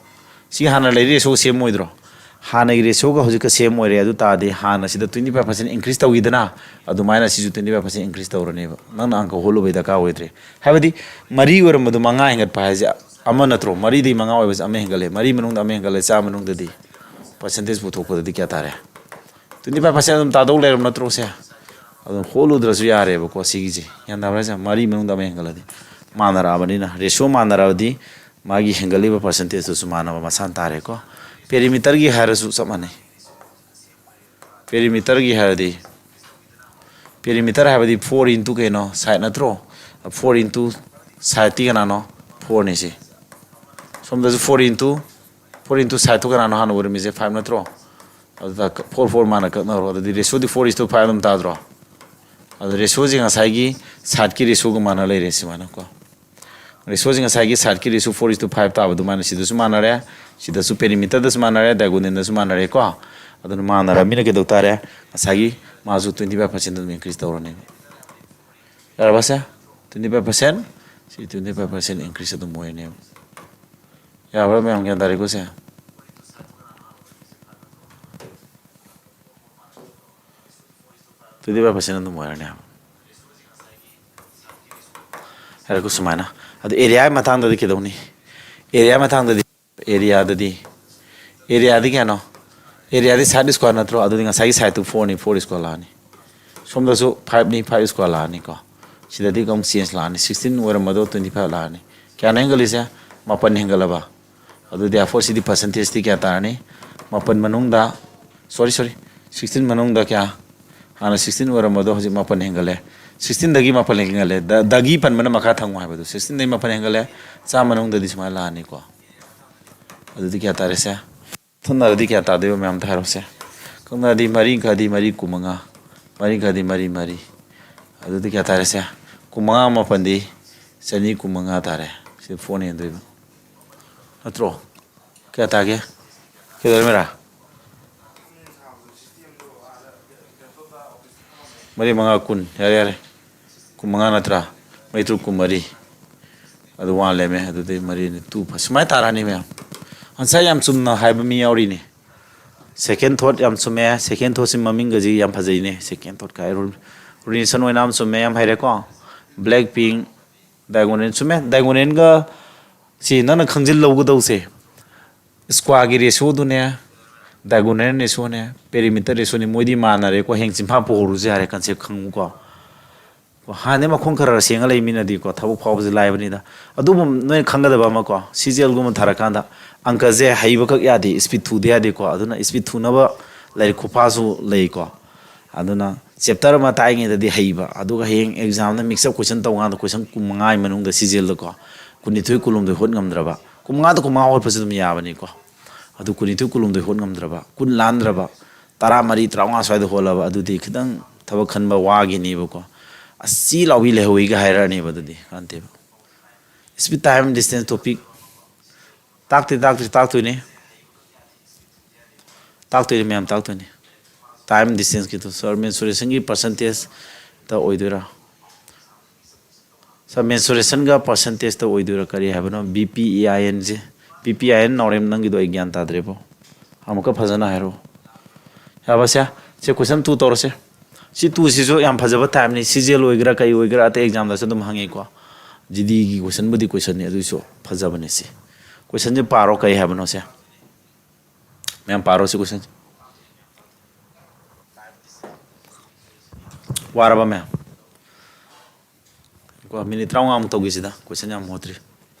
ꯁꯤ ꯍꯥꯟꯅ ꯂꯩꯔꯤ ꯔꯦꯁꯤꯌꯣꯒ ꯁꯦꯝ ꯑꯣꯏꯗ꯭ꯔꯣ? ꯍꯥꯟꯅꯒꯤ ꯔꯦꯁꯤꯌꯣꯒ ꯍꯧꯖꯤꯛꯀ ꯁꯦꯝ ꯑꯣꯏꯔꯦ꯫ ꯑꯗꯨ ꯇꯥꯔꯗꯤ ꯍꯥꯟꯅ ꯁꯤꯗ ꯇ꯭ꯋꯦꯟꯇꯤ ꯐꯥꯏꯚ ꯄꯥꯔꯁꯦꯟ ꯏꯟꯀ꯭ꯔꯤꯁ ꯇꯧꯈꯤꯗꯅ, ꯑꯗꯨꯃꯥꯏꯅ ꯁꯤꯁꯨ ꯇ꯭ꯋꯦꯟꯇꯤ ꯐꯥꯏꯚ ꯄꯥꯔꯁꯦꯟ ꯏꯟꯀ꯭ꯔꯤꯁ ꯇꯧꯔꯅꯦꯕ꯫ ꯅꯪꯅ ꯑꯪꯀ ꯍꯣꯠꯂꯨꯕꯩ ꯗꯔꯀꯥꯔ ꯑꯣꯏꯗ꯭ꯔꯦ꯫ ꯍꯥꯏꯕꯗꯤ ꯃꯔꯤ ꯑꯣꯏꯔꯝꯕꯗꯣ ꯃꯉꯥ ꯍꯦꯟꯒꯠꯄ ꯍꯥꯏꯁꯦ ꯑꯃ ꯅꯠꯇ꯭ꯔꯣ? ꯃꯔꯤꯗꯒꯤ ꯃꯉꯥ ꯑꯣꯏꯕꯁꯦ ꯑꯃ ꯍꯦꯟꯒꯠꯂꯦ꯫ ꯃꯔꯤ ꯃꯅꯨꯡꯗ ꯑꯃ ꯍꯦꯟꯒꯠꯂꯦ, ꯆꯥꯝꯃ ꯃꯅꯨꯡꯗꯗꯤ ꯄꯥꯔꯁꯦꯟꯇꯦꯖ ꯄꯨꯊꯣꯛꯄꯗꯗꯤ ꯀꯌꯥ ꯇꯥꯔꯦ? ꯇ꯭ꯋꯦꯟꯇꯤ ꯐꯥꯏꯚ ꯄꯥꯔꯁꯦꯟ ꯑꯗꯨꯝ ꯇꯥꯗꯧ ꯂꯩꯔꯕ ꯅꯠꯇ꯭ꯔꯣ ꯁꯦ? ꯑꯗꯨꯝ ꯍꯣꯠꯂꯨꯗ꯭ꯔꯁꯨ ꯌꯥꯔꯦꯕꯀꯣ ꯁꯤꯒꯤꯁꯦ꯫ ꯒ꯭ꯌꯥꯟ ꯇꯥꯕ꯭ꯔꯥ ꯍꯥꯏꯁꯦ? ꯃꯔꯤ ꯃꯅꯨꯡꯗ ꯑꯃ ꯍꯦꯟꯒꯠꯂꯗꯤ ꯃꯥꯟꯅꯔꯛꯑꯕꯅꯤꯅ, ꯔꯦꯁꯤꯌꯣ ꯃꯥꯟꯅꯔꯕꯗꯤ ꯃꯥꯒꯤ ꯍꯦꯟꯒꯠꯂꯤꯕ ꯄꯥꯔꯁꯦꯟꯇꯦꯖꯇꯨꯁꯨ ꯃꯥꯟꯅꯕ ꯃꯁꯥꯅ ꯇꯥꯔꯦꯀꯣ꯫ ꯄꯦꯔꯤꯃꯤꯇꯔꯒꯤ ꯍꯥꯏꯔꯁꯨ ꯆꯞ ꯃꯥꯟꯅꯩ꯫ ꯄꯦꯔꯤꯃꯤꯇꯔꯒꯤ ꯍꯥꯏꯔꯗꯤ, ꯄꯦꯔꯤꯃꯤꯇꯔ ꯍꯥꯏꯕꯗꯤ ꯐꯣꯔ ꯏꯟꯇꯨ ꯀꯩꯅꯣ? ꯁꯥꯏꯠ ꯅꯠꯇ꯭ꯔꯣ? ꯐꯣꯔ ꯏꯟꯇꯨ ꯁꯥꯏꯠꯇꯤ ꯀꯅꯥꯅꯣ? ꯐꯣꯔꯅꯤ ꯁꯤ꯫ ꯁꯣꯝꯗꯁꯨ ꯐꯣꯔ ꯏꯟꯇꯨ, ꯐꯣꯔ ꯏꯟꯇꯨ ꯁꯥꯏꯠꯇꯨ ꯀꯅꯥꯅꯣ ꯍꯥꯟꯅ ꯑꯣꯏꯔꯝꯃꯤꯁꯦ? ꯐꯥꯏꯚ ꯅꯠꯇ꯭ꯔꯣ? ꯑꯗꯨꯗ ꯐꯣꯔ ꯐꯣꯔ ꯃꯥꯅ ꯀꯛꯅꯔꯣ꯫ ꯑꯗꯨꯗꯤ ꯔꯦꯁꯤꯌꯣꯗꯤ ꯐꯣꯔ ꯏꯁ ꯇꯨ ꯐꯥꯏꯚ ꯑꯗꯨꯝ ꯇꯥꯗ꯭ꯔꯣ? ꯑꯗꯨ ꯔꯦꯁꯤꯌꯣꯁꯦ ꯉꯁꯥꯏꯒꯤ ꯁꯥꯏꯠꯀꯤ ꯔꯦꯁꯤꯌꯣꯒ ꯃꯥꯟꯅ ꯂꯩꯔꯦ ꯁꯨꯃꯥꯏꯅ ꯀꯣ꯫ ꯔꯦꯁꯤꯌꯣꯁꯦ ꯉꯁꯥꯏꯒꯤ ꯁꯥꯏꯠꯀꯤ ꯔꯦꯁꯤꯌꯣ ꯐꯣꯔ ꯏꯁ ꯇꯨ ꯐꯥꯏꯚ ꯇꯥꯕ ꯑꯗꯨꯃꯥꯏꯅ ꯁꯤꯗꯁꯨ ꯃꯥꯟꯅꯔꯦ, ꯁꯤꯗꯁꯨ ꯄꯦꯔꯤꯃꯤꯇꯔꯗꯁꯨ ꯃꯥꯟꯅꯔꯦ, ꯗꯥꯏꯒꯣꯅꯦꯜꯗꯁꯨ ꯃꯥꯟꯅꯔꯦꯀꯣ꯫ ꯑꯗꯨꯅ ꯃꯥꯟꯅꯔꯕꯅꯤꯅ ꯀꯩꯗꯧ ꯇꯥꯔꯦ? ꯉꯁꯥꯏꯒꯤ ꯃꯥꯁꯨ ꯇ꯭ꯋꯦꯟꯇꯤ ꯐꯥꯏꯚ ꯄꯥꯔꯁꯦꯟ ꯑꯗꯨꯝ ꯏꯟꯀ꯭ꯔꯤꯁ ꯇꯧꯔꯅꯦꯕ꯫ ꯌꯥꯔꯕ ꯁꯦ? ꯇ꯭ꯋꯦꯟꯇꯤ ꯐꯥꯏꯚ ꯄꯥꯔꯁꯦꯟ, ꯁꯤ ꯇ꯭ꯋꯦꯟꯇꯤ ꯐꯥꯏꯚ ꯄꯥꯔꯁꯦꯟ ꯏꯟꯀ꯭ꯔꯤꯁ ꯑꯗꯨꯝ ꯑꯣꯏꯔꯅꯦꯕ꯫ ꯌꯥꯕ꯭ꯔꯥ ꯃꯌꯥꯝ? ꯒ꯭ꯌꯥꯟ ꯇꯥꯔꯦꯀꯣ ꯁꯦ? ꯇ꯭ꯋꯦꯟꯇꯤ ꯐꯥꯏꯚ ꯄꯥꯔꯁꯦꯟ ꯑꯗꯨꯝ ꯑꯣꯏꯔꯅꯦꯕ꯫ ꯍꯥꯏꯔꯛꯀꯣ ꯁꯨꯃꯥꯏꯅ꯫ ꯑꯗꯨ ꯑꯦꯔꯤꯌꯥꯒꯤ ꯃꯇꯥꯡꯗꯗꯤ ꯀꯩꯗꯧꯅꯤ? ꯑꯦꯔꯤꯌꯥ ꯃꯇꯥꯡꯗꯗꯤ, ꯑꯦꯔꯤꯌꯥꯗꯗꯤ, ꯑꯦꯔꯤꯌꯥꯗꯤ ꯀꯌꯥꯅꯣ? ꯑꯦꯔꯤꯌꯥꯗꯤ ꯁꯥꯏꯠ ꯁ꯭ꯀ꯭ꯋꯥꯔ ꯅꯠꯇ꯭ꯔꯣ? ꯑꯗꯨꯗꯤ ꯉꯁꯥꯏꯒꯤ ꯁꯥꯏꯠꯇꯨ ꯐꯣꯔꯅꯤ, ꯐꯣꯔ ꯁ꯭ꯀ꯭ꯋꯥꯔ ꯂꯥꯛꯑꯅꯤ꯫ ꯁꯣꯝꯗꯁꯨ ꯐꯥꯏꯚꯅꯤ, ꯐꯥꯏꯚ ꯁ꯭ꯀ꯭ꯋꯥꯔ ꯂꯥꯛꯑꯅꯤꯀꯣ꯫ ꯁꯤꯗꯗꯤ ꯑꯃꯨꯛ ꯆꯦꯟꯖ ꯂꯥꯛꯑꯅꯤ, ꯁꯤꯛꯁꯇꯤꯟ ꯑꯣꯏꯔꯝꯕꯗꯣ ꯇ꯭ꯋꯦꯟꯇꯤ ꯐꯥꯏꯚ ꯂꯥꯛꯑꯅꯤ꯫ ꯀꯌꯥꯅꯣ ꯍꯦꯟꯒꯠꯂꯤꯁꯦ? ꯃꯥꯄꯟ ꯍꯦꯟꯒꯠꯂꯕ? ꯑꯗꯨꯗꯤ ꯑꯐꯣꯔ ꯁꯤꯗꯤ ꯄꯥꯔꯁꯦꯟꯇꯦꯖꯇꯤ ꯀꯌꯥ ꯇꯥꯔꯅꯤ? ꯃꯥꯄꯟ ꯃꯅꯨꯡꯗ, ꯁꯣꯔꯤ ꯁꯣꯔꯤ, ꯁꯤꯛꯁꯇꯤꯟ ꯃꯅꯨꯡꯗ ꯀꯌꯥ? ꯍꯥꯟꯅ ꯁꯤꯛꯁꯇꯤꯟ ꯑꯣꯏꯔꯝꯕꯗꯣ ꯍꯧꯖꯤꯛ ꯃꯥꯄꯟ ꯍꯦꯟꯒꯠꯂꯦ꯫ ꯁꯤꯛꯁꯇꯤꯟꯗꯒꯤ ꯃꯥꯄꯟ ꯍꯦꯟꯒꯠꯂꯦ꯫ ꯗ-, ꯗꯒꯤ ꯄꯟꯕꯅ ꯃꯈꯥ ꯊꯪꯉꯣ ꯍꯥꯏꯕꯗꯣ꯫ ꯁꯤꯛꯁꯇꯤꯟꯗꯒꯤ ꯃꯥꯄꯟ ꯍꯦꯟꯒꯠꯂꯦ, ꯆꯥꯝꯃ ꯃꯅꯨꯡꯗꯗꯤ ꯁꯨꯃꯥꯏꯅ ꯂꯥꯛꯑꯅꯤꯀꯣ꯫ ꯑꯗꯨꯗꯤ ꯀꯌꯥ ꯇꯥꯔꯦꯁꯦ? ꯊꯟꯅꯔꯗꯤ ꯀꯌꯥ ꯇꯥꯗꯣꯏꯕ ꯃꯌꯥꯝꯗ ꯍꯥꯏꯔꯣꯁꯦ꯫ ꯀꯛꯅꯗꯤ ꯃꯔꯤ ꯈꯔꯗꯤ ꯃꯔꯤ ꯀꯨꯟꯃꯉꯥ, ꯃꯔꯤ ꯈꯔꯗꯤ ꯃꯔꯤ ꯃꯔꯤ꯫ ꯑꯗꯨꯗꯤ ꯀꯌꯥ ꯇꯥꯔꯦ ꯁꯦ? ꯀꯨꯟꯃꯉꯥ ꯃꯥꯄꯟꯗꯤ ꯆꯅꯤ ꯀꯨꯟꯃꯉꯥ ꯇꯥꯔꯦ꯫ ꯁꯤ ꯐꯣꯔꯅ ꯍꯦꯟꯗꯣꯏꯕ ꯅꯠꯇ꯭ꯔꯣ? ꯀꯌꯥ ꯇꯥꯒꯦ? ꯀꯩꯗꯧꯔꯃꯤꯔꯥ? ꯃꯔꯤ ꯃꯉꯥ ꯀꯨꯟ꯫ ꯌꯥꯔꯦ, ꯌꯥꯔꯦ꯫ ꯀꯨꯟꯃꯉꯥ ꯅꯠꯇ꯭ꯔꯥ? ꯃꯔꯤ ꯇꯔꯨꯛ ꯀꯨꯟꯃꯔꯤ꯫ ꯑꯗꯨ ꯋꯥꯟ ꯂꯩꯔꯝꯃꯦ꯫ ꯑꯗꯨꯗꯤ ꯃꯔꯤꯅꯤ, ꯇꯨ ꯐ-, ꯁꯨꯃꯥꯏꯅ ꯇꯥꯔꯛꯑꯅꯤ ꯃꯌꯥꯝ꯫ ꯑꯟꯁꯔ ꯌꯥꯝ ꯆꯨꯝꯅ ꯍꯥꯏꯕ ꯃꯤ ꯌꯥꯎꯔꯤꯅꯦ꯫ Second thought ꯌꯥꯝ ꯆꯨꯝꯃꯦ꯫ Second thoughtꯁꯤ ꯃꯃꯤꯡꯒꯁꯤ ꯌꯥꯝ ꯐꯖꯩꯅꯦ꯫ Second thought ꯀꯥꯏ ꯔꯨ-, ꯔꯨꯅꯤꯁꯟ ꯑꯣꯏꯅ ꯌꯥꯝ ꯆꯨꯝꯃꯦ, ꯌꯥꯝ ꯍꯩꯔꯦꯀꯣ꯫ Black pink, diagonal ꯆꯨꯝꯃꯦ꯫ Diagonalꯒ ꯁꯤ ꯅꯪꯅ ꯈꯪꯖꯤꯜꯍꯧꯒꯗꯧꯁꯦ, squareꯒꯤ ratioꯗꯨꯅꯦ, diagonal ratioꯅꯦ, perimeter ratioꯅꯦ, ꯃꯣꯏꯗꯤ ꯃꯥꯟꯅꯔꯦꯀꯣ꯫ ꯍꯌꯦꯡ ꯆꯤꯟꯐꯥ ꯄꯨꯍꯧꯔꯁꯨ ꯌꯥꯔꯦ, concept ꯈꯪꯉꯨꯀꯣ꯫ ꯍꯥꯟꯅꯗꯤ ꯃꯈꯣꯡ ꯈꯔ ꯈꯔ ꯁꯦꯡꯉ ꯂꯩ ꯃꯤꯅꯗꯤꯀꯣ, ꯊꯕꯛ ꯐꯥꯎꯕꯁꯦ ꯂꯥꯏꯕꯅꯤꯗ꯫ ꯑꯗꯨꯕꯨ ꯅꯣꯏꯅ ꯈꯪꯒꯗꯕ ꯑꯃꯀꯣ, ꯁꯤ ꯖꯤ ꯑꯦꯜꯒꯨꯝꯕ ꯊꯥꯔꯀꯥꯟꯗ ꯑꯪꯀꯁꯦ ꯍꯩꯕꯈꯛ ꯌꯥꯗꯦ, speed ꯊꯨꯗ ꯌꯥꯗꯦꯀꯣ꯫ ꯑꯗꯨꯅ speed ꯊꯨꯅꯕ ꯂꯥꯏꯔꯤꯛ ꯈꯨꯐꯥꯁꯨ ꯂꯩꯀꯣ꯫ ꯑꯗꯨꯅ chapter ꯑꯃ ꯇꯥꯛꯏꯉꯩꯗꯗꯤ ꯍꯩꯕ, ꯑꯗꯨꯒ ꯍꯌꯦꯡ examꯗ mix up question ꯇꯧꯀꯥꯟꯗ question ꯀꯨꯟꯃꯉꯥꯒꯤ ꯃꯅꯨꯡꯗ ꯁꯤ ꯖꯤ ꯑꯦꯜꯗꯀꯣ, ꯀꯨꯟꯅꯤꯊꯣꯏ ꯀꯨꯟꯍꯨꯝꯗꯣꯏ ꯍꯣꯠ ꯉꯝꯗ꯭ꯔꯕ, ꯀꯨꯟꯃꯉꯥꯗ ꯀꯨꯟꯃꯉꯥ ꯍꯣꯠꯄꯁꯨ ꯑꯗꯨꯝ ꯌꯥꯕꯅꯤꯀꯣ꯫ ꯑꯗꯨ ꯀꯨꯟꯅꯤꯊꯣꯏ ꯀꯨꯟꯍꯨꯝꯗꯣꯏ ꯍꯣꯠ ꯉꯝꯗ꯭ꯔꯕ, ꯀꯨꯟ ꯂꯥꯟꯗ꯭ꯔꯕ, ꯇꯔꯥꯃꯔꯤ, ꯇꯔꯥꯃꯉꯥ ꯁ꯭ꯋꯥꯏꯗ ꯍꯣꯠꯂꯕ, ꯑꯗꯨꯗꯤ ꯈꯤꯇꯪ ꯊꯕꯛ ꯈꯟꯕ ꯋꯥꯒꯤꯅꯦꯕꯀꯣ꯫ ꯑꯁꯤ ꯂꯥꯎꯕꯤ ꯂꯩꯍꯧꯏꯒ ꯍꯥꯏꯔꯛꯑꯅꯦꯕ, ꯑꯗꯨꯗꯤ ꯀꯥꯟꯗꯦꯕ꯫ Speed, time, distance topic ꯇꯥꯛꯇꯤ ꯇꯥꯛꯇ꯭ꯔꯤ, ꯇꯥꯛꯇꯣꯏꯅꯤ꯫ ꯇꯥꯛꯇꯣꯏꯅꯤ ꯃꯌꯥꯝ, ꯇꯥꯛꯇꯣꯏꯅꯤ꯫ Time, distanceꯀꯤꯗꯣ, sir, mensuration-ꯒꯤ percentage-ꯇ ꯑꯣꯏꯗꯣꯏꯔꯥ? Sir, mensuration-ꯒ percentage-ꯇ ꯑꯣꯏꯗꯣꯏꯔꯥ? ꯀꯔꯤ ꯍꯥꯏꯕꯅꯣ? B P E I N-ꯁꯦ? B P I N, ꯅꯥꯎꯔꯦꯝ, ꯅꯪꯒꯤꯗꯣ ꯑꯩ ꯒ꯭ꯌꯥꯟ ꯇꯥꯗ꯭ꯔꯦꯕꯣ꯫ ꯑꯃꯨꯛꯀ ꯐꯖꯅ ꯍꯥꯏꯔꯛꯑꯣ꯫ ꯌꯥꯕꯁꯦ? ꯁꯦ, question two ꯇꯧꯔꯁꯦ꯫ ꯁꯤ two-ꯁꯤꯁꯨ ꯌꯥꯝ ꯐꯖꯕ type-ꯅꯤ꯫ ꯁꯤ ꯖꯤ ꯑꯦꯜ ꯑꯣꯏꯒꯦꯔꯥ ꯀꯩ ꯑꯣꯏꯒꯦꯔꯥ, ꯑꯇꯩ exam-ꯗꯁꯨ ꯑꯗꯨꯝ ꯍꯪꯉꯤꯀꯣ꯫ G D-ꯒꯤ question-ꯕꯨꯗꯤ question-ꯅꯤ, ꯑꯗꯨꯏꯁꯨ ꯐꯖꯕꯅꯦ ꯁꯤ꯫ Question-ꯁꯦ ꯄꯥꯔꯣ, ꯀꯩ ꯍꯥꯏꯕꯅꯣ ꯁꯦ? ꯃꯌꯥꯝ ꯄꯥꯔꯣ ꯁꯤ question-ꯁꯦ꯫ ꯋꯥꯔꯕ ꯃꯌꯥꯝ? ꯀꯣ, minute ꯇꯔꯥꯃꯉꯥꯃꯨꯛ ꯇꯧꯈꯤꯁꯤꯗ, question ꯌꯥꯝ ꯍꯣꯠꯇ꯭ꯔꯤ꯫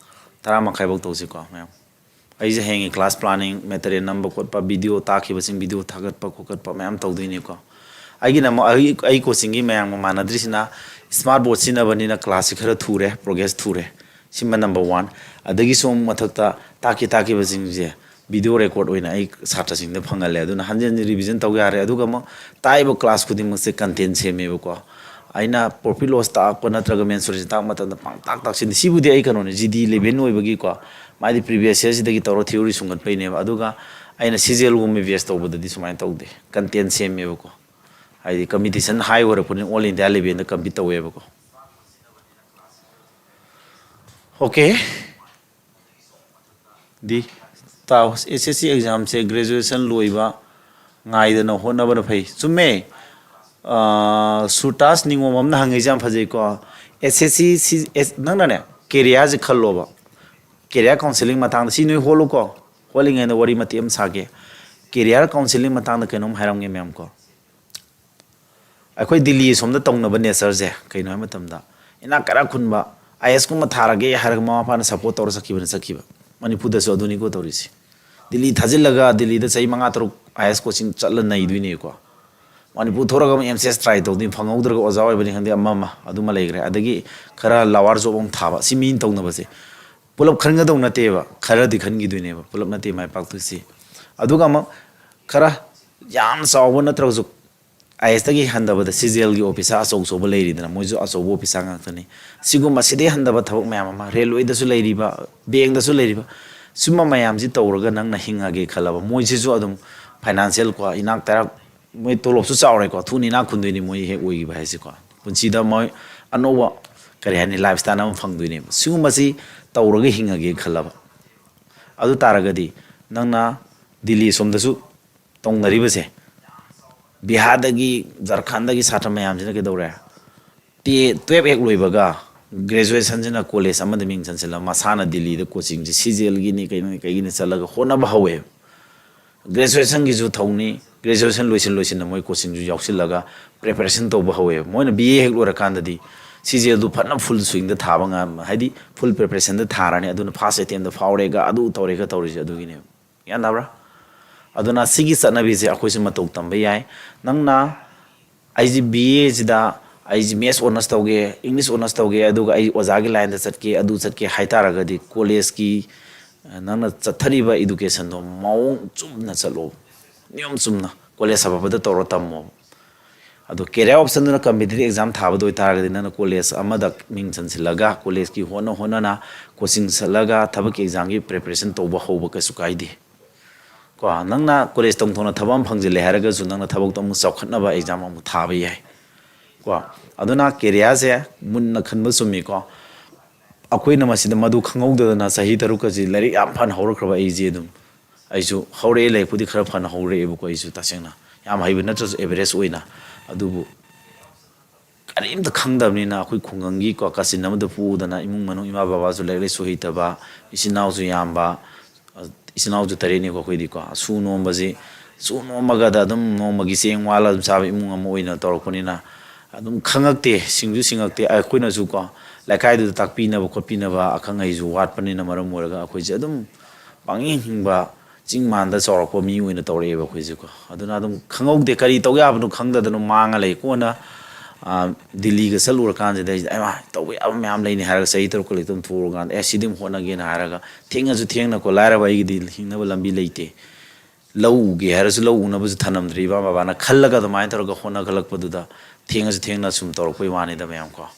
ꯇꯔꯥ ꯃꯈꯥꯏꯐꯧ ꯇꯧꯁꯤꯀꯣ ꯃꯌꯥꯝ꯫ ꯑꯩꯁꯦ ꯍꯌꯦꯡꯒꯤ class planning, material ꯅꯝꯕ ꯈꯣꯠꯄ, video ꯇꯥꯛꯈꯤꯕꯁꯤꯡ video ꯊꯥꯒꯠꯄ ꯈꯣꯀꯠꯄ ꯃꯌꯥꯝ ꯇꯧꯗꯣꯏꯅꯤꯀꯣ꯫ ꯑꯩꯒꯤꯅ ꯑꯃꯨꯛ ꯑꯩ, ꯑꯩ coaching-ꯒꯤ ꯃꯌꯥꯝꯒ ꯃꯥꯟꯅꯗ꯭ꯔꯤꯁꯤꯅ, smart board ꯁꯤꯖꯤꯟꯅꯕꯅꯤꯅ class-ꯁꯤ ꯈꯔ ꯊꯨꯔꯦ, progress ꯊꯨꯔꯦ꯫ ꯁꯤꯃ number one꯫ ꯑꯗꯒꯤꯁꯨ ꯑꯃꯨꯛ ꯃꯊꯛꯇ ꯇꯥꯛꯈꯤ ꯇꯥꯛꯈꯤꯕꯁꯤꯡꯁꯦ ꯚꯤꯗꯤꯑꯣ ꯔꯦꯀꯣꯔꯗ ꯑꯣꯏꯅ ꯑꯩ ꯁꯥꯇ꯭ꯔꯁꯤꯡꯗ ꯐꯪꯍꯜꯂꯦ꯫ ꯑꯗꯨꯅ ꯍꯟꯖꯤꯟ ꯍꯟꯖꯤꯟ ꯔꯤꯚꯤꯖꯟ ꯇꯧ ꯌꯥꯔꯦ꯫ ꯑꯗꯨꯒ ꯑꯃꯨꯛ ꯇꯥꯛꯏꯕ ꯀ꯭ꯂꯥꯁ ꯈꯨꯗꯤꯡꯃꯛꯁꯦ ꯀꯟꯇꯦꯟ ꯁꯦꯝꯃꯦꯕꯀꯣ꯫ ꯑꯩꯅ ꯄ꯭ꯔꯣꯐꯤꯠ ꯂꯣꯁ ꯇꯥꯛꯄ ꯅꯠꯇ꯭ꯔꯒ ꯃꯦꯟꯁꯨꯔꯦꯁꯟ ꯇꯥꯛꯄ ꯃꯇꯝꯗ ꯄꯥꯡꯇꯥꯛ ꯇꯥꯛꯁꯤꯟꯗꯦ꯫ ꯁꯤꯕꯨꯗꯤ ꯑꯩ ꯀꯩꯅꯣꯅꯦ, ꯖꯤ ꯗꯤ ꯏꯂꯦꯚꯦꯟ ꯑꯣꯏꯕꯒꯤꯀꯣ, ꯃꯥꯗꯤ ꯄ꯭ꯔꯤꯚꯤꯌꯁ ꯌꯔꯁꯤꯗꯒꯤ ꯇꯧꯔ ꯊꯤꯑꯣꯔꯤ ꯁꯨꯡꯒꯠꯄꯩꯅꯦꯕ꯫ ꯑꯗꯨꯒ ꯑꯩꯅ ꯁꯤ ꯖꯤ ꯑꯦꯜꯒꯨꯝꯕ ꯕꯦꯁ ꯇꯧꯕꯗꯗꯤ ꯁꯨꯃꯥꯏꯅ ꯇꯧꯗꯦ, ꯀꯟꯇꯦꯟ ꯁꯦꯝꯃꯦꯕꯀꯣ꯫ ꯍꯥꯏꯗꯤ competition high ꯑꯣꯏꯔꯛꯄꯅꯤꯅ all India ꯂꯦꯚꯦꯜꯗ compete ꯇꯧꯋꯦꯕꯀꯣ꯫ ꯑꯣꯀꯦ꯫ ꯗꯤ ꯇꯥꯎ, ꯑꯦꯁ ꯑꯦꯁ ꯁꯤ ꯑꯦꯛꯖꯥꯝꯁꯦ ꯒ꯭ꯔꯦꯖꯨꯑꯦꯁꯟ ꯂꯣꯏꯕ ꯉꯥꯏꯗꯅ ꯍꯣꯠꯅꯕꯅ ꯐꯩ꯫ ꯆꯨꯝꯃꯦ꯫ ꯑꯥ, ꯁꯨꯔꯇꯥꯖ ꯅꯤꯉꯣꯝ ꯑꯃꯅ ꯍꯪꯉꯤꯁꯦ ꯌꯥꯝ ꯐꯖꯩꯀꯣ꯫ ꯑꯦꯁ ꯑꯦꯁ ꯁꯤ, ꯁꯤ-, ꯑꯦꯁ-, ꯅꯪꯅꯅꯦ, ꯀꯦꯔꯤꯌꯔꯁꯦ ꯈꯜꯂꯣꯕ꯫ ꯀꯦꯔꯤꯌꯔ ꯀꯥꯎꯟꯁꯦꯂꯤꯡ ꯃꯇꯥꯡꯗ ꯁꯤ ꯅꯣꯏ ꯍꯣꯠꯂꯨꯀꯣ꯫ ꯍꯣꯠꯂꯤꯉꯩꯗ ꯋꯥꯔꯤ ꯃꯇꯦꯛ ꯑꯃ ꯁꯥꯒꯦ꯫ ꯀꯦꯔꯤꯌꯔ ꯀꯥꯎꯟꯁꯦꯂꯤꯡ ꯃꯇꯥꯡꯗ ꯀꯩꯅꯣꯝ ꯍꯥꯏꯔꯝꯒꯦ ꯃꯌꯥꯝ ꯀꯣ꯫ ꯑꯩꯈꯣꯏ ꯗꯤꯜꯂꯤ ꯁꯣꯝꯗ ꯇꯧꯅꯕ ꯅꯦꯆꯔꯁꯦ ꯀꯩꯅꯣ ꯍꯥꯏꯕ ꯃꯇꯝꯗ, ꯏꯅꯥꯛ ꯀꯩꯔꯥꯛ ꯈꯨꯟꯕ, ꯑꯥꯏ ꯑꯦꯁ ꯀꯨꯝꯕ ꯊꯥꯔꯒꯦ ꯍꯥꯏꯔꯒ ꯃꯃꯥ ꯃꯄꯥꯅ ꯁꯞꯄꯣꯔꯠ ꯇꯧꯔ ꯆꯠꯈꯤꯕꯅ ꯆꯠꯈꯤꯕ꯫ ꯃꯅꯤꯄꯨꯔꯗꯁꯨ ꯑꯗꯨꯅꯤꯀꯣ ꯇꯧꯔꯤꯁꯦ꯫ ꯗꯤꯜꯂꯤ ꯊꯥꯖꯤꯜꯂꯒ ꯗꯤꯜꯂꯤꯗ ꯆꯍꯤ ꯃꯉꯥ ꯇꯔꯨꯛ ꯑꯥꯏ ꯑꯦꯁ ꯀꯣꯆꯤꯡ ꯆꯠꯂ ꯅꯩꯗꯣꯏꯅꯦꯀꯣ꯫ ꯃꯅꯤꯄꯨꯔ ꯊꯣꯔꯛꯑꯒ ꯑꯃꯨꯛ ꯑꯦꯝ ꯁꯤ ꯑꯦꯁ ꯇ꯭ꯔꯥꯏ ꯇꯧꯗꯣꯏꯅꯤ, ꯐꯪꯍꯧꯗ꯭ꯔꯒ ꯑꯣꯖꯥ ꯑꯣꯏꯕꯅꯤ ꯈꯪꯗꯦ, ꯑꯃ ꯑꯃ ꯑꯗꯨꯃ ꯂꯩꯈ꯭ꯔꯦ꯫ ꯑꯗꯒꯤ ꯈꯔ ꯂꯋꯥꯔ ꯖꯣꯕ ꯑꯃꯨꯛ ꯊꯥꯕ, ꯁꯤ ꯃꯤꯅ ꯇꯧꯅꯕꯁꯦ꯫ ꯄꯨꯂꯞ ꯈꯟꯒꯗꯧ ꯅꯠꯇꯦꯕ, ꯈꯔꯗꯤ ꯈꯟꯈꯤꯗꯣꯏꯅꯦꯕ, ꯄꯨꯂꯞ ꯅꯠꯇꯦ ꯃꯥꯏ ꯄꯥꯛꯇꯣꯏꯁꯤ꯫ ꯑꯗꯨꯒ ꯑꯃꯨꯛ ꯈꯔ ꯌꯥꯝ ꯆꯥꯎꯕ ꯅꯠꯇ꯭ꯔꯒꯁꯨ ꯑꯥꯏ ꯑꯦꯁꯇꯒꯤ ꯍꯟꯊꯕꯗ ꯁꯤ ꯖꯤ ꯑꯦꯜꯒꯤ ꯑꯣꯐꯤꯁꯥꯔ ꯑꯆꯧ ꯑꯆꯧꯕ ꯂꯩꯔꯤꯗꯅ, ꯃꯣꯏꯁꯨ ꯑꯆꯧꯕ ꯑꯣꯐꯤꯁꯥꯔ ꯉꯥꯛꯇꯅꯤ꯫ ꯁꯤꯒꯨꯝꯕ ꯁꯤꯗꯩ ꯍꯟꯊꯕ ꯊꯕꯛ ꯃꯌꯥꯝ ꯑꯃ, ꯔꯦꯜꯋꯦꯗꯁꯨ ꯂꯩꯔꯤꯕ, ꯕꯦꯡꯗꯁꯨ ꯂꯩꯔꯤꯕ, ꯁꯨꯝꯕ ꯃꯌꯥꯝꯁꯤ ꯇꯧꯔꯒ ꯅꯪꯅ ꯍꯤꯡꯉꯒꯦ ꯈꯜꯂꯕ, ꯃꯣꯏꯁꯤꯁꯨ ꯑꯗꯨꯝ ꯐꯥꯏꯅꯥꯟꯁꯤꯌꯦꯜ ꯀꯣ, ꯏꯅꯥꯛ ꯇꯔꯥꯛ, ꯃꯣꯏ ꯇꯣꯂꯣꯞꯁꯨ ꯆꯥꯎꯔꯦꯀꯣ, ꯊꯨꯅ ꯏꯅꯥꯛ ꯈꯨꯟꯗꯣꯏꯅꯤ ꯃꯣꯏ ꯍꯦꯛ ꯑꯣꯏꯈꯤꯕ ꯍꯥꯏꯁꯦꯀꯣ꯫ ꯄꯨꯟꯁꯤꯗ ꯃꯣꯏ ꯑꯅꯧꯕ, ꯀꯔꯤ ꯍꯥꯏꯅꯤ, ꯂꯥꯏꯐ ꯁ꯭ꯇꯥꯏꯜ ꯑꯃ ꯐꯪꯗꯣꯏꯅꯦꯕ꯫ ꯁꯤꯒꯨꯝꯕꯁꯤ ꯇꯧꯔꯒ ꯍꯤꯡꯉꯒꯦ ꯈꯜꯂꯕ, ꯑꯗꯨ ꯇꯥꯔꯒꯗꯤ ꯅꯪꯅ ꯗꯤꯜꯂꯤ ꯁꯣꯝꯗꯁꯨ ꯇꯧꯅꯔꯤꯕꯁꯦ, ꯕꯤꯍꯥꯔꯗꯒꯤ, ꯖꯥꯔꯈꯟꯗꯒꯤ ꯁꯥꯇ꯭ꯔ ꯃꯌꯥꯝꯁꯤꯅ ꯀꯩꯗꯧꯔꯦ? ꯇꯦ-, ꯇꯨꯌꯦꯜꯞ ꯍꯦꯛ ꯂꯣꯏꯕꯒ ꯒ꯭ꯔꯦꯖꯨꯑꯦꯁꯟꯁꯤꯅ ꯀꯣꯂꯦꯖ ꯑꯃꯗ ꯃꯤꯡ ꯆꯟꯁꯤꯜꯂꯒ ꯃꯁꯥꯅ ꯗꯤꯜꯂꯤꯗ ꯀꯣꯆꯤꯡꯁꯦ ꯁꯤ ꯖꯤ ꯑꯦꯜꯒꯤꯅꯤ ꯀꯩꯅꯣꯅꯤ ꯀꯩꯒꯤꯅꯤ ꯆꯠꯂꯒ ꯍꯣꯠꯅꯕ ꯍꯧꯋꯦꯕ꯫ ꯒ꯭ꯔꯦꯖꯨꯑꯦꯁꯟꯒꯤꯁꯨ ꯊꯧꯅꯤ, ꯒ꯭ꯔꯦꯖꯨꯑꯦꯁꯟ ꯂꯣꯏꯁꯤꯟ ꯂꯣꯏꯁꯤꯟꯅ ꯃꯣꯏ ꯀꯣꯆꯤꯡꯁꯨ ꯌꯥꯎꯁꯤꯜꯂꯒ ꯄ꯭ꯔꯤꯄꯦꯔꯦꯁꯟ ꯇꯧꯕ ꯍꯧꯋꯦꯕ꯫ ꯃꯣꯏꯅ ꯕꯤ ꯑꯦ ꯍꯦꯛ ꯂꯣꯏꯔꯀꯥꯟꯗꯗꯤ ꯁꯤ ꯖꯤ ꯑꯦꯜꯗꯨ ꯐꯖꯅ ꯐꯨꯜ ꯁ꯭ꯋꯤꯡꯗ ꯊꯥꯕ ꯉꯝ-, ꯍꯥꯏꯗꯤ ꯐꯨꯜ ꯄ꯭ꯔꯤꯄꯦꯔꯦꯁꯟꯗ ꯊꯥꯔꯅꯤ꯫ ꯑꯗꯨꯅ ꯐꯥꯔꯁ ꯑꯦꯇꯦꯝꯗ ꯐꯥꯎꯔꯦꯒ ꯑꯗꯨ ꯇꯧꯔꯦꯒ ꯇꯧꯔꯤꯁꯦ ꯑꯗꯨꯒꯤꯅꯦꯕ꯫ ꯒ꯭ꯌꯥꯟ ꯇꯥꯕ꯭ꯔꯥ? ꯑꯗꯨꯅ ꯁꯤꯒꯤ ꯆꯠꯅꯕꯤꯁꯦ ꯑꯩꯈꯣꯏꯁꯨ ꯃꯇꯧ ꯇꯝꯕ ꯌꯥꯏ꯫ ꯅꯪꯅ ꯑꯩꯁꯤ ꯕꯤ ꯑꯦꯁꯤꯗ ꯑꯩꯁꯤ ꯃꯦꯠꯁ ꯑꯣꯅꯔꯁ ꯇꯧꯒꯦ, ꯏꯪꯂꯤꯁ ꯑꯣꯅꯔꯁ ꯇꯧꯒꯦ, ꯑꯗꯨꯒ ꯑꯩ ꯑꯣꯖꯥꯒꯤ ꯂꯥꯏꯟꯗ ꯆꯠꯀꯦ, ꯑꯗꯨ ꯆꯠꯀꯦ ꯍꯥꯏꯇꯥꯔꯒꯗꯤ ꯀꯣꯂꯦꯖꯀꯤ ꯅꯪꯅ ꯆꯠꯊꯔꯤꯕ educationꯗꯣ ꯃꯑꯣꯡ ꯆꯨꯝꯅ ꯆꯠꯂꯣ, ꯅꯤꯌꯣꯝ ꯆꯨꯝꯅ ꯀꯣꯂꯦꯖ ꯑꯐꯕꯗ ꯇꯧꯔ ꯇꯝꯃꯣ꯫ ꯑꯗꯣ career optionꯗꯨꯅ competitive exam ꯊꯥꯕꯗ ꯑꯣꯏꯇꯥꯔꯒꯗꯤ, ꯅꯪꯅ ꯀꯣꯂꯦꯖ ꯑꯃꯗ ꯃꯤꯡ ꯆꯟꯁꯤꯜꯂꯒ ꯀꯣꯂꯦꯖꯀꯤ ꯍꯣꯠꯅ ꯍꯣꯠꯅꯅ coaching ꯆꯠꯂꯒ ꯊꯕꯛꯀꯤ examꯒꯤ preparation ꯇꯧꯕ ꯍꯧꯕ ꯀꯩꯁꯨ ꯀꯥꯏꯗꯦ꯫ ꯀꯣ, ꯅꯪꯅ ꯀꯣꯂꯦꯖ ꯇꯧꯊꯣꯛꯅ ꯊꯕꯛ ꯑꯃ ꯐꯪꯖꯤꯜꯂꯦ ꯍꯥꯏꯔꯒꯁꯨ, ꯅꯪꯅ ꯊꯕꯛꯇꯣ ꯑꯃꯨꯛ ꯆꯥꯎꯈꯠꯅꯕ exam ꯑꯃꯨꯛ ꯊꯥꯕ ꯌꯥꯏ꯫ ꯀꯣ, ꯑꯗꯨꯅ careerꯁꯦ ꯃꯨꯟꯅ ꯈꯟꯕ ꯆꯨꯝꯃꯤꯀꯣ꯫ ꯑꯩꯈꯣꯏꯅ ꯃꯁꯤꯗ ꯃꯗꯨ ꯈꯪꯍꯧꯗꯗꯅ ꯆꯍꯤ ꯇꯔꯨꯛꯀꯁꯤ ꯂꯥꯏꯔꯤꯛ ꯌꯥꯝ ꯐꯅ ꯍꯧꯔꯛꯈ꯭ꯔꯕ ꯑꯩꯁꯦ ꯑꯗꯨꯝ, ꯑꯩꯁꯨ ꯍꯧꯔꯛꯑꯦ, ꯂꯥꯏꯔꯤꯛꯄꯨꯗꯤ ꯈꯔ ꯐꯅ ꯍꯧꯔꯛꯑꯦꯕꯀꯣ, ꯑꯩꯁꯨ ꯇꯁꯦꯡꯅ ꯌꯥꯝ ꯍꯩꯕ ꯅꯠꯇ꯭ꯔꯁꯨ average ꯑꯣꯏꯅ꯫ ꯑꯗꯨꯕꯨ ꯀꯔꯤꯝꯇ ꯈꯪꯗꯕꯅꯤꯅ ꯑꯩꯈꯣꯏ ꯈꯨꯡꯒꯪꯒꯤꯀꯣ ꯀꯥꯆꯤꯟ ꯑꯃꯗ ꯄꯣꯛꯎꯗꯅ, ꯏꯃꯨꯡ ꯃꯅꯨꯡ ꯏꯃꯥ ꯕꯕꯥꯁꯨ ꯂꯥꯏꯔꯤꯛ ꯂꯥꯏꯁꯨ ꯍꯩꯇꯕ, ꯏꯆꯤꯟ ꯏꯅꯥꯎꯁꯨ ꯌꯥꯝꯕ, ꯏꯆꯤꯟ ꯏꯅꯥꯎꯁꯨ ꯇꯔꯦꯠꯅꯤꯀꯣ ꯑꯩꯈꯣꯏꯗꯤꯀꯣ꯫ ꯁꯨ ꯅꯣꯝꯕꯁꯤ, ꯁꯨ ꯅꯣꯝꯃꯒꯗ ꯑꯗꯨꯝ ꯅꯣꯡꯃꯒꯤ ꯆꯦꯡ ꯋꯥꯜꯂ ꯑꯗꯨꯝ ꯆꯥꯕ ꯏꯃꯨꯡ ꯑꯃ ꯑꯣꯏꯅ ꯇꯧꯔꯛꯄꯅꯤꯅ, ꯑꯗꯨꯝ ꯈꯪꯉꯛꯇꯦ, ꯁꯤꯡꯁꯨ ꯁꯤꯡꯉꯛꯇꯦ꯫ ꯑꯩꯈꯣꯏꯅꯁꯨꯀꯣ ꯂꯩꯀꯥꯏꯗꯨꯗ ꯇꯥꯛꯄꯤꯅꯕ ꯈꯣꯠꯄꯤꯅꯕ ꯑꯈꯪ ꯑꯍꯩꯁꯨ ꯋꯥꯠꯄꯅꯤꯅ ꯃꯔꯝ ꯑꯣꯏꯔꯒ ꯑꯩꯈꯣꯏꯁꯦ ꯑꯗꯨꯝ ꯄꯪꯍꯤꯡ ꯍꯤꯡꯕ, ꯆꯤꯡ ꯃꯥꯟꯗ ꯆꯥꯎꯔꯛꯄ ꯃꯤ ꯑꯣꯏꯅ ꯇꯧꯔꯛꯑꯦꯕ ꯑꯩꯈꯣꯏꯁꯦꯀꯣ꯫ ꯑꯗꯨꯅ ꯑꯗꯨꯝ ꯈꯪꯍꯧꯗꯦ, ꯀꯔꯤ ꯇꯧ ꯌꯥꯕꯅꯣ ꯈꯪꯗꯗꯅ ꯃꯥꯡꯉ ꯂꯩ꯫ ꯀꯣꯟꯅ, ꯑ, ꯗꯤꯜꯂꯤꯒ ꯆꯠꯂꯨꯔꯀꯥꯟꯁꯤꯗ ꯑꯩꯁꯤꯗ, "ꯑꯩꯃꯥ, ꯇꯧꯕ ꯌꯥꯕ ꯃꯌꯥꯝ ꯂꯩꯅꯤ" ꯍꯥꯏꯔꯒ ꯆꯍꯤ ꯇꯔꯨꯛꯀ ꯂꯩꯇꯝ ꯊꯣꯛꯎꯔꯀꯥꯟꯗ, "ꯑꯦ, ꯁꯤꯗꯤ ꯑꯃꯨꯛ ꯍꯣꯠꯅꯒꯦꯅ" ꯍꯥꯏꯔꯒ, ꯊꯦꯡꯉꯁꯨ ꯊꯦꯡꯅꯀꯣ, ꯂꯥꯏꯔꯕ ꯑꯩꯒꯤꯗꯤ ꯍꯤꯡꯅꯕ ꯂꯝꯕꯤ ꯂꯩꯇꯦ꯫ ꯂꯧ ꯎꯒꯦ ꯍꯥꯏꯔꯁꯨ ꯂꯧ ꯎꯅꯕꯁꯨ ꯊꯅꯝꯗ꯭ꯔꯤ ꯏꯃꯥ ꯕꯕꯥꯅ ꯈꯜꯂꯒ, ꯑꯗꯨꯃꯥꯏꯅ ꯇꯧꯔꯒ ꯍꯣꯠꯅꯈꯠꯂꯛꯄꯗꯨꯗ ꯊꯦꯡꯉꯁꯨ ꯊꯦꯡꯅ ꯁꯨꯝ ꯇꯧꯔꯛꯄꯩ ꯋꯥꯅꯤꯗ ꯃꯌꯥꯝ ꯀꯣ꯫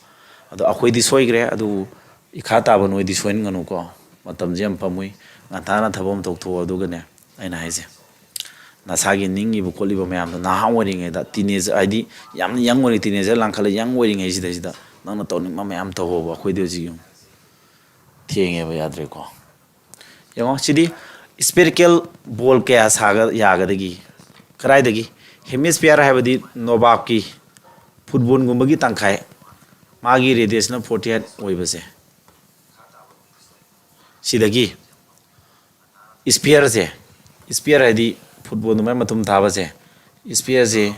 ꯑꯗꯣ ꯑꯩꯈꯣꯏꯗꯤ ꯁꯣꯏꯈ꯭ꯔꯦ, ꯑꯗꯨꯕꯨ ꯏꯈꯥ ꯇꯥꯕ ꯅꯣꯏꯗꯤ ꯁꯣꯏꯍꯟꯒꯅꯨꯀꯣ꯫ ꯃꯇꯝꯁꯦ ꯌꯥꯝ ꯄꯥꯝꯃꯨꯏ꯫ ꯉꯟꯇꯥꯅ ꯊꯕꯛ ꯑꯃ ꯇꯧꯊꯣꯛꯑꯣ꯫ ꯑꯗꯨꯒꯅꯦ, ꯑꯩꯅ ꯍꯥꯏꯁꯦ, ꯅꯁꯥꯒꯤ ꯅꯤꯡꯉꯤꯕ ꯈꯣꯠꯂꯤꯕ ꯃꯌꯥꯝꯗꯣ ꯅꯍꯥ ꯑꯣꯏꯔꯤꯉꯩꯗ, teenager, ꯍꯥꯏꯗꯤ ꯌꯥꯝꯅ young ꯑꯣꯏꯔꯤ, teenager ꯂꯥꯡꯈꯠꯂ young ꯑꯣꯏꯔꯤꯉꯩꯁꯤꯗꯩꯁꯤꯗ ꯅꯪꯅ ꯇꯧꯅꯤꯡꯕ ꯃꯌꯥꯝ ꯇꯧꯍꯧꯕ꯫ ꯑꯩꯈꯣꯏꯗꯤ ꯍꯧꯖꯤꯛ ꯌꯦꯡꯉꯨ, ꯊꯦꯡꯉꯦꯕ, ꯌꯥꯗ꯭ꯔꯦꯀꯣ꯫ ꯌꯦꯡꯉꯣ ꯁꯤꯗꯤ, spherical ball ꯀꯌꯥ ꯁꯥꯒ-, ꯌꯥꯒꯗꯒꯤ? ꯀꯗꯥꯏꯗꯒꯤ? Hemisphere ꯍꯥꯏꯕꯗꯤ ꯅꯣꯕꯥꯞꯀꯤ, ꯐꯨꯠꯕꯣꯜꯒꯨꯝꯕꯒꯤ ꯇꯪꯈꯥꯏ, ꯃꯥꯒꯤ radiusꯅ forty eight ꯑꯣꯏꯕꯁꯦ, ꯁꯤꯗꯒꯤ sphereꯁꯦ, sphere ꯍꯥꯏꯗꯤ ꯐꯨꯠꯕꯣꯜ ꯑꯗꯨꯃꯥꯏꯅ ꯃꯇꯨꯝ ꯇꯥꯕꯁꯦ, sphereꯁꯦ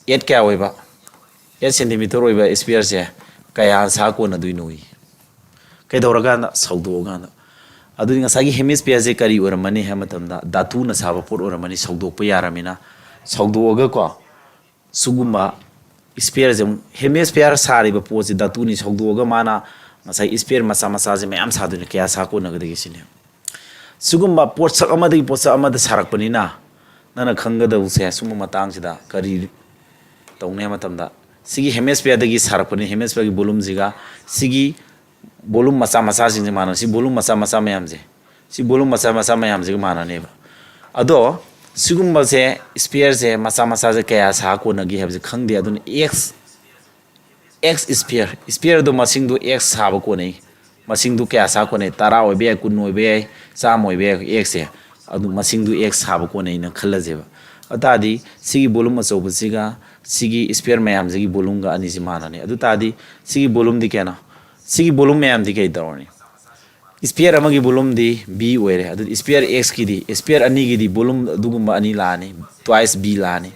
eight ꯀꯌꯥ ꯑꯣꯏꯕ, eight centimeter ꯑꯣꯏꯕ sphereꯁꯦ ꯀꯌꯥ ꯁꯥ ꯀꯣꯟꯅꯗꯣꯏꯅꯣ? ꯀꯩꯗꯧꯔꯀꯥꯟꯗ? ꯁꯧꯗꯣꯛꯑꯀꯥꯟꯗ꯫ ꯑꯗꯨꯗꯤ ꯉꯁꯥꯏꯒꯤ hemisphereꯁꯦ ꯀꯔꯤ ꯑꯣꯏꯔꯝꯃꯅꯤ ꯍꯥꯏꯕ ꯃꯇꯝꯗ, ꯙꯥꯇꯨꯅ ꯁꯥꯕ ꯄꯣꯠ ꯑꯣꯏꯔꯝꯃꯅꯤ, ꯁꯧꯗꯣꯛꯄ ꯌꯥꯔꯝꯃꯤꯅ꯫ ꯁꯧꯗꯣꯛꯑꯒꯀꯣ, ꯁꯤꯒꯨꯝꯕ sphereꯁꯦ ꯑꯃꯨꯛ, hemisphere ꯁꯥꯔꯤꯕ ꯄꯣꯠꯁꯦ ꯙꯥꯇꯨꯅꯤ, ꯁꯧꯗꯣꯛꯑꯒ ꯃꯥꯅ ꯉꯁꯥꯏ sphere ꯃꯆꯥ ꯃꯆꯥꯁꯦ ꯃꯌꯥꯝ ꯁꯥꯗꯣꯏꯅꯤ꯫ ꯀꯌꯥ ꯁꯥ ꯀꯣꯟꯅꯒꯗꯒꯦ ꯁꯤꯅꯦ꯫ ꯁꯤꯒꯨꯝꯕ ꯄꯣꯠꯁꯛ ꯑꯃꯗꯒꯤ ꯄꯣꯠꯁꯛ ꯑꯃꯗ ꯁꯥꯔꯛꯄꯅꯤꯅ, ꯅꯪꯅ ꯈꯪꯒꯗꯕꯁꯦ ꯁꯨꯝꯕ ꯃꯇꯥꯡꯁꯤꯗ ꯀꯔꯤ ꯇꯧꯅꯤ ꯍꯥꯏꯕ ꯃꯇꯝꯗ, ꯁꯤꯒꯤ ꯍꯦꯃꯤꯁꯐꯤꯌꯔꯗꯒꯤ ꯁꯥꯔꯛꯄꯅꯤ, ꯍꯦꯃꯤꯁꯐꯤꯌꯔꯒꯤ ꯕꯣꯂꯨꯝꯁꯤꯒ ꯁꯤꯒꯤ ꯕꯣꯂꯨꯝ ꯃꯆꯥ ꯃꯆꯥꯁꯤꯡꯁꯦ ꯃꯥꯟꯅ, ꯁꯤ ꯕꯣꯂꯨꯝ ꯃꯆꯥ ꯃꯆꯥ ꯃꯌꯥꯝꯁꯦ, ꯁꯤ ꯕꯣꯂꯨꯝ ꯃꯆꯥ ꯃꯆꯥ ꯃꯌꯥꯝꯁꯤꯒ ꯃꯥꯟꯅꯅꯦꯕ꯫ ꯑꯗꯣ ꯁꯤꯒꯨꯝꯕꯁꯦ, ꯏꯁꯐꯤꯌꯔꯁꯦ ꯃꯆꯥ ꯃꯆꯥꯁꯦ ꯀꯌꯥ ꯁꯥ ꯀꯣꯟꯅꯒꯦ ꯍꯥꯏꯕꯁꯦ ꯈꯪꯗꯦ꯫ ꯑꯗꯨꯅ ꯑꯦꯛꯁ ꯑꯦꯛꯁ ꯏꯁꯐꯤꯌꯔ, ꯏꯁꯐꯤꯌꯔꯗꯣ ꯃꯁꯤꯡꯗꯣ ꯑꯦꯛꯁ ꯁꯥꯕ ꯀꯣꯟꯅꯩ꯫ ꯃꯁꯤꯡꯗꯣ ꯀꯌꯥ ꯁꯥ ꯀꯣꯟꯅꯩ? ꯇꯔꯥ ꯑꯣꯏꯕ ꯌꯥꯏ, ꯀꯨꯟ ꯑꯣꯏꯕ ꯌꯥꯏ, ꯆꯥꯝꯃ ꯑꯣꯏꯕ ꯌꯥꯏ, ꯑꯦꯛꯁꯁꯦ꯫ ꯑꯗꯨ ꯃꯁꯤꯡꯗꯣ ꯑꯦꯛꯁ ꯁꯥꯕ ꯀꯣꯟꯅꯩꯅ ꯈꯜꯂꯁꯦꯕ꯫ ꯑꯗꯨ ꯇꯥꯔꯗꯤ ꯁꯤꯒꯤ ꯕꯣꯂꯨꯝ ꯑꯆꯧꯕꯁꯤꯒ ꯁꯤꯒꯤ ꯏꯁꯐꯤꯌꯔ ꯃꯌꯥꯝꯁꯤꯒꯤ ꯕꯣꯂꯨꯝꯒ ꯑꯅꯤꯁꯤ ꯃꯥꯟꯅꯅꯤ꯫ ꯑꯗꯨ ꯇꯥꯔꯗꯤ ꯁꯤꯒꯤ ꯕꯣꯂꯨꯝꯗꯤ ꯀꯌꯥꯅꯣ? ꯁꯤꯒꯤ ꯕꯣꯂꯨꯝ ꯃꯌꯥꯝꯗꯤ ꯀꯩ ꯇꯧꯔꯅꯤ? ꯏꯁꯐꯤꯌꯔ ꯑꯃꯒꯤ ꯕꯣꯂꯨꯝꯗꯤ ꯕꯤ ꯑꯣꯏꯔꯦ꯫ ꯑꯗꯨꯗꯤ ꯏꯁꯐꯤꯌꯔ ꯑꯦꯛꯁꯀꯤꯗꯤ, ꯏꯁꯐꯤꯌꯔ ꯑꯅꯤꯒꯤꯗꯤ ꯕꯣꯂꯨꯝ ꯑꯗꯨꯒꯨꯝꯕ ꯑꯅꯤ ꯂꯥꯛꯑꯅꯤ, ꯇ꯭ꯋꯥꯏꯁ ꯕꯤ ꯂꯥꯛꯑꯅꯤ꯫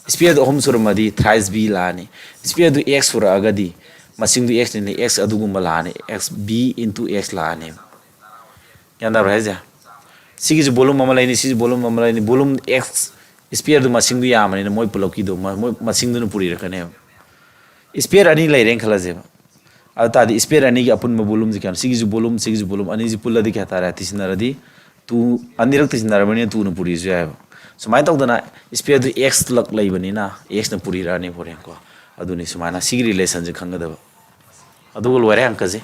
ꯏꯁꯐꯤꯌꯔꯗꯨ ꯑꯍꯨꯝ ꯁꯨꯔꯝꯃꯗꯤ ꯊ꯭ꯔꯥꯏꯁ ꯕꯤ ꯂꯥꯛꯑꯅꯤ꯫ ꯏꯁꯐꯤꯌꯔꯗꯨ ꯑꯦꯛꯁ ꯁꯨꯔꯛꯑꯒꯗꯤ ꯃꯁꯤꯡꯗꯨ ꯑꯦꯛꯁꯅꯤꯅ ꯑꯦꯛꯁ ꯑꯗꯨꯒꯨꯝꯕ ꯂꯥꯛꯑꯅꯤ, ꯑꯦꯛꯁ ꯕꯤ ꯏꯟꯇꯨ ꯑꯦꯛꯁ ꯂꯥꯛꯑꯅꯦꯕ꯫ ꯒ꯭ꯌꯥꯟ ꯇꯥꯕ꯭ꯔꯥ ꯍꯥꯏꯁꯦ? ꯁꯤꯒꯤꯁꯨ ꯕꯣꯂꯨꯝ ꯑꯃ ꯂꯩꯅꯤ, ꯁꯤꯁꯨ ꯕꯣꯂꯨꯝ ꯑꯃ ꯂꯩꯅꯤ꯫ ꯕꯣꯂꯨꯝ ꯑꯦꯛꯁ, ꯏꯁꯐꯤꯌꯔꯗꯨ ꯃꯁꯤꯡꯗꯨ ꯌꯥꯝꯕꯅꯤꯅ ꯃꯣꯏ ꯄꯨꯂꯞꯀꯤꯗꯨ ꯃ-, ꯃꯣꯏ ꯃꯁꯤꯡꯗꯨꯅ ꯄꯨꯔꯤꯔꯛꯀꯅꯦꯕ꯫ ꯏꯁꯐꯤꯌꯔ ꯑꯅꯤ ꯂꯩꯔꯦꯅ ꯈꯜꯂꯁꯦꯕ꯫ ꯑꯗꯨ ꯇꯥꯔꯗꯤ ꯏꯁꯐꯤꯌꯔ ꯑꯅꯤꯒꯤ ꯑꯄꯨꯟꯕ ꯕꯣꯂꯨꯝꯁꯤ ꯀꯌꯥꯅꯣ? ꯁꯤꯒꯤꯁꯨ ꯕꯣꯂꯨꯝ, ꯁꯤꯒꯤꯁꯨ ꯕꯣꯂꯨꯝ, ꯑꯅꯤꯁꯤ ꯄꯨꯜꯂꯗꯤ ꯀꯌꯥ ꯇꯥꯔꯦ? ꯇꯤꯁꯤꯟꯅꯔꯗꯤ ꯇꯨ, ꯑꯅꯤꯔꯛ ꯇꯤꯁꯤꯟꯅꯔꯕꯅꯤꯅ ꯇꯨꯅ ꯄꯨꯔꯤꯁꯨ ꯌꯥꯏꯑꯕ꯫ ꯁꯨꯃꯥꯏꯅ ꯇꯧꯗꯅ ꯏꯁꯐꯤꯌꯔꯗꯨ ꯑꯦꯛꯁ ꯂꯛ ꯂꯩꯕꯅꯤꯅ ꯑꯦꯛꯁꯅ ꯄꯨꯔꯤꯔꯛꯑꯅꯤ ꯍꯣꯔꯦꯟꯀꯣ꯫ ꯑꯗꯨꯅꯤ ꯁꯨꯃꯥꯏꯅ ꯁꯤꯒꯤ ꯔꯤꯂꯦꯁꯟꯁꯤ ꯈꯪꯒꯗꯕ꯫ ꯑꯗꯨꯒ ꯂꯣꯏꯔꯦ ꯑꯪꯀꯁꯦ꯫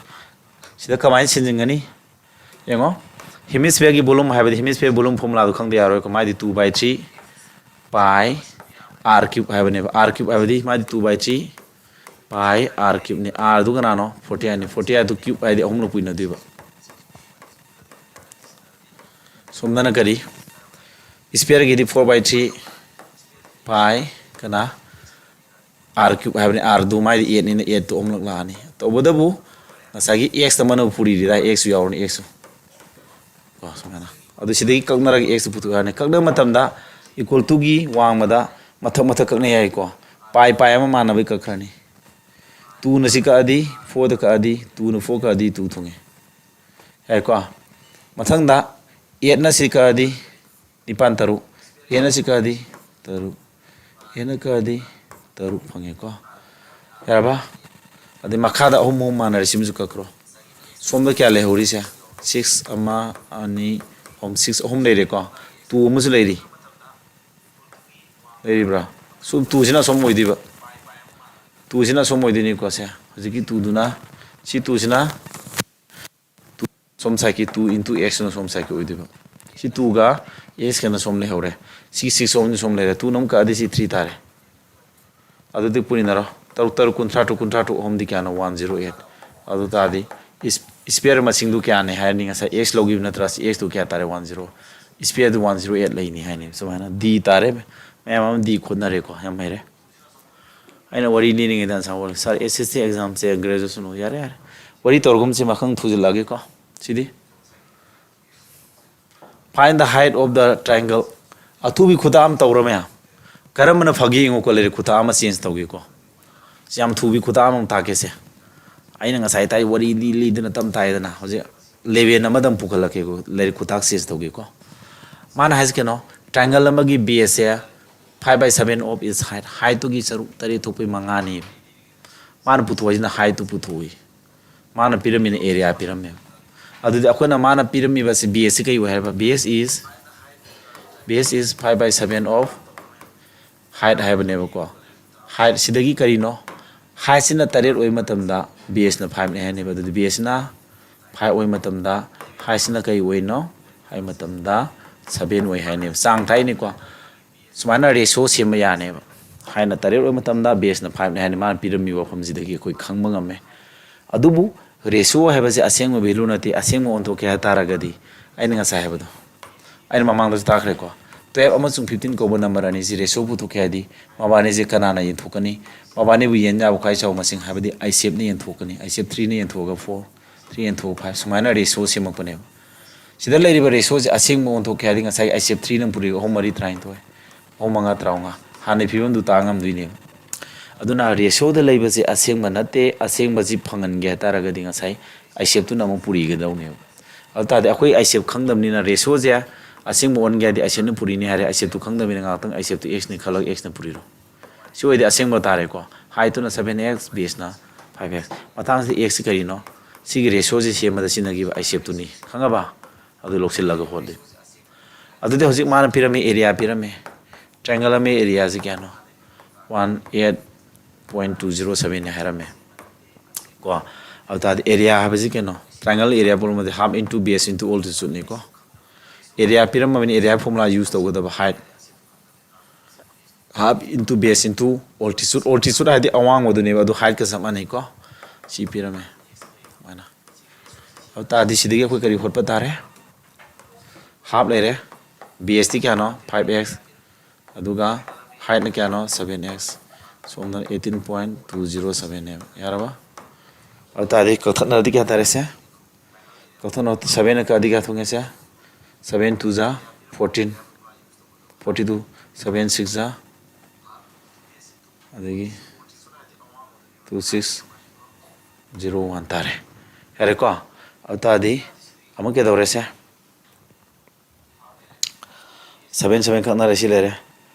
ꯁꯤꯗ ꯀꯃꯥꯏꯅ ꯁꯤꯟꯖꯤꯟꯒꯅꯤ? ꯌꯦꯡꯉꯣ, ꯍꯦꯃꯤꯁꯐꯤꯌꯔꯒꯤ ꯕꯣꯂꯨꯝ ꯍꯥꯏꯕꯗꯤ ꯍꯦꯃꯤꯁꯐꯤꯌꯔ ꯕꯣꯂꯨꯝ ꯐꯣꯔꯃꯨꯂꯥꯗꯣ ꯈꯪꯗ ꯌꯥꯔꯣꯏꯀꯣ꯫ ꯃꯥꯏꯗꯤ ꯇꯨ ꯕꯥꯏ ꯊ꯭ꯔꯤ ꯄꯥꯏ ꯑꯥꯔ ꯀ꯭ꯌꯨꯕ ꯍꯥꯏꯕꯅꯦꯕ꯫ ꯑꯥꯔ ꯀ꯭ꯌꯨꯕ ꯍꯥꯏꯕꯗꯤ ꯃꯥꯏꯗꯤ ꯇꯨ ꯕꯥꯏ ꯊ꯭ꯔꯤ ꯄꯥꯏ ꯑꯥꯔ ꯀ꯭ꯌꯨꯕꯅꯤ꯫ ꯑꯥꯔꯗꯨ ꯀꯅꯥꯅꯣ? ꯐꯣꯔꯇꯤ ꯑꯥꯏꯠꯅꯤ꯫ ꯐꯣꯔꯇꯤ ꯑꯥꯏꯠꯇꯨ ꯀ꯭ꯌꯨꯕ ꯍꯥꯏꯗꯤ ꯑꯍꯨꯝꯂꯛ ꯄꯨꯏꯅꯗꯣꯏꯕ꯫ ꯁꯣꯝꯗꯅ ꯀꯔꯤ? ꯏꯁꯐꯤꯌꯔꯒꯤꯗꯤ ꯐꯣꯔ ꯕꯥꯏ ꯊ꯭ꯔꯤ ꯄꯥꯏ ꯀꯅꯥ? ꯑꯥꯔ ꯀ꯭ꯌꯨꯕ ꯍꯥꯏꯕꯅꯤ꯫ ꯑꯥꯔꯗꯨ ꯃꯥꯏꯗꯤ ꯑꯦꯠꯅꯤꯅ ꯑꯦꯠꯇꯨ ꯑꯍꯨꯝꯂꯛ ꯂꯥꯛꯑꯅꯤ꯫ ꯇꯧꯕꯇꯕꯨ ꯉꯁꯥꯏꯒꯤ ꯑꯦꯛꯁ ꯑꯃꯅ ꯄꯨꯔꯤꯔꯤꯗ ꯑꯦꯛꯁꯁꯨ ꯌꯥꯎꯔꯅꯤ, ꯑꯦꯛꯁꯁꯨ꯫ ꯀꯣ, ꯁꯨꯃꯥꯏꯅ꯫ ꯑꯗꯨ ꯁꯤꯗꯒꯤ ꯀꯛꯅꯔꯒ ꯑꯦꯛꯁꯇꯨ ꯄꯨꯊꯣꯛꯑꯅꯤ꯫ ꯀꯛꯅꯕ ꯃꯇꯝꯗ ꯏꯀ꯭ꯋꯦꯜ ꯇꯨꯒꯤ ꯋꯥꯡꯃꯗ ꯃꯊꯛ ꯃꯊꯛ ꯀꯛꯅ ꯌꯥꯏꯀꯣ꯫ ꯄꯥꯏ ꯄꯥꯏ ꯑꯃ ꯃꯥꯟꯅꯕꯩ ꯀꯛꯈ꯭ꯔꯅꯤ꯫ ꯇꯨꯅ ꯁꯤ ꯀꯛꯑꯗꯤ ꯐꯣꯔꯗ ꯀꯛꯑꯗꯤ, ꯇꯨꯅ ꯐꯣꯔ ꯀꯛꯑꯗꯤ ꯇꯨ ꯊꯨꯡꯉꯦ꯫ ꯌꯥꯏꯀꯣ꯫ ꯃꯊꯪꯗ ꯑꯦꯠꯅ ꯁꯤ ꯀꯛꯑꯗꯤ ꯅꯤꯄꯥꯟ ꯇꯔꯨꯛ, ꯑꯦꯠꯅ ꯁꯤ ꯀꯛꯑꯗꯤ ꯇꯔꯨꯛ, ꯑꯦꯠꯅ ꯀꯛꯑꯗꯤ ꯇꯔꯨꯛ ꯐꯪꯉꯦꯀꯣ꯫ ꯌꯥꯔꯕ? ꯑꯗꯩ ꯃꯈꯥꯗ ꯑꯍꯨꯝ ꯑꯍꯨꯝ ꯃꯥꯟꯅꯔꯦ, ꯁꯤꯃꯁꯨ ꯀꯛꯈ꯭ꯔꯣ꯫ ꯁꯣꯝꯗ ꯀꯌꯥ ꯂꯩꯍꯧꯔꯤꯁꯦ? ꯁꯤꯛꯁ ꯑꯃ, ꯑꯅꯤ, ꯑꯍꯨꯝ, ꯁꯤꯛꯁ ꯑꯍꯨꯝ ꯂꯩꯔꯦꯀꯣ, ꯇꯨ ꯑꯃꯁꯨ ꯂꯩꯔꯤ, ꯂꯩꯔꯤꯕ꯭ꯔꯥ? ꯁꯨꯝ ꯇꯨꯁꯤꯅ ꯑꯁꯣꯝ ꯑꯣꯏꯗꯣꯏꯕ, ꯇꯨꯁꯤꯅ ꯑꯁꯣꯝ ꯑꯣꯏꯗꯣꯏꯅꯤꯀꯣ꯫ ꯁꯦ ꯍꯧꯖꯤꯛꯀꯤ ꯇꯨꯗꯨꯅ, ꯁꯤ ꯇꯨꯁꯤꯅ ꯁꯣꯝ ꯁꯥꯏꯠꯀꯤ ꯇꯨ ꯏꯟꯇꯨ ꯑꯦꯛꯁꯅ ꯁꯣꯝ ꯁꯥꯏꯠꯀꯤ ꯑꯣꯏꯗꯣꯏꯕ꯫ ꯁꯤ ꯇꯨꯒ ꯑꯦꯛꯁꯀꯅ ꯁꯣꯝ ꯂꯩꯍꯧꯔꯦ꯫ ꯁꯤ ꯁꯤꯛꯁ ꯑꯣꯝꯅ ꯁꯣꯝ ꯂꯩꯔꯦ꯫ ꯇꯨꯅ ꯑꯃꯨꯛ ꯀꯛꯑꯗꯤ ꯁꯤ ꯊ꯭ꯔꯤ ꯇꯥꯔꯦ꯫ ꯑꯗꯨꯗꯤ ꯄꯨꯔꯤꯅꯔꯣ꯫ ꯇꯔꯨꯛ ꯇꯔꯨꯛ ꯀꯨꯟꯊ꯭ꯔꯥ ꯇꯔꯨꯛ, ꯀꯨꯟꯊ꯭ꯔꯥ ꯇꯔꯨꯛ ꯑꯍꯨꯝꯗꯤ ꯀꯌꯥꯅꯣ? One zero eight. ꯑꯗꯨ ꯇꯥꯔꯗꯤ ꯏꯁ-, ꯏꯁꯄꯤꯌꯔ ꯃꯁꯤꯡꯗꯨ ꯀꯌꯥꯅꯤ ꯍꯥꯏꯔꯅꯤ? ꯉꯁꯥꯏ ꯑꯦꯛꯁ ꯂꯧꯈꯤꯕ ꯅꯠꯇ꯭ꯔꯥ? ꯁꯤ ꯑꯦꯛꯁꯇꯨ ꯀꯌꯥ ꯇꯥꯔꯦ? One zero. ꯏꯁꯄꯤꯌꯔꯗꯨ ꯋꯥꯟ ꯖꯤꯔꯣ ꯑꯦꯠ ꯂꯩꯅꯤ ꯍꯥꯏꯅꯤ꯫ ꯁꯨꯃꯥꯏꯅ ꯗꯤ ꯇꯥꯔꯦ꯫ ꯃꯌꯥꯝ ꯑꯃ ꯗꯤ ꯈꯣꯠꯅꯔꯦꯀꯣ꯫ ꯌꯥꯝ ꯍꯩꯔꯦ꯫ ꯑꯩꯅ ꯋꯥꯔꯤ ꯂꯤꯅꯤꯡꯉꯤꯗ ꯁꯥꯔ, ꯁꯥꯔ, ꯑꯦꯁ ꯑꯦꯁ ꯁꯤ ꯑꯦꯛꯖꯥꯝꯁꯦ ꯒ꯭ꯔꯦꯖꯨꯑꯦꯁꯟ ꯑꯣꯏ꯫ ꯌꯥꯔꯦ, ꯌꯥꯔꯦ꯫ ꯋꯥꯔꯤ ꯇꯧꯔꯒꯨꯝꯁꯤ, ꯃꯈꯪ ꯊꯨꯖꯤꯜꯂꯛꯑꯒꯦꯀꯣ꯫ ꯁꯤꯗꯤ, find the height of the triangle꯫ ꯑꯊꯨꯕꯤ ꯈꯨꯗꯥ ꯑꯃ ꯇꯧꯔ ꯃꯌꯥꯝ꯫ ꯀꯔꯝꯕꯅ ꯐꯒꯦ ꯌꯦꯡꯉꯨꯀꯣ, ꯂꯥꯏꯔꯤꯛ ꯈꯨꯇꯥꯛ ꯑꯃ ꯆꯦꯟꯖ ꯇꯧꯒꯦꯀꯣ꯫ ꯁꯤ ꯌꯥꯝ ꯊꯨꯕꯤ ꯈꯨꯇꯥꯛ ꯑꯃꯃꯨꯛ ꯇꯥꯛꯀꯦꯁꯦ꯫ ꯑꯩꯅ ꯉꯁꯥꯏ ꯇꯥꯏ ꯋꯥꯔꯤ ꯂꯤ ꯂꯤꯗꯅ ꯇꯞ ꯇꯥꯏꯗꯅ, ꯍꯧꯖꯤꯛ ꯂꯦꯚꯦꯜ ꯑꯃꯗ ꯑꯃꯨꯛ ꯄꯨꯈꯠꯂꯛꯀꯦꯀꯣ, ꯂꯥꯏꯔꯤꯛ ꯈꯨꯇꯥꯛ ꯆꯦꯟꯖ ꯇꯧꯒꯦꯀꯣ꯫ ꯃꯥꯅ ꯍꯥꯏꯁꯦ ꯀꯩꯅꯣ, ꯇ꯭ꯔꯥꯏꯡꯒꯜ ꯑꯃꯒꯤ ꯕꯦꯁꯁꯦ five by seven of its height, ꯍꯥꯏꯠꯇꯨꯒꯤ ꯁꯔꯨꯛ ꯇꯔꯦꯠ ꯊꯣꯛꯄꯩ ꯃꯉꯥꯅꯤ꯫ ꯃꯥꯅ ꯄꯨꯊꯣꯛꯏꯁꯤꯅ ꯍꯥꯏꯠꯇꯨ ꯄꯨꯊꯣꯛꯏ꯫ ꯃꯥꯅ ꯄꯤꯔꯝꯃꯤꯅ ꯑꯦꯔꯤꯌꯥ ꯄꯤꯔꯝꯃꯦꯕ꯫ ꯑꯗꯨꯗꯤ ꯑꯩꯈꯣꯏꯅ ꯃꯥꯅ ꯄꯤꯔꯝꯃꯤꯕꯁꯤ ꯕꯦꯁꯁꯤ ꯀꯩ ꯑꯣꯏ ꯍꯥꯏꯕ? Base is, base is five by seven of height ꯍꯥꯏꯕꯅꯦꯕꯀꯣ꯫ ꯍꯥꯏꯠ ꯁꯤꯗꯒꯤ ꯀꯔꯤꯅꯣ? ꯍꯥꯏꯠꯁꯤꯅ ꯇꯔꯦꯠ ꯑꯣꯏꯕ ꯃꯇꯝꯗ ꯕꯦꯁꯅ ꯐꯥꯏꯚꯅꯤ ꯍꯥꯏꯅꯦꯕ꯫ ꯑꯗꯨꯗꯤ ꯕꯦꯁꯁꯤꯅ ꯐꯥꯏꯚ ꯑꯣꯏꯕ ꯃꯇꯝꯗ ꯍꯥꯏꯠꯁꯤꯅ ꯀꯔꯤ ꯑꯣꯏꯅꯣ ꯍꯥꯏꯕ ꯃꯇꯝꯗ ꯁꯚꯦꯟ ꯑꯣꯏ ꯍꯥꯏꯅꯦꯕ꯫ ꯆꯥꯡ ꯊꯥꯛꯏꯅꯤꯀꯣ꯫ ꯁꯨꯃꯥꯏꯅ ꯔꯦꯁꯤꯑꯣ ꯁꯦꯝꯕ ꯌꯥꯅꯦꯕ꯫ ꯍꯥꯏꯠꯅ ꯇꯔꯦꯠ ꯑꯣꯏꯕ ꯃꯇꯝꯗ ꯕꯦꯁꯅ ꯐꯥꯏꯚꯅꯤ ꯍꯥꯏꯅ ꯃꯥꯅ ꯄꯤꯔꯝꯃꯤꯕ ꯋꯥꯐꯝꯁꯤꯗꯒꯤ ꯑꯩꯈꯣꯏ ꯈꯪꯕ ꯉꯝꯃꯦ꯫ ꯑꯗꯨꯕꯨ ꯔꯦꯁꯤꯑꯣ ꯍꯥꯏꯕꯁꯦ ꯑꯁꯦꯡꯕ ꯚꯦꯂꯨ ꯅꯠꯇꯦ꯫ ꯑꯁꯦꯡꯕ ꯑꯣꯟꯊꯣꯛꯀꯦ ꯍꯥꯏ ꯇꯥꯔꯒꯗꯤ, ꯑꯩꯅ ꯉꯁꯥꯏ ꯍꯥꯏꯕꯗꯣ, ꯑꯩꯅ ꯃꯃꯥꯡꯗꯁꯨ ꯇꯥꯛꯈ꯭ꯔꯦꯀꯣ, ꯇꯨꯌꯦꯜꯞ ꯑꯃꯁꯨꯡ ꯐꯤꯐꯇꯤꯟ ꯀꯧꯕ ꯅꯝꯕꯔ ꯑꯅꯤꯁꯤ ꯔꯦꯁꯤꯑꯣ ꯄꯨꯊꯣꯛꯀꯦ ꯍꯥꯏꯗꯤ ꯃꯕꯥꯅꯤꯁꯦ ꯀꯅꯥꯅ ꯌꯦꯟꯊꯣꯛꯀꯅꯤ? ꯃꯕꯥꯅꯤꯕꯨ ꯌꯦꯟ ꯌꯥꯕ ꯈ꯭ꯋꯥꯏ ꯆꯥꯎꯕ ꯃꯁꯤꯡ ꯍꯥꯏꯕꯗꯤ ꯑꯥꯏꯁꯦꯞꯅ ꯌꯦꯟꯊꯣꯛꯀꯅꯤ꯫ ꯑꯥꯏꯁꯦꯞ ꯊ꯭ꯔꯤꯅ ꯌꯦꯟꯊꯣꯛꯑꯒ ꯐꯣꯔ, ꯊ꯭ꯔꯤ ꯌꯦꯟꯊꯣꯛꯑꯒ ꯐꯥꯏꯚ, ꯁꯨꯃꯥꯏꯅ ꯔꯦꯁꯤꯑꯣ ꯁꯦꯝꯃꯛꯄꯅꯦꯕ꯫ ꯁꯤꯗ ꯂꯩꯔꯤꯕ ꯔꯦꯁꯤꯑꯣꯁꯦ ꯑꯁꯦꯡꯕ ꯑꯣꯟꯊꯣꯛꯀꯦ ꯍꯥꯏꯔꯗꯤ ꯉꯁꯥꯏꯒꯤ ꯑꯥꯏꯁꯦꯞ ꯊ꯭ꯔꯤꯅ ꯄꯨꯔꯤꯕ ꯑꯍꯨꯝ ꯃꯔꯤ ꯇꯔꯥꯅꯤꯊꯣꯏ, ꯑꯍꯨꯝ ꯃꯉꯥ ꯇꯔꯥꯃꯉꯥ, ꯍꯥꯟꯅꯒꯤ ꯐꯤꯕꯝꯗꯨ ꯇꯥ ꯉꯝꯗꯣꯏꯅꯦꯕ꯫ ꯑꯗꯨꯅ ꯔꯦꯁꯤꯑꯣꯗ ꯂꯩꯕꯁꯦ ꯑꯁꯦꯡꯕ ꯅꯠꯇꯦ꯫ ꯑꯁꯦꯡꯕꯁꯤ ꯐꯪꯍꯟꯒꯦ ꯍꯥꯏ ꯇꯥꯔꯒꯗꯤ ꯉꯁꯥꯏ ꯑꯥꯏꯁꯦꯞꯇꯨꯅ ꯑꯃꯨꯛ ꯄꯨꯔꯤꯒꯗꯧꯅꯦꯕ꯫ ꯑꯗꯨ ꯇꯥꯔꯗꯤ ꯑꯩꯈꯣꯏ ꯑꯥꯏꯁꯦꯞ ꯈꯪꯗꯕꯅꯤꯅ ꯔꯦꯁꯤꯑꯣꯁꯦ ꯑꯁꯦꯡꯕ ꯑꯣꯟꯒꯦ ꯍꯥꯏꯔꯗꯤ ꯑꯥꯏꯁꯦꯞꯅ ꯄꯨꯔꯤꯅꯤ ꯍꯥꯏꯔꯦ꯫ ꯑꯥꯏꯁꯦꯞꯇꯨ ꯈꯪꯗꯕꯅꯤꯅ ꯉꯥꯏꯍꯥꯛꯇꯪ ꯑꯥꯏꯁꯦꯞꯇꯨ ꯑꯦꯛꯁꯅꯤ ꯈꯜꯂꯒ ꯑꯦꯛꯁꯅ ꯄꯨꯔꯤꯔꯣ꯫ ꯁꯤ ꯑꯣꯏꯔꯗꯤ ꯑꯁꯦꯡꯕ ꯇꯥꯔꯦꯀꯣ꯫ ꯍꯥꯏꯠꯇꯨꯅ ꯁꯚꯦꯟ ꯑꯦꯛꯁ, ꯕꯦꯁꯅ ꯐꯥꯏꯚ ꯑꯦꯛꯁ꯫ ꯃꯊꯪꯁꯤꯗ ꯑꯦꯛꯁꯁꯤ ꯀꯔꯤꯅꯣ? ꯁꯤꯒꯤ ꯔꯦꯁꯤꯑꯣꯁꯤ ꯁꯦꯝꯕꯗ ꯁꯤꯖꯤꯟꯅꯈꯤꯕ ꯑꯥꯏꯁꯦꯞꯇꯨꯅꯤ꯫ ꯈꯪꯉꯕ? ꯑꯗꯨ ꯂꯧꯁꯤꯜꯂꯒ ꯍꯣꯠꯂꯤ꯫ ꯑꯗꯨꯗꯤ ꯍꯧꯖꯤꯛ ꯃꯥꯅ ꯄꯤꯔꯝꯃꯤ, ꯑꯦꯔꯤꯌꯥ ꯄꯤꯔꯝꯃꯤ꯫ ꯇ꯭ꯔꯥꯏꯡꯒꯜ ꯑꯃꯒꯤ ꯑꯦꯔꯤꯌꯥꯁꯤ ꯀꯌꯥꯅꯣ? One eight point two zero ꯁꯕꯦꯟꯅꯤ ꯍꯥꯏꯔꯝꯃꯦ ꯀꯣ꯫ ꯑꯗꯨ ꯇꯥꯔꯗꯤ ꯑꯦꯔꯤꯌꯥ ꯍꯥꯏꯕꯁꯤ ꯀꯩꯅꯣ? ꯇ꯭ꯔꯥꯏꯡꯒꯜ ꯑꯦꯔꯤꯌꯥ ꯄꯨꯝꯅꯃꯛꯇꯤ half into base into altitude ꯅꯤꯀꯣ꯫ ꯑꯦꯔꯤꯌꯥ ꯄꯤꯔꯝꯃꯕꯅꯤ, ꯑꯦꯔꯤꯌꯥ ꯐꯣꯔꯃꯨꯂꯥ ꯌꯨꯁ ꯇꯧꯒꯗꯕ, height, half into base into altitude꯫ Altitude ꯍꯥꯏꯗꯤ ꯑꯋꯥꯡꯕꯗꯨꯅꯦꯕ, ꯑꯗꯨ height ꯀ ꯆꯞ ꯃꯥꯟꯅꯩꯀꯣ꯫ ꯁꯤ ꯄꯤꯔꯝꯃꯦ ꯁꯨꯃꯥꯏꯅ꯫ ꯑꯗꯨ ꯇꯥꯔꯗꯤ ꯁꯤꯗꯒꯤ ꯑꯩꯈꯣꯏ ꯀꯔꯤ ꯍꯣꯠꯄ ꯇꯥꯔꯦ? Half ꯂꯩꯔꯦ, base ꯇꯤ ꯀꯌꯥꯅꯣ? Five x, ꯑꯗꯨꯒ height ꯅ ꯀꯌꯥꯅꯣ? Seven x꯫ ꯁꯣꯝꯗ eighteen point two zero seven ꯅꯦꯕ꯫ ꯌꯥꯔꯕ? ꯑꯗꯨ ꯇꯥꯔꯗꯤ ꯀꯛꯊꯠꯅꯔꯗꯤ ꯀꯌꯥ ꯇꯥꯔꯦ ꯁꯦ? ꯀꯛꯊꯠꯅ seven ꯅ ꯀꯛꯑꯗꯤ ꯀꯌꯥ ꯊꯣꯛꯉꯦ ꯁꯦ? Seven two ꯖꯥ fourteen, forty two, seven six ꯖꯥ, ꯑꯗꯒꯤ two six zero one ꯇꯥꯔꯦ꯫ ꯌꯥꯔꯦꯀꯣ? ꯑꯗꯨ ꯇꯥꯔꯗꯤ ꯑꯃꯨꯛ ꯀꯩꯗꯧꯔꯦ ꯁꯦ? Seven seven ꯀꯛꯅꯔꯦ, ꯁꯤ ꯂꯩꯔꯦ꯫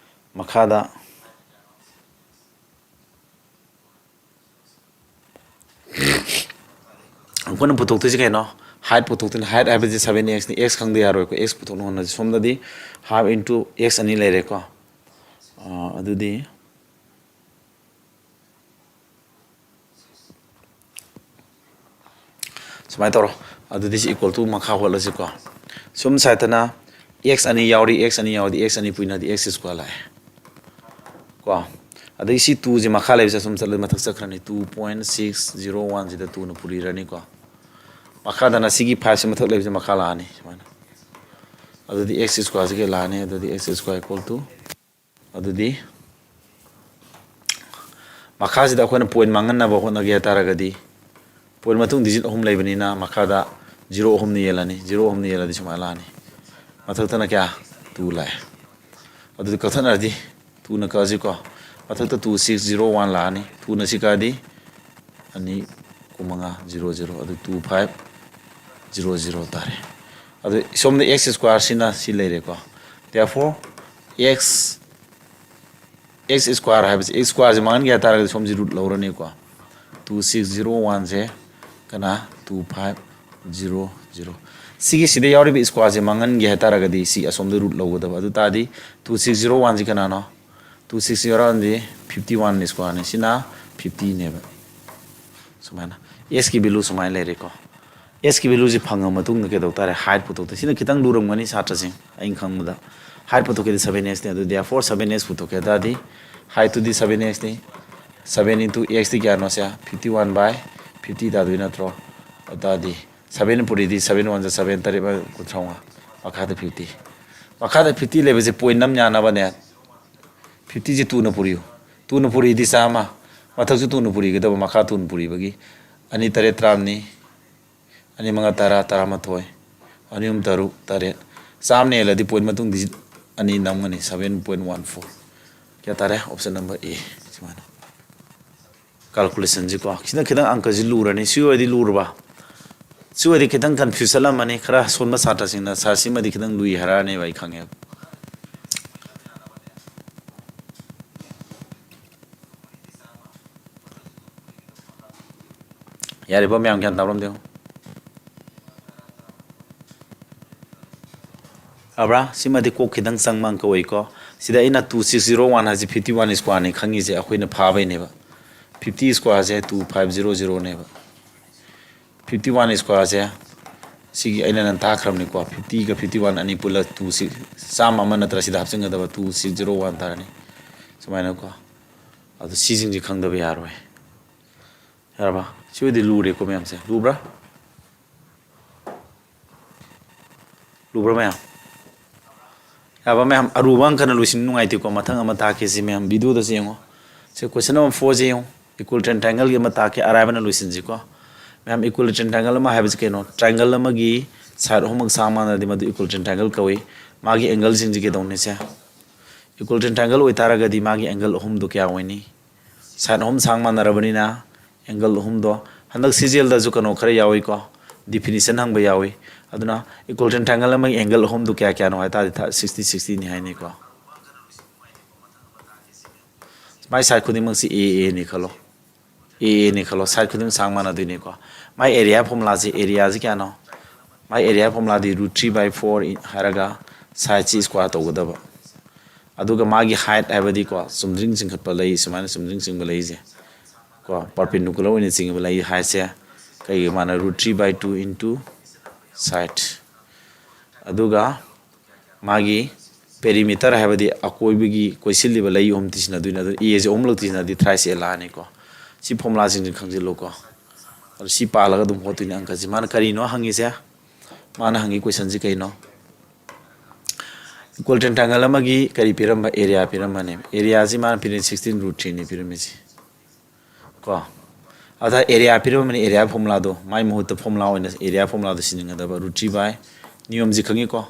ꯃꯈꯥꯗ ꯑꯩꯈꯣꯏꯅ ꯄꯨꯊꯣꯛꯇꯣꯏꯁꯤ ꯀꯩꯅꯣ? Height ꯄꯨꯊꯣꯛꯇꯣꯏꯅꯤ꯫ Height ꯍꯥꯏꯕꯁꯤ seven x ꯅꯤ꯫ X ꯈꯪꯗ ꯌꯥꯔꯣꯏꯀꯣ꯫ X ꯄꯨꯊꯣꯛꯅꯕ ꯍꯣꯠꯅꯁꯤ꯫ ꯁꯣꯝꯗꯗꯤ half into x ꯑꯅꯤ ꯂꯩꯔꯦꯀꯣ꯫ ꯑꯥ, ꯑꯗꯨꯗꯤ ꯁꯨꯃꯥꯏꯅ ꯇꯧꯔꯣ꯫ ꯑꯗꯨꯗꯤ ꯁꯤ equal to ꯃꯈꯥ ꯍꯣꯠꯂꯁꯤꯀꯣ꯫ ꯁꯨꯝ ꯁꯥꯏꯠꯇꯅ x ꯑꯅꯤ ꯌꯥꯎꯔꯤ, x ꯑꯅꯤ ꯌꯥꯎꯔꯗꯤ x ꯑꯅꯤ ꯄꯨꯏꯅꯗꯤ x square ꯂꯥꯛꯑꯦ ꯀꯣ꯫ ꯑꯗꯒꯤ ꯁꯤ two ꯁꯦ ꯃꯈꯥ ꯂꯩꯕꯁꯦ ꯁꯨꯝ ꯆꯠꯂ ꯃꯊꯛ ꯆꯠꯈ꯭ꯔꯅꯤ꯫ Two point six zero one ꯁꯤꯗ two ꯅ ꯄꯨꯔꯤꯔꯅꯤꯀꯣ꯫ ꯃꯈꯥꯗꯅ ꯁꯤꯒꯤ five ꯁꯦ ꯃꯊꯛ ꯂꯩꯕꯁꯦ ꯃꯈꯥ ꯂꯥꯛꯑꯅꯤ ꯁꯨꯃꯥꯏꯅ꯫ ꯑꯗꯨꯗꯤ x square ꯁꯤ ꯀꯩ ꯂꯥꯛꯑꯅꯤ? ꯑꯗꯨꯗꯤ x square equal to, ꯑꯗꯨꯗꯤ ꯃꯈꯥꯁꯤꯗ ꯑꯩꯈꯣꯏꯅ point ꯃꯥꯡꯍꯟꯅꯕ ꯍꯣꯠꯅꯒꯦ ꯍꯥꯏ ꯇꯥꯔꯒꯗꯤ, point ꯃꯇꯨꯡ digit ꯑꯍꯨꯝ ꯂꯩꯕꯅꯤꯅ ꯃꯈꯥꯗ zero ꯑꯍꯨꯝꯅ ꯌꯦꯜꯂꯅꯤ꯫ Zero ꯑꯍꯨꯝꯅ ꯌꯦꯜꯂꯗꯤ ꯁꯨꯃꯥꯏꯅ ꯂꯥꯛꯑꯅꯤ꯫ ꯃꯊꯛꯇꯅ ꯀꯌꯥ? Two ꯂꯥꯛꯑꯦ꯫ ꯑꯗꯨꯗꯤ ꯀꯛꯊꯠꯅꯔꯗꯤ two ꯅ ꯀꯛꯑꯁꯤꯀꯣ꯫ ꯃꯊꯛꯇ two six zero one ꯂꯥꯛꯑꯅꯤ꯫ Two ꯅ ꯁꯤ ꯀꯛꯑꯗꯤ ꯑꯅꯤ ꯀꯨꯟꯃꯉꯥ, zero zero, ꯑꯗꯨ two five zero zero ꯇꯥꯔꯦ꯫ ꯑꯗꯨ ꯁꯣꯝꯗ x square ꯁꯤꯅ ꯁꯤ ꯂꯩꯔꯦꯀꯣ꯫ Therefore, x, x square ꯍꯥꯏꯕꯁꯤ, x square ꯁꯤ ꯃꯥꯡꯍꯟꯒꯦ ꯍꯥꯏ ꯇꯥꯔꯒꯗꯤ ꯁꯣꯝꯁꯤ root ꯂꯧꯔꯅꯤꯀꯣ꯫ Two six zero one ꯁꯦ ꯀꯅꯥ? Two five zero zero. ꯁꯤꯒꯤ ꯁꯤꯗ ꯌꯥꯎꯔꯤꯕ ꯁ꯭ꯀ꯭ꯋꯥꯔꯁꯦ ꯃꯥꯡꯍꯟꯒꯦ ꯍꯥꯏꯇꯥꯔꯒꯗꯤ ꯁꯤ ꯑꯁꯣꯝꯗ ꯔꯨꯠ ꯂꯧꯒꯗꯕ꯫ ꯑꯗꯨ ꯇꯥꯔꯗꯤ ꯇꯨ ꯁꯤꯛꯁ ꯖꯤꯔꯣ ꯋꯥꯟꯁꯤ ꯀꯅꯥꯅꯣ? ꯇꯨ ꯁꯤꯛꯁ ꯖꯤꯔꯣ ꯋꯥꯟꯗꯤ ꯐꯤꯐꯇꯤ ꯋꯥꯟ ꯁ꯭ꯀ꯭ꯋꯥꯔꯅꯤ꯫ ꯁꯤꯅ ꯐꯤꯐꯇꯤꯅꯦꯕ꯫ ꯁꯨꯃꯥꯏꯅ ꯑꯦꯁꯀꯤ ꯚꯦꯂꯨ ꯁꯨꯃꯥꯏꯅ ꯂꯩꯔꯦꯀꯣ꯫ ꯑꯦꯁꯀꯤ ꯚꯦꯂꯨꯁꯤ ꯐꯪꯉ ꯃꯇꯨꯡꯗ ꯀꯩꯗꯧ ꯇꯥꯔꯦ? ꯍꯥꯏꯠ ꯄꯨꯊꯣꯛꯇ꯫ ꯁꯤꯅ ꯈꯤꯇꯪ ꯂꯨꯔꯝꯒꯅꯤ ꯁꯥꯇ꯭ꯔꯁꯤꯡ, ꯑꯩꯅ ꯈꯪꯕꯗ꯫ ꯍꯥꯏꯠ ꯄꯨꯊꯣꯛꯀꯦꯗꯤ ꯁꯚꯦꯟ ꯑꯦꯛꯁꯅꯤ꯫ ꯑꯗꯨ therefore seven x ꯄꯨꯊꯣꯛꯀꯦ ꯍꯥꯏ ꯇꯥꯔꯗꯤ ꯍꯥꯏꯠꯇꯨꯗꯤ seven x ꯅꯤ꯫ Seven into x ꯇꯤ ꯀꯌꯥꯅꯣ ꯁꯦ? Fifty one by fifty ꯇꯥꯗꯣꯏ ꯅꯠꯇ꯭ꯔꯣ? ꯑꯗꯨ ꯇꯥꯔꯗꯤ seven ꯄꯨꯔꯤꯗꯤ seven one ꯖꯥ seven, ꯇꯔꯦꯠ ꯀꯨꯟꯊ꯭ꯔꯥ ꯃꯉꯥ, ꯃꯈꯥꯗ fifty꯫ ꯃꯈꯥꯗ fifty ꯂꯩꯕꯁꯦ ꯄꯣꯏꯟ ꯑꯃ ꯌꯥꯅꯕꯅꯦ꯫ Fiftyꯁꯦ ꯇꯨꯅ ꯄꯨꯔꯤꯌꯨ꯫ ꯇꯨꯅ ꯄꯨꯔꯤꯗꯤ ꯆꯥꯝꯃ꯫ ꯃꯊꯛꯁꯨ ꯇꯨꯅ ꯄꯨꯔꯤꯒꯗꯕ, ꯃꯈꯥ ꯇꯨꯅ ꯄꯨꯔꯤꯕꯒꯤ꯫ ꯑꯅꯤ ꯇꯔꯦꯠ ꯇꯔꯥꯃꯔꯤ, ꯑꯅꯤ ꯃꯉꯥ ꯇꯔꯥ, ꯇꯔꯥꯃꯥꯊꯣꯏ, ꯑꯅꯤ ꯑꯍꯨꯝ ꯇꯔꯨꯛ, ꯇꯔꯦꯠ꯫ ꯆꯥꯝꯃꯅ ꯍꯦꯜꯂꯗꯤ ꯄꯣꯏꯟ ꯃꯇꯨꯡ ꯗꯤꯖꯤꯠ ꯑꯅꯤ ꯅꯝꯒꯅꯤ, seven point one four꯫ ꯀꯌꯥ ꯇꯥꯔꯦ? Option number A꯫ ꯁꯨꯃꯥꯏꯅ ꯀꯥꯜꯀꯨꯂꯦꯁꯟꯁꯤꯀꯣ꯫ ꯁꯤꯅ ꯈꯤꯇꯪ ꯑꯪꯀꯁꯤ ꯂꯨꯔꯅꯤ꯫ ꯁꯤ ꯑꯣꯏꯔꯗꯤ ꯂꯨꯔꯕ? ꯁꯤ ꯑꯣꯏꯔꯗꯤ ꯈꯤꯇꯪ ꯀꯟꯐ꯭ꯌꯨꯁ ꯆꯠꯂꯝꯃꯅꯤ꯫ ꯈꯔ ꯁꯣꯟꯕ ꯁꯥꯇ꯭ꯔꯁꯤꯡꯅ "ꯁꯥꯔ, ꯁꯤꯃꯗꯤ ꯈꯤꯇꯪ ꯂꯨꯏ" ꯍꯥꯏꯔꯛꯑꯅꯦꯕ, ꯑꯩ ꯈꯪꯉꯦꯕ꯫ ꯌꯥꯔꯤꯕ ꯃꯌꯥꯝ ꯒ꯭ꯌꯥꯟ ꯇꯥꯔꯝꯗꯦ꯫ ꯌꯥꯕ꯭ꯔꯥ? ꯁꯤꯃꯗꯤ ꯀꯣꯛ ꯈꯤꯇꯪ ꯆꯪꯕ ꯑꯪꯀ ꯑꯣꯏꯀꯣ꯫ ꯁꯤꯗ ꯑꯩꯅ two six zero one ꯍꯥꯏꯁꯦ fifty one squareꯅꯤ ꯈꯪꯉꯤꯁꯦ, ꯑꯩꯈꯣꯏꯅ ꯐꯥꯕꯩꯅꯦꯕ꯫ Fifty squareꯁꯦ two five zero zeroꯅꯦꯕ꯫ Fifty one squareꯁꯦ ꯁꯤꯒꯤ ꯑꯩꯅ ꯅꯪ ꯇꯥꯛꯈ꯭ꯔꯕꯅꯤꯀꯣ꯫ Fiftyꯒ fifty one ꯑꯅꯤ ꯄꯨꯜꯂ two six, ꯆꯥꯝꯃ ꯑꯃ ꯅꯠꯇ꯭ꯔ ꯁꯤꯗ ꯍꯥꯞꯆꯤꯟꯒꯗꯕ two six zero one ꯇꯥꯔꯅꯤ꯫ ꯁꯨꯃꯥꯏꯅꯀꯣ꯫ ꯑꯗꯣ ꯁꯤꯁꯤꯡꯁꯦ ꯈꯪꯗꯕ ꯌꯥꯔꯣꯏ꯫ ꯌꯥꯔꯕ? ꯁꯤ ꯑꯣꯏꯗꯤ ꯂꯨꯔꯦꯀꯣ ꯃꯌꯥꯝꯁꯦ꯫ ꯂꯨꯕ꯭ꯔꯥ? ꯂꯨꯕ꯭ꯔꯥ ꯃꯌꯥꯝ? ꯌꯥꯕ ꯃꯌꯥꯝ? ꯑꯔꯨꯕ ꯑꯪꯀꯅ ꯂꯣꯏꯁꯤꯟ ꯅꯨꯡꯉꯥꯏꯇꯦꯀꯣ꯫ ꯃꯊꯪ ꯑꯃ ꯇꯥꯛꯀꯦ ꯁꯤ ꯃꯌꯥꯝ꯫ Videoꯗꯁꯨ ꯌꯦꯡꯉꯣ꯫ ꯁꯤ question number fourꯁꯦ ꯌꯦꯡꯉꯣ꯫ Equilateral triangleꯒꯤ ꯑꯃ ꯇꯥꯛꯀꯦ, ꯑꯔꯥꯏꯕꯅ ꯂꯣꯏꯁꯤꯟꯁꯤꯀꯣ꯫ ꯃꯌꯥꯝ, equilateral triangle ꯑꯃ ꯍꯥꯏꯕꯁꯤ ꯀꯩꯅꯣ? Triangle ꯑꯃꯒꯤ side ꯑꯍꯨꯝꯃꯛ ꯁꯥꯡ ꯃꯥꯟꯅꯔꯗꯤ ꯃꯗꯨ equilateral triangle ꯀꯧꯏ꯫ ꯃꯥꯒꯤ angleꯁꯤꯡꯁꯤ ꯀꯩꯗꯧꯅꯤ ꯁꯦ? Equilateral triangle ꯑꯣꯏꯇꯥꯔꯒꯗꯤ ꯃꯥꯒꯤ angle ꯑꯍꯨꯝꯗꯣ ꯀꯌꯥ ꯑꯣꯏꯅꯤ? Side ꯑꯍꯨꯝ ꯁꯥꯡ ꯃꯥꯟꯅꯔꯕꯅꯤꯅ angle ꯑꯍꯨꯝꯗꯣ, ꯍꯟꯗꯛ CGLꯗꯁꯨ ꯀꯩꯅꯣ ꯈꯔ ꯌꯥꯎꯏꯀꯣ, definition ꯍꯪꯕ ꯌꯥꯎꯏ꯫ ꯑꯗꯨꯅ equilateral triangle ꯑꯃꯒꯤ angle ꯑꯍꯨꯝꯗꯣ ꯀꯌꯥ ꯀꯌꯥꯅꯣ ꯍꯥꯏ ꯇꯥꯔꯗꯤ sixty sixtyꯅꯤ ꯍꯥꯏꯅꯤꯀꯣ꯫ ꯃꯥꯏ side ꯈꯨꯗꯤꯡꯃꯛꯁꯤ A Aꯅꯤ ꯈꯜꯂꯣ꯫ A Aꯅꯤ ꯈꯜꯂꯣ, side ꯈꯨꯗꯤꯡꯃꯛ ꯁꯥꯡ ꯃꯥꯟꯅꯗꯣꯏꯅꯤꯀꯣ꯫ ꯃꯥꯏ ꯑꯦꯔꯤꯌꯥ ꯐꯣꯔꯃꯨꯂꯥꯁꯤ, ꯑꯦꯔꯤꯌꯥꯁꯤ ꯀꯌꯥꯅꯣ? ꯃꯥꯏ area ꯐꯣꯔꯃꯨꯂꯥꯗꯤ root three by four ꯍꯥꯏꯔꯒ ꯁꯥꯏꯠꯁꯤ ꯁ꯭ꯀ꯭ꯋꯥꯔ ꯇꯧꯒꯗꯕ꯫ ꯑꯗꯨꯒ ꯃꯥꯒꯤ ꯍꯥꯏꯠ ꯍꯥꯏꯕꯗꯤꯀꯣ, ꯆꯨꯝꯗ꯭ꯔꯤꯡ ꯆꯤꯡꯈꯠꯄ ꯂꯩ, ꯁꯨꯃꯥꯏꯅ ꯆꯨꯝꯗ꯭ꯔꯤꯡ ꯆꯤꯡꯕ ꯂꯩꯁꯦ ꯀꯣ, ꯄꯔꯄꯦꯟꯗꯤꯀꯨꯂꯔ ꯑꯣꯏꯅ ꯆꯤꯡꯕ ꯂꯩ ꯍꯥꯏꯁꯦ ꯀꯩꯒꯤ ꯃꯥꯅ root three by two into side꯫ ꯑꯗꯨꯒ ꯃꯥꯒꯤ ꯄꯦꯔꯤꯃꯤꯇꯔ ꯍꯥꯏꯕꯗꯤ ꯑꯀꯣꯏꯕꯒꯤ ꯀꯣꯏꯁꯤꯜꯂꯤꯕ ꯂꯩ ꯑꯍꯨꯝ ꯇꯤꯁꯤꯟꯅꯗꯣꯏꯅꯤ꯫ ꯑꯗꯨ ꯑꯦꯁꯦ ꯑꯍꯨꯝꯂꯛ ꯇꯤꯁꯤꯟꯅꯗꯤ ꯊ꯭ꯔꯥꯏꯁ ꯑꯦ ꯂꯥꯛꯑꯅꯤꯀꯣ꯫ ꯁꯤ ꯐꯣꯔꯃꯨꯂꯥꯁꯤꯡꯁꯤ ꯈꯪꯖꯤꯜꯂꯨꯀꯣ꯫ ꯑꯗꯨ ꯁꯤ ꯄꯥꯜꯂꯒ ꯑꯗꯨꯝ ꯍꯣꯠꯇꯣꯏꯅꯤ ꯑꯪꯀꯁꯤ꯫ ꯃꯥꯅ ꯀꯔꯤꯅꯣ ꯍꯪꯉꯤꯁꯦ? ꯃꯥꯅ ꯍꯪꯉꯤ ꯀꯣꯏꯁꯟꯁꯤ ꯀꯩꯅꯣ? Equilateral triangle ꯑꯃꯒꯤ ꯀꯔꯤ ꯄꯤꯔꯝꯕ? ꯑꯦꯔꯤꯌꯥ ꯄꯤꯔꯝꯕꯅꯦ꯫ ꯑꯦꯔꯤꯌꯥꯁꯤ ꯃꯥꯅ ꯄꯤꯔꯝꯃꯤ sixteen root threeꯅꯤ ꯄꯤꯔꯝꯃꯤꯁꯤ ꯀꯣ꯫ ꯑꯗ ꯑꯦꯔꯤꯌꯥ ꯄꯤꯔꯝꯕꯅꯤ, ꯑꯦꯔꯤꯌꯥ ꯐꯣꯔꯃꯨꯂꯥꯗꯣ, ꯃꯥꯏ ꯃꯍꯨꯠꯇ ꯐꯣꯔꯃꯨꯂꯥ ꯑꯣꯏꯅ ꯑꯦꯔꯤꯌꯥ ꯐꯣꯔꯃꯨꯂꯥꯗꯣ ꯁꯤꯖꯤꯟꯅꯒꯗꯕ꯫ Root three by, ꯅꯤꯌꯣꯝꯁꯤ ꯈꯪꯉꯤꯀꯣ?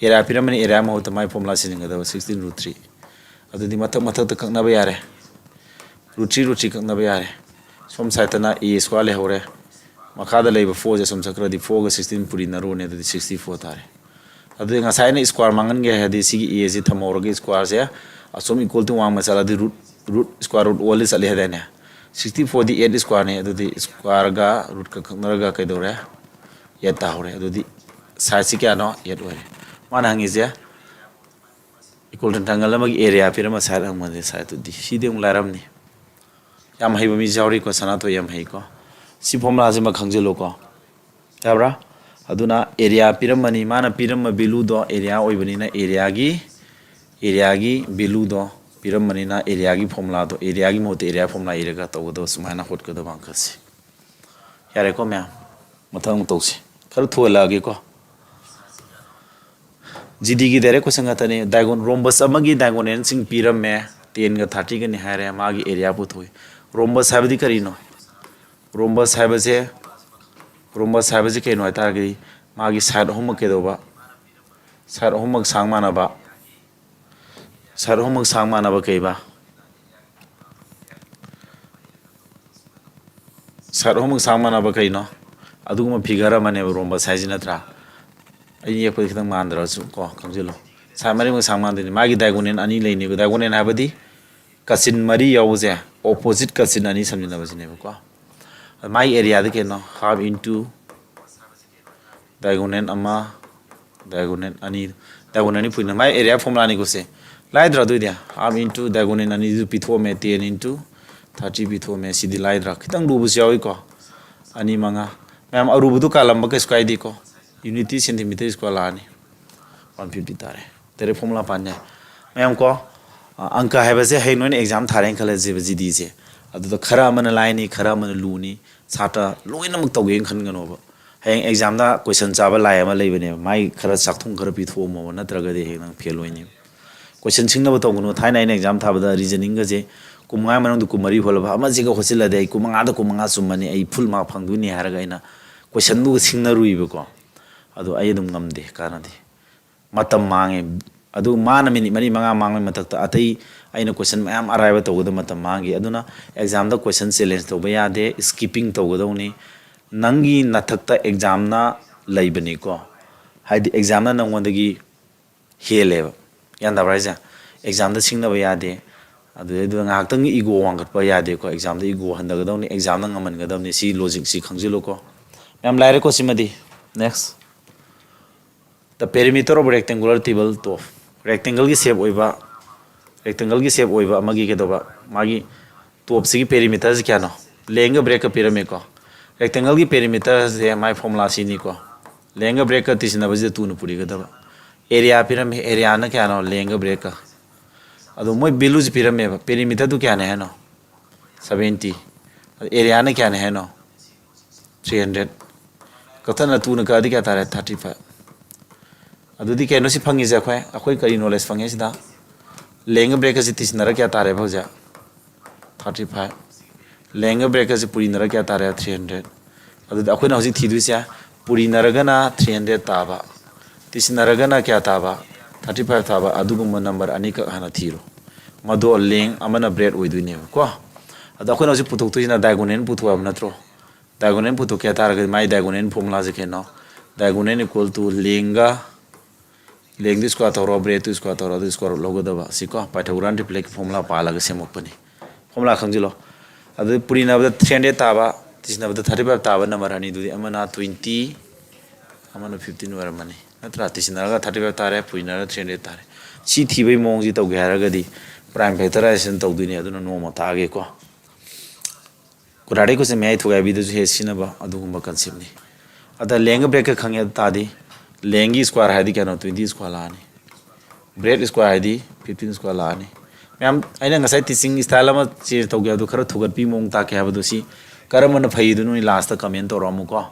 ꯑꯦꯔꯤꯌꯥ ꯄꯤꯔꯝꯕꯅꯤ, ꯑꯦꯔꯤꯌꯥ ꯃꯍꯨꯠꯇ ꯃꯥꯏ ꯐꯣꯔꯃꯨꯂꯥ ꯁꯤꯖꯤꯟꯅꯒꯗꯕ, sixteen root three꯫ ꯑꯗꯨꯗꯤ ꯃꯊꯛ ꯃꯊꯛꯇ ꯀꯛꯅꯕ ꯌꯥꯔꯦ꯫ Root three, root three ꯀꯛꯅꯕ ꯌꯥꯔꯦ꯫ ꯁꯣꯝ ꯁꯥꯏꯠꯇꯅ ꯑꯦ ꯁ꯭ꯀ꯭ꯋꯥꯔ ꯂꯩꯍꯧꯔꯦ꯫ ꯃꯈꯥꯗ ꯂꯩꯕ fourꯁꯦ ꯁꯨꯝ ꯆꯠꯈ꯭ꯔꯗꯤ fourꯒ sixteen ꯄꯨꯔꯤꯅꯔꯣꯅꯦ, ꯑꯗꯨꯗꯤ sixty four ꯇꯥꯔꯦ꯫ ꯑꯗꯨꯗꯤ ꯉꯁꯥꯏ ꯑꯩꯅ ꯁ꯭ꯀ꯭ꯋꯥꯔ ꯃꯥꯡꯍꯟꯒꯦ ꯍꯥꯏꯔꯗꯤ ꯁꯤꯒꯤ ꯑꯦꯁꯤ ꯊꯝꯍꯧꯔꯒ ꯁ꯭ꯀ꯭ꯋꯥꯔꯁꯦ ꯑꯁꯨꯝ equal to ꯋꯥꯡꯃ ꯆꯠꯂꯗꯤ root, root, square root oneꯗ ꯆꯠꯂꯦ ꯍꯥꯏꯗꯥꯏꯅꯦ? Sixty fourꯗꯤ eight squareꯅꯤ, ꯑꯗꯨꯗꯤ ꯁ꯭ꯀ꯭ꯋꯥꯔꯒ ꯔꯨꯠꯀ ꯀꯛꯅꯔꯒ ꯀꯩꯗꯧꯔꯦ? Eight ꯇꯥꯍꯧꯔꯦ꯫ ꯑꯗꯨꯗꯤ ꯁꯥꯏꯠꯁꯤ ꯀꯌꯥꯅꯣ? Eight ꯑꯣꯏꯔꯦ꯫ ꯃꯥꯅ ꯍꯪꯉꯤꯁꯦ equilateral triangle ꯑꯃꯒꯤ ꯑꯦꯔꯤꯌꯥ ꯄꯤꯔꯝꯕ ꯁꯥꯏꯠ ꯍꯪꯕꯅꯦ, ꯁꯥꯏꯠꯇꯨꯗꯤ꯫ ꯁꯤꯗꯤ ꯑꯃꯨꯛ ꯂꯥꯏꯔꯝꯅꯤ꯫ ꯌꯥꯝ ꯍꯩꯕ ꯃꯤꯁꯨ ꯌꯥꯎꯔꯤꯀꯣ, ꯁꯅꯥꯊꯣꯏ ꯌꯥꯝ ꯍꯩꯀꯣ꯫ ꯁꯤ ꯐꯣꯔꯃꯨꯂꯥꯁꯤꯃ ꯈꯪꯖꯤꯜꯂꯨꯀꯣ꯫ ꯌꯥꯕ꯭ꯔꯥ? ꯑꯗꯨꯅ ꯑꯦꯔꯤꯌꯥ ꯄꯤꯔꯝꯕꯅꯤ, ꯃꯥꯅ ꯄꯤꯔꯝꯕ ꯚꯦꯂꯨꯗꯣ ꯑꯦꯔꯤꯌꯥ ꯑꯣꯏꯕꯅꯤꯅ ꯑꯦꯔꯤꯌꯥꯒꯤ, ꯑꯦꯔꯤꯌꯥꯒꯤ ꯚꯦꯂꯨꯗꯣ ꯄꯤꯔꯝꯕꯅꯤꯅ ꯑꯦꯔꯤꯌꯥꯒꯤ ꯐꯣꯔꯃꯨꯂꯥꯗꯣ, ꯑꯦꯔꯤꯌꯥꯒꯤ ꯃꯍꯨꯠꯇ ꯑꯦꯔꯤꯌꯥ ꯐꯣꯔꯃꯨꯂꯥ ꯏꯔꯒ ꯇꯧꯒꯗꯕ, ꯁꯨꯃꯥꯏꯅ ꯍꯣꯠꯀꯗꯕ ꯑꯪꯀꯁꯦ꯫ ꯌꯥꯔꯦꯀꯣ ꯃꯌꯥꯝ? ꯃꯊꯪ ꯑꯃꯨꯛ ꯇꯧꯁꯤ꯫ ꯈꯔ ꯊꯨꯍꯜꯂꯛꯑꯒꯦꯀꯣ꯫ ꯖꯤꯗꯤꯒꯤ direct question ꯉꯥꯛꯇꯅꯤ꯫ Diagon-, rhombus ꯑꯃꯒꯤ diagonalꯁꯤꯡ ꯄꯤꯔꯝꯃꯦ, tenꯒ thirtyꯒꯅꯤ ꯍꯥꯏꯔꯦ, ꯃꯥꯒꯤ ꯑꯦꯔꯤꯌꯥ ꯄꯨꯊꯣꯛꯏ꯫ Rhombus ꯍꯥꯏꯕꯗꯤ ꯀꯔꯤꯅꯣ? Rhombus ꯍꯥꯏꯕꯁꯦ, rhombus ꯍꯥꯏꯕꯁꯤ ꯀꯩꯅꯣ ꯍꯥꯏ ꯇꯥꯔꯒꯗꯤ ꯃꯥꯒꯤ ꯁꯥꯏꯠ ꯑꯍꯨꯝꯃꯛ ꯀꯩꯗꯧꯕ? ꯁꯥꯏꯠ ꯑꯍꯨꯝꯃꯛ ꯁꯥꯡ ꯃꯥꯟꯅꯕ꯫ ꯁꯥꯏꯠ ꯑꯍꯨꯝꯃꯛ ꯁꯥꯡ ꯃꯥꯟꯅꯕ ꯀꯩꯕ? ꯁꯥꯏꯠ ꯑꯍꯨꯝꯃꯛ ꯁꯥꯡ ꯃꯥꯟꯅꯕ ꯀꯩꯅꯣ? ꯑꯗꯨꯒꯨꯝꯕ figure ꯑꯃꯅꯦꯕ rhombus ꯍꯥꯏꯁꯤ, ꯅꯠꯇ꯭ꯔꯥ? ꯑꯩ ꯌꯦꯛꯄꯗ ꯈꯤꯇꯪ ꯃꯥꯟꯗ꯭ꯔꯁꯨ ꯀꯣ, ꯈꯪꯖꯤꯜꯂꯣ꯫ ꯁꯥꯏꯠ ꯃꯔꯤꯃꯛ ꯁꯥꯡ ꯃꯥꯟꯗꯣꯏꯅꯤ꯫ ꯃꯥꯒꯤ diagonal ꯑꯅꯤ ꯂꯩꯅꯦꯕ꯫ Diagonal ꯍꯥꯏꯕꯗꯤ ꯀꯥꯆꯤꯟ ꯃꯔꯤ ꯌꯥꯎꯕꯁꯦ, opposite ꯀꯥꯆꯤꯟ ꯑꯅꯤ ꯁꯝꯖꯤꯟꯅꯕꯁꯤꯅꯦꯕꯀꯣ꯫ ꯃꯥꯏ ꯑꯦꯔꯤꯌꯥꯗ ꯀꯩꯅꯣ, half into diagonal ꯑꯃ, diagonal ꯑꯅꯤ, diagonal ꯑꯅꯤ ꯄꯨꯏꯅ ꯃꯥꯏ ꯑꯦꯔꯤꯌꯥ ꯐꯣꯔꯃꯨꯂꯥꯅꯤꯀꯣ ꯁꯦ꯫ ꯂꯥꯏꯗ꯭ꯔꯣ? ꯑꯗꯨꯏꯗꯤ half into diagonal ꯑꯅꯤꯗꯨ ꯄꯤꯊꯣꯛꯑꯝꯃꯦ, ten into thirty ꯄꯤꯊꯣꯛꯑꯝꯃꯦ꯫ ꯁꯤꯗꯤ ꯂꯥꯏꯗ꯭ꯔꯥ? ꯈꯤꯇꯪ ꯂꯨꯕꯁꯨ ꯌꯥꯎꯏꯀꯣ꯫ ꯑꯅꯤ ꯃꯉꯥ꯫ ꯃꯌꯥꯝ ꯑꯔꯨꯕꯗꯨ ꯀꯥꯜꯂꯝꯕ ꯀꯩꯁꯨ ꯀꯥꯏꯗꯦꯀꯣ꯫ Unity centimeter square ꯂꯥꯛꯑꯅꯤ꯫ One fifty ꯇꯥꯔꯦ꯫ Direct formula ꯄꯥꯟ ꯌꯥꯏ꯫ ꯃꯌꯥꯝ ꯀꯣ, ꯑ, ꯑꯪꯀ ꯍꯥꯏꯕꯁꯦ ꯍꯌꯦꯡ ꯅꯣꯏꯅ exam ꯊꯥꯔꯦꯅ ꯈꯜꯂꯁꯦꯕ, ꯖꯤ ꯗꯤꯁꯦ꯫ ꯑꯗꯨꯗ ꯈꯔ ꯑꯃꯅ ꯂꯥꯏꯅꯤ, ꯈꯔ ꯑꯃꯅ ꯂꯨꯅꯤ꯫ ꯁꯥꯇ꯭ꯔ ꯂꯣꯏꯅꯃꯛ ꯇꯧꯒꯦꯅ ꯈꯟꯒꯅꯣꯕ꯫ ꯍꯌꯦꯡ examꯗ question ꯆꯥꯕ ꯂꯥꯏ ꯑꯃ ꯂꯩꯕꯅꯦꯕ, ꯃꯥꯏ ꯈꯔ ꯆꯥꯛꯊꯨꯡ ꯈꯔ ꯄꯤꯊꯣꯛꯑꯝꯃꯣꯕ, ꯅꯠꯇ꯭ꯔꯒꯗꯤ ꯍꯌꯦꯡ ꯅꯪ fail ꯑꯣꯏꯅꯦꯕ꯫ Question ꯁꯤꯡꯅꯕ ꯇꯧꯒꯅꯨ꯫ ꯊꯥꯏꯅ ꯑꯩꯅ exam ꯊꯥꯕꯗ reasoningꯒꯁꯦ ꯀꯨꯟꯃꯉꯥ ꯃꯅꯨꯡꯗ ꯀꯨꯟꯃꯔꯤ ꯍꯣꯜꯂꯕ, ꯑꯃꯁꯤꯒ ꯍꯣꯠꯆꯤꯜꯂꯗꯤ ꯑꯩ ꯀꯨꯟꯃꯉꯥꯗ ꯀꯨꯟꯃꯉꯥ ꯆꯨꯝꯃꯅꯤ, ꯑꯩ full mark ꯐꯪꯗꯣꯏꯅꯤ ꯍꯥꯏꯔꯒ ꯑꯩꯅ questionꯗꯨꯒ ꯁꯤꯡꯅꯔꯨꯏꯕꯀꯣ꯫ ꯑꯗꯣ ꯑꯩ ꯑꯗꯨꯝ ꯉꯝꯗꯦ, ꯀꯥꯟꯅꯗꯦ꯫ ꯃꯇꯝ ꯃꯥꯡꯉꯦ꯫ ꯑꯗꯨ ꯃꯥꯅ minute ꯃꯔꯤ ꯃꯉꯥ ꯃꯥꯡꯕꯩ ꯃꯊꯛꯇ ꯑꯇꯩ ꯑꯩꯅ question ꯃꯌꯥꯝ ꯑꯔꯥꯏꯕ ꯇꯧꯒꯗꯕ ꯃꯇꯝ ꯃꯥꯡꯈꯤ꯫ ꯑꯗꯨꯅ examꯗ question challenge ꯇꯧꯕ ꯌꯥꯗꯦ, skipping ꯇꯧꯒꯗꯧꯅꯤ꯫ ꯅꯪꯒꯤ ꯅꯊꯛꯇ examꯅ ꯂꯩꯕꯅꯤꯀꯣ, ꯍꯥꯏꯗꯤ examꯅ ꯅꯪꯉꯣꯟꯗꯒꯤ ꯍꯦꯜꯂꯦꯕ꯫ ꯒ꯭ꯌꯥꯟ ꯇꯥꯕ꯭ꯔꯥ ꯍꯥꯏꯁꯦ? Examꯗ ꯁꯤꯡꯅꯕ ꯌꯥꯗꯦ꯫ ꯑꯗꯨꯗꯩꯗꯨꯗ ꯉꯥꯏꯍꯥꯛꯇꯪꯒꯤ ego ꯋꯥꯡꯈꯠꯄ ꯌꯥꯗꯦꯀꯣ꯫ Examꯗ ego ꯍꯟꯊꯒꯗꯧꯅꯤ, examꯅ ꯉꯝꯍꯟꯒꯗꯕꯅꯤ꯫ ꯁꯤ logicꯁꯤ ꯈꯪꯖꯤꯜꯂꯨꯀꯣ꯫ ꯃꯌꯥꯝ ꯂꯥꯏꯔꯦꯀꯣ ꯁꯤꯃꯗꯤ꯫ Next꯫ The perimeter of rectangular table top. Rectangleꯒꯤ shape ꯑꯣꯏꯕ, rectangleꯒꯤ shape ꯑꯣꯏꯕ ꯑꯃꯒꯤ ꯀꯩꯗꯧꯕ, ꯃꯥꯒꯤ topꯁꯤꯒꯤ perimeterꯁꯤ ꯀꯌꯥꯅꯣ? Lengthꯒ breadthꯀ ꯄꯤꯔꯝꯃꯦꯀꯣ꯫ Rectangleꯒꯤ perimeterꯁꯦ ꯃꯥꯏ formula ꯁꯤꯅꯤꯀꯣ꯫ Lengthꯒ breadthꯀ ꯇꯤꯁꯤꯟꯅꯕꯁꯤꯗ twoꯅ ꯄꯨꯔꯤꯒꯗꯕ꯫ Area ꯄꯤꯔꯝꯃꯤ, areaꯅ ꯀꯌꯥꯅꯣ? Lengthꯒ breadthꯀ꯫ ꯑꯗꯣ ꯃꯣꯏ valueꯁꯤ ꯄꯤꯔꯝꯃꯦꯕ꯫ Perimeterꯗꯨ ꯀꯌꯥꯅꯦ ꯍꯥꯏꯅꯣ? Seventy꯫ ꯑꯗꯣ areaꯅ ꯀꯌꯥꯅꯦ ꯍꯥꯏꯅꯣ? Three hundred꯫ ꯀꯛꯊꯠꯅ twoꯅ ꯀꯛꯑꯗꯤ ꯀꯌꯥ ꯇꯥꯔꯦ? Thirty five꯫ ꯑꯗꯨꯗꯤ ꯀꯩꯅꯣ ꯁꯤ ꯐꯪꯉꯤꯁꯦ ꯑꯩꯈꯣꯏ? ꯑꯩꯈꯣꯏ ꯀꯔꯤ knowledge ꯐꯪꯉꯦ ꯁꯤꯗ? Lengthꯒ breadthꯀꯁꯤ ꯇꯤꯁꯤꯟꯅꯔ ꯀꯌꯥ ꯇꯥꯔꯦꯕ ꯍꯧꯖꯤꯛ? Thirty five꯫ Lengthꯒ breadthꯀꯁꯤ ꯄꯨꯔꯤꯅꯔ ꯀꯌꯥ ꯇꯥꯔꯦ? Three hundred꯫ ꯑꯗꯨꯗꯤ ꯑꯩꯈꯣꯏꯅ ꯍꯧꯖꯤꯛ ꯊꯤꯗꯣꯏꯁꯦ, ꯄꯨꯔꯤꯅꯔꯒꯅ three hundred ꯇꯥꯕ, ꯇꯤꯁꯤꯟꯅꯔꯒꯅ ꯀꯌꯥ ꯇꯥꯕ? Thirty five ꯇꯥꯕ꯫ ꯑꯗꯨꯒꯨꯝꯕ number ꯑꯅꯤꯈꯛ ꯍꯥꯟꯅ ꯊꯤꯔꯣ꯫ ꯃꯗꯣ length ꯑꯃꯅ breadth ꯑꯣꯏꯗꯣꯏꯅꯦꯕꯀꯣ꯫ ꯑꯗꯣ ꯑꯩꯈꯣꯏꯅ ꯍꯧꯖꯤꯛ ꯄꯨꯊꯣꯛꯇꯣꯏꯁꯤꯅ diagonal ꯄꯨꯊꯣꯛꯑꯕ ꯅꯠꯇ꯭ꯔꯣ? Diagonal ꯄꯨꯊꯣꯛꯀꯦ ꯍꯥꯏ ꯇꯥꯔꯒꯗꯤ ꯃꯥꯏ diagonal formulaꯁꯦ ꯀꯩꯅꯣ? Diagonal equal to lengthꯒ, lengthꯇꯨ square ꯇꯧꯔꯣ, breadthꯇꯨ square ꯇꯧꯔꯣ, ꯑꯗꯨ square root ꯂꯧꯒꯗꯕ꯫ ꯁꯤꯀꯣ, Pythagorean triplets formula ꯄꯥꯜꯂꯒ ꯁꯦꯝꯃꯛꯄꯅꯤ꯫ Formula ꯈꯪꯖꯤꯜꯂꯣ꯫ ꯑꯗꯨ ꯄꯨꯔꯤꯅꯕꯗ three hundred ꯇꯥꯕ, ꯇꯤꯁꯤꯟꯅꯕꯗ ꯊꯥꯔꯇꯤ ꯐꯥꯏꯚ ꯇꯥꯕ ꯅꯝꯕꯔ ꯑꯅꯤꯗꯨꯗꯤ ꯑꯃꯅ ꯇ꯭ꯋꯦꯟꯇꯤ, ꯑꯃꯅ ꯐꯤꯐꯇꯤꯟ ꯑꯣꯏꯔꯝꯃꯅꯤ, ꯅꯠꯇ꯭ꯔꯥ? ꯇꯤꯁꯤꯟꯅꯔꯒ ꯊꯥꯔꯇꯤ ꯐꯥꯏꯚ ꯇꯥꯔꯦ, ꯄꯨꯏꯅꯔꯒ ꯊ꯭ꯔꯤ ꯍꯟꯗ꯭ꯔꯦꯗ ꯇꯥꯔꯦ꯫ ꯁꯤ ꯊꯤꯕꯒꯤ ꯃꯑꯣꯡꯁꯤ ꯇꯧꯒꯦ ꯍꯥꯏꯔꯒꯗꯤ ꯄ꯭ꯔꯥꯏꯝ ꯐꯦꯛꯇꯔꯥꯏꯖꯦꯁꯟ ꯇꯧꯗꯣꯏꯅꯦ, ꯑꯗꯨꯅ ꯅꯣꯡꯃ ꯇꯥꯛꯑꯒꯦꯀꯣ꯫ ꯀꯣꯗ꯭ꯔꯥꯇꯤꯛ ꯀꯣꯏꯁꯟ ꯃꯌꯥꯏ ꯊꯨꯒꯥꯏꯕꯤꯗꯁꯨ ꯍꯦꯛ ꯁꯤꯖꯤꯟꯅꯕ ꯑꯗꯨꯒꯨꯝꯕ ꯀꯟꯁꯦꯞꯅꯤ꯫ ꯑꯗ ꯂꯦꯡꯒ ꯕ꯭ꯔꯦꯛꯀ ꯈꯪꯉꯦ ꯑꯗꯨ ꯇꯥꯔꯗꯤ, ꯂꯦꯡꯒꯤ ꯁ꯭ꯀ꯭ꯋꯥꯔ ꯍꯥꯏꯗꯤ ꯀꯩꯅꯣ? ꯇ꯭ꯋꯦꯟꯇꯤ ꯁ꯭ꯀ꯭ꯋꯥꯔ ꯂꯥꯛꯑꯅꯤ꯫ ꯕ꯭ꯔꯦꯠ ꯁ꯭ꯀ꯭ꯋꯥꯔ ꯍꯥꯏꯗꯤ ꯐꯤꯐꯇꯤꯟ ꯁ꯭ꯀ꯭ꯋꯥꯔ ꯂꯥꯛꯑꯅꯤ꯫ ꯃꯌꯥꯝ, ꯑꯩꯅ ꯉꯁꯥꯏ ꯇꯤꯆꯤꯡ ꯁ꯭ꯇꯥꯏꯜ ꯑꯃ ꯆꯦꯟꯖ ꯇꯧꯒꯦ ꯍꯥꯏꯕꯗꯣ, ꯈꯔ ꯊꯨꯒꯠꯄꯤ ꯃꯑꯣꯡ ꯇꯥꯛꯀꯦ ꯍꯥꯏꯕꯗꯣ, ꯁꯤ ꯀꯔꯝꯕꯅ ꯐꯩꯗꯣ ꯅꯣꯏ ꯂꯥꯁꯇ ꯀꯃꯦꯟ ꯇꯧꯔꯛꯑꯝꯃꯨꯀꯣ꯫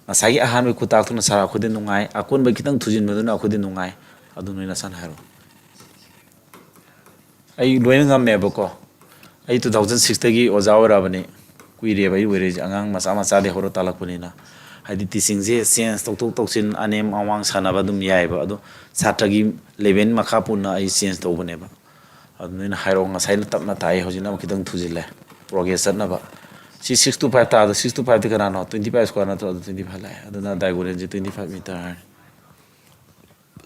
ꯉꯁꯥꯏꯒꯤ ꯑꯍꯥꯟꯕꯒꯤ ꯈꯨꯇꯥꯛꯇꯨꯅ ꯁꯥꯔ ꯑꯩꯈꯣꯏꯗꯤ ꯅꯨꯡꯉꯥꯏ, ꯑꯀꯣꯟꯕ ꯈꯤꯇꯪ ꯊꯨꯖꯤꯟꯕꯗꯨꯅ ꯑꯩꯈꯣꯏꯗꯤ ꯅꯨꯡꯉꯥꯏ, ꯑꯗꯨ ꯅꯣꯏ ꯅꯁꯥꯅ ꯍꯥꯏꯔꯛꯑꯣ꯫ ꯑꯩ ꯂꯣꯏꯅ ꯉꯝꯃꯦꯕꯀꯣ꯫ ꯑꯩ ꯇꯨ ꯊꯥꯎꯖꯟ ꯁꯤꯛꯁꯇꯒꯤ ꯑꯣꯖꯥ ꯑꯣꯏꯔꯛꯑꯕꯅꯤ꯫ ꯀꯨꯏꯔꯦꯕ ꯑꯩ ꯑꯣꯏꯔꯛꯏꯁꯦ, ꯑꯉꯥꯡ ꯃꯆꯥ ꯃꯆꯥꯗꯒꯤ ꯍꯧꯔ ꯇꯥꯛꯂꯛꯄꯅꯤꯅ꯫ ꯍꯥꯏꯗꯤ ꯇꯤꯆꯤꯡꯁꯦ ꯆꯦꯟꯖ ꯇꯧꯊꯣꯛ ꯇꯧꯁꯤꯟ, ꯑꯅꯦꯝ ꯑꯋꯥꯡ ꯁꯥꯟꯅꯕ ꯑꯗꯨꯝ ꯌꯥꯏꯑꯕ꯫ ꯑꯗꯣ ꯁꯥꯇ꯭ꯔꯒꯤ ꯂꯦꯚꯦꯜ ꯃꯈꯥ ꯄꯣꯟꯅ ꯑꯩ ꯆꯦꯟꯖ ꯇꯧꯕꯅꯦꯕ꯫ ꯑꯗꯨ ꯅꯣꯏꯅ ꯍꯥꯏꯔꯛꯑꯣ, ꯉꯁꯥꯏꯅ ꯇꯞꯅ ꯇꯥꯛꯑꯦ, ꯍꯧꯖꯤꯛꯅ ꯑꯃꯨꯛ ꯈꯤꯇꯪ ꯊꯨꯖꯤꯜꯂꯦ꯫ ꯄ꯭ꯔꯣꯒ꯭ꯔꯦꯁ ꯆꯠꯅꯕ꯫ ꯁꯤ ꯁꯤꯛꯁ ꯇꯨ ꯐꯥꯏꯚ ꯇꯥꯗ, ꯁꯤꯛꯁ ꯇꯨ ꯐꯥꯏꯚꯇꯤ ꯀꯅꯥꯅꯣ? ꯇ꯭ꯋꯦꯟꯇꯤ ꯐꯥꯏꯚ ꯁ꯭ꯀ꯭ꯋꯥꯔ ꯅꯠꯇ꯭ꯔꯣ? ꯑꯗꯨ ꯇ꯭ꯋꯦꯟꯇꯤ ꯐꯥꯏꯚ ꯂꯥꯛꯑꯦ꯫ ꯑꯗꯨꯅ ꯗꯥꯏꯒꯣꯅꯦꯜꯁꯦ ꯇ꯭ꯋꯦꯟꯇꯤ ꯐꯥꯏꯚ ꯃꯤꯇꯔ ꯍꯥꯏꯔꯅꯤ꯫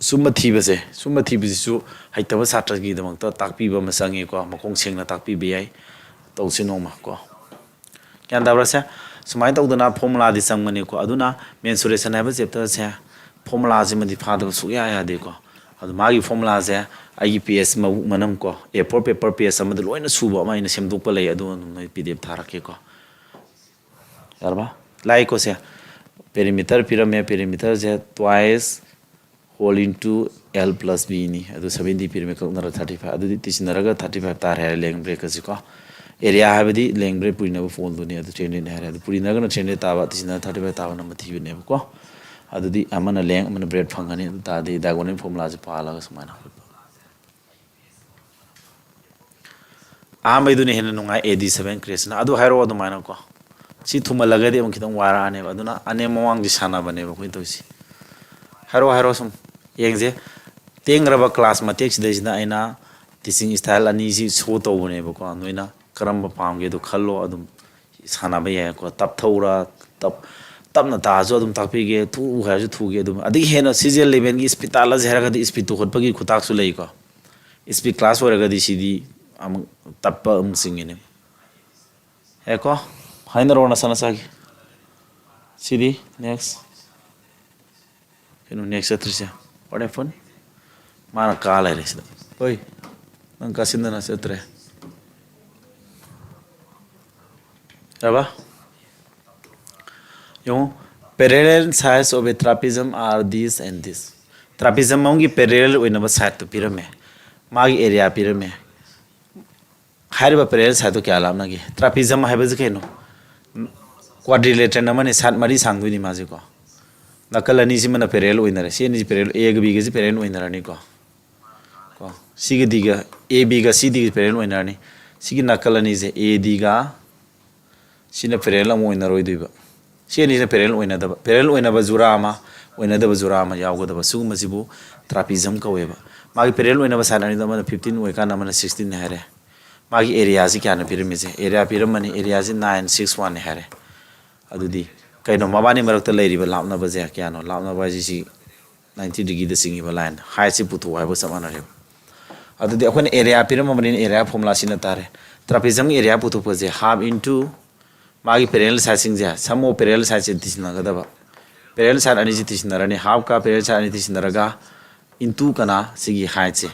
ꯁꯨꯝꯕ ꯊꯤꯕꯁꯦ, ꯁꯨꯝꯕ ꯊꯤꯕꯁꯤꯁꯨ ꯍꯩꯇꯕ ꯁꯥꯇ꯭ꯔꯒꯤꯗꯃꯛꯇ ꯇꯥꯛꯄꯤꯕ ꯑꯃ ꯆꯪꯉꯤꯀꯣ, ꯃꯈꯣꯡ ꯁꯦꯡꯅ ꯇꯥꯛꯄꯤꯕ ꯌꯥꯏ꯫ ꯇꯧꯁꯤ ꯅꯣꯡꯃ ꯀꯣ꯫ ꯒ꯭ꯌꯥꯟ ꯇꯥꯕ꯭ꯔꯥ ꯁꯦ? ꯁꯨꯃꯥꯏꯅ ꯇꯧꯗꯅ ꯐꯣꯔꯃꯨꯂꯥꯗꯤ ꯆꯪꯕꯅꯤꯀꯣ꯫ ꯑꯗꯨꯅ ꯃꯦꯟꯁꯨꯔꯦꯁꯟ ꯍꯥꯏꯕ ꯆꯦꯞꯇꯔꯁꯦ ꯐꯣꯔꯃꯨꯂꯥꯁꯤꯃꯗꯤ ꯐꯥꯗꯕ ꯁꯨꯛꯌꯥ ꯌꯥꯗꯦꯀꯣ꯫ ꯑꯗꯨ ꯃꯥꯒꯤ ꯐꯣꯔꯃꯨꯂꯥꯁꯦ ꯑꯩꯒꯤ ꯄꯦꯖ ꯃꯕꯨꯛ ꯃꯅꯝ ꯀꯣ, ꯑꯦ ꯐꯣꯔ ꯄꯦꯄꯔ ꯄꯦꯖ ꯑꯃꯗ ꯂꯣꯏꯅ ꯁꯨꯕ ꯑꯃ ꯑꯩꯅ ꯁꯦꯝꯗꯣꯛꯄ ꯂꯩ, ꯑꯗꯨ ꯑꯗꯨꯝ ꯅꯣꯏ ꯄꯤ ꯗꯤ ꯑꯦꯐ ꯊꯥꯔꯛꯀꯦꯀꯣ꯫ ꯌꯥꯔꯕ? ꯂꯥꯛꯏꯀꯣ ꯁꯦ? ꯄꯦꯔꯤꯃꯤꯇꯔ ꯄꯤꯔꯝꯃꯦ, ꯄꯦꯔꯤꯃꯤꯇꯔꯁꯦ twice whole into L plus ꯕꯤꯅꯤ꯫ ꯑꯗꯨ ꯁꯕꯦꯟꯇꯤ ꯄꯤꯔꯝꯃꯦ, ꯀꯛꯅꯔ ꯊꯥꯔꯇꯤ ꯐꯥꯏꯚ꯫ ꯑꯗꯨꯗꯤ ꯇꯤꯁꯤꯟꯅꯔꯒ ꯊꯥꯔꯇꯤ ꯐꯥꯏꯚ ꯇꯥꯔꯦ ꯍꯥꯏꯔꯦ, ꯂꯦꯡ ꯕ꯭ꯔꯦꯛꯀꯁꯤꯀꯣ꯫ ꯑꯦꯔꯤꯌꯥ ꯍꯥꯏꯕꯗꯤ ꯂꯦꯡ ꯕ꯭ꯔꯦꯛ ꯄꯨꯔꯤꯅꯕ ꯐꯣꯜꯗꯨꯅꯤ, ꯑꯗꯨ ꯊ꯭ꯔꯤ ꯍꯟꯗ꯭ꯔꯦꯠꯅꯤ ꯍꯥꯏꯔꯦ꯫ ꯑꯗꯨ ꯄꯨꯔꯤꯅꯔꯒꯅ ꯊ꯭ꯔꯤ ꯍꯟꯗ꯭ꯔꯦꯠ ꯇꯥꯕ, ꯇꯤꯁꯤꯟꯅꯔꯒ ꯊꯥꯔꯇꯤ ꯐꯥꯏꯚ ꯇꯥꯕꯅ ꯑꯃ ꯊꯤꯕꯅꯦꯕꯀꯣ꯫ ꯑꯗꯨꯗꯤ ꯑꯃꯅ ꯂꯦꯡ, ꯑꯃꯅ ꯕ꯭ꯔꯦꯠ ꯐꯪꯒꯅꯤ꯫ ꯑꯗꯨ ꯇꯥꯔꯗꯤ ꯗꯥꯏꯒꯣꯅꯦꯜ ꯐꯣꯔꯃꯨꯂꯥꯁꯦ ꯄꯥꯜꯂꯒ ꯁꯨꯃꯥꯏꯅ ꯍꯧꯒꯠꯄ꯫ ꯑꯍꯥꯟꯕꯩꯗꯨꯅ ꯍꯦꯟꯅ ꯅꯨꯡꯉꯥꯏ, ꯑꯦ ꯗꯤ ꯁꯕꯦꯟ ꯀ꯭ꯔꯦꯁꯅ꯫ ꯑꯗꯨ ꯍꯥꯏꯔꯛꯑꯣ ꯑꯗꯨꯃꯥꯏꯅꯀꯣ꯫ ꯁꯤ ꯊꯨꯝꯍꯜꯂꯒꯗꯤ ꯑꯃꯨꯛ ꯈꯤꯇꯪ ꯋꯥꯔꯛꯑꯅꯦꯕ꯫ ꯑꯗꯨꯅ ꯑꯅꯦꯝ ꯑꯋꯥꯡꯒꯤ ꯁꯥꯟꯅꯕꯅꯦꯕ ꯑꯩꯈꯣꯏꯅ ꯇꯧꯔꯤꯁꯦ꯫ ꯍꯥꯏꯔꯛꯑꯣ, ꯍꯥꯏꯔꯛꯑꯣ ꯁꯨꯝ ꯌꯦꯡꯁꯦ꯫ ꯇꯦꯟꯈ꯭ꯔꯕ ꯀ꯭ꯂꯥꯁ ꯃꯇꯦꯛꯁꯤꯗꯩꯁꯤꯗ ꯑꯩꯅ ꯇꯤꯆꯤꯡ ꯁ꯭ꯇꯥꯏꯜ ꯑꯅꯤꯁꯤ ꯁꯣ ꯇꯧꯕꯅꯦꯕꯀꯣ꯫ ꯅꯣꯏꯅ ꯀꯔꯝꯕ ꯄꯥꯝꯒꯦꯗꯣ ꯈꯜꯂꯣ, ꯑꯗꯨꯝ ꯁꯥꯟꯅꯕ ꯌꯥꯏꯀꯣ꯫ ꯇꯞꯊꯧꯔ, ꯇꯞ-, ꯇꯞꯅ ꯇꯥꯔꯁꯨ ꯑꯗꯨꯝ ꯇꯥꯛꯄꯤꯒꯦ, ꯊꯨ ꯍꯥꯏꯔꯁꯨ ꯊꯨꯒꯦ꯫ ꯑꯗꯨꯝ ꯑꯗꯒꯤ ꯍꯦꯟꯅ ꯁꯤꯁꯦ ꯂꯦꯚꯦꯜꯒꯤ ꯁ꯭ꯄꯤꯠ ꯇꯥꯜꯂꯁꯦ ꯍꯥꯏꯔꯒꯗꯤ ꯁ꯭ꯄꯤꯠꯇꯨ ꯍꯣꯠꯄꯒꯤ ꯈꯨꯇꯥꯛꯁꯨ ꯂꯩꯀꯣ꯫ ꯁ꯭ꯄꯤꯠ ꯀ꯭ꯂꯥꯁ ꯑꯣꯏꯔꯒꯗꯤ ꯁꯤꯗꯤ ꯑꯃꯨꯛ ꯇꯞꯄ ꯑꯃꯨꯛ ꯆꯤꯡꯒꯅꯤ꯫ ꯌꯥꯏꯀꯣ? ꯍꯥꯏꯅꯔꯣ ꯅꯁꯥ ꯅꯁꯥꯒꯤ꯫ ꯁꯤꯗꯤ next꯫ ꯀꯩꯅꯣ next ꯆꯠꯇ꯭ꯔꯤꯁꯦ? What happened? ꯃꯥꯅ ꯀꯥ ꯂꯩꯔꯦ ꯁꯤꯗ꯫ ꯍꯣꯏ, ꯅꯪ ꯀꯥꯁꯤꯟꯗꯅ ꯆꯠꯇ꯭ꯔꯦ꯫ ꯌꯥꯔꯕ? ꯌꯦꯡꯉꯨ, parallel sides of a trapezium are this and this. Trapezium ꯑꯃꯒꯤ parallel ꯑꯣꯏꯅꯕ sideꯇꯨ ꯄꯤꯔꯝꯃꯦ, ꯃꯥꯒꯤ area ꯄꯤꯔꯝꯃꯦ꯫ ꯍꯥꯏꯔꯤꯕ parallel sideꯇꯣ ꯀꯌꯥ ꯂꯥꯞꯅꯒꯦ? Trapezium ꯍꯥꯏꯕꯁꯤ ꯀꯩꯅꯣ? Quadrilateral ꯑꯃꯅꯤ, side ꯃꯔꯤ ꯁꯥꯡꯗꯣꯏꯅꯤ ꯃꯥꯁꯦꯀꯣ꯫ ꯅꯥꯀꯜ ꯑꯅꯤꯁꯤꯃꯅ parallel ꯑꯣꯏꯅꯔꯦ꯫ ꯁꯤ ꯑꯅꯤꯁꯤ parallel, Aꯒ Bꯒꯁꯤ parallel ꯑꯣꯏꯅꯔꯅꯤꯀꯣ꯫ ꯀꯣ, ꯁꯤꯒ Dꯒ, A Bꯒ C Dꯒ parallel ꯑꯣꯏꯅꯔꯅꯤ꯫ ꯁꯤꯒꯤ ꯅꯥꯀꯜ ꯑꯅꯤꯁꯦ A Dꯒ ꯁꯤꯅ parallel ꯑꯃꯨꯛ ꯑꯣꯏꯅꯔꯣꯏꯗꯣꯏꯕ꯫ ꯁꯤ ꯑꯅꯤꯁꯤꯅ parallel ꯑꯣꯏꯅꯗꯕ꯫ Parallel ꯑꯣꯏꯅꯕ ꯖꯨꯔꯥ ꯑꯃ, ꯑꯣꯏꯅꯗꯕ ꯖꯨꯔꯥ ꯑꯃ ꯌꯥꯎꯒꯗꯕ꯫ ꯁꯤꯒꯨꯝꯕꯁꯤꯕꯨ trapezium ꯀꯧꯋꯦꯕ꯫ ꯃꯥꯒꯤ parallel ꯑꯣꯏꯅꯕ side ꯑꯅꯤꯗꯣ ꯑꯃꯅ fifteen ꯑꯣꯏꯀꯥꯟꯗ ꯑꯃꯅ sixteen ꯍꯥꯏꯔꯦ꯫ ꯃꯥꯒꯤ areaꯁꯤ ꯀꯌꯥꯅꯣ ꯄꯤꯔꯝꯃꯤꯁꯦ? Area ꯄꯤꯔꯝꯃꯅꯤ꯫ Areaꯁꯤ nine six one ꯍꯥꯏꯔꯦ꯫ ꯑꯗꯨꯗꯤ ꯀꯩꯅꯣ ꯃꯕꯥꯅꯤ ꯃꯔꯛꯇ ꯂꯩꯔꯤꯕ ꯂꯥꯞꯅꯕꯁꯦ ꯀꯌꯥꯅꯣ? ꯂꯥꯞꯅꯕ ꯍꯥꯏꯁꯤ ꯁꯤ ninety degreeꯗ ꯆꯤꯡꯉꯤꯕ line, heightꯁꯤ ꯄꯨꯊꯣꯛꯑꯣ ꯍꯥꯏꯕꯒ ꯆꯞ ꯃꯥꯟꯅꯔꯦꯕ꯫ ꯑꯗꯨꯗꯤ ꯑꯩꯈꯣꯏꯅ area ꯄꯤꯔꯝꯃꯕꯅꯤꯅ area formula ꯁꯤꯖꯤꯟꯅ ꯇꯥꯔꯦ꯫ Trapeziumꯒꯤ area ꯄꯨꯊꯣꯛꯄꯁꯦ half into ꯃꯥꯒꯤ parallel sideꯁꯤꯡꯁꯦ, sum of parallel sideꯁꯦ ꯊꯤꯖꯤꯟꯅꯒꯗꯕ꯫ Parallel side ꯑꯅꯤꯁꯤ ꯊꯤꯖꯤꯟꯅꯔꯅꯤ꯫ Halfꯀ parallel side ꯑꯅꯤ ꯊꯤꯖꯤꯟꯅꯔꯒ into ꯀꯅꯥ? ꯁꯤꯒꯤ heightꯁꯦ,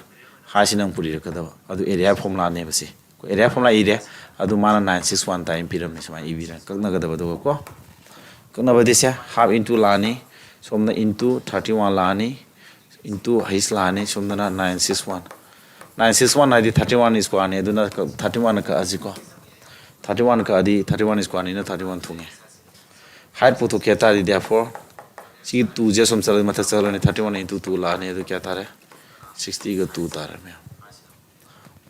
heightꯁꯤꯅ ꯑꯃꯨꯛ ꯄꯨꯔꯤꯔꯛꯀꯗꯕ꯫ ꯑꯗꯨ area formulaꯅꯦꯕ ꯁꯤ꯫ Area formula ꯏꯔꯦ, ꯑꯗꯨ ꯃꯥꯅ nine six one time ꯄꯤꯔꯝꯃꯦ, ꯁꯨꯃꯥꯏꯅ ꯏꯕꯤꯔꯦ꯫ ꯀꯛꯅꯒꯗꯕꯗꯨꯒ ꯀꯣ꯫ ꯀꯛꯅꯕꯗꯤ ꯁꯦ half into ꯂꯥꯛꯑꯅꯤ, ꯁꯣꯝꯗ into thirty one ꯂꯥꯛꯑꯅꯤ, into H ꯂꯥꯛꯑꯅꯤ, ꯁꯣꯝꯗꯅ nine six one꯫ Nine six one ꯍꯥꯏꯗꯤ thirty one squareꯅꯤ, ꯑꯗꯨꯅ thirty one ꯀꯛꯑꯁꯤꯀꯣ꯫ Thirty one ꯀꯛꯑꯗꯤ thirty one squareꯅꯤꯅ thirty one ꯊꯨꯡꯉꯦ꯫ Height ꯄꯨꯊꯣꯛꯀꯦ ꯍꯥꯏ ꯇꯥꯔꯗꯤ therefore ꯁꯤꯒꯤ twoꯁꯦ ꯑꯁꯨꯝ ꯆꯠꯂꯗꯤ ꯃꯊꯛ ꯆꯠꯂꯅꯤ, thirty one into two ꯂꯥꯛꯑꯅꯤ, ꯑꯗꯨ ꯀꯌꯥ ꯇꯥꯔꯦ? Sixtyꯒ two ꯇꯥꯔꯦ ꯃꯌꯥꯝ꯫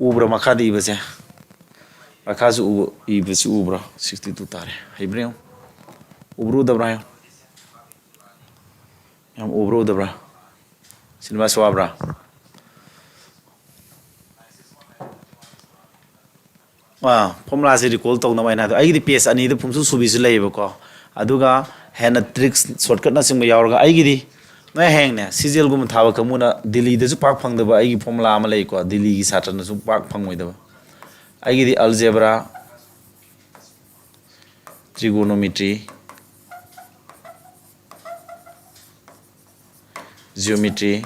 ꯎꯕ꯭ꯔꯥ ꯃꯈꯥꯗ ꯏꯕꯁꯦ? ꯃꯈꯥꯁꯨ ꯎꯕ, ꯏꯕꯁꯤ ꯎꯕ꯭ꯔꯥ? Sixty two ꯇꯥꯔꯦ꯫ ꯍꯩꯕ꯭ꯔꯥ ꯌꯦꯡꯉꯨ꯫ ꯎꯕ꯭ꯔꯥ ꯎꯗꯕ꯭ꯔꯥ ꯍꯥꯏꯌꯣ꯫ ꯌꯥꯝ ꯎꯕ꯭ꯔꯥ ꯎꯗꯕ꯭ꯔꯥ? ꯁꯤꯅꯦꯃꯥ ꯁꯣ ꯋꯥꯕ꯭ꯔꯥ? ꯑꯥ, formulaꯁꯦ recall ꯇꯧꯅꯕ ꯑꯩꯅ ꯍꯥꯏꯗꯣ, ꯑꯩꯒꯤꯗꯤ page ꯑꯅꯤꯗ ꯄꯨꯝꯁꯨ ꯁꯨꯕꯤꯁꯨ ꯂꯩꯌꯦꯕꯀꯣ꯫ ꯑꯗꯨꯒ ꯍꯦꯟꯅ tricks, shortcutꯅꯆꯤꯡꯕ ꯌꯥꯎꯔꯒ ꯑꯩꯒꯤꯗꯤ ꯅꯣꯏ ꯍꯌꯦꯡꯅꯦ CGLꯒꯨꯝꯕ ꯊꯥꯕ ꯀꯥꯡꯕꯨꯅ ꯗꯤꯜꯂꯤꯗꯁꯨ ꯄꯥꯛ ꯐꯪꯗꯕ ꯑꯩꯒꯤ formula ꯑꯃ ꯂꯩꯀꯣ, ꯗꯤꯜꯂꯤꯒꯤ ꯁꯥꯇ꯭ꯔꯅꯁꯨ ꯄꯥꯛ ꯐꯪꯉꯣꯏꯗꯕ꯫ ꯑꯩꯒꯤꯗꯤ algebra, Trigonometry, Geometry,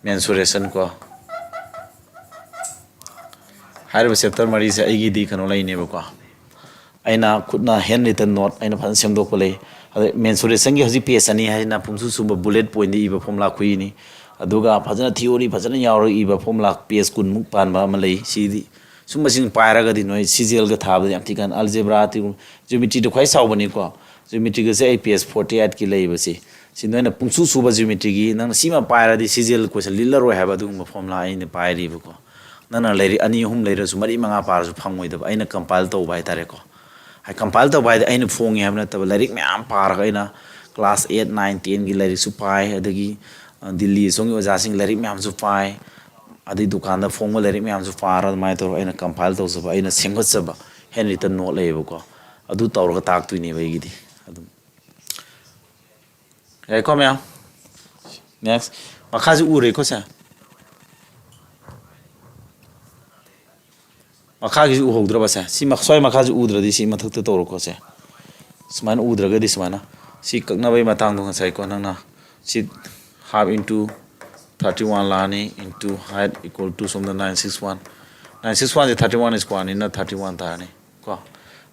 Mensuration ꯀꯣ꯫ ꯍꯥꯏꯔꯤꯕ chapter ꯃꯔꯤꯁꯦ ꯑꯩꯒꯤꯗꯤ ꯀꯩꯅꯣ ꯂꯩꯅꯦꯕꯀꯣ, ꯑꯩꯅ ꯈꯨꯠꯅ hand written note ꯑꯩꯅ ꯐꯖꯅ ꯁꯦꯝꯗꯣꯛꯄ ꯂꯩ꯫ ꯑꯗꯩ mensuration ꯒꯤ ꯍꯧꯖꯤꯛ page ꯑꯅꯤ ꯍꯥꯏꯁꯤꯅ ꯄꯨꯡꯁꯨ ꯁꯨꯕ bullet point ꯗ ꯏꯕ formula ꯈꯨꯏꯅꯤ꯫ ꯑꯗꯨꯒ ꯐꯖꯅ theory ꯐꯖꯅ ꯌꯥꯎꯔꯒ ꯏꯕ formula page ꯀꯨꯟꯃꯨꯛ ꯄꯥꯟꯕ ꯑꯃ ꯂꯩ꯫ ꯁꯤꯗꯤ ꯁꯨꯝꯕꯁꯤꯡ ꯄꯥꯏꯔꯒꯗꯤ ꯅꯣꯏ CGL ꯒ ꯊꯥꯕꯗ ꯌꯥꯝ ꯊꯤ ꯀꯥꯟꯅ algebra, geometry ꯗ ꯈ꯭ꯋꯥꯏ ꯆꯥꯎꯕꯅꯤꯀꯣ꯫ Geometry ꯒꯁꯦ ꯑꯩ page forty eight ꯀꯤ ꯂꯩꯕꯁꯤ꯫ ꯁꯤ ꯅꯣꯏꯅ ꯄꯨꯡꯁꯨ ꯁꯨꯕ geometry ꯒꯤ ꯅꯪꯅ ꯁꯤꯃ ꯄꯥꯏꯔꯗꯤ CGL question ꯂꯤꯠꯂꯔꯣꯏ ꯍꯥꯏꯕ ꯑꯗꯨꯒꯨꯝꯕ formula ꯑꯩꯅ ꯄꯥꯏꯔꯤꯕꯀꯣ꯫ ꯅꯪꯅ ꯂꯥꯏꯔꯤꯛ ꯑꯅꯤ ꯑꯍꯨꯝ ꯂꯩꯔꯁꯨ ꯃꯔꯤ ꯃꯉꯥ ꯄꯥꯔꯁꯨ ꯐꯪꯉꯣꯏꯗꯕ꯫ ꯑꯩꯅ compile ꯇꯧꯕ ꯍꯥꯏꯇꯥꯔꯦꯀꯣ꯫ ꯍꯥꯏ compile ꯇꯧꯕ ꯍꯥꯏꯗꯤ ꯑꯩꯅ ꯐꯣꯡꯉꯦ ꯍꯥꯏꯕ ꯅꯠꯇꯕ, ꯂꯥꯏꯔꯤꯛ ꯃꯌꯥꯝ ꯄꯥꯔꯒ ꯑꯩꯅ class eight, nine, ten ꯒꯤ ꯂꯥꯏꯔꯤꯛꯁꯨ ꯄꯥꯏ, ꯑꯗꯒꯤ, ꯑ, ꯗꯤꯜꯂꯤ ꯑꯁꯣꯝꯒꯤ ꯑꯣꯖꯥꯁꯤꯡ ꯂꯥꯏꯔꯤꯛ ꯃꯌꯥꯝꯁꯨ ꯄꯥꯏ, ꯑꯗꯩ ꯗꯨꯀꯥꯟꯗ ꯐꯣꯡꯕ ꯂꯥꯏꯔꯤꯛ ꯃꯌꯥꯝꯁꯨ ꯄꯥꯔꯒ ꯑꯗꯨꯃꯥꯏꯅ ꯇꯧꯔꯒ ꯑꯩꯅ compile ꯇꯧꯖꯕ, ꯑꯩꯅ ꯁꯦꯝꯒꯠꯆꯕ hand written note ꯂꯩꯌꯦꯕꯀꯣ꯫ ꯑꯗꯨ ꯇꯧꯔꯒ ꯇꯥꯛꯇꯣꯏꯅꯦꯕ ꯑꯩꯒꯤꯗꯤ꯫ ꯑꯗꯨꯝ ꯌꯥꯏꯀꯣ ꯃꯌꯥꯝ? Next꯫ ꯃꯈꯥꯁꯤ ꯎꯔꯦꯀꯣ ꯁꯦ? ꯃꯈꯥꯒꯤꯁꯤ ꯎꯍꯧꯗ꯭ꯔꯕ ꯁꯦ? ꯁꯤ ꯃ-, ꯁ꯭ꯋꯥꯏ ꯃꯈꯥꯁꯤ ꯎꯗ꯭ꯔꯗꯤ ꯁꯤ ꯃꯊꯛꯇ ꯇꯧꯔꯣꯀꯣ ꯁꯦ꯫ ꯁꯨꯃꯥꯏꯅ ꯎꯗ꯭ꯔꯒꯗꯤ ꯁꯨꯃꯥꯏꯅ꯫ ꯁꯤ ꯀꯛꯅꯕꯒꯤ ꯃꯇꯥꯡꯗꯣ ꯉꯁꯥꯏꯀꯣ ꯅꯪꯅ ꯁꯤ half into thirty one ꯂꯥꯛꯑꯅꯤ, into height equal to ꯁꯣꯝꯗ nine six one꯫ Nine six one ꯁꯦ thirty one square ꯅꯤꯅ thirty one ꯇꯥꯔꯅꯤ ꯀꯣ꯫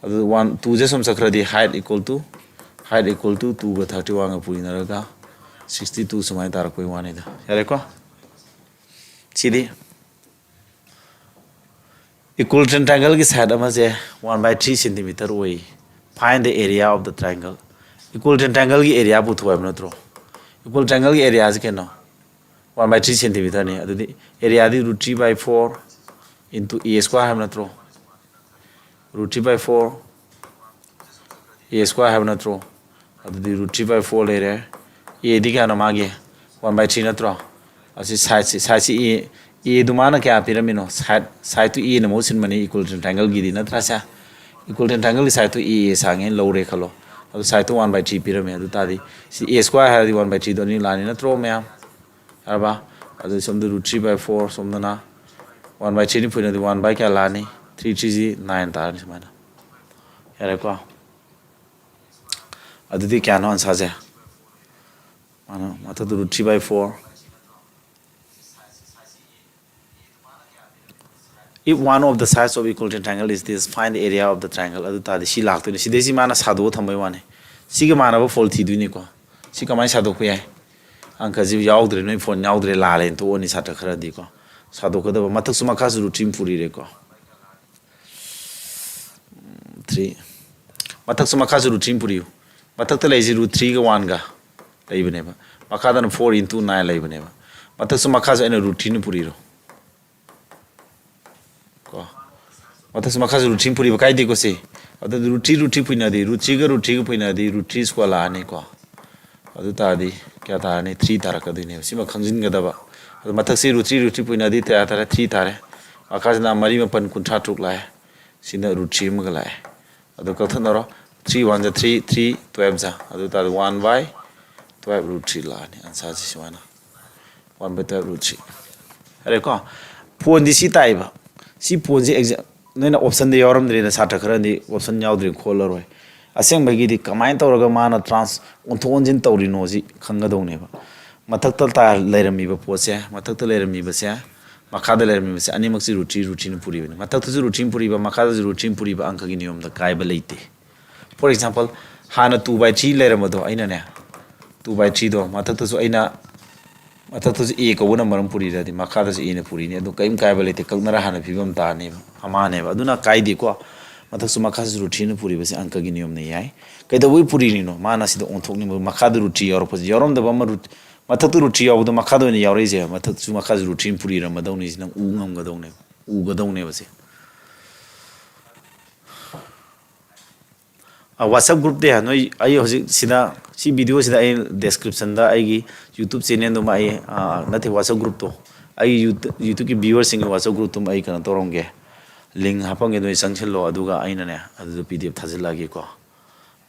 ꯑꯗꯨ one, two ꯁꯦ ꯁꯨꯝ ꯆꯠꯈ꯭ꯔꯗꯤ height equal to, height equal to two ꯒ thirty one ꯒ ꯄꯨꯔꯤꯅꯔꯒ sixty two ꯁꯨꯃꯥꯏꯅ ꯇꯥꯔꯛꯄꯩ ꯋꯥꯅꯤꯗ꯫ ꯌꯥꯔꯦꯀꯣ? ꯁꯤꯗꯤ equilateral triangle ꯒꯤ side ꯑꯃꯁꯦ one by three centimeter ꯑꯣꯏ꯫ Find the area of the triangle꯫ Equilateral triangle ꯒꯤ area ꯄꯨꯊꯣꯛꯑꯣ ꯍꯥꯏꯕ ꯅꯠꯇ꯭ꯔꯣ? Equilateral triangle ꯒꯤ area ꯁꯦ ꯀꯩꯅꯣ? One by three centimeter ꯅꯤ꯫ ꯑꯗꯨꯗꯤ area D root three by four into a square ꯍꯥꯏꯕ ꯅꯠꯇ꯭ꯔꯣ? Root three by four, a square ꯍꯥꯏꯕ ꯅꯠꯇ꯭ꯔꯣ? ꯑꯗꯨꯗꯤ root three by four ꯂꯩꯔꯦ꯫ A ꯗꯤ ꯀꯌꯥꯅꯣ ꯃꯥꯒꯤ? One by three ꯅꯠꯇ꯭ꯔꯣ? ꯑꯁꯤ side ꯁꯤ, side ꯁꯤ A, A ꯗꯨ ꯃꯥꯅ ꯀꯌꯥ ꯄꯤꯔꯝꯃꯤꯅꯣ? Side, side ꯇꯨ A ꯅ ꯃꯍꯨꯠ ꯁꯤꯟꯕꯅꯤ equilateral triangle ꯒꯤꯗꯤ, ꯅꯠꯇ꯭ꯔꯥ ꯁꯦ? Equilateral triangle ꯒꯤ side ꯇꯨ A, A ꯁꯥꯡꯉꯦꯅ ꯂꯧꯔꯦ ꯈꯜꯂꯣ꯫ ꯑꯗꯨ side two one by three ꯄꯤꯔꯝꯃꯦ꯫ ꯑꯗꯨ ꯇꯥꯔꯗꯤ ꯁꯤ a square ꯍꯥꯏꯔꯗꯤ one by three ꯗꯣ ꯑꯅꯤ ꯂꯥꯛꯑꯅꯤ, ꯅꯠꯇ꯭ꯔꯣ ꯃꯌꯥꯝ? ꯌꯥꯔꯕ? ꯑꯗꯨ ꯁꯣꯝꯗ root three by four, ꯁꯣꯝꯗꯅ one by three ꯅꯤ ꯐꯨꯏꯅꯗꯤ one by ꯀꯌꯥ ꯂꯥꯛꯑꯅꯤ? ꯊ꯭ꯔꯤ ꯊ꯭ꯔꯤꯁꯤ ꯅꯥꯏꯟ ꯇꯥꯔꯅꯤ ꯁꯨꯃꯥꯏꯅ꯫ ꯌꯥꯔꯦꯀꯣ? ꯑꯗꯨꯗꯤ ꯀꯌꯥꯅꯣ ꯑꯟꯁꯥꯔꯁꯦ? ꯃꯥꯅ ꯃꯊꯛꯇ root three by four. If one of the sides of equilateral triangle is this, find the area of the triangle. ꯑꯗꯨ ꯇꯥꯔꯗꯤ ꯁꯤ ꯂꯥꯛꯇꯣꯏꯅꯤ꯫ ꯁꯤꯗꯩꯁꯤ ꯃꯥꯅ ꯁꯥꯗꯣꯛꯑ ꯊꯝꯕꯩ ꯋꯥꯅꯤ꯫ ꯁꯤꯒ ꯃꯥꯟꯅꯕ ꯐꯣꯜ ꯊꯤꯗꯣꯏꯅꯤꯀꯣ꯫ ꯁꯤ ꯀꯃꯥꯏꯅ ꯁꯥꯗꯣꯛꯄ ꯌꯥꯏ? ꯑꯪꯀꯁꯤ ꯌꯥꯎꯗ꯭ꯔꯦ, ꯅꯣꯏ ꯐꯣꯟ ꯌꯥꯎꯗ꯭ꯔꯦ, ꯂꯥꯜꯂꯦꯅ ꯇꯣꯛꯑꯅꯤ ꯁꯥꯇ꯭ꯔ ꯈꯔꯗꯤꯀꯣ꯫ ꯁꯥꯗꯣꯛꯀꯗꯕ ꯃꯊꯛꯁꯨ ꯃꯈꯥꯁꯨ root three ꯑꯃ ꯄꯨꯔꯤꯔꯦꯀꯣ꯫ ꯊ꯭ꯔꯤ꯫ ꯃꯊꯛꯁꯨ ꯃꯈꯥꯁꯨ root three ꯑꯃ ꯄꯨꯔꯤꯌꯨ꯫ ꯃꯊꯛꯇ ꯂꯩꯔꯤꯁꯤ root threeꯒ oneꯒ ꯂꯩꯕꯅꯦꯕ꯫ ꯃꯈꯥꯗꯅ four into nine ꯂꯩꯕꯅꯦꯕ꯫ ꯃꯊꯛꯁꯨ ꯃꯈꯥꯁꯨ ꯑꯩꯅ root threeꯅ ꯄꯨꯔꯤꯔꯣ꯫ ꯀꯣ꯫ ꯃꯊꯛꯁꯨ ꯃꯈꯥꯁꯨ root three ꯄꯨꯔꯤꯕ ꯀꯥꯏꯗꯦꯀꯣ ꯁꯤ꯫ ꯑꯗꯨ root three, root three ꯄꯨꯏꯅꯗꯤ, root threeꯒ root threeꯒ ꯄꯨꯏꯅꯗꯤ root three square ꯂꯥꯛꯑꯅꯤꯀꯣ꯫ ꯑꯗꯨ ꯇꯥꯔꯗꯤ ꯀꯌꯥ ꯇꯥꯔꯅꯤ? Three ꯇꯥꯔꯛꯀꯗꯣꯏꯅꯦꯕ꯫ ꯁꯤꯃ ꯈꯪꯖꯤꯟꯒꯗꯕ꯫ ꯑꯗꯨ ꯃꯊꯛꯁꯤ root three, root three ꯄꯨꯏꯅꯗꯤ ꯀꯌꯥ ꯇꯥꯔꯦ? Three ꯇꯥꯔꯦ꯫ ꯃꯈꯥꯁꯤꯅ ꯃꯔꯤ ꯃꯥꯄꯟ ꯀꯨꯟꯊ꯭ꯔꯥ ꯇꯔꯨꯛ ꯂꯥꯛꯑꯦ꯫ ꯁꯤꯅ root three ꯑꯃꯒ ꯂꯥꯛꯑꯦ꯫ ꯑꯗꯨ ꯀꯛꯊꯠꯅꯔꯣ꯫ Three one ꯖ three, three twelve ꯖ꯫ ꯑꯗꯨ ꯇꯥꯔꯗꯤ one by twelve root three ꯂꯥꯛꯑꯅꯤ ꯑꯟꯁꯥꯔꯁꯤ ꯁꯨꯃꯥꯏꯅ꯫ One by twelve root three꯫ ꯌꯥꯔꯦꯀꯣ? ꯐꯣꯟꯗꯤ ꯁꯤ ꯇꯥꯏꯕ꯫ ꯁꯤ ꯐꯣꯟꯁꯤ ꯑꯦꯛꯖꯥ-, ꯅꯣꯏꯅ optionꯗ ꯌꯥꯎꯔꯝꯗ꯭ꯔꯦꯅ ꯁꯥꯇ꯭ꯔ ꯈꯔꯗꯤ option ꯌꯥꯎꯗ꯭ꯔꯦ ꯈꯣꯠꯂꯔꯣꯏ꯫ ꯑꯁꯦꯡꯕꯒꯤꯗꯤ ꯀꯃꯥꯏꯅ ꯇꯧꯔꯒ ꯃꯥꯅ trans-, ꯑꯣꯟꯊꯣꯛ ꯑꯣꯟꯁꯤꯟ ꯇꯧꯔꯤꯅꯣꯁꯤ ꯈꯪꯒꯗꯧꯅꯦꯕ꯫ ꯃꯊꯛꯇ ꯇꯥ-, ꯂꯩꯔꯝꯃꯤꯕ ꯄꯣꯠꯁꯦ, ꯃꯊꯛꯇ ꯂꯩꯔꯝꯃꯤꯕꯁꯦ, ꯃꯈꯥꯗ ꯂꯩꯔꯝꯃꯤꯕꯁꯦ ꯑꯅꯤꯃꯛꯁꯤ root three, root threeꯅ ꯄꯨꯔꯤꯕꯅꯤ꯫ ꯃꯊꯛꯇꯁꯨ root threeꯅ ꯄꯨꯔꯤꯕ, ꯃꯈꯥꯗꯁꯨ root threeꯅ ꯄꯨꯔꯤꯕ ꯑꯪꯀꯒꯤ ꯅꯤꯌꯣꯝꯗ ꯀꯥꯏꯕ ꯂꯩꯇꯦ꯫ For example, ꯍꯥꯟꯅ two by three ꯂꯩꯔꯝꯕꯗꯣ ꯑꯩꯅꯅꯦ, two by threeꯗꯣ ꯃꯊꯛꯇꯁꯨ ꯑꯩꯅ, ꯃꯊꯛꯇꯁꯨ A ꯀꯧꯕ number ꯑꯃ ꯄꯨꯔꯤꯔꯗꯤ ꯃꯈꯥꯗꯁꯨ Aꯅ ꯄꯨꯔꯤꯅꯤ꯫ ꯑꯗꯨ ꯀꯔꯤꯝ ꯀꯥꯏꯕ ꯂꯩꯇꯦ, ꯀꯛꯅꯔ ꯍꯥꯟꯅ ꯐꯤꯕꯝ ꯇꯥꯔꯅꯦꯕ, ꯑꯃꯅꯦꯕ꯫ ꯑꯗꯨꯅ ꯀꯥꯏꯗꯦꯀꯣ꯫ ꯃꯊꯛꯁꯨ ꯃꯈꯥꯁꯨ root threeꯅ ꯄꯨꯔꯤꯕꯁꯦ ꯑꯪꯀꯒꯤ ꯅꯤꯌꯣꯝꯅ ꯌꯥꯏ꯫ ꯀꯩꯗꯧꯕꯩ ꯄꯨꯔꯤꯔꯤꯅꯣ? ꯃꯥꯅ ꯁꯤꯗ ꯑꯣꯟꯊꯣꯛꯅꯤꯡꯕ, ꯃꯈꯥꯗ root three ꯌꯥꯎꯔꯛꯄꯁꯦ, ꯌꯥꯎꯔꯝꯗꯕ ꯑꯃ root, ꯃꯊꯛꯇ root three ꯌꯥꯎꯕꯗꯣ ꯃꯈꯥꯗ ꯑꯣꯏꯅ ꯌꯥꯎꯔꯛꯏꯁꯦ, ꯃꯊꯛꯁꯨ ꯃꯈꯥꯁꯨ root threeꯅ ꯄꯨꯔꯤꯔꯝꯃꯗꯧꯅꯤ, ꯁꯤ ꯅꯪ ꯎ ꯉꯝꯒꯗꯧꯅꯦꯕ, ꯎꯒꯗꯧꯅꯦꯕ ꯁꯦ꯫ ꯑ, WhatsApp groupꯇ ꯅꯣꯏ, ꯑꯩ ꯍꯧꯖꯤꯛ ꯁꯤꯗ, ꯁꯤ videoꯁꯤꯗ ꯑꯩ descriptionꯗ ꯑꯩꯒꯤ YouTube channelꯗꯨꯃ ꯑꯩ, ꯑ, ꯅꯠꯇꯦ, WhatsApp groupꯇꯣ, ꯑꯩꯒꯤ YouTube, YouTubeꯀꯤ viewerꯁꯤꯡꯒꯤ WhatsApp groupꯇꯨꯃ ꯑꯩ ꯀꯩꯅꯣ ꯇꯧꯔꯝꯒꯦ, link ꯍꯥꯞꯄꯝꯒꯦ, ꯅꯣꯏ ꯆꯪꯁꯤꯜꯂꯣ, ꯑꯗꯨꯒ ꯑꯩꯅꯅꯦ ꯑꯗꯨꯗ PDF ꯊꯥꯖꯤꯜꯂꯛꯑꯒꯦꯀꯣ꯫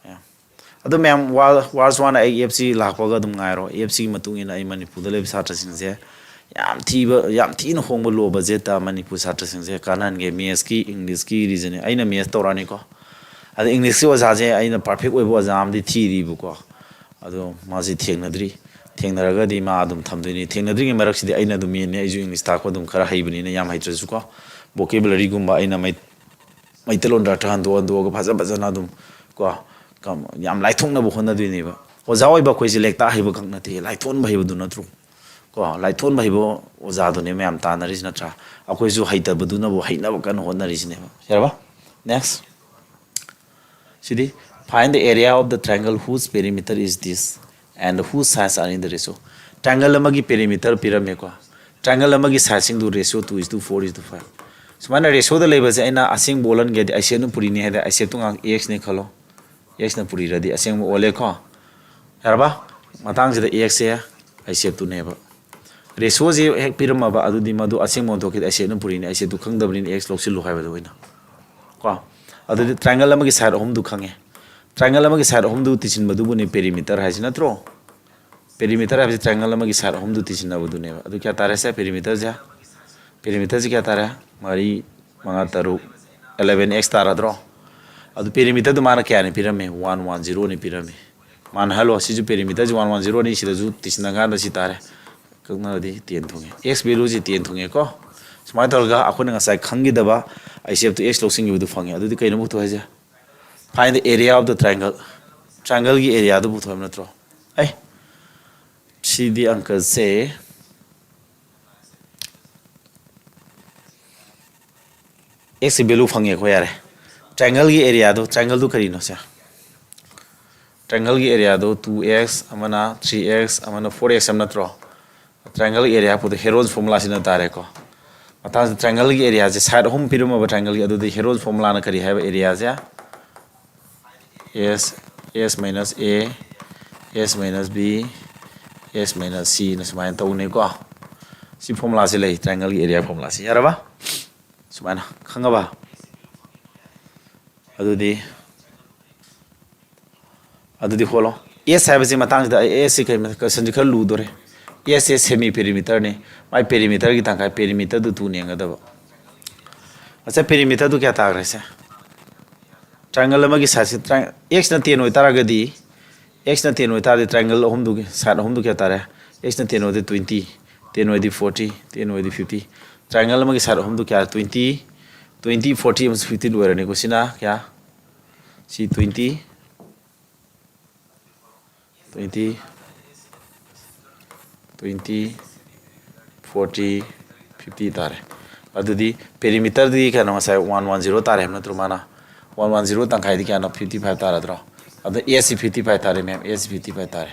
ꯑꯗꯣ ꯃꯌꯥꯝ, ꯋꯥ-, ꯋꯥꯔꯁ ꯋꯥꯅ ꯑꯩ appꯁꯤ ꯂꯥꯛꯄꯒ ꯑꯗꯨꯝ ꯉꯥꯏꯔꯣ꯫ Appꯁꯤꯒꯤ ꯃꯇꯨꯡ ꯏꯟꯅ ꯑꯩ ꯃꯅꯤꯄꯨꯔꯗ ꯂꯩꯕ ꯁꯥꯇ꯭ꯔꯁꯤꯡꯁꯦ ꯌꯥꯝ ꯊꯤꯕ, ꯌꯥꯝ ꯊꯤꯅ ꯍꯣꯡꯕ ꯂꯣ ꯕꯖꯦꯠꯇ ꯃꯅꯤꯄꯨꯔ ꯁꯥꯇ꯭ꯔꯁꯤꯡꯁꯦ ꯀꯥꯟꯅꯍꯟꯒꯦ꯫ ꯃꯦꯠꯁꯀꯤ, ꯏꯪꯂꯤꯁꯀꯤ, ꯔꯤꯖꯅꯤꯡ, ꯑꯩꯅ ꯃꯦꯠꯁ ꯇꯧꯔꯛꯑꯅꯤꯀꯣ꯫ ꯑꯗ ꯏꯪꯂꯤꯁꯀꯤ ꯑꯣꯖꯥꯁꯦ ꯑꯩꯅ ꯄꯔꯐꯦꯛ ꯑꯣꯏꯕ ꯑꯣꯖꯥ ꯑꯃꯗꯤ ꯊꯤꯔꯤꯕꯀꯣ꯫ ꯑꯗꯣ ꯃꯥꯁꯤ ꯊꯦꯡꯅꯗ꯭ꯔꯤ꯫ ꯊꯦꯡꯅꯔꯒꯗꯤ ꯃꯥ ꯑꯗꯨꯝ ꯊꯝꯗꯣꯏꯅꯤ꯫ ꯊꯦꯡꯅꯗ꯭ꯔꯤꯉꯩ ꯃꯔꯛꯁꯤꯗꯤ ꯑꯩꯅ ꯑꯗꯨꯝ ꯃꯦꯟꯅꯤ꯫ ꯑꯩꯁꯨ ꯏꯪꯂꯤꯁ ꯇꯥꯛꯄ ꯑꯗꯨꯝ ꯈꯔ ꯍꯩꯕꯅꯤꯅ, ꯌꯥꯝ ꯍꯩꯇ꯭ꯔꯁꯨꯀꯣ꯫ ꯕꯣꯀꯦꯕꯨꯂꯔꯤꯒꯨꯝꯕ ꯑꯩꯅ ꯃꯩ-, ꯃꯩꯇꯩꯂꯣꯟꯗ ꯑꯔꯊ ꯍꯟꯗꯣꯛ ꯍꯟꯗꯣꯛꯑꯒ ꯐꯖ ꯐꯖꯅ ꯑꯗꯨꯝ ꯀꯣ, ꯀꯝ-, ꯌꯥꯝ ꯂꯥꯏꯊꯣꯛꯅꯕ ꯍꯣꯠꯅꯗꯣꯏꯅꯦꯕ꯫ ꯑꯣꯖꯥ ꯑꯣꯏꯕ ꯑꯩꯈꯣꯏꯁꯦ ꯂꯦꯛꯇ ꯍꯩꯕ ꯈꯛ ꯅꯠꯇꯦ, ꯂꯥꯏꯊꯣꯛꯍꯟꯕ ꯍꯩꯕꯗꯨ ꯅꯠꯇ꯭ꯔꯣ? ꯀꯣ, ꯂꯥꯏꯊꯣꯛꯍꯟꯕ ꯍꯩꯕ ꯑꯣꯖꯥꯗꯨꯅꯦ ꯃꯌꯥꯝ ꯇꯥꯟꯅꯔꯤꯁꯤ ꯅꯠꯇ꯭ꯔꯥ? ꯑꯩꯈꯣꯏꯁꯨ ꯍꯩꯇꯕꯗꯨꯅꯕꯨ ꯍꯩꯅꯕ ꯀꯟꯅ ꯍꯣꯠꯅꯔꯤꯁꯤꯅꯦꯕ꯫ ꯌꯥꯔꯕ? Next꯫ CD, "Find the area of the triangle whose perimeter is this and whose sides are in the ratio." Triangle ꯑꯃꯒꯤ perimeter ꯄꯤꯔꯝꯃꯦꯀꯣ꯫ Triangle ꯑꯃꯒꯤ sideꯁꯤꯡꯗꯨ ratio two is to four is to five꯫ ꯁꯨꯃꯥꯏꯅ ratioꯗ ꯂꯩꯕꯁꯦ ꯑꯩꯅ ꯑꯁꯦꯡꯕ ꯑꯣꯜꯍꯟꯒꯦꯗꯤ, ꯑꯩꯁꯦꯞꯅ ꯄꯨꯔꯤꯅꯦ ꯍꯥꯏꯗꯤ, ꯑꯩꯁꯦꯞꯇꯨ ꯉꯥꯏꯍꯥꯛ Xꯅꯦ ꯈꯜꯂꯣ꯫ Xꯅ ꯄꯨꯔꯤꯔꯗꯤ ꯑꯁꯦꯡꯕ ꯑꯣꯜꯂꯦꯀꯣ꯫ ꯌꯥꯔꯕ? ꯃꯇꯥꯡꯁꯤꯗ Xꯁꯦ ꯑꯩꯁꯦꯞꯇꯨꯅꯦꯕ꯫ Ratioꯁꯦ ꯍꯦꯛ ꯄꯤꯔꯝꯃꯕ, ꯑꯗꯨꯗꯤ ꯃꯗꯨ ꯑꯁꯦꯡꯕ ꯑꯣꯟꯊꯣꯛꯈꯤꯗꯤ, ꯑꯩꯁꯦꯞꯅ ꯄꯨꯔꯤꯅꯦ, ꯑꯩꯁꯦꯞꯇꯨ ꯈꯪꯗꯕꯅꯤꯅ X ꯂꯧꯁꯤꯜꯂꯨ ꯍꯥꯏꯕꯗ ꯑꯣꯏꯅ꯫ ꯀꯣ? ꯑꯗꯨꯗꯤ triangle ꯑꯃꯒꯤ side ꯑꯍꯨꯝꯗꯨ ꯈꯪꯉꯦ꯫ Triangle ꯑꯃꯒꯤ side ꯑꯍꯨꯝꯗꯨ ꯇꯤꯁꯤꯟꯕꯗꯨꯕꯨꯅꯤ perimeter ꯍꯥꯏꯁꯤ ꯅꯠꯇ꯭ꯔꯣ? Perimeter ꯍꯥꯏꯕꯁꯤ triangle ꯑꯃꯒꯤ side ꯑꯍꯨꯝꯗꯨ ꯇꯤꯁꯤꯟꯅꯕꯗꯨꯅꯦꯕ꯫ ꯑꯗꯨ ꯀꯌꯥ ꯇꯥꯔꯦ ꯁꯦ? Perimeterꯁꯦ, perimeterꯁꯦ ꯀꯌꯥ ꯇꯥꯔꯦ? ꯃꯔꯤ, ꯃꯉꯥ, ꯇꯔꯨꯛ, eleven X ꯇꯥꯔꯗ꯭ꯔꯣ? ꯑꯗꯨ perimeterꯗꯨ ꯃꯥꯅ ꯀꯌꯥꯅꯤ ꯄꯤꯔꯝꯃꯤ? One one zeroꯅꯤ ꯄꯤꯔꯝꯃꯤ꯫ ꯃꯥꯅ ꯍꯜꯂꯣ, ꯁꯤꯁꯨ perimeterꯁꯤ one one zeroꯅꯤ, ꯁꯤꯗꯁꯨ ꯇꯤꯁꯤꯟꯅ ꯀꯥꯟꯗ ꯁꯤ ꯇꯥꯔꯦ꯫ ꯀꯛꯅꯔꯗꯤ ten ꯊꯨꯡꯉꯦ꯫ X valueꯁꯤ ten ꯊꯨꯡꯉꯦꯀꯣ꯫ ꯁꯨꯃꯥꯏꯅ ꯇꯧꯔꯒ ꯑꯩꯈꯣꯏꯅ ꯉꯁꯥꯏ ꯈꯪꯈꯤꯗꯕ ꯑꯩꯁꯦꯞꯇꯨ X ꯂꯧꯁꯤꯟꯈꯤꯕꯗꯨ ꯐꯪꯉꯦ꯫ ꯑꯗꯨꯗꯤ ꯀꯩꯅꯣ ꯄꯨꯊꯣꯛ ꯍꯥꯏꯁꯦ? Find the area of the triangle꯫ Triangleꯒꯤ areaꯗꯨ ꯄꯨꯊꯣꯛ ꯍꯥꯏꯕ ꯅꯠꯇ꯭ꯔꯣ? ꯑꯩ ꯁꯤꯗꯤ ꯑꯪꯀꯁꯦ Xꯀꯤ value ꯐꯪꯉꯦꯀꯣ, ꯌꯥꯔꯦ꯫ Triangleꯒꯤ areaꯗꯣ, triangleꯗꯨ ꯀꯔꯤꯅꯣ ꯁꯦ? Triangleꯒꯤ areaꯗꯣ two X, ꯑꯃꯅ three X, ꯑꯃꯅ four X ꯍꯥꯏꯕ ꯅꯠꯇ꯭ꯔꯣ? Triangleꯒꯤ area ꯄꯣꯠꯇꯣ Heron's formula ꯁꯤꯅ ꯇꯥꯔꯦꯀꯣ꯫ ꯃꯊꯪꯁꯤꯗ triangleꯒꯤ areaꯁꯦ side ꯑꯍꯨꯝ ꯄꯤꯔꯝꯃꯕ triangleꯒꯤ, ꯑꯗꯨꯗꯤ Heron's formulaꯅ ꯀꯔꯤ ꯍꯥꯏꯕ areaꯁꯦ? S, S minus A, S minus B, S minus Cꯅ ꯁꯨꯃꯥꯏꯅ ꯇꯧꯅꯤꯀꯣ꯫ ꯁꯤ formulaꯁꯤ ꯂꯩ, triangleꯒꯤ area formulaꯁꯤ꯫ ꯌꯥꯔꯕ? ꯁꯨꯃꯥꯏꯅ ꯈꯪꯉꯕ? ꯑꯗꯨꯗꯤ, ꯑꯗꯨꯗꯤ ꯍꯣꯠꯂꯣ꯫ S ꯍꯥꯏꯕꯁꯤ ꯃꯇꯥꯡꯁꯤꯗ ꯑꯩ S ꯁꯤ ꯀꯩ, questionꯁꯤ ꯈꯔ ꯂꯨꯗꯣꯔꯦ꯫ ꯑꯦꯁ ꯑꯦ ꯁꯦꯃꯤ ꯄꯦꯔꯤꯃꯤꯇꯔꯅꯤ꯫ ꯃꯥꯏ ꯄꯦꯔꯤꯃꯤꯇꯔꯒꯤ ꯇꯪꯈꯥꯏ, ꯄꯦꯔꯤꯃꯤꯇꯔꯗꯨ ꯇꯨ ꯌꯦꯡꯒꯗꯕ꯫ ꯉꯁꯥꯏ ꯄꯦꯔꯤꯃꯤꯇꯔꯗꯨ ꯀꯌꯥ ꯇꯥꯈ꯭ꯔꯦ? ꯁꯦ, ꯇ꯭ꯔꯥꯏꯡꯒꯜ ꯑꯃꯒꯤ ꯁꯥꯏꯖꯁꯤ, ꯑꯦꯛꯁꯅ ꯇꯦꯟ ꯑꯣꯏꯇꯥꯔꯒꯗꯤ, ꯑꯦꯛꯁꯅ ꯇꯦꯟ ꯑꯣꯏꯇꯥꯔꯗꯤ ꯇ꯭ꯔꯥꯏꯡꯒꯜ ꯑꯍꯨꯝꯗꯨꯒꯤ ꯁꯥꯏꯠ ꯑꯍꯨꯝꯗꯨ ꯀꯌꯥ ꯇꯥꯔꯦ? ꯑꯦꯛꯁꯅ ꯇꯦꯟ ꯑꯣꯏꯔꯗꯤ ꯇ꯭ꯋꯦꯟꯇꯤ, ꯇꯦꯟ ꯑꯣꯏꯔꯗꯤ ꯐꯣꯔꯇꯤ, ꯇꯦꯟ ꯑꯣꯏꯔꯗꯤ ꯐꯤꯐꯇꯤ꯫ ꯇ꯭ꯔꯥꯏꯡꯒꯜ ꯑꯃꯒꯤ ꯁꯥꯏꯠ ꯑꯍꯨꯝꯗꯨ ꯀꯌꯥ? ꯇ꯭ꯋꯦꯟꯇꯤ, ꯇ꯭ꯋꯦꯟꯇꯤ, ꯐꯣꯔꯇꯤ ꯑꯃꯁꯨꯡ ꯐꯤꯐꯇꯤ ꯂꯣꯏꯔꯅꯤꯀꯣ꯫ ꯁꯤꯅ ꯀꯌꯥ? ꯁꯤ twenty, twenty, twenty, forty, fifty ꯇꯥꯔꯦ꯫ ꯑꯗꯨꯗꯤ ꯄꯦꯔꯤꯃꯤꯇꯔꯗꯤ ꯀꯌꯥꯅꯣ? ꯉꯁꯥꯏ ꯋꯥꯟ ꯋꯥꯟ ꯖꯤꯔꯣ ꯇꯥꯔꯦ ꯍꯥꯏꯕ ꯅꯠꯇ꯭ꯔꯣ ꯃꯥꯅ? ꯋꯥꯟ ꯋꯥꯟ ꯖꯤꯔꯣ ꯇꯪꯈꯥꯏꯗꯤ ꯀꯌꯥꯅꯣ? ꯐꯤꯐꯇꯤ ꯐꯥꯏꯚ ꯇꯥꯔꯗ꯭ꯔꯣ? ꯑꯗꯣ ꯑꯦꯁꯁꯤ ꯐꯤꯐꯇꯤ ꯐꯥꯏꯚ ꯇꯥꯔꯦ ꯃꯦꯝ, ꯑꯦꯁꯁꯤ ꯐꯤꯐꯇꯤ ꯐꯥꯏꯚ ꯇꯥꯔꯦ꯫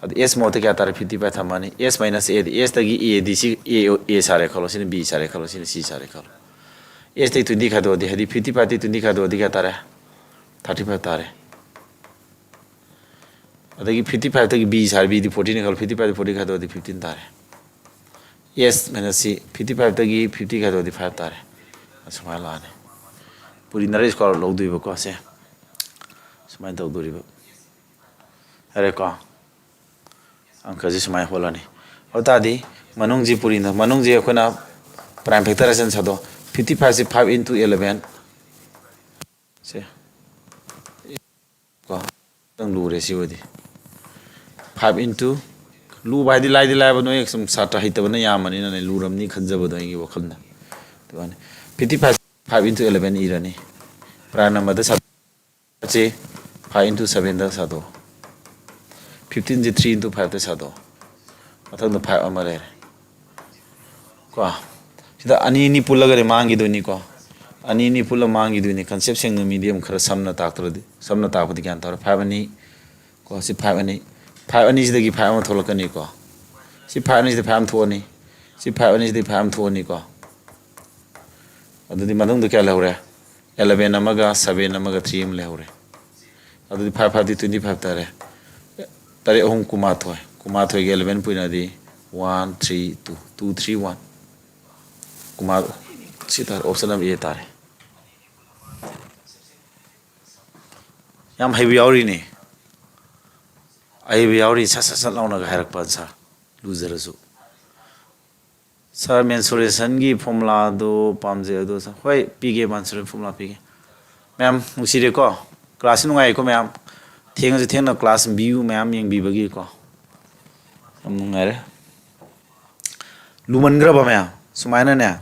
ꯑꯗꯣ ꯑꯦꯁ ꯃꯣꯠꯇ ꯀꯌꯥ ꯇꯥꯔꯦ? ꯐꯤꯐꯇꯤ ꯐꯥꯏꯚ ꯊꯝꯃꯅꯤ꯫ ꯑꯦꯁ ꯃꯥꯏꯅꯁ ꯑꯦꯗꯤ, ꯑꯦꯁꯇꯒꯤ ꯑꯦꯗꯤ ꯁꯤ ꯑꯦ, ꯑꯦ ꯁꯥꯔꯦ ꯈꯜꯂꯣ, ꯁꯤꯅ ꯕꯤ ꯁꯥꯔꯦ ꯈꯜꯂꯣ, ꯁꯤꯅ ꯁꯤ ꯁꯥꯔꯦ ꯈꯜꯂꯣ꯫ ꯑꯦꯁꯇꯒꯤ ꯇ꯭ꯋꯦꯟꯇꯤ ꯈꯥꯏꯗꯣꯛꯑꯗꯤ, ꯍꯥꯏꯗꯤ ꯐꯤꯐꯇꯤ ꯐꯥꯏꯚꯇꯒꯤ ꯇ꯭ꯋꯦꯟꯇꯤ ꯈꯥꯏꯗꯣꯛꯑꯗꯤ ꯀꯌꯥ ꯇꯥꯔꯦ? ꯊꯥꯔꯇꯤ ꯐꯥꯏꯚ ꯇꯥꯔꯦ꯫ ꯑꯗꯒꯤ ꯐꯤꯐꯇꯤ ꯐꯥꯏꯚꯇꯒꯤ ꯕꯤ ꯁꯥꯔꯦ, ꯕꯤꯗꯤ ꯐꯣꯔꯇꯤꯅꯤ ꯈꯜꯂꯣ, ꯐꯤꯐꯇꯤ ꯐꯥꯏꯚꯇꯒꯤ ꯐꯣꯔꯇꯤ ꯈꯥꯏꯗꯣꯛꯑꯗꯤ ꯐꯤꯐꯇꯤꯟ ꯇꯥꯔꯦ꯫ ꯑꯦꯁ ꯃꯥꯏꯅꯁ ꯁꯤ, ꯐꯤꯐꯇꯤ ꯐꯥꯏꯚꯇꯒꯤ ꯐꯤꯐꯇꯤ ꯈꯥꯏꯗꯣꯛꯑꯗꯤ ꯐꯥꯏꯚ ꯇꯥꯔꯦ꯫ ꯑꯁꯨꯃꯥꯏꯅ ꯂꯥꯛꯑꯅꯤ꯫ ꯄꯨꯔꯤꯅꯔ ꯁ꯭ꯀ꯭ꯋꯥꯔ ꯂꯧꯗꯣꯏꯕꯀꯣ꯫ ꯁꯦ, ꯁꯨꯃꯥꯏꯅ ꯇꯧꯗꯣꯔꯤꯕ꯫ ꯌꯥꯔꯦꯀꯣ? ꯑꯪꯀꯁꯤ ꯁꯨꯃꯥꯏꯅ ꯍꯣꯜꯂꯅꯤ꯫ ꯑꯗꯨ ꯇꯥꯔꯗꯤ ꯃꯅꯨꯡꯁꯤ ꯄꯨꯔꯤꯅ, ꯃꯅꯨꯡꯁꯤ ꯑꯩꯈꯣꯏꯅ ꯄ꯭ꯔꯥꯏꯝ ꯐꯦꯛꯇꯔ ꯁꯥꯗꯣ, ꯐꯤꯐꯇꯤ ꯐꯥꯏꯚꯁꯤ ꯐꯥꯏꯚ ꯏꯟꯇꯨ ꯑꯦꯂꯚꯦꯟ꯫ ꯁꯦ, ꯀꯣ, ꯈꯤꯇꯪ ꯂꯨꯔꯦ ꯁꯤ ꯑꯣꯏꯗꯤ꯫ ꯐꯥꯏꯚ ꯏꯟꯇꯨ, ꯂꯨꯕ ꯍꯥꯏꯗꯤ ꯂꯥꯏꯗꯤ ꯂꯥꯏꯕ, ꯅꯣꯏ ꯁꯨꯝ ꯁꯥꯇ꯭ꯔ ꯍꯩꯇꯕꯅ ꯌꯥꯝꯕꯅꯤꯅꯅꯦ, ꯂꯨꯔꯝꯅꯤ ꯈꯟꯖꯕꯗꯣ ꯑꯩꯒꯤ ꯋꯥꯈꯜꯗ꯫ ꯑꯗꯨꯃꯥꯏꯅ fifty five, five into eleven ꯏꯔꯅꯤ꯫ ꯄ꯭ꯔꯥꯏꯝ ꯅꯝꯕꯔꯗ ꯁꯥ-, ꯁꯤ ꯐꯥꯏꯚ ꯏꯟꯇꯨ ꯁꯚꯦꯟꯗ ꯁꯥꯗꯣꯛꯑꯣ꯫ ꯐꯤꯐꯇꯤꯟꯁꯤ ꯊ꯭ꯔꯤ ꯏꯟꯇꯨ ꯐꯥꯏꯚꯇ ꯁꯥꯗꯣꯛꯑꯣ꯫ ꯃꯊꯪꯗ ꯐꯥꯏꯚ ꯑꯃ ꯂꯩꯔꯦ꯫ ꯀꯣ, ꯁꯤꯗ ꯑꯅꯤ ꯑꯅꯤ ꯄꯨꯜꯂꯒꯗꯤ ꯃꯥꯡꯈꯤꯗꯣꯏꯅꯤꯀꯣ꯫ ꯑꯅꯤ ꯑꯅꯤ ꯄꯨꯜꯂ ꯃꯥꯡꯈꯤꯗꯣꯏꯅꯤ꯫ ꯀꯟꯁꯦꯞ ꯁꯦꯡꯅ ꯃꯤꯗꯤ ꯑꯃꯨꯛ ꯈꯔ ꯁꯝꯅ ꯇꯥꯛꯇ꯭ꯔꯗꯤ, ꯁꯝꯅ ꯇꯥꯛꯄꯗꯤ ꯒ꯭ꯌꯥꯟ ꯇꯥꯔꯣꯏ꯫ ꯐꯥꯏꯚ ꯑꯅꯤ, ꯀꯣ, ꯁꯤ ꯐꯥꯏꯚ ꯑꯅꯤ, ꯐꯥꯏꯚ ꯑꯅꯤꯁꯤꯗꯒꯤ ꯐꯥꯏꯚ ꯑꯃ ꯊꯣꯛꯂꯛꯀꯅꯤꯀꯣ꯫ ꯁꯤ ꯐꯥꯏꯚ ꯑꯅꯤꯁꯤꯗ ꯐꯥꯏꯚ ꯑꯃ ꯊꯣꯛꯑꯅꯤ꯫ ꯁꯤ ꯐꯥꯏꯚ ꯑꯅꯤꯁꯤꯗꯒꯤ ꯐꯥꯏꯚ ꯑꯃ ꯊꯣꯛꯑꯅꯤꯀꯣ꯫ ꯑꯗꯨꯗꯤ ꯃꯊꯪꯗ ꯀꯌꯥ ꯂꯩꯍꯧꯔꯦ? ꯑꯦꯂꯚꯦꯟ ꯑꯃꯒ ꯁꯚꯦꯟ ꯑꯃꯒ ꯊ꯭ꯔꯤ ꯑꯃ ꯂꯩꯍꯧꯔꯦ꯫ ꯑꯗꯨꯗꯤ ꯐꯥꯏꯚ ꯐꯥꯏꯚꯇꯤ ꯇ꯭ꯋꯦꯟꯇꯤ ꯐꯥꯏꯚ ꯇꯥꯔꯦ꯫ ꯇꯔꯦꯠ ꯑꯍꯨꯝ ꯀꯨꯟꯃꯥꯊꯣꯏ, ꯀꯨꯟꯃꯥꯊꯣꯏꯒꯤ ꯑꯦꯂꯚꯦꯟ ꯄꯨꯏꯅꯗꯤ one three two, two three one. ꯀꯨꯟꯃꯥ-, ꯁꯤ ꯇꯥꯔꯦ, ꯑꯣꯞꯁꯟ ꯅꯝꯕꯔ ꯑꯦ ꯇꯥꯔꯦ꯫ ꯌꯥꯝ ꯍꯩꯕ ꯌꯥꯎꯔꯤꯅꯦ꯫ ꯑꯍꯩꯕ ꯌꯥꯎꯔꯤ, ꯁꯠ ꯁꯠ ꯁꯠ ꯂꯥꯎꯅꯒ ꯍꯥꯏꯔꯛꯄ ꯑꯟꯁꯔ꯫ ꯂꯨꯖꯔꯁꯨ꯫ ꯁꯥꯔ, ꯃꯦꯟꯁꯨꯔꯦꯁꯟꯒꯤ ꯐꯣꯔꯃꯨꯂꯥꯗꯣ ꯄꯥꯝꯖꯩ ꯑꯗꯣ꯫ ꯁꯥꯔ, ꯍꯣꯏ, ꯄꯤꯒꯦ, ꯃꯦꯟꯁꯨꯔꯦꯁꯟ ꯐꯣꯔꯃꯨꯂꯥ ꯄꯤꯒꯦ꯫ ꯃꯌꯥꯝ ꯅꯨꯡꯁꯤꯔꯦꯀꯣ? ꯀ꯭ꯂꯥꯁꯁꯤ ꯅꯨꯡꯉꯥꯏꯀꯣ ꯃꯌꯥꯝ? ꯊꯦꯡꯉꯁꯨ ꯊꯦꯡꯅ ꯀ꯭ꯂꯥꯁ ꯚ꯭ꯌꯨ ꯃꯌꯥꯝ ꯌꯦꯡꯕꯤꯕꯒꯤꯀꯣ꯫ ꯌꯥꯝ ꯅꯨꯡꯉꯥꯏꯔꯦ꯫ ꯂꯨꯃꯟꯈ꯭ꯔꯕ ꯃꯌꯥꯝ? ꯁꯨꯃꯥꯏꯅꯅꯦ,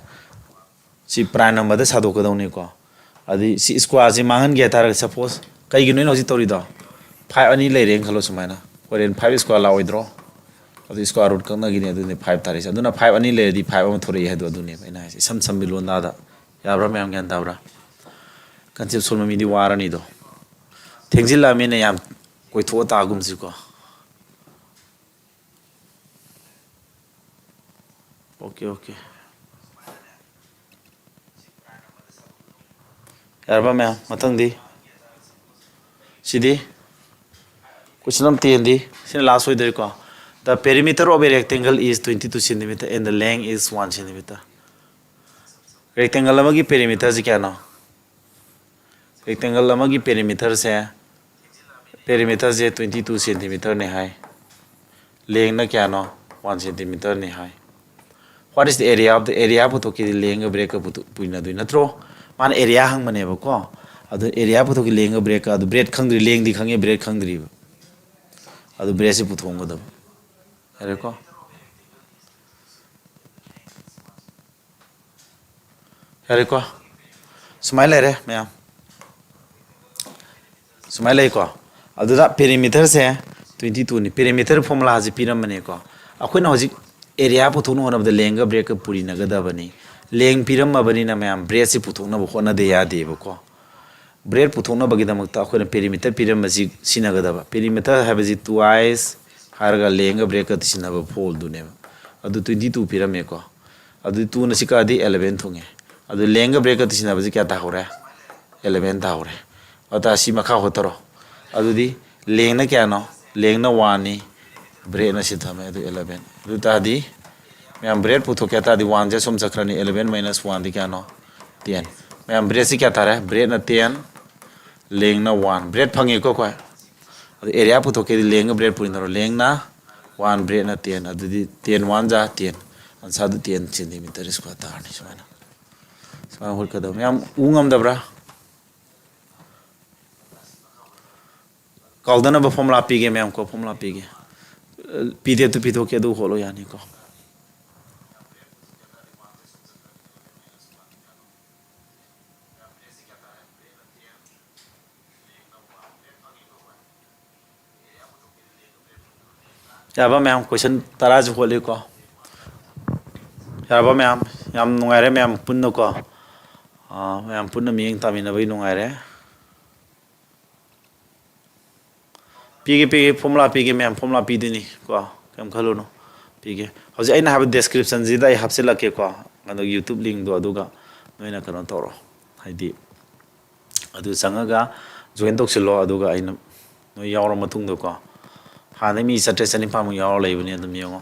ꯁꯤ ꯄ꯭ꯔꯥꯏꯝ ꯅꯝꯕꯔꯗ ꯁꯥꯗꯣꯛꯀꯗꯧꯅꯤꯀꯣ꯫ ꯑꯗꯨꯗꯤ ꯁꯤ ꯁ꯭ꯀ꯭ꯋꯥꯔꯁꯤ ꯃꯥꯡꯍꯟꯒꯦ ꯍꯥꯏꯇꯥꯔꯒꯗꯤ, ꯁꯄꯣꯁ, ꯀꯩꯒꯤꯅꯣ ꯑꯩꯅ ꯍꯧꯖꯤꯛ ꯇꯧꯔꯤꯗꯣ? ꯐꯥꯏꯚ ꯑꯅꯤ ꯂꯩꯔꯦꯅ ꯈꯜꯂꯣ ꯁꯨꯃꯥꯏꯅ꯫ ꯍꯣꯔꯦꯟ ꯐꯥꯏꯚ ꯁ꯭ꯀ꯭ꯋꯥꯔ ꯂꯥꯛꯑꯣꯏꯗ꯭ꯔꯣ? ꯑꯗꯨ ꯁ꯭ꯀ꯭ꯋꯥꯔ ꯔꯨꯠ ꯀꯛꯅꯈꯤꯅꯤ, ꯑꯗꯨꯅꯤ ꯐꯥꯏꯚ ꯇꯥꯔꯛꯏꯁꯦ꯫ ꯑꯗꯨꯅ ꯐꯥꯏꯚ ꯑꯅꯤ ꯂꯩꯔꯗꯤ ꯐꯥꯏꯚ ꯑꯃ ꯊꯣꯔꯛꯏ ꯍꯥꯏꯗꯣ ꯑꯗꯨꯅꯦꯕ ꯑꯩꯅ ꯍꯥꯏꯁꯦ꯫ ꯏꯁꯝ ꯁꯝꯕꯤ ꯂꯣꯟꯗꯥꯗ꯫ ꯌꯥꯕ꯭ꯔꯥ ꯃꯌꯥꯝ? ꯒ꯭ꯌꯥꯟ ꯇꯥꯕ꯭ꯔꯥ? ꯀꯟꯁꯦꯞ ꯁꯣꯟꯕ ꯃꯤꯗꯤ ꯋꯥꯔꯅꯤꯗꯣ꯫ ꯊꯦꯡꯖꯤꯜꯂꯛꯑꯃꯤꯅ ꯌꯥꯝ ꯀꯣꯏꯊꯣꯛꯑ ꯇꯥꯒꯨꯝꯁꯤꯀꯣ꯫ Okay, okay. ꯌꯥꯔꯕ ꯃꯌꯥꯝ? ꯃꯊꯪꯗꯤ ꯁꯤꯗꯤ ꯀꯣꯏꯁꯟ ꯅꯝꯕꯔ ꯇꯦꯟꯗꯤ, ꯁꯤꯅ ꯂꯥꯁ ꯑꯣꯏꯗꯣꯏꯀꯣ꯫ The perimeter of a rectangle is twenty two centimeter and the length is one centimeter. Rectangle ꯑꯃꯒꯤ ꯄꯦꯔꯤꯃꯤꯇꯔꯁꯤ ꯀꯌꯥꯅꯣ? ꯔꯦꯛꯇꯦꯡꯒꯜ ꯑꯃꯒꯤ ꯄꯦꯔꯤꯃꯤꯇꯔꯁꯦ, ꯄꯦꯔꯤꯃꯤꯇꯔꯁꯦ ꯇ꯭ꯋꯦꯟꯇꯤ ꯇꯨ ꯁꯦꯟꯇꯤꯃꯤꯇꯔꯅꯤ ꯍꯥꯏ꯫ ꯂꯦꯡꯅ ꯀꯌꯥꯅꯣ? ꯋꯥꯟ ꯁꯦꯟꯇꯤꯃꯤꯇꯔꯅꯤ ꯍꯥꯏ꯫ What is the area of the, area ꯄꯨꯊꯣꯛꯈꯤꯗꯤ ꯂꯦꯡꯒ ꯕ꯭ꯔꯦꯛꯀ ꯄꯨꯊꯣꯛ-, ꯄꯨꯏꯅꯗꯣꯏ ꯅꯠꯇ꯭ꯔꯣ? ꯃꯥꯅ ꯑꯦꯔꯤꯌꯥ ꯍꯪꯕꯅꯦꯕꯀꯣ꯫ ꯑꯗꯨ ꯑꯦꯔꯤꯌꯥ ꯄꯨꯊꯣꯛꯈꯤ, ꯂꯦꯡꯒ ꯕ꯭ꯔꯦꯛꯀ꯫ ꯑꯗꯨ ꯕ꯭ꯔꯦꯠ ꯈꯪꯗ꯭ꯔꯤ, ꯂꯦꯡꯗꯤ ꯈꯪꯉꯦ, ꯕ꯭ꯔꯦꯠ ꯈꯪꯗ꯭ꯔꯤꯕ꯫ ꯑꯗꯨ ꯕ꯭ꯔꯦꯠꯁꯤ ꯄꯨꯊꯣꯛꯑꯝꯒꯗꯕ꯫ ꯌꯥꯔꯦꯀꯣ? ꯌꯥꯔꯦꯀꯣ? ꯁꯨꯃꯥꯏꯅ ꯂꯩꯔꯦ ꯃꯌꯥꯝ꯫ ꯁꯨꯃꯥꯏꯅ ꯂꯩꯀꯣ꯫ ꯑꯗꯨꯗ ꯄꯦꯔꯤꯃꯤꯇꯔꯁꯦ ꯇ꯭ꯋꯦꯟꯇꯤ ꯇꯨꯅꯤ꯫ ꯄꯦꯔꯤꯃꯤꯇꯔ ꯐꯣꯔꯃꯨꯂꯥꯁꯦ ꯄꯤꯔꯝꯕꯅꯦꯀꯣ꯫ ꯑꯩꯈꯣꯏꯅ ꯍꯧꯖꯤꯛ ꯑꯦꯔꯤꯌꯥ ꯄꯨꯊꯣꯛꯅꯕ ꯍꯣꯠꯅꯕꯗ ꯂꯦꯡꯒ ꯕ꯭ꯔꯦꯛꯀ ꯄꯨꯔꯤꯅꯒꯗꯕꯅꯤ꯫ ꯂꯦꯡ ꯄꯤꯔꯝꯃꯕꯅꯤꯅ ꯃꯌꯥꯝ ꯕ꯭ꯔꯦꯠꯁꯤ ꯄꯨꯊꯣꯛꯅꯕ ꯍꯣꯠꯅꯗ ꯌꯥꯗꯦꯕꯀꯣ꯫ ꯕ꯭ꯔꯦꯠ ꯄꯨꯊꯣꯛꯅꯕꯒꯤꯗꯃꯛꯇ ꯑꯩꯈꯣꯏꯅ ꯄꯦꯔꯤꯃꯤꯇꯔ ꯄꯤꯔꯝꯕꯁꯤ ꯁꯤꯖꯤꯟꯅꯒꯗꯕ꯫ ꯄꯦꯔꯤꯃꯤꯇꯔ ꯍꯥꯏꯕꯁꯤ ꯇꯨ ꯑꯥꯏꯁ ꯍꯥꯏꯔꯒ ꯂꯦꯡꯒ ꯕ꯭ꯔꯦꯛꯀ ꯁꯤꯖꯤꯟꯅꯕ ꯐꯣꯜꯗꯨꯅꯦꯕ꯫ ꯑꯗꯨ ꯇ꯭ꯋꯦꯟꯇꯤ ꯇꯨ ꯄꯤꯔꯝꯃꯦꯀꯣ꯫ ꯑꯗꯨ ꯇꯨꯅ ꯁꯤ ꯀꯛꯑꯗꯤ ꯑꯦꯂꯚꯦꯟ ꯊꯨꯡꯉꯦ꯫ ꯑꯗꯨ ꯂꯦꯡꯒ ꯕ꯭ꯔꯦꯛꯀ ꯁꯤꯖꯤꯟꯅꯕꯁꯤ ꯀꯌꯥ ꯇꯥꯍꯧꯔꯦ? ꯑꯦꯂꯚꯦꯟ ꯇꯥꯍꯧꯔꯦ꯫ ꯑꯗ ꯁꯤ ꯃꯈꯥ ꯍꯣꯠꯇꯔꯣ꯫ ꯑꯗꯨꯗꯤ ꯂꯦꯡꯅ ꯀꯌꯥꯅꯣ? ꯂꯦꯡꯅ ꯋꯥꯟꯅꯤ, ꯕ꯭ꯔꯦꯛꯅ ꯁꯤ ꯊꯝꯃꯦ, ꯑꯗꯨ ꯑꯦꯂꯚꯦꯟ꯫ ꯑꯗꯨ ꯇꯥꯔꯗꯤ ꯃꯌꯥꯝ ꯕ꯭ꯔꯦꯛ ꯄꯨꯊꯣꯛꯀꯦ ꯍꯥꯏ ꯇꯥꯔꯗꯤ ꯋꯥꯟꯁꯦ ꯁꯨꯝ ꯆꯠꯈ꯭ꯔꯅꯤ, ꯑꯦꯂꯚꯦꯟ ꯃꯥꯏꯅꯁ ꯋꯥꯟꯗꯤ ꯀꯌꯥꯅꯣ? ꯇꯦꯟ꯫ ꯃꯌꯥꯝ ꯕ꯭ꯔꯦꯛꯁꯤ ꯀꯌꯥ ꯇꯥꯔꯦ? ꯕ꯭ꯔꯦꯛꯅ ꯇꯦꯟ, ꯂꯦꯡꯅ ꯋꯥꯟ꯫ ꯕ꯭ꯔꯦꯛ ꯐꯪꯉꯦꯀꯣ ꯑꯩꯈꯣꯏ? ꯑꯗꯨ ꯑꯦꯔꯤꯌꯥ ꯄꯨꯊꯣꯛꯀꯦꯗꯤ ꯂꯦꯡꯒ ꯕ꯭ꯔꯦꯛ ꯄꯨꯔꯤꯅꯔꯣ꯫ ꯂꯦꯡꯅ ꯋꯥꯟ ꯕ꯭ꯔꯦꯛꯅ ꯇꯦꯟ, ꯑꯗꯨꯗꯤ ꯇꯦꯟ ꯋꯥꯟ ꯖꯥ ꯇꯦꯟ, ꯑꯟꯁꯥꯗꯨ ꯇꯦꯟ ꯁꯦꯟꯇꯤꯃꯤꯇꯔ ꯁ꯭ꯀ꯭ꯋꯥꯔ ꯇꯥꯔꯅꯤ꯫ ꯁꯨꯃꯥꯏꯅ, ꯁꯨꯃꯥꯏꯅ ꯍꯨꯠꯀꯗꯕ꯫ ꯃꯌꯥꯝ ꯎ ꯉꯝꯗꯕ꯭ꯔꯥ? ꯀꯥꯎꯗꯅꯕ ꯐꯣꯔꯃꯨꯂꯥ ꯄꯤꯒꯦ ꯃꯌꯥꯝ ꯀꯣ, ꯐꯣꯔꯃꯨꯂꯥ ꯄꯤꯒꯦ꯫ ꯄꯤ ꯗꯤ ꯑꯦꯐꯇꯨ ꯄꯤꯊꯣꯛꯀꯦ, ꯑꯗꯨ ꯍꯣꯠꯂꯣ, ꯌꯥꯅꯤꯀꯣ꯫ ꯌꯥꯔꯕ ꯃꯌꯥꯝ? ꯀꯣꯏꯁꯟ ꯇꯔꯥꯁꯨ ꯍꯣꯠꯂꯤꯀꯣ꯫ ꯌꯥꯔꯕ ꯃꯌꯥꯝ? ꯌꯥꯝ ꯅꯨꯡꯉꯥꯏꯔꯦ ꯃꯌꯥꯝ ꯄꯨꯟꯅꯀꯣ꯫ ꯑꯥ, ꯃꯌꯥꯝ ꯄꯨꯟꯅ ꯃꯤꯠꯌꯦꯡ ꯇꯥꯃꯤꯟꯅꯕꯒꯤ ꯅꯨꯡꯉꯥꯏꯔꯦ꯫ ꯄꯤꯒꯦ, ꯄꯤꯒꯦ, ꯐꯣꯔꯃꯨꯂꯥ ꯄꯤꯒꯦ ꯃꯌꯥꯝ, ꯐꯣꯔꯃꯨꯂꯥ ꯄꯤꯗꯣꯏꯅꯤ ꯀꯣ, ꯀꯩꯝ ꯈꯜꯂꯨꯅꯨ, ꯄꯤꯒꯦ꯫ ꯍꯧꯖꯤꯛ ꯑꯩꯅ ꯍꯥꯏꯕ ꯗꯦꯁꯀ꯭ꯔꯤꯞꯁꯟꯁꯤꯗ ꯑꯩ ꯍꯥꯞꯆꯤꯜꯂꯛꯀꯦꯀꯣ, ꯑꯗꯣ ꯌꯨꯇ꯭ꯌꯨꯕ ꯂꯤꯡꯗꯣ, ꯑꯗꯨꯒ ꯅꯣꯏꯅ ꯀꯩꯅꯣ ꯇꯧꯔꯣ, ꯍꯥꯏꯗꯤ ꯑꯗꯨ ꯆꯪꯉꯒ ꯖꯣꯏꯟ ꯇꯧꯁꯤꯜꯂꯣ, ꯑꯗꯨꯒ ꯑꯩꯅ ꯅꯣꯏ ꯌꯥꯎꯔ ꯃꯇꯨꯡꯗꯀꯣ, ꯍꯥꯟꯅꯗꯩ ꯃꯤ ꯆꯥꯇ꯭ꯔꯦꯠ ꯆꯅꯤꯄꯥꯟꯃꯨꯛ ꯌꯥꯎꯔ ꯂꯩꯕꯅꯤ, ꯑꯗꯨꯝ ꯌꯦꯡꯉꯣ꯫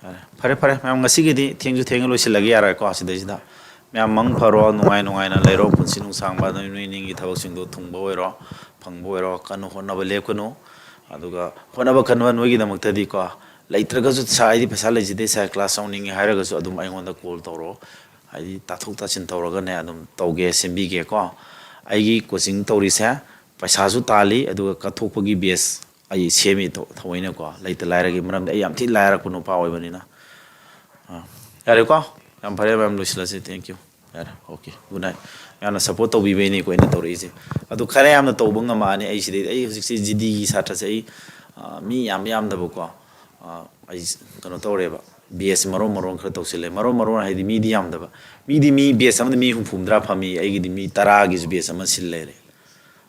ꯌꯥꯔꯦ꯫ ꯐꯔꯦ, ꯐꯔꯦ, ꯃꯌꯥꯝ, ꯉꯁꯤꯒꯤꯗꯤ ꯊꯦꯡꯁꯨ ꯊꯦꯡꯉꯦ, ꯂꯣꯏꯁꯤꯜꯂꯒꯦ ꯌꯥꯔꯦꯀꯣ ꯁꯤꯗꯩꯁꯤꯗ꯫ ꯃꯌꯥꯝ ꯃꯪ ꯐꯔꯣ, ꯅꯨꯡꯉꯥꯏ ꯅꯨꯡꯉꯥꯏꯅ ꯂꯩꯔꯣ, ꯄꯨꯟꯁꯤ ꯅꯨꯡꯁꯥꯡꯕ, ꯅꯣꯏ, ꯅꯣꯏ ꯅꯤꯡꯒꯤ ꯊꯕꯛꯁꯤꯡꯗꯣ ꯊꯨꯡꯕ ꯑꯣꯏꯔꯣ, ꯐꯪꯕ ꯑꯣꯏꯔꯣ, ꯀꯟꯅ ꯍꯣꯠꯅꯕ ꯂꯦꯞꯀꯅꯨ꯫ ꯑꯗꯨꯒ ꯍꯣꯠꯅꯕ ꯀꯟꯕ ꯅꯣꯏꯒꯤꯗꯃꯛꯇꯗꯤꯀꯣ, ꯂꯩꯇ꯭ꯔꯒꯁꯨ "ꯁꯥꯔ, ꯑꯩꯗꯤ ꯄꯩꯁꯥ ꯂꯩꯖꯗꯦ ꯁꯥꯔ, ꯀ꯭ꯂꯥꯁ ꯌꯥꯎꯅꯤꯡꯉꯦ" ꯍꯥꯏꯔꯒꯁꯨ ꯑꯗꯨꯝ ꯑꯩꯉꯣꯟꯗ ꯀꯣꯜ ꯇꯧꯔꯛꯑꯣ꯫ ꯍꯥꯏꯗꯤ ꯇꯥꯊꯣꯛ ꯇꯥꯁꯤꯟ ꯇꯧꯔꯒꯅꯦ ꯑꯗꯨꯝ ꯇꯧꯒꯦ, ꯁꯦꯝꯕꯤꯒꯦꯀꯣ꯫ ꯑꯩꯒꯤ ꯀꯣꯆꯤꯡ ꯇꯧꯔꯤꯁꯦ ꯄꯩꯁꯥꯁꯨ ꯇꯥꯜꯂꯤ, ꯑꯗꯨꯒ ꯀꯠꯊꯣꯛꯄꯒꯤ ꯕꯦꯁ ꯑꯩ ꯁꯦꯝꯃꯤ ꯊ-, ꯊꯑꯣꯏꯅꯀꯣ, ꯂꯩꯇ ꯂꯥꯏꯔꯒꯤ ꯃꯔꯝꯗ꯫ ꯑꯩ ꯌꯥꯝ ꯊꯤ ꯂꯥꯏꯔꯛꯄ ꯅꯨꯄꯥ ꯑꯣꯏꯕꯅꯤꯅ꯫ ꯑꯥ, ꯌꯥꯔꯦꯀꯣ? ꯌꯥꯝ ꯐꯔꯦ ꯃꯌꯥꯝ, ꯂꯣꯏꯁꯤꯜꯂꯁꯤ꯫ Thank you꯫ ꯌꯥꯔꯦ, okay, good night꯫ ꯌꯥꯝꯅ ꯁꯞꯄꯣꯔꯠ ꯇꯧꯕꯤꯕꯩꯅꯤꯀꯣ ꯑꯩꯅ ꯇꯧꯔꯛꯏꯁꯦ꯫ ꯑꯗꯨ ꯈꯔ ꯌꯥꯝꯅ ꯇꯧꯕ ꯉꯝꯃꯛꯑꯅꯤ ꯑꯩ ꯁꯤꯗꯩꯗꯤ꯫ ꯑꯩ ꯍꯧꯖꯤꯛꯁꯦ ꯖꯤ ꯗꯤꯒꯤ ꯁꯥꯇ꯭ꯔꯁꯦ ꯑꯩ, ꯑꯥ, ꯃꯤ ꯌꯥꯝ ꯌꯥꯝꯗꯕꯀꯣ, ꯑꯥ, ꯑꯩ ꯀꯩꯅꯣ ꯇꯧꯔꯦꯕ, ꯕꯦꯁ ꯃꯔꯣꯟ ꯃꯔꯣꯟ ꯈꯔ ꯇꯧꯁꯤꯜꯂꯦ꯫ ꯃꯔꯣꯟ ꯃꯔꯣꯟ ꯍꯥꯏꯗꯤ ꯃꯤꯗꯤ ꯌꯥꯝꯗꯕ, ꯃꯤꯗꯤ ꯃꯤ ꯕꯦꯁ ꯑꯃꯗ ꯃꯤ ꯍꯨꯝꯐꯨ ꯍꯨꯝꯗ꯭ꯔꯥ ꯐꯝꯃꯤ, ꯑꯩꯒꯤꯗꯤ ꯃꯤ ꯇꯔꯥꯒꯤꯁꯨ ꯕꯦꯁ ꯑꯃ ꯁꯤꯜ ꯂꯩꯔꯦ꯫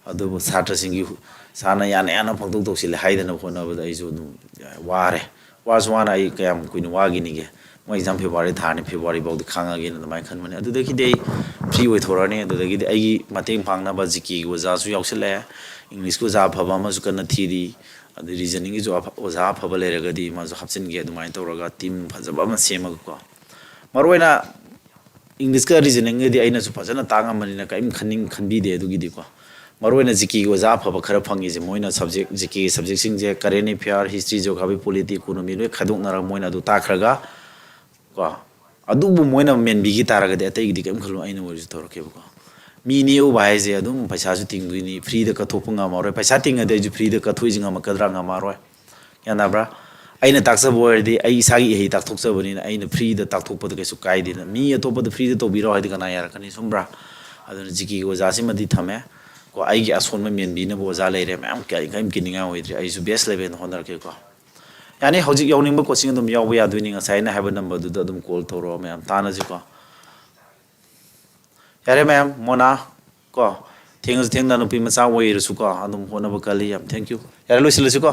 ꯑꯗꯨꯕꯨ ꯁꯥꯇ꯭ꯔꯁꯤꯡꯒꯤ ꯍꯨ-, ꯁꯥꯔꯅ ꯌꯥꯅ ꯌꯥꯅ ꯄꯪꯇꯧ ꯇꯧꯁꯤꯜꯂꯦ ꯍꯥꯏꯗꯅꯕ ꯍꯣꯠꯅꯕꯗ ꯑꯩꯁꯨ ꯑꯗꯨꯝ ꯋꯥꯔꯦ꯫ ꯋꯥꯁꯨ ꯋꯥꯅ ꯑꯩ ꯀꯌꯥꯝ ꯀꯨꯏꯅ ꯋꯥꯈꯤꯅꯤꯒꯦ? ꯃꯣꯏ ꯑꯦꯛꯖꯥꯝ ꯐꯦꯕ꯭ꯔꯨꯋꯥꯔꯤ ꯊꯥꯅꯤ, ꯐꯦꯕ꯭ꯔꯨꯋꯥꯔꯤ ꯐꯥꯎꯗꯤ ꯈꯥꯡꯉꯒꯦꯅ ꯑꯗꯨꯃꯥꯏꯅ ꯈꯟꯕꯅꯦ꯫ ꯑꯗꯨꯗꯒꯤꯗꯤ ꯑꯩ ꯐ꯭ꯔꯤ ꯑꯣꯏꯊꯣꯔꯛꯑꯅꯤ꯫ ꯑꯗꯨꯗꯒꯤꯗꯤ ꯑꯩꯒꯤ ꯃꯇꯦꯡ ꯄꯥꯡꯅꯕ ꯖꯤ ꯀꯦꯒꯤ ꯑꯣꯖꯥꯁꯨ ꯌꯥꯎꯁꯜꯂꯛꯑꯦ, ꯏꯪꯂꯤꯁꯀꯤ ꯑꯣꯖꯥ ꯑꯐꯕ ꯑꯃꯁꯨ ꯀꯟꯅ ꯊꯤꯔꯤ, ꯑꯗꯩ ꯔꯤꯖꯅꯤꯡꯒꯤꯁꯨ ꯑꯐ-, ꯑꯣꯖꯥ ꯑꯐꯕ ꯂꯩꯔꯒꯗꯤ ꯃꯥꯁꯨ ꯍꯥꯞꯆꯤꯟꯒꯦ꯫ ꯑꯗꯨꯃꯥꯏꯅ ꯇꯧꯔꯒ ꯇꯤꯝ ꯐꯖꯕ ꯑꯃ ꯁꯦꯝꯃꯒꯀꯣ, ꯃꯔꯨꯑꯣꯏꯅ ꯏꯪꯂꯤꯁꯀ ꯔꯤꯖꯅꯤꯡꯒꯗꯤ ꯑꯩꯅꯁꯨ ꯐꯖꯅ ꯇꯥꯛꯉꯝꯕꯅꯤꯅ ꯀꯔꯤꯝ ꯈꯟꯅꯤꯡ-, ꯈꯟꯕꯤꯗꯦ ꯑꯗꯨꯒꯤꯗꯤꯀꯣ꯫ ꯃꯔꯨꯑꯣꯏꯅ ꯖꯤ ꯀꯦꯒꯤ ꯑꯣꯖꯥ ꯑꯐꯕ ꯈꯔ ꯐꯪꯉꯤꯁꯦ, ꯃꯣꯏꯅ ꯁꯕꯖꯦꯛ, ꯖꯤ ꯀꯦꯒꯤ ꯁꯕꯖꯦꯛꯁꯤꯡꯁꯦ, current affair, history, geography, polity, economy ꯂꯣꯏ ꯈꯥꯏꯗꯣꯛꯅꯔꯒ ꯃꯣꯏꯅ ꯑꯗꯨ ꯇꯥꯛꯈ꯭ꯔꯒ ꯀꯣ, ꯑꯗꯨꯕꯨ ꯃꯣꯏꯅ ꯃꯦꯟꯕꯤꯈꯤ ꯇꯥꯔꯒꯗꯤ ꯑꯇꯩꯒꯤꯗꯤ ꯀꯔꯤꯝ ꯈꯜꯂꯨ, ꯑꯩꯅ ꯑꯣꯏꯔꯁꯨ ꯇꯧꯔꯛꯀꯦꯕꯀꯣ꯫ ꯃꯤ ꯅꯦꯛꯎꯕ ꯍꯥꯏꯁꯦ ꯑꯗꯨꯝ ꯄꯩꯁꯥꯁꯨ ꯇꯤꯡꯗꯣꯏꯅꯤ, ꯐ꯭ꯔꯤꯗ ꯀꯠꯊꯣꯛꯄ ꯉꯝꯃꯔꯣꯏ꯫ ꯄꯩꯁꯥ ꯇꯤꯡꯉꯗꯤ ꯑꯩꯁꯨ ꯐ꯭ꯔꯤꯗ ꯀꯠꯊꯣꯛꯏꯁꯦ ꯉꯝꯃꯛꯀꯗ꯭ꯔꯥ? ꯉꯝꯃꯔꯣꯏ꯫ ꯒ꯭ꯌꯥꯟ ꯇꯥꯕ꯭ꯔꯥ? ꯑꯩꯅ ꯇꯥꯛꯆꯕ ꯑꯣꯏꯔꯗꯤ ꯑꯩ ꯏꯁꯥꯒꯤ ꯏꯍꯩ ꯇꯥꯛꯊꯣꯛꯆꯕꯅꯤꯅ ꯑꯩꯅ ꯐ꯭ꯔꯤꯗ ꯇꯥꯛꯊꯣꯛꯄꯗ ꯀꯩꯁꯨ ꯀꯥꯏꯗꯦꯅ꯫ ꯃꯤ ꯑꯇꯣꯞꯄꯗ ꯐ꯭ꯔꯤꯗ ꯇꯧꯕꯤꯔꯣ ꯍꯥꯏꯗꯤ ꯀꯅꯥ ꯌꯥꯔꯛꯀꯅꯤ? ꯆꯨꯝꯕ꯭ꯔꯥ? ꯑꯗꯨꯅ ꯖꯤ ꯀꯦꯒꯤ ꯑꯣꯖꯥꯁꯤꯃꯗꯤ ꯊꯝꯃꯦ ꯀꯣ꯫ ꯑꯩꯒꯤ ꯑꯁꯣꯟꯕ ꯃꯦꯟꯕꯤꯅꯕ ꯑꯣꯖꯥ ꯂꯩꯔꯦ ꯃꯌꯥꯝ, ꯀꯔꯤ-, ꯀꯔꯤꯝ ꯀꯤꯅꯤꯡꯉꯥꯏ ꯑꯣꯏꯗ꯭ꯔꯦ꯫ ꯑꯩꯁꯨ best level ꯍꯣꯠꯅꯔꯛꯀꯦꯀꯣ꯫ ꯌꯥꯅꯤ, ꯍꯧꯖꯤꯛ ꯌꯥꯎꯅꯤꯡꯕ coaching ꯑꯗꯨꯝ ꯌꯥꯎꯕ ꯌꯥꯗꯣꯏꯅꯤ꯫ ꯉꯁꯥꯏ ꯑꯩꯅ ꯍꯥꯏꯕ number ꯗꯨꯗ ꯑꯗꯨꯝ call ꯇꯧꯔꯛꯑꯣ, ꯃꯌꯥꯝ ꯇꯥꯟꯅꯁꯤꯀꯣ꯫ ꯌꯥꯔꯦ ꯃꯌꯥꯝ, ꯃꯣꯅꯥ ꯀꯣ, ꯊꯦꯡꯉꯁꯨ ꯊꯦꯡꯅ ꯅꯨꯄꯤ ꯃꯆꯥ ꯑꯣꯏꯔꯁꯨꯀꯣ, ꯑꯗꯨꯝ ꯍꯣꯠꯅꯕ ꯀꯜꯂꯤ꯫ ꯌꯥꯝ thank you꯫ ꯌꯥꯔꯦ, ꯂꯣꯏꯁꯤꯜꯂꯁꯤꯀꯣ꯫